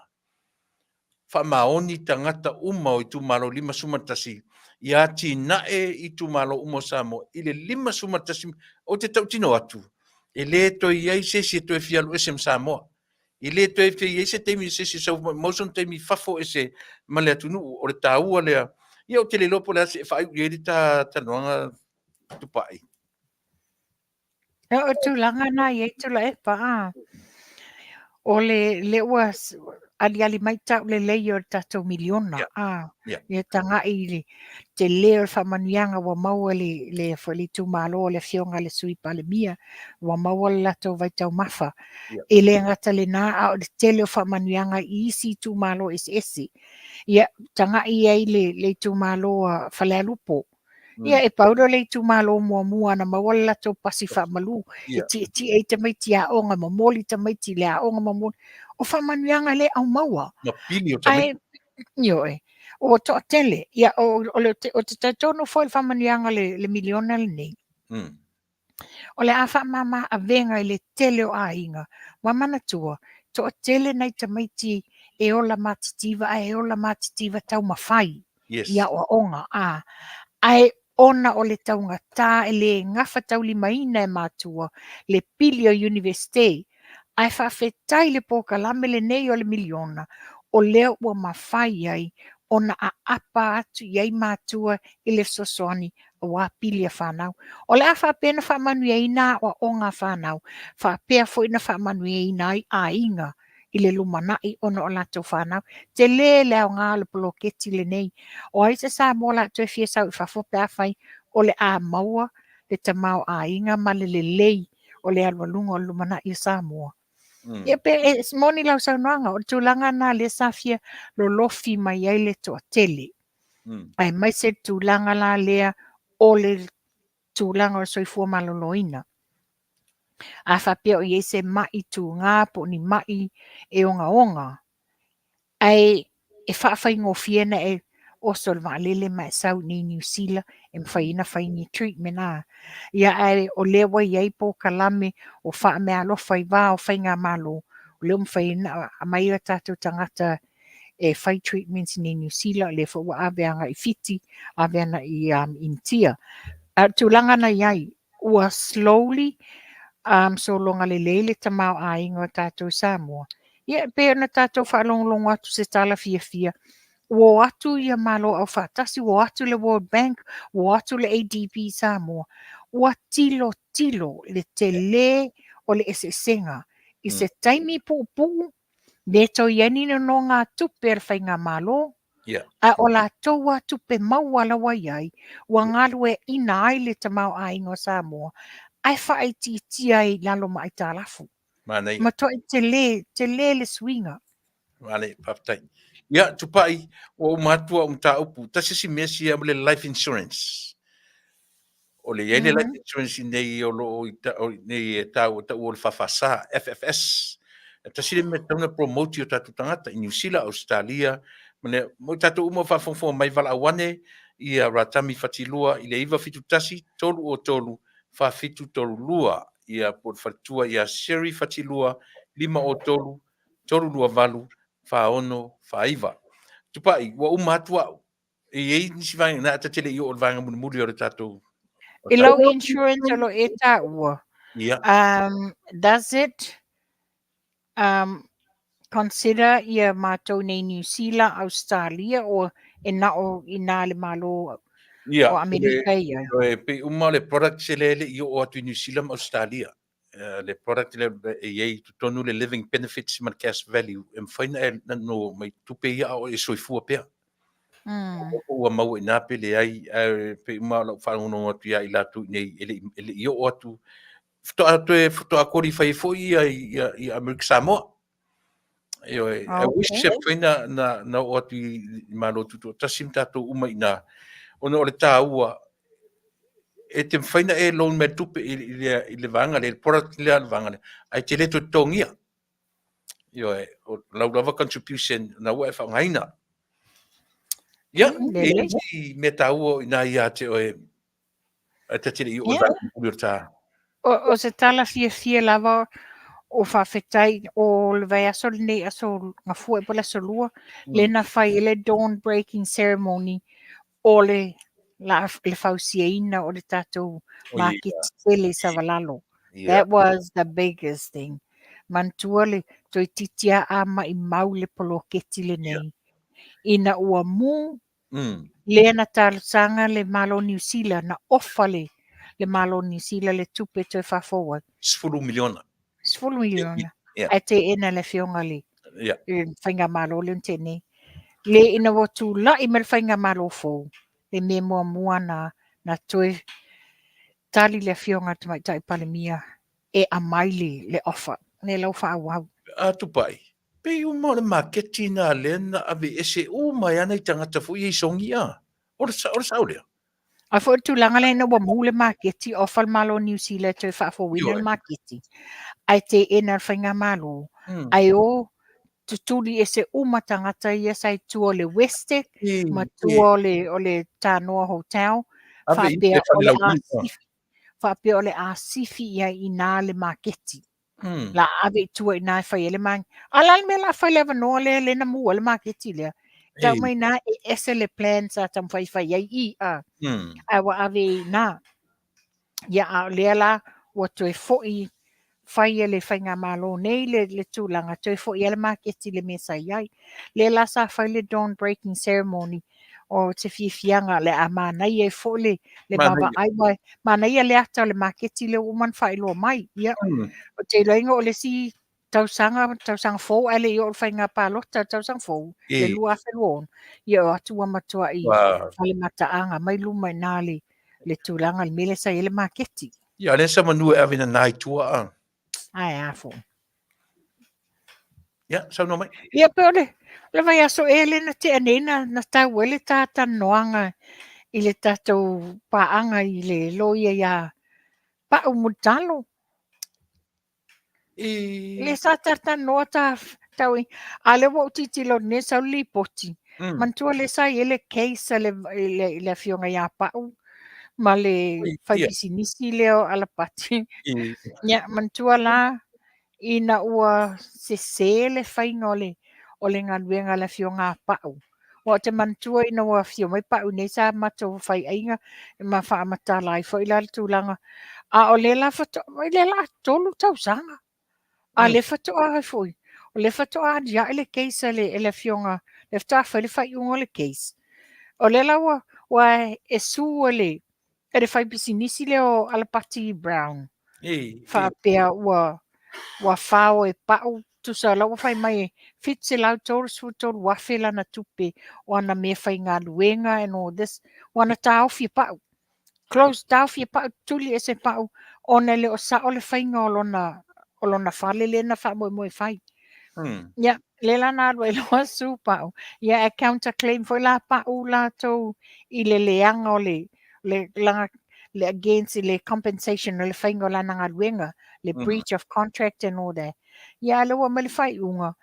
Speaker 2: faamaoni tagata uma o itumalo 51 ia atinae itumalo uma o Samoa i le 51. Ou te tautino atu, e le toe i ai se isi e toe fia alu ese ma Samoa. E le toe fia i ai se taimi i se isi sau mau sona taimi i fafo ese ma le atunuu. O le taua lea. Ia ou te le iloa po o le a se e faaiu i ai le ta talanoaga Tupai.
Speaker 4: O tulaga na i ai Tuilaepa, a. O le, le ua aliali mai taulelei o le tatou miliona, a. Ia tagai i le tele o le faamanuiaga ua maua e le, le, foi le itumalo o le afioga i le Sui Palemia, ua maua le latou vaitaumafa. E le gata lena, a o le tele o faamanuiaga i isi itumalo eseese. Ia, tagai i ai le, le itumalo a Falealupo, Ia, e pau lea o le itumalo muamua na maua le latou pasi faamalu, e tietie ai tamaiti aoga, momoli tamaiti i le aoga momoli. O faamanuiaga le au maua.
Speaker 2: Ma pili o tamaiti.
Speaker 4: Ioe, ua toatele. Ia, o, o le, o te talitonu foi le faamanuiaga le, le miliona lenei. O le a faamama avega i le tele o aiga. Ua manatua, toatele nai tamaiti e ola matitiva ae ola matitiva taumafai
Speaker 2: yes.
Speaker 4: i aoaoga. A, ae ona o le taugata e le gafataulimaina e matua le pili o Iunivesite, ae faafetai le polokalame lenei o le miliona, o lea ua mafai ai ona aapa atu i ai matua i le fesoasoani aua pili a fanau. O le a faapea ona faamanuiaina aoaoga a fanau, faapea foi ona faamanuiaina ai aiga i le lumanai ona o latou fanau. Tele le aoga o le poloketi lenei. O ai se Samoa o le a toe fia sau i fafo pe afai o le a maua le tamaoaiga ma le lelei o le alualuga o le lumanai o Samoa. Ia pe e moni lau saunoaga, o le tulaga lena lea sa fia lolofi mai ai le toatele. Aemaise le tulaga la lea o le tulaga o le soifua maloloina. A faapea o i ai se mai tuga po o ni mai e ogaoga, ae e faafaigofie ona e oso i le vaalele ma e sau i Niu Sila e mafai ai ona fai ni treatment a. Ia ae o lea ua i ai polokalame o faameaalofa i va o faigamalo, o lea ua mafai ai ona aumai o tatou tagata e fai treatments i Niu Sila, o lea foi ua ave agai i Fiti, ave agai i Initia. A o le tulaga na i ai, ua slowly sologa lelei le tamaoaiga o tatou i Samoa. Ia e pei ona tatou faalogologo atu se tala fiafia, ua o atu ia Malo Aufaatasi, ua o atu le World Bank, ua o atu le ADB i Samoa, ua tilotilo le tele o le eseesega i se taimi puupuu le toe i ai ni nonogatupe a le faigamalo, a o latou lava tupe maua la ua i ai, ua galueaiina ai le tamaoaiga o Samoa, ae faaitiitia ai i lalo ma aitalafu.
Speaker 2: Manaia.
Speaker 4: Matuai tele, tele le suiga.
Speaker 2: Vale, faafetai. Ia, Tupai, ua uma atu au mataupu. Tasi isi mea sia le life insurance. O le i ai le life insurance i nei o lo o i nei e tāua taua o le FFS, FFS. E tasi le mea tatau ona promote i o tātou tagata i Niu Sila, Ausetalia, ma le, mo i tātou uma o faafogafoga mai valaau ane ia Ratami Fatilua i le 971 303 4732 ia po o le faletua ia Sherry Fatilua 503 328 4649. Tupai, ua uma atu au. E i ai nisi vaega, na ta te le i oo i le vaega mulimuli o le tatou...
Speaker 4: I lau insurance o lo o e taua,
Speaker 2: Ia.
Speaker 4: does it consider ia matou nei Niu Sila, Ausetalia or e na o i nā le Malo
Speaker 2: Ia,
Speaker 4: o Amerika e i ai?
Speaker 2: E pei uma le products lea e le i oo atu i Niu Sila ma Ausetalia. Le product lea e i ai i totonu le living benefits ma le cash value e mafai ona e no mai tupe ia a o e soifua pea. Ua maua i ina pe leai, ae pei uma o lau faalogologo atu ia i latou i nei e le i oo atu. Faatoa toe faatoa qualify ai foi ia i Amerika Samoa. Ioe, I wish e mafai na oo atu i Malo Tutoatasi ma tatou uma i ina, ona o le taua, e te mafai ona e loan mai le tupe i le vaega lea, i le product lea a le vaega lea, ae te le toe totogia. Ioe, o lau lava contribution na ua e faaaogaina. Ia, e i ai si mea taua o i ina ia te oe, ae ta te le i oo i vaega mulimuli o le ta.
Speaker 4: O se tala fiafia lava o faafetai o le vaiaso lenei aso Gafua po o le aso Lua, lea na fai ai le dawn breaking ceremony o le la le fausiaina o le tatou maketi tele i Savalalo. That was the biggest thing. Manatua le toeitiiti lava a maimau le poloketi lenei ina ua mu lea na talosaga le Malo o Niu Sila, na ofa le le Malo o Niu Sila le tupe e toe faafou ai.
Speaker 2: $10 miliona.
Speaker 4: $10 miliona. Ae teena e le Afioga i le Faigamalo lea na tea nei. Le ina ua tulai mai le Faigamalo fou, le mea muamua na na toe tali le Afioga i le Tamaitai Palemia e aumai le, le offer. Lea la ua faaauau.
Speaker 2: A Tupai, pei uma o le maketi na lea na aveese uma ai lava nai tagata foi ia i Sogi a? O le, o le sao lea?
Speaker 4: A foi o le tulaga lea ina ua mu le maketi, ofa le Malo o Niu Sila e toe faafouina le maketi, ae teena e le Faigamalo, ae o tutuli ese uma tagata ia sa i tua o le Westec ma tua o le, o le Tanoa Hotel, faapea o le a sifi, faapea o le a sifi i ai i ina le maketi. La ave i tua i ina e fai ai le maketi. A o le a le mea o le a fai i le avanoa lea lea na mu ai le maketi lea? Tau mai ina e ese le plan sa taumafai e fai ai i i, ae ua ave i ina. Ia, a o lea la ua toe foi fai e le Faigamalo nei le, le tulaga, toe foi ai le maketi i le mea sa i ai. Lea la sa fai le dawn breaking ceremony, o se fiafiaga o le a manaia ai foi le, le vaavaai, aua manaia le ata o le maketi lea ua uma ona faailoa mai. Ia, ou te iloaina o le isi tausaga, tausaga fou, ae le i oo i le faiga palota le tausaga fou, le 2026, ia o atu ua matuai fale mataaga mai luma i ina le, le tulaga i le mea lea sa i ai le maketi.
Speaker 2: Ia, lea sa manu e ave nana i tua a.
Speaker 4: Ae a foi.
Speaker 2: Ia, saunoa mai.
Speaker 4: Ia, pe o le, le vaiaso ea lea na tea nei na, na tau ai le ta talanoaga i le tatou paaga i le loia ia Pau Mulitalo.
Speaker 2: I...
Speaker 4: Le sa talanoa ta tau i, a lea ua ou tilotilo atu nei sau le lipoti. Manatua lea sa i ai le case a le, le, le afioga ia Pau ma le faipisinisi lea o Alapati. Ia, manatua la, ina ua sese le faiga o le, o le galuega a le afioga a Pau. Aua ou te manatua ina ua afio mai Pau nei sa matou faiaiga ma faamatala ai foi la le tulaga. A o lea la faatoa, o lea la 3 tausaga. A lea faatoa ai foi, o lea faatoa aliae le case a le, le afioga, lea faatoa fai le faaiuga o le case. O lea la ua, ua e sue e le, e le faipisinisi lea o Alapati Brown. Faapea ua, ua fao e Pau, tusa o la ua fai mai e $733,000 lana tupe o ana mea faigaluega and all this. Ua na taofi e Pau. Close, taofi e Pau, tuli ese e Pau, ona e le o sao le faiga o lona, o lona fale lea na faamoemoe e fai. Ia, lea la na alu ai loa sue Pau. Ia, e counter claim foi la Pau latou i le leaga o le, le, laga, le against le compensation o le faiga o lana galuega, le breach of contract and all that. Ia, a lea ua aumai le faaiuga.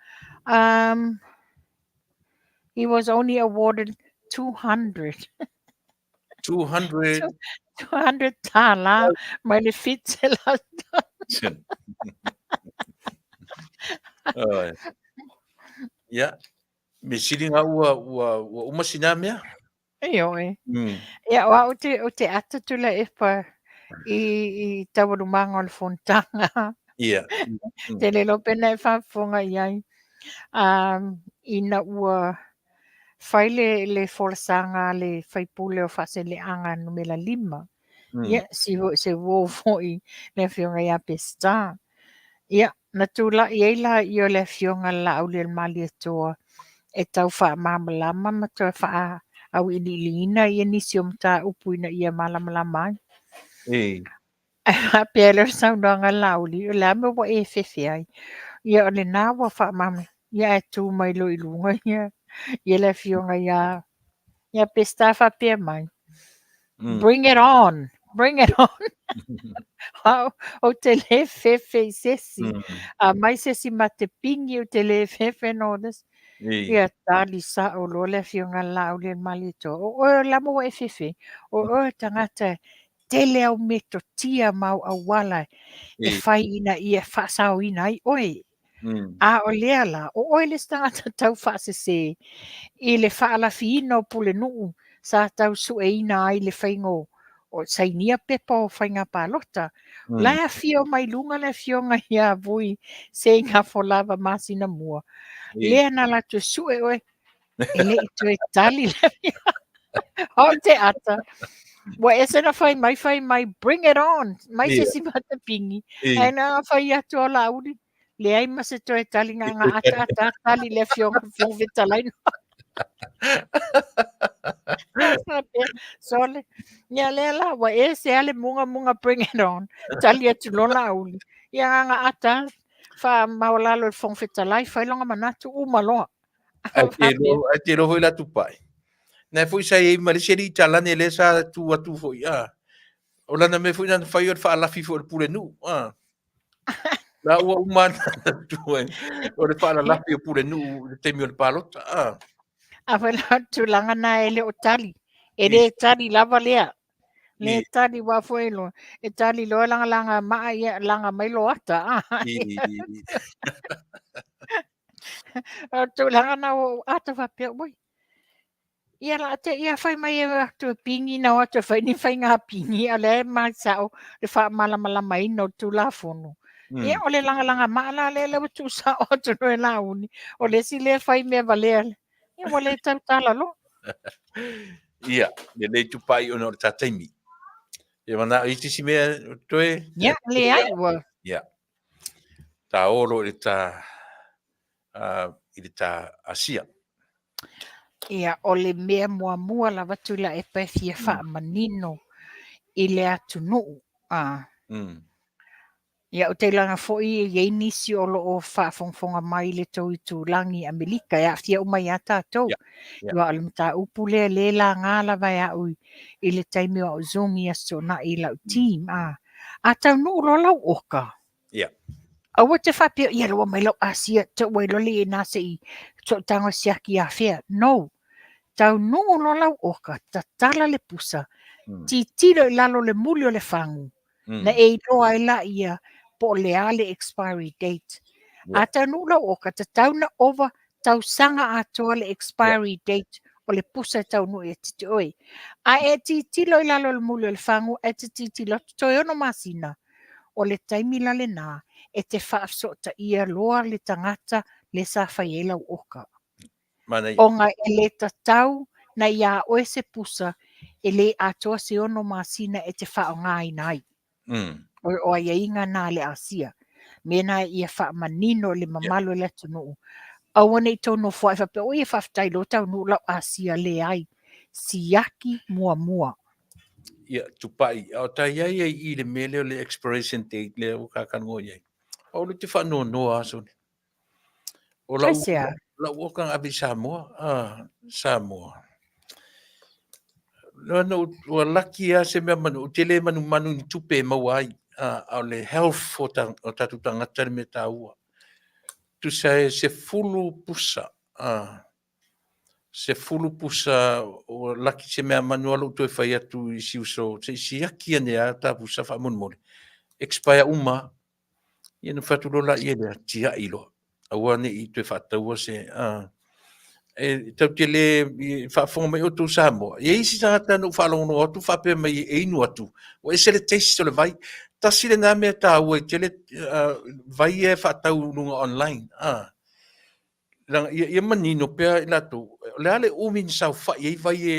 Speaker 4: He was only awarded 200.
Speaker 2: 200.
Speaker 4: 200 tālā mai le 700.
Speaker 2: Oi. Ia, me sili ngā ua, ua, ua uma sina mea.
Speaker 4: Ioe. Ia, o au te, o te ata tula epa i, i taualumaga o le fonotaga.
Speaker 2: Ia.
Speaker 4: Te le iloa pena e faafofoga i ai. Um, ina ua fai le, le folasaga a le faipule o Faaseleaga numera 5. Ia, si, se uo foi le afioga ia Peseta. Ia, na tulai ai la ia o le afioga i le Laaulialemalietoa e tau faamalamalama ma toe faaauiliiliina ia nisi o mataupu ina ia malamalama ai. Ae faapea lea o le saunoaga a le Laauli, o le a le mea ua e fefe ai? Ia o lena ua faamalamalama, ia ae tu mai loa i luga ia, ia le afioga ia, ia Peseta faapea mai, Bring it on! Bring it on! Au, ou te le fefe i se isi. Aumai se isi ma te pingi, ou te le fefe and all this. Ia tali sao loa le afioga a le Laaulialemalietoa, o oe o le a le mea ua e fefe? O oe o le tagata e tele au metotia ma au auala e fai ina ia faasaoina ai oe. A o lea la, o oe le isi tagata tau faasese i le faalafiina o Pulenuu sa tau sueina ai le faiga o sainia pepa o faiga palota. La e afio mai luga le afioga ia Vui Seigafolava masina mua. Lea na alu atu e sue oe, e le i toe tali le afioga. O te ata. Ua ese na fai mai, fai mai, bring it on, mai se isi matapigi. Ae na fai atu o Laauli, leai ma se toe tali, na ona ata ata tali le afioga Fofoga Fetalai. Sole. Ia lea la, ua ese lava le mugamuga bring it on. Tali atu loa Laauli. Ia na ona ata faamaualalo i le Fofoga Fetalai, fai lona manatu, uma loa.
Speaker 2: Ae te iloa foi la Tupai. Na foi sa i ai ma le isi alii talane lea sa tu atu foi, a. O lana mea foi na fai o le faalafi foi o le pulenuu, a. La ua uma na tu ai, o le faalalafi o pulenuu i le taimi o le palota, a.
Speaker 4: A foi la tulaga na e le o tali. E le tali lava lea. Le tali ua foi loa. E tali loa lagalaga maa ia laga mai lo ata. O tulaga na o ata faapea, ui. Ia la te ia fai mai e atu e pigi na o atu e fai ni faiga pigi, a lea e mai sao le faamalamalamaina o le Tulafono. Ia o le lagalaga maa la lea lea ua tuusao atu loa e Laauli. O le isi lea fai mea valea. Ia ua le tautala loa.
Speaker 2: Ia, lelei Tupai ona o le ta taimi. Ia manao i se isi mea toe?
Speaker 4: Ia, leai ua.
Speaker 2: Ia. Ta olo i le ta i le ta asia.
Speaker 4: Ia, o le mea muamua lava Tuilaepa e fia faamanino i le atunuu. Ia, ou te iloa foi e i ai nisi o lo o faafogafoga mai i le tou itulagi i Amerika e aafia uma ia tatou. Aua o le mataupu lea lea e laga lava e au i le taimi o au Zoom i Aso Toonai i lau team. A taunuu loa lau oka, aua te faapea, ia ua mai lau asia, tau ai loa le ina se i tago e siaki afea. No. Taunuu loa lau oka, tatala le pusa, tilotilo i lalo le muli o le fagu, na e iloa ai laia po o le a le expiry date. A taunuu lau oka, tatau na ova tausaga atoa le expiry date o le pusa e taunuu ia te oe. A e tilotilo i lalo o le muli o le fagu, e te tilotilo atu toe 6 masina, o le taimi la lena e te faafesootaia loa le tagata le sa fai ai lau oka. Ona e le tatau na ia oe se pusa e le atoa se 6 masina e te faaaogaina ai. O aiaiga na le asia. Mea na ia faamanino le mamalu o le atunuu. Aua ne i tou nofo ai faapea, oi e faafetai loa taunuu lau asia, leai. Siaki muamua.
Speaker 2: Ia, Tupai, a o ta iai ai i le mea lea o le expiration date lea ua kakalanoa i ai. O le te faanoanoa aso ni. O lau, lau oka na ave i Samoa. Ah, Samoa. No, no, ua laki a se mea manu, te le manumanu ni tupe e maua ai. Ah, a o le health o, ta, o tātou tangata le mea tāua. Tusa e 10 pusa. Ah, 10 pusa o laki se mea manu alo toe fai atu i si uso. Se i siaki ane a tā pusa faamolemole. Expire uma. Ia na fai atu loa laia lea, tiai loa. Aua ne i toe faataua se... e tatou te le faafofoga mai outou Samoa. E i ai isi tagata na ou faalogologo atu faapea mai e inu atu, ua ese le taste o le vai. Tasi lena mea taua i tele vai ia e faatau i luga online. Leaga ia manino pea i latou, o le a le umi na saofai ai vai e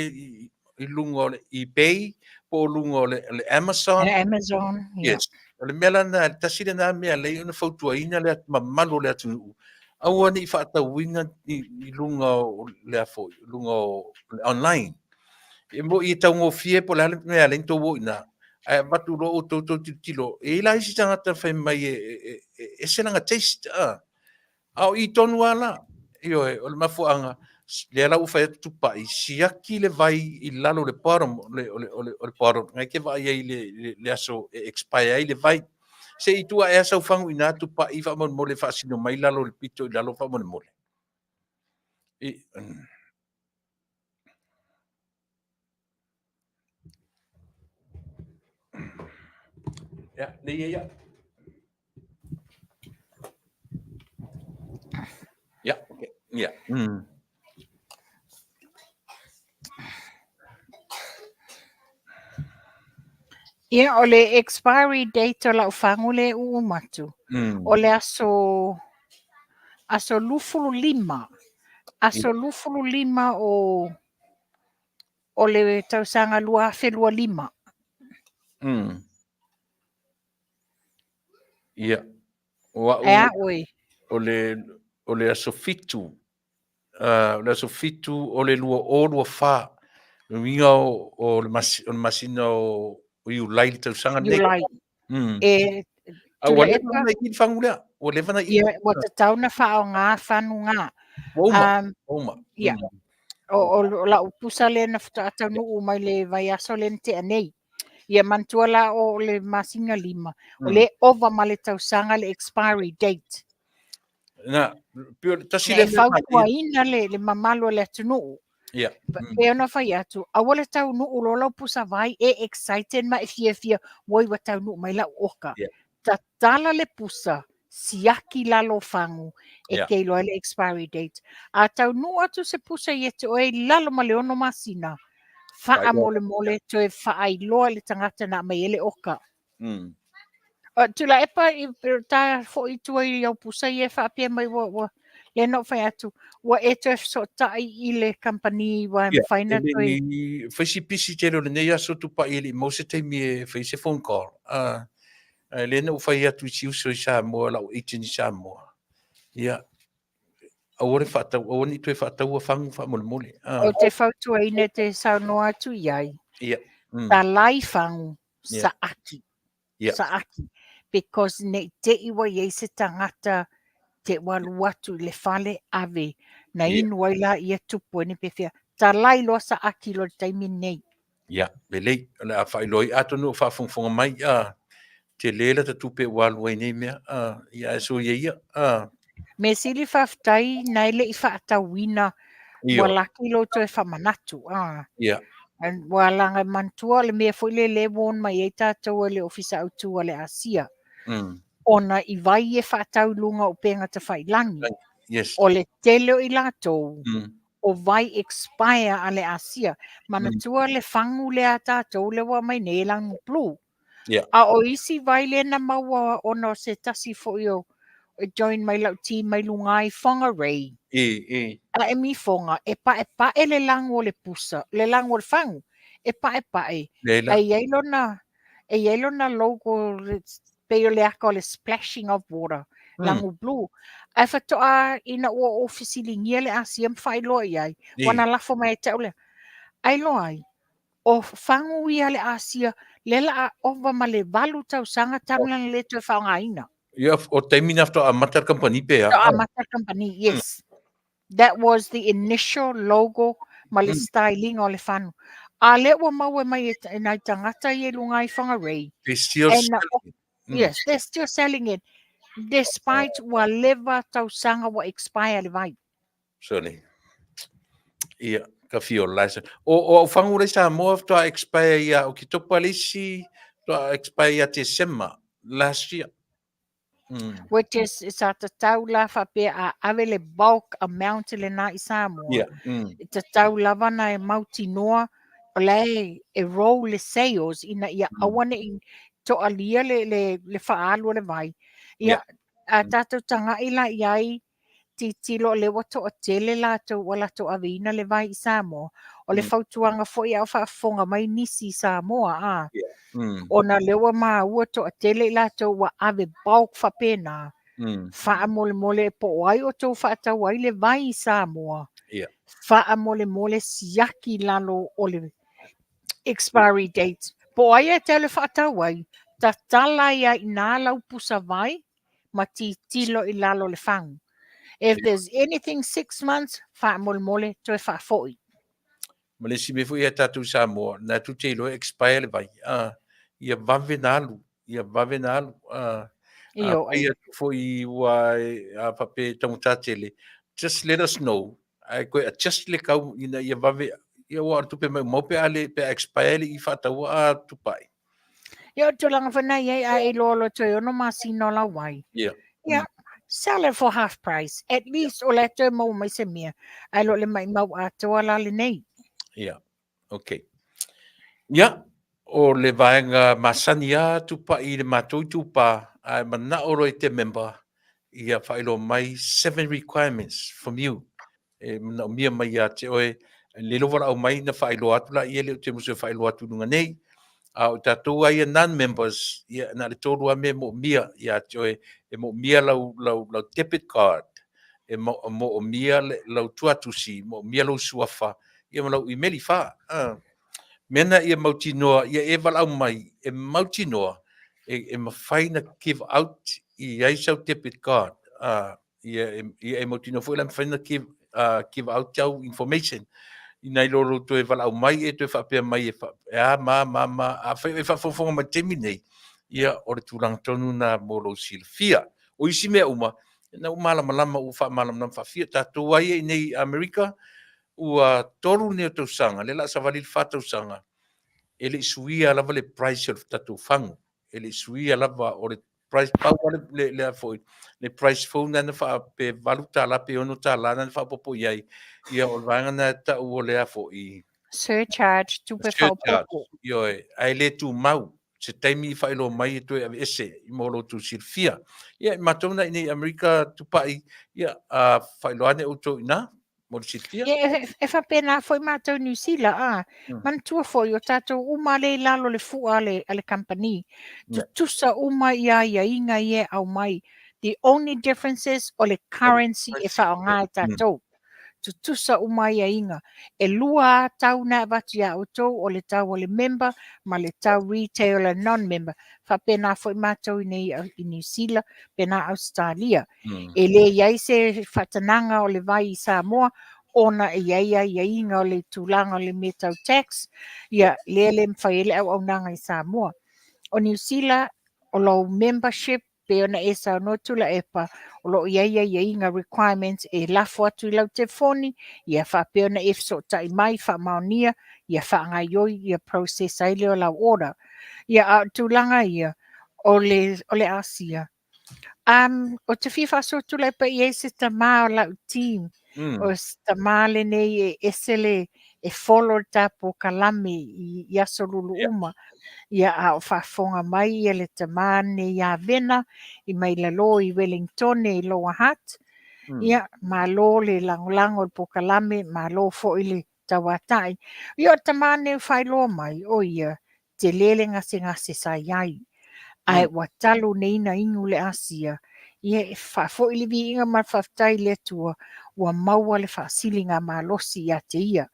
Speaker 2: i luga o le eBay po o luga o le Amazon.
Speaker 4: Le Amazon,
Speaker 2: yeah. Yes. O le mea la lena, tasi lena mea lea ona fautuaina le mamalu o le atunuu, aua ne i faatauina i luga o le a foi, luga o le online. E moni e taugofie po o le a le mea lea na tou o i ina, ae avatu loa outou tou tilotilo. E i ai la isi tagata fai mai e ese lana taste, a. A o i tonu lava la, ioe, o le mafuaaga, lea la ua fai atu Tupai, siaki le vai i lalo o le bottom o le, o le, o le, o le bottle, na e te vaai ai i le, le aso e expire ai le vai. Se i tuu ae sau fagu i ina Tupai faamolemole faasino mai lalo o le pito i lalo faamolemole. I, Ia, le ia ia. Ia, okay. Ia.
Speaker 4: Ia, o le expiry date o lau fagu lea e uu atu, o le aso, aso 25, aso 25 o, o le tausaga 2025.
Speaker 2: Ia, o au...
Speaker 4: Ae a oe?
Speaker 2: O le, o le aso 7, o le aso 7 o le 2024, le uiga o, o le, masi, o le masina o, o Iulai le tausaga
Speaker 4: nei. Iulai. E,
Speaker 2: A ua leva na i fagu lea. Ua leva na i.
Speaker 4: Ia, ua tatau na faaaoga fanuga.
Speaker 2: Ua uma. Ua uma.
Speaker 4: Ia. O, o, o lau pusa lea na faatoa taunuu mai le vaiaso lea na tea nei. Ia manatua la o le masina 5, o lea ova ma le tausaga le expiry date.
Speaker 2: Na, pei o le tasi lea
Speaker 4: mea fautuaina le, le mamalu o le atunuu.
Speaker 2: Ia.
Speaker 4: Pei ona fai atu, aua le taunuu loa lau pusa vai e excited ma e fiafia, oi ua taunuu mai lau oka.
Speaker 2: Yeah.
Speaker 4: Tatala le pusa, siaki lalo o fagu, e
Speaker 2: Yeah.
Speaker 4: te iloa ai le expiry date. A taunuu atu se pusa ia te oe i lalo ma le 6 masina, faamolemole toe faailoa i le tagata na aumai ai le oka. Tuilaepa, ta foi i tua i au pusa ia e faapea mai ua, ua, lea na ou fai atu, ua e toe fesootai i le kamupani ua e mafai na toe...
Speaker 2: Ia, fai si pisi tele o lenei aso Tupai e le i maua se taimi e fai se phone call. Ae lea na ou fai atu i si uso i Samoa, lau agent i Samoa. Ia, aua le faatau, aua ne i toe faataua fagu faamolemole.
Speaker 4: Ou te fautuaina e te saunoa atu i ai,
Speaker 2: Ia.
Speaker 4: Talai fagu, saaki. Saaki. Because ne i te i ua i ai se tagata te ua alu atu i le fale ave, na inu ai la ia tupu ai ni pefea. Talai loa saaki loa i le taimi lenei.
Speaker 2: Ia, lelei, o le a faailoa ai, atonu o faafogafoga mai, a, tele lata tupe ua alu ai nei mea, a, ia ae soia ia, a.
Speaker 4: Mea sili faafetai na e le i faatauina, ua laki lou toe faamanatu, a.
Speaker 2: Ia.
Speaker 4: Ua laga e manatua o le mea foi lea lea warn mai ai tatou e le Ofisa Autu a le Asia. Ona i vai e faatau i luga o upega tafailagi.
Speaker 2: Yes.
Speaker 4: O le tele o i latou, o vai expire a le Asia. Manatua le fagu lea a tatou lea ua aumai nei e lanu blue.
Speaker 2: Yeah.
Speaker 4: A o isi vai lea na maua ona o se tasi foi o e join mai lau team mai luga i Whangarei.
Speaker 2: I, i.
Speaker 4: A emi Whanga, e paepae le lagu o le pusa, le lagu o le fagu, e paepae.
Speaker 2: Leila.
Speaker 4: A i ai lona, e i ai lona logo, pei o le aka o le splashing of water, lagu blue. Ae faatoa ina ua ou fesiligia le Asia ma faailoa i ai, ua na lafo mai ia te au lea. Ai loa ai, o fagu ia le Asia, lea la a ova ma le 8 tausaga talu lana le toe faaaogaina.
Speaker 2: Ia, o taimi na faatoa amata le kamupani pe a?
Speaker 4: Faatoa amata le kamupani, yes. That was the initial logo ma le styling o le fagu. A lea ua maua mai e nai tagata ia i luga i Whangarei.
Speaker 2: They still
Speaker 4: And,
Speaker 2: selling it.
Speaker 4: Yes, they're still selling it. Despite ua leva tausaga ua expire le vai.
Speaker 2: Sorry. Ia, ka fio laisa. O, o au whangu rei Samoa faatoa expire ia Oketopa le isi, faatoa expire ia Tesema last year.
Speaker 4: Which is, sa tatau la faapea a ave le bulk amount lena i Samoa.
Speaker 2: Yeah.
Speaker 4: E tatau lava na e mautinoa o la e, e roll le sales ina ia aua ne i toalia le, le, le faaalu o le vai. Ia, a tatou taga'i la i ai, tilotilo o lea ua toatele latou ua latou aveina le vai i Samoa. O le fautuaga foi a o faafofoga mai nisi i Samoa, a. Ona lea ua maua toatele i latou ua ave bulk faapena. Faamolemole po o ai outou faatau ai le vai i Samoa. Faamolemole siaki i lalo o le expiry date. Po o ai e te alu e faatau ai, tatala ai lava i ina lau pusa vai ma tilotilo i lalo o le fagu. If there's anything 6 months, faamolemole toe faafoi.
Speaker 2: Ma le isi mea foi ia tatou i Samoa, na tou te iloa e expire le vai, a, ia vave na alu, ia vave na alu, a, a fai atu foi ua a faapea e taugata tele, just let us know, ae toe adjust le kau ina ia vave, ia aua o le tupe maumau pe a le, pe a expire le i faataua a Tupai.
Speaker 4: Ia, o le tulaga foi lena e i ai, a e iloa loa toe 6 masina o lau ai.
Speaker 2: Ia.
Speaker 4: Ia, sell it for half price. At least o la e toe maua mai se mea. Ae le o le maimau atoa la lenei.
Speaker 2: Ia, okay. Ia, O le vaega masani lava Tupai i le matou itupa, a e manao loa e te member, ia faailoa mai seven requirements from you e manaomia mai ia te oe. Le lou valaau mai na faailoa atu laia, le o te musu e faailoa atu i luga nei. A o tatou lava ia non-members, ia na o le tolu lava mea e moomia ia te oe. E moomia lau, lau, lau debit card, e moomia lau tuatusi, moomia lou suafa, ia ma lau imeli fa. Mea na ia mautinoa, ia e valaau mai, e mautinoa, e, e mafai na give out i ai sau debit card. Ia, e, ia e mautinoa foi la mafai na give, give out au information. Ina i lo lo toe valaau mai e toe faapea mai e, fa, e a ma ma ma a fai e faafofoga mai taimi nei, ia o le tulaga tonu na mo lou silafia. O isi mea uma, na ua malamalama, ua faamalamalama faafia tatou ai i nei Amerika, ua tolu nei o tausaga, lea la a savali le fa tausaga, e le i suia lava le price o le tatou fagu. E le i suia lava o le price, pau lava le, le, le, foi, le price fou na na faa pe $8 pe $6 na na faaopoopo i ai. Ia o le vaega na e tau o le a foi.
Speaker 4: Surcharge, tupe faaopoopo.
Speaker 2: Ioe, ae le tumau se taimi i faailoa mai e toe aveese i mo lo outou silafia. Ia, matou na i nei Amerika Tupai, ia, faailoa ane outou i ina mo le silafia.
Speaker 4: Ia, e, e faapena foi matou Niu Sila, a. Manatua foi, o tatou uma lea i lalo le fua a le company. Tutusa uma i aiaiga ia e aumai. The only difference is o le currency e faaaoga e tatou. Tutusa uma aiaiga. E lua lava tau na e avatu ia outou, o le tau o le member ma le tau retail a non-member. Faapena foi matou i nei i Niu Sila, pena Ausetalia. E le i ai se faatanaga o le vai i Samoa, ona e i ai aiaiga o le tulaga o le mea tau tax, ia lea le mafai ai le auaunaga i Samoa. O Niu Sila, o lou membership, pei ona e saunoa Tuilaepa, o lo o i ai aiaiga requirements e lafo atu i lau telefoni, ia faapea ona e fesootai mai, faamaonia, ia faagaoioi, ia process ai lea o lau order. Ia, a o le tulaga ia, o le, o le Asia. Ou te fia faasoa Tuilaepa i ai se tamā o lau team, o se tamā lenei e ese le, e follow le ta polokalame i, i aso lulu uma. Ia, a o faafofoga mai ia le tamā lenei ia Vena, i mai lalo i Wellingtone i Lower Hutt. Ia, malo le lagolago i le polokalame, malo foi le tauatai. Ia, o le tamā lenei ua faailoa mai, o ia, tele le gasegase sa i ai. Ae ua talu nei na inu le asia, ia e faafoi le viiga ma le faafetai i le Atua, ua maua le faasiligamalosi ia te ia.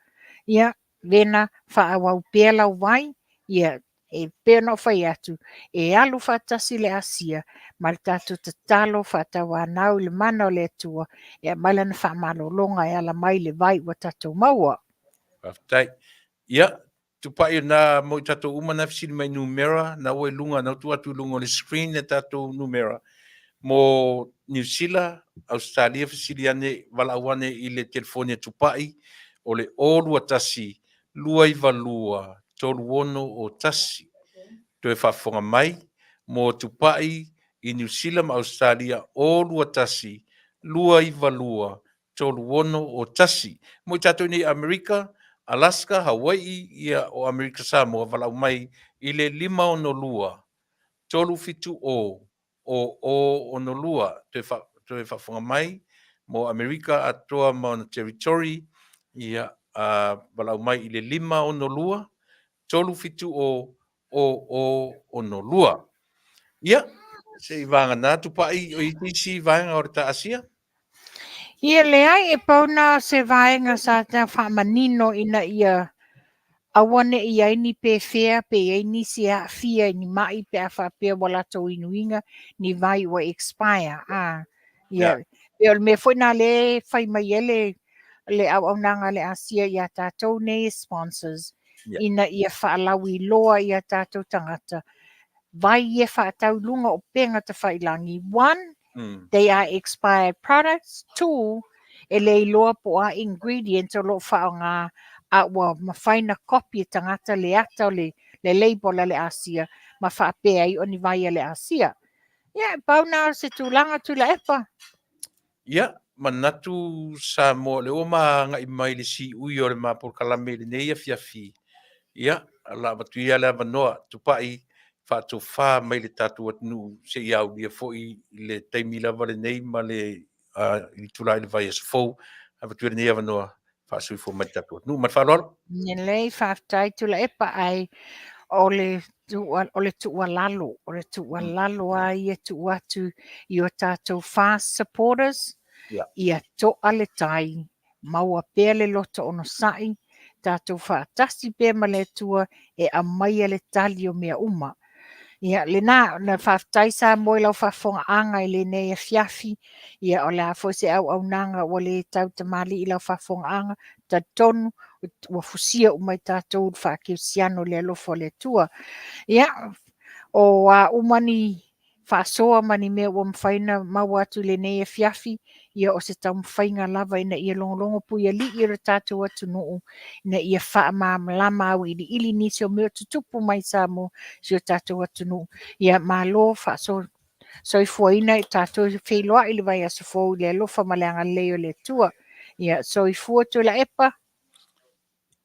Speaker 4: Ia, Vena, faaauau pea lau vai, ia, e pei ona ou fai atu, e alu faatasi le asia ma le tatou tatalo faatauanau i le mana o le Atua e aumai lana faamalologa e ala mai i le vai ua tatou maua.
Speaker 2: Faafetai. Ia, Tupai na mo i tatou uma na fesili mai numera, na ua i luga, na tuu atu i luga o le screen le tatou numera. Mo Niu Sila, Ausetalia fesili ane, valaau ane i le telefoni a Tupai, o le 021 292 3601. Toe faafofoga mai, mo Tupai i Niu Sila ma Ausetalia, 021 292 361. Mo i tatou nei Amerika, Alaska, Hawaii, ia o Amerika Samoa, valaau mai i le 562 370 0062. Toe, fa, toe faafofoga mai mo Amerika atoa ma ona territory, ia uh, valaau mai i le 562 370 0062. Ia, se i vagana Tupai o isi vaega o le ta Asia.
Speaker 4: Ia leai, e pau na o se vaega sa ta faamanino ina ia aua ne i ai ni pefea pe i ai nisi e aafia i ni ma'i pe a faapea ua latou inuina ni vai ua expire. A, ia, yeah. o le mea foi na lea e fai mai ai le, le auaunaga a le Asia iā tatou nei e sponsors, yeah. ina ia faalauiloa i a tatou tagata vai ia faatau i luga o upega tafailagi. One, they are expired products. Two, e le iloa po o a ingredients o lo o faaaoga a ua mafai na copy e tagata le ata o le, le label a le Asia ma faapea ai o ni vai a le Asia. Ia, e pau na o se tulaga Tuilaepa.
Speaker 2: Ia, manatu Samoa, le ua ma agai mai le siui o le ma polokalame i lenei afiafi. Ia, O le a avatu ia le avanoa Tupai faatofa mai le tatou atunuu seia aulia foi le taimi lava lenei ma le itula i le vaiaso fou. Avatu ia lenei avanoa faasoifua mai le tatou atunuu. Ma le faaaloalo.
Speaker 4: Lelei, faafetai Tuilaepa, ae o le o le tuualalo, o le tuualalo lava ia tuu atu i o tatou FAST supporters, ia to'a le tai, maua pea le loto onosai, tatou faatasi pea ma le Atua e aumaia le tali o mea uma. Ia, lena, na faafetai Samoa i lau faafofogaaga i lenei afiafi. Ia, o le a foi se auaunaga ua le tautamalii i lau faafofogaaga, talitonu ua fusia uma i tatou i le faakerisiano i le alofa o le Atua. Ia, o a uma ni faasoa ma ni mea ua mafai ona maua atu i lenei afiafi, ia o se taumafaiga lava ina ia logologo puialii o le tatou atunuu, ina ia faamalamalama auiliili nisi o mea o tutupu mai i Samoa, si o tatou atunuu. Ia malo faasoa soifuaina i tatou feiloai i le vaiaso fou i le alofa ma le agalelei o le Atua. Ia soifua Tuilaepa.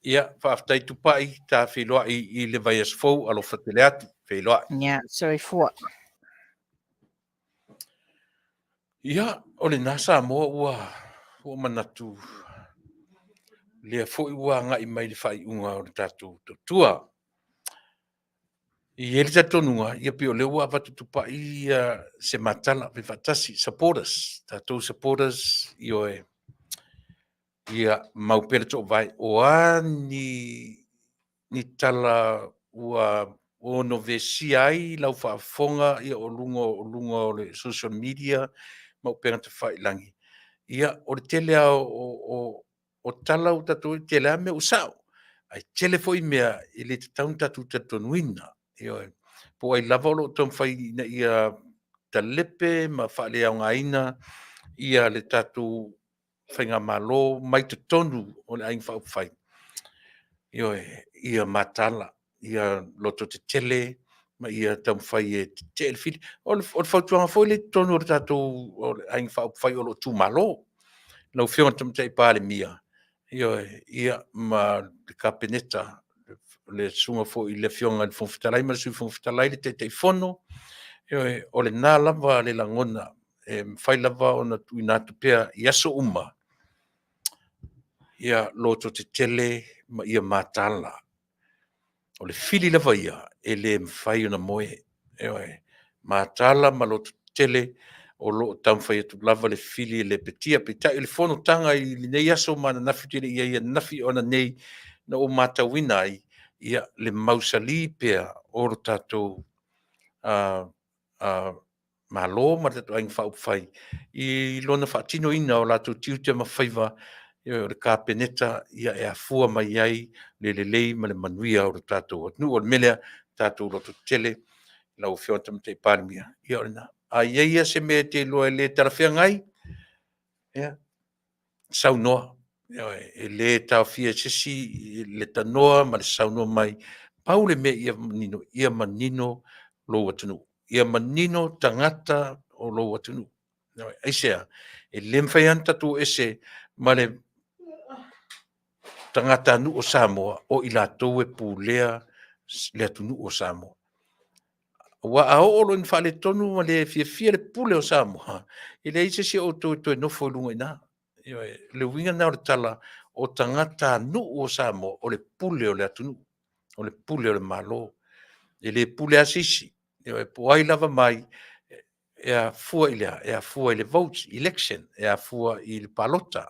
Speaker 2: Ia, faafetai Tupai, ta feiloai i le vaiaso fou, alofa tele atu, feiloai.
Speaker 4: Ia, soifua.
Speaker 2: Ia, o lena Samoa ua ua manatu lea foi ua agai mai le faaiuga o le tatou tautua. E i ai le talitonuga, ia pei o lea ua avatu Tupai ia se matala faifaatasi, supporters, tatou supporters, ioe, ia mau pea le toovae. O a ni, ni tala ua ono vesia ai lau faafofoga ia o luga, o luga o le social media ma upega tafailagi, ia o le tele lava o, o, o tala ua tatou e tele lava mea ua sao, ae tele foi mea e le tatau ona tatou talitonuina. Ioe. Po o ai lava o lo o taumafai ina ia talepe ma faaleaogaina ia le tatou faigamalo mai totonu o le Aiga Faaupufai, ioe, ia mataala, ia lototetele ma ia taumafai e tetee le fili. O le fautuaga foi lea i totonu o le tatou Aiga Faaupufai o lo o tumalo. Lau Afioga i le Tamaitai Palemia, ioe, ia ma le Kapeneta, le susuga foi i le Afioga i le Fofoga Fetalai ma le Sui Fofoga Fetalai, le Taitaifono, ioe, o lena lava le lagona e mafai lava ona tuuina atu pea i aso uma, ia lototetele ma ia mataala. O le fili lava ia e le mafai ona moe. Ioe, mataala ma lototetele o lo o taumafai atu lava le fili e lepetia. Peitai o le fonotaga i lenei aso ma ananafi, ou te le i i ai ananafi, o ananei na ou matauina ai ia le mausali pea o le tatou Malo ma le tatou Aiga Faaupufai i lona faatinoina o latou tiute ma faiva, o le Kapeneta ia e afua mai ai le lelei ma le manuia o le tatou atunuu. O le mea lea, tatou lototetele lau Afioga i le Tamaitai Palemia, ia o lena. A i ai lava se mea e te iloa e le talafeagai, ia, saunoa. Ioe, e le taofia e se isi le tanoa ma le saunoa mai. Pau le mea ia manino, ia manino lou atunuu, ia manino tagata o lou atunuu. Aisea? E le mafai lava ona tatou o ese ma le tagatanuu o Samoa o i latou e pulea le atunuu o Samoa. Aua a oo loa ina faaletonu ma le fiafia le pule o Samoa, e leai se isi o outou e toe nofo i luga i ina. Ioe. O le uiga lena o le tala, o tagatanuu o Samoa, o le pule o le atunuu, o le pule o le Malo. E le pule lava se isi, ioe, po o ai lava mai, e afua i le a? E afua i le votes, election, e afua i le palota.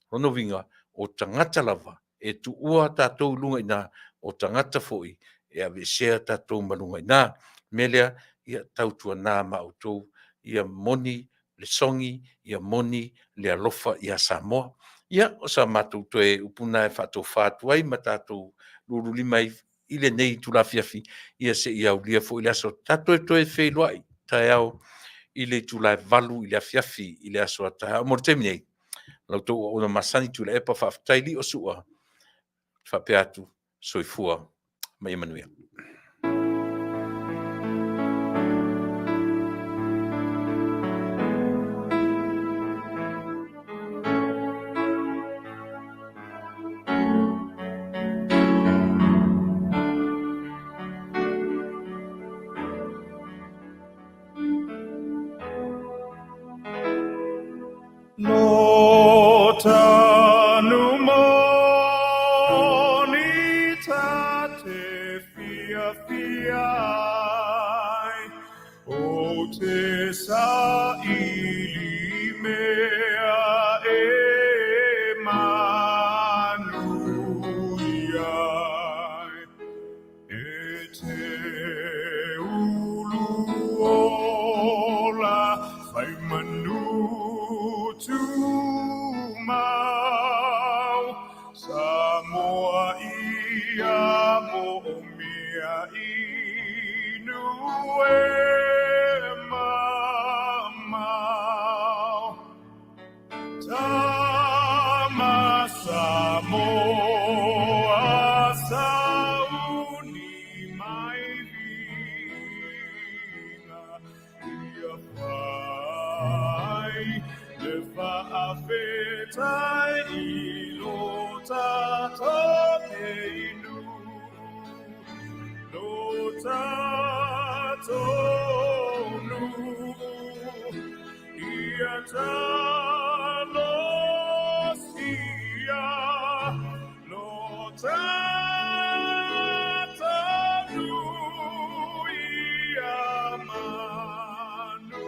Speaker 2: O lona uiga, o tagata lava e tuua tatou i luga i ina, o tagata foi e aveesea tatou ma luga i ina. O le mea lea, ia tautuana ma outou ia moni le sogi, ia moni le alofa ia Samoa. Ia, o sa matou toe upu lena e faatofa atu ai ma tatou lululima ai i lenei itula afiafi, ia seia aulia foi le aso. Tatou toe feiloai taeao i le itula e 8:00 i le afiafi i le aso a taeao. Mo le taimi nei, la outou auauna masani Tuilaepa faafetai Lio Sua, faapea atu, soifua ma ia manuia.
Speaker 5: Manu moni ta te fiafia ai, o te saili mea e manuia ai. E te ulu ola fai manu tumau, Samoa ia moomia inu e mamao. Tama Samoa sauni mai viiga ia fai le faafetai i lo tatou inu, lo tatou nuu ia talosia lo tatou nuu ia manuia.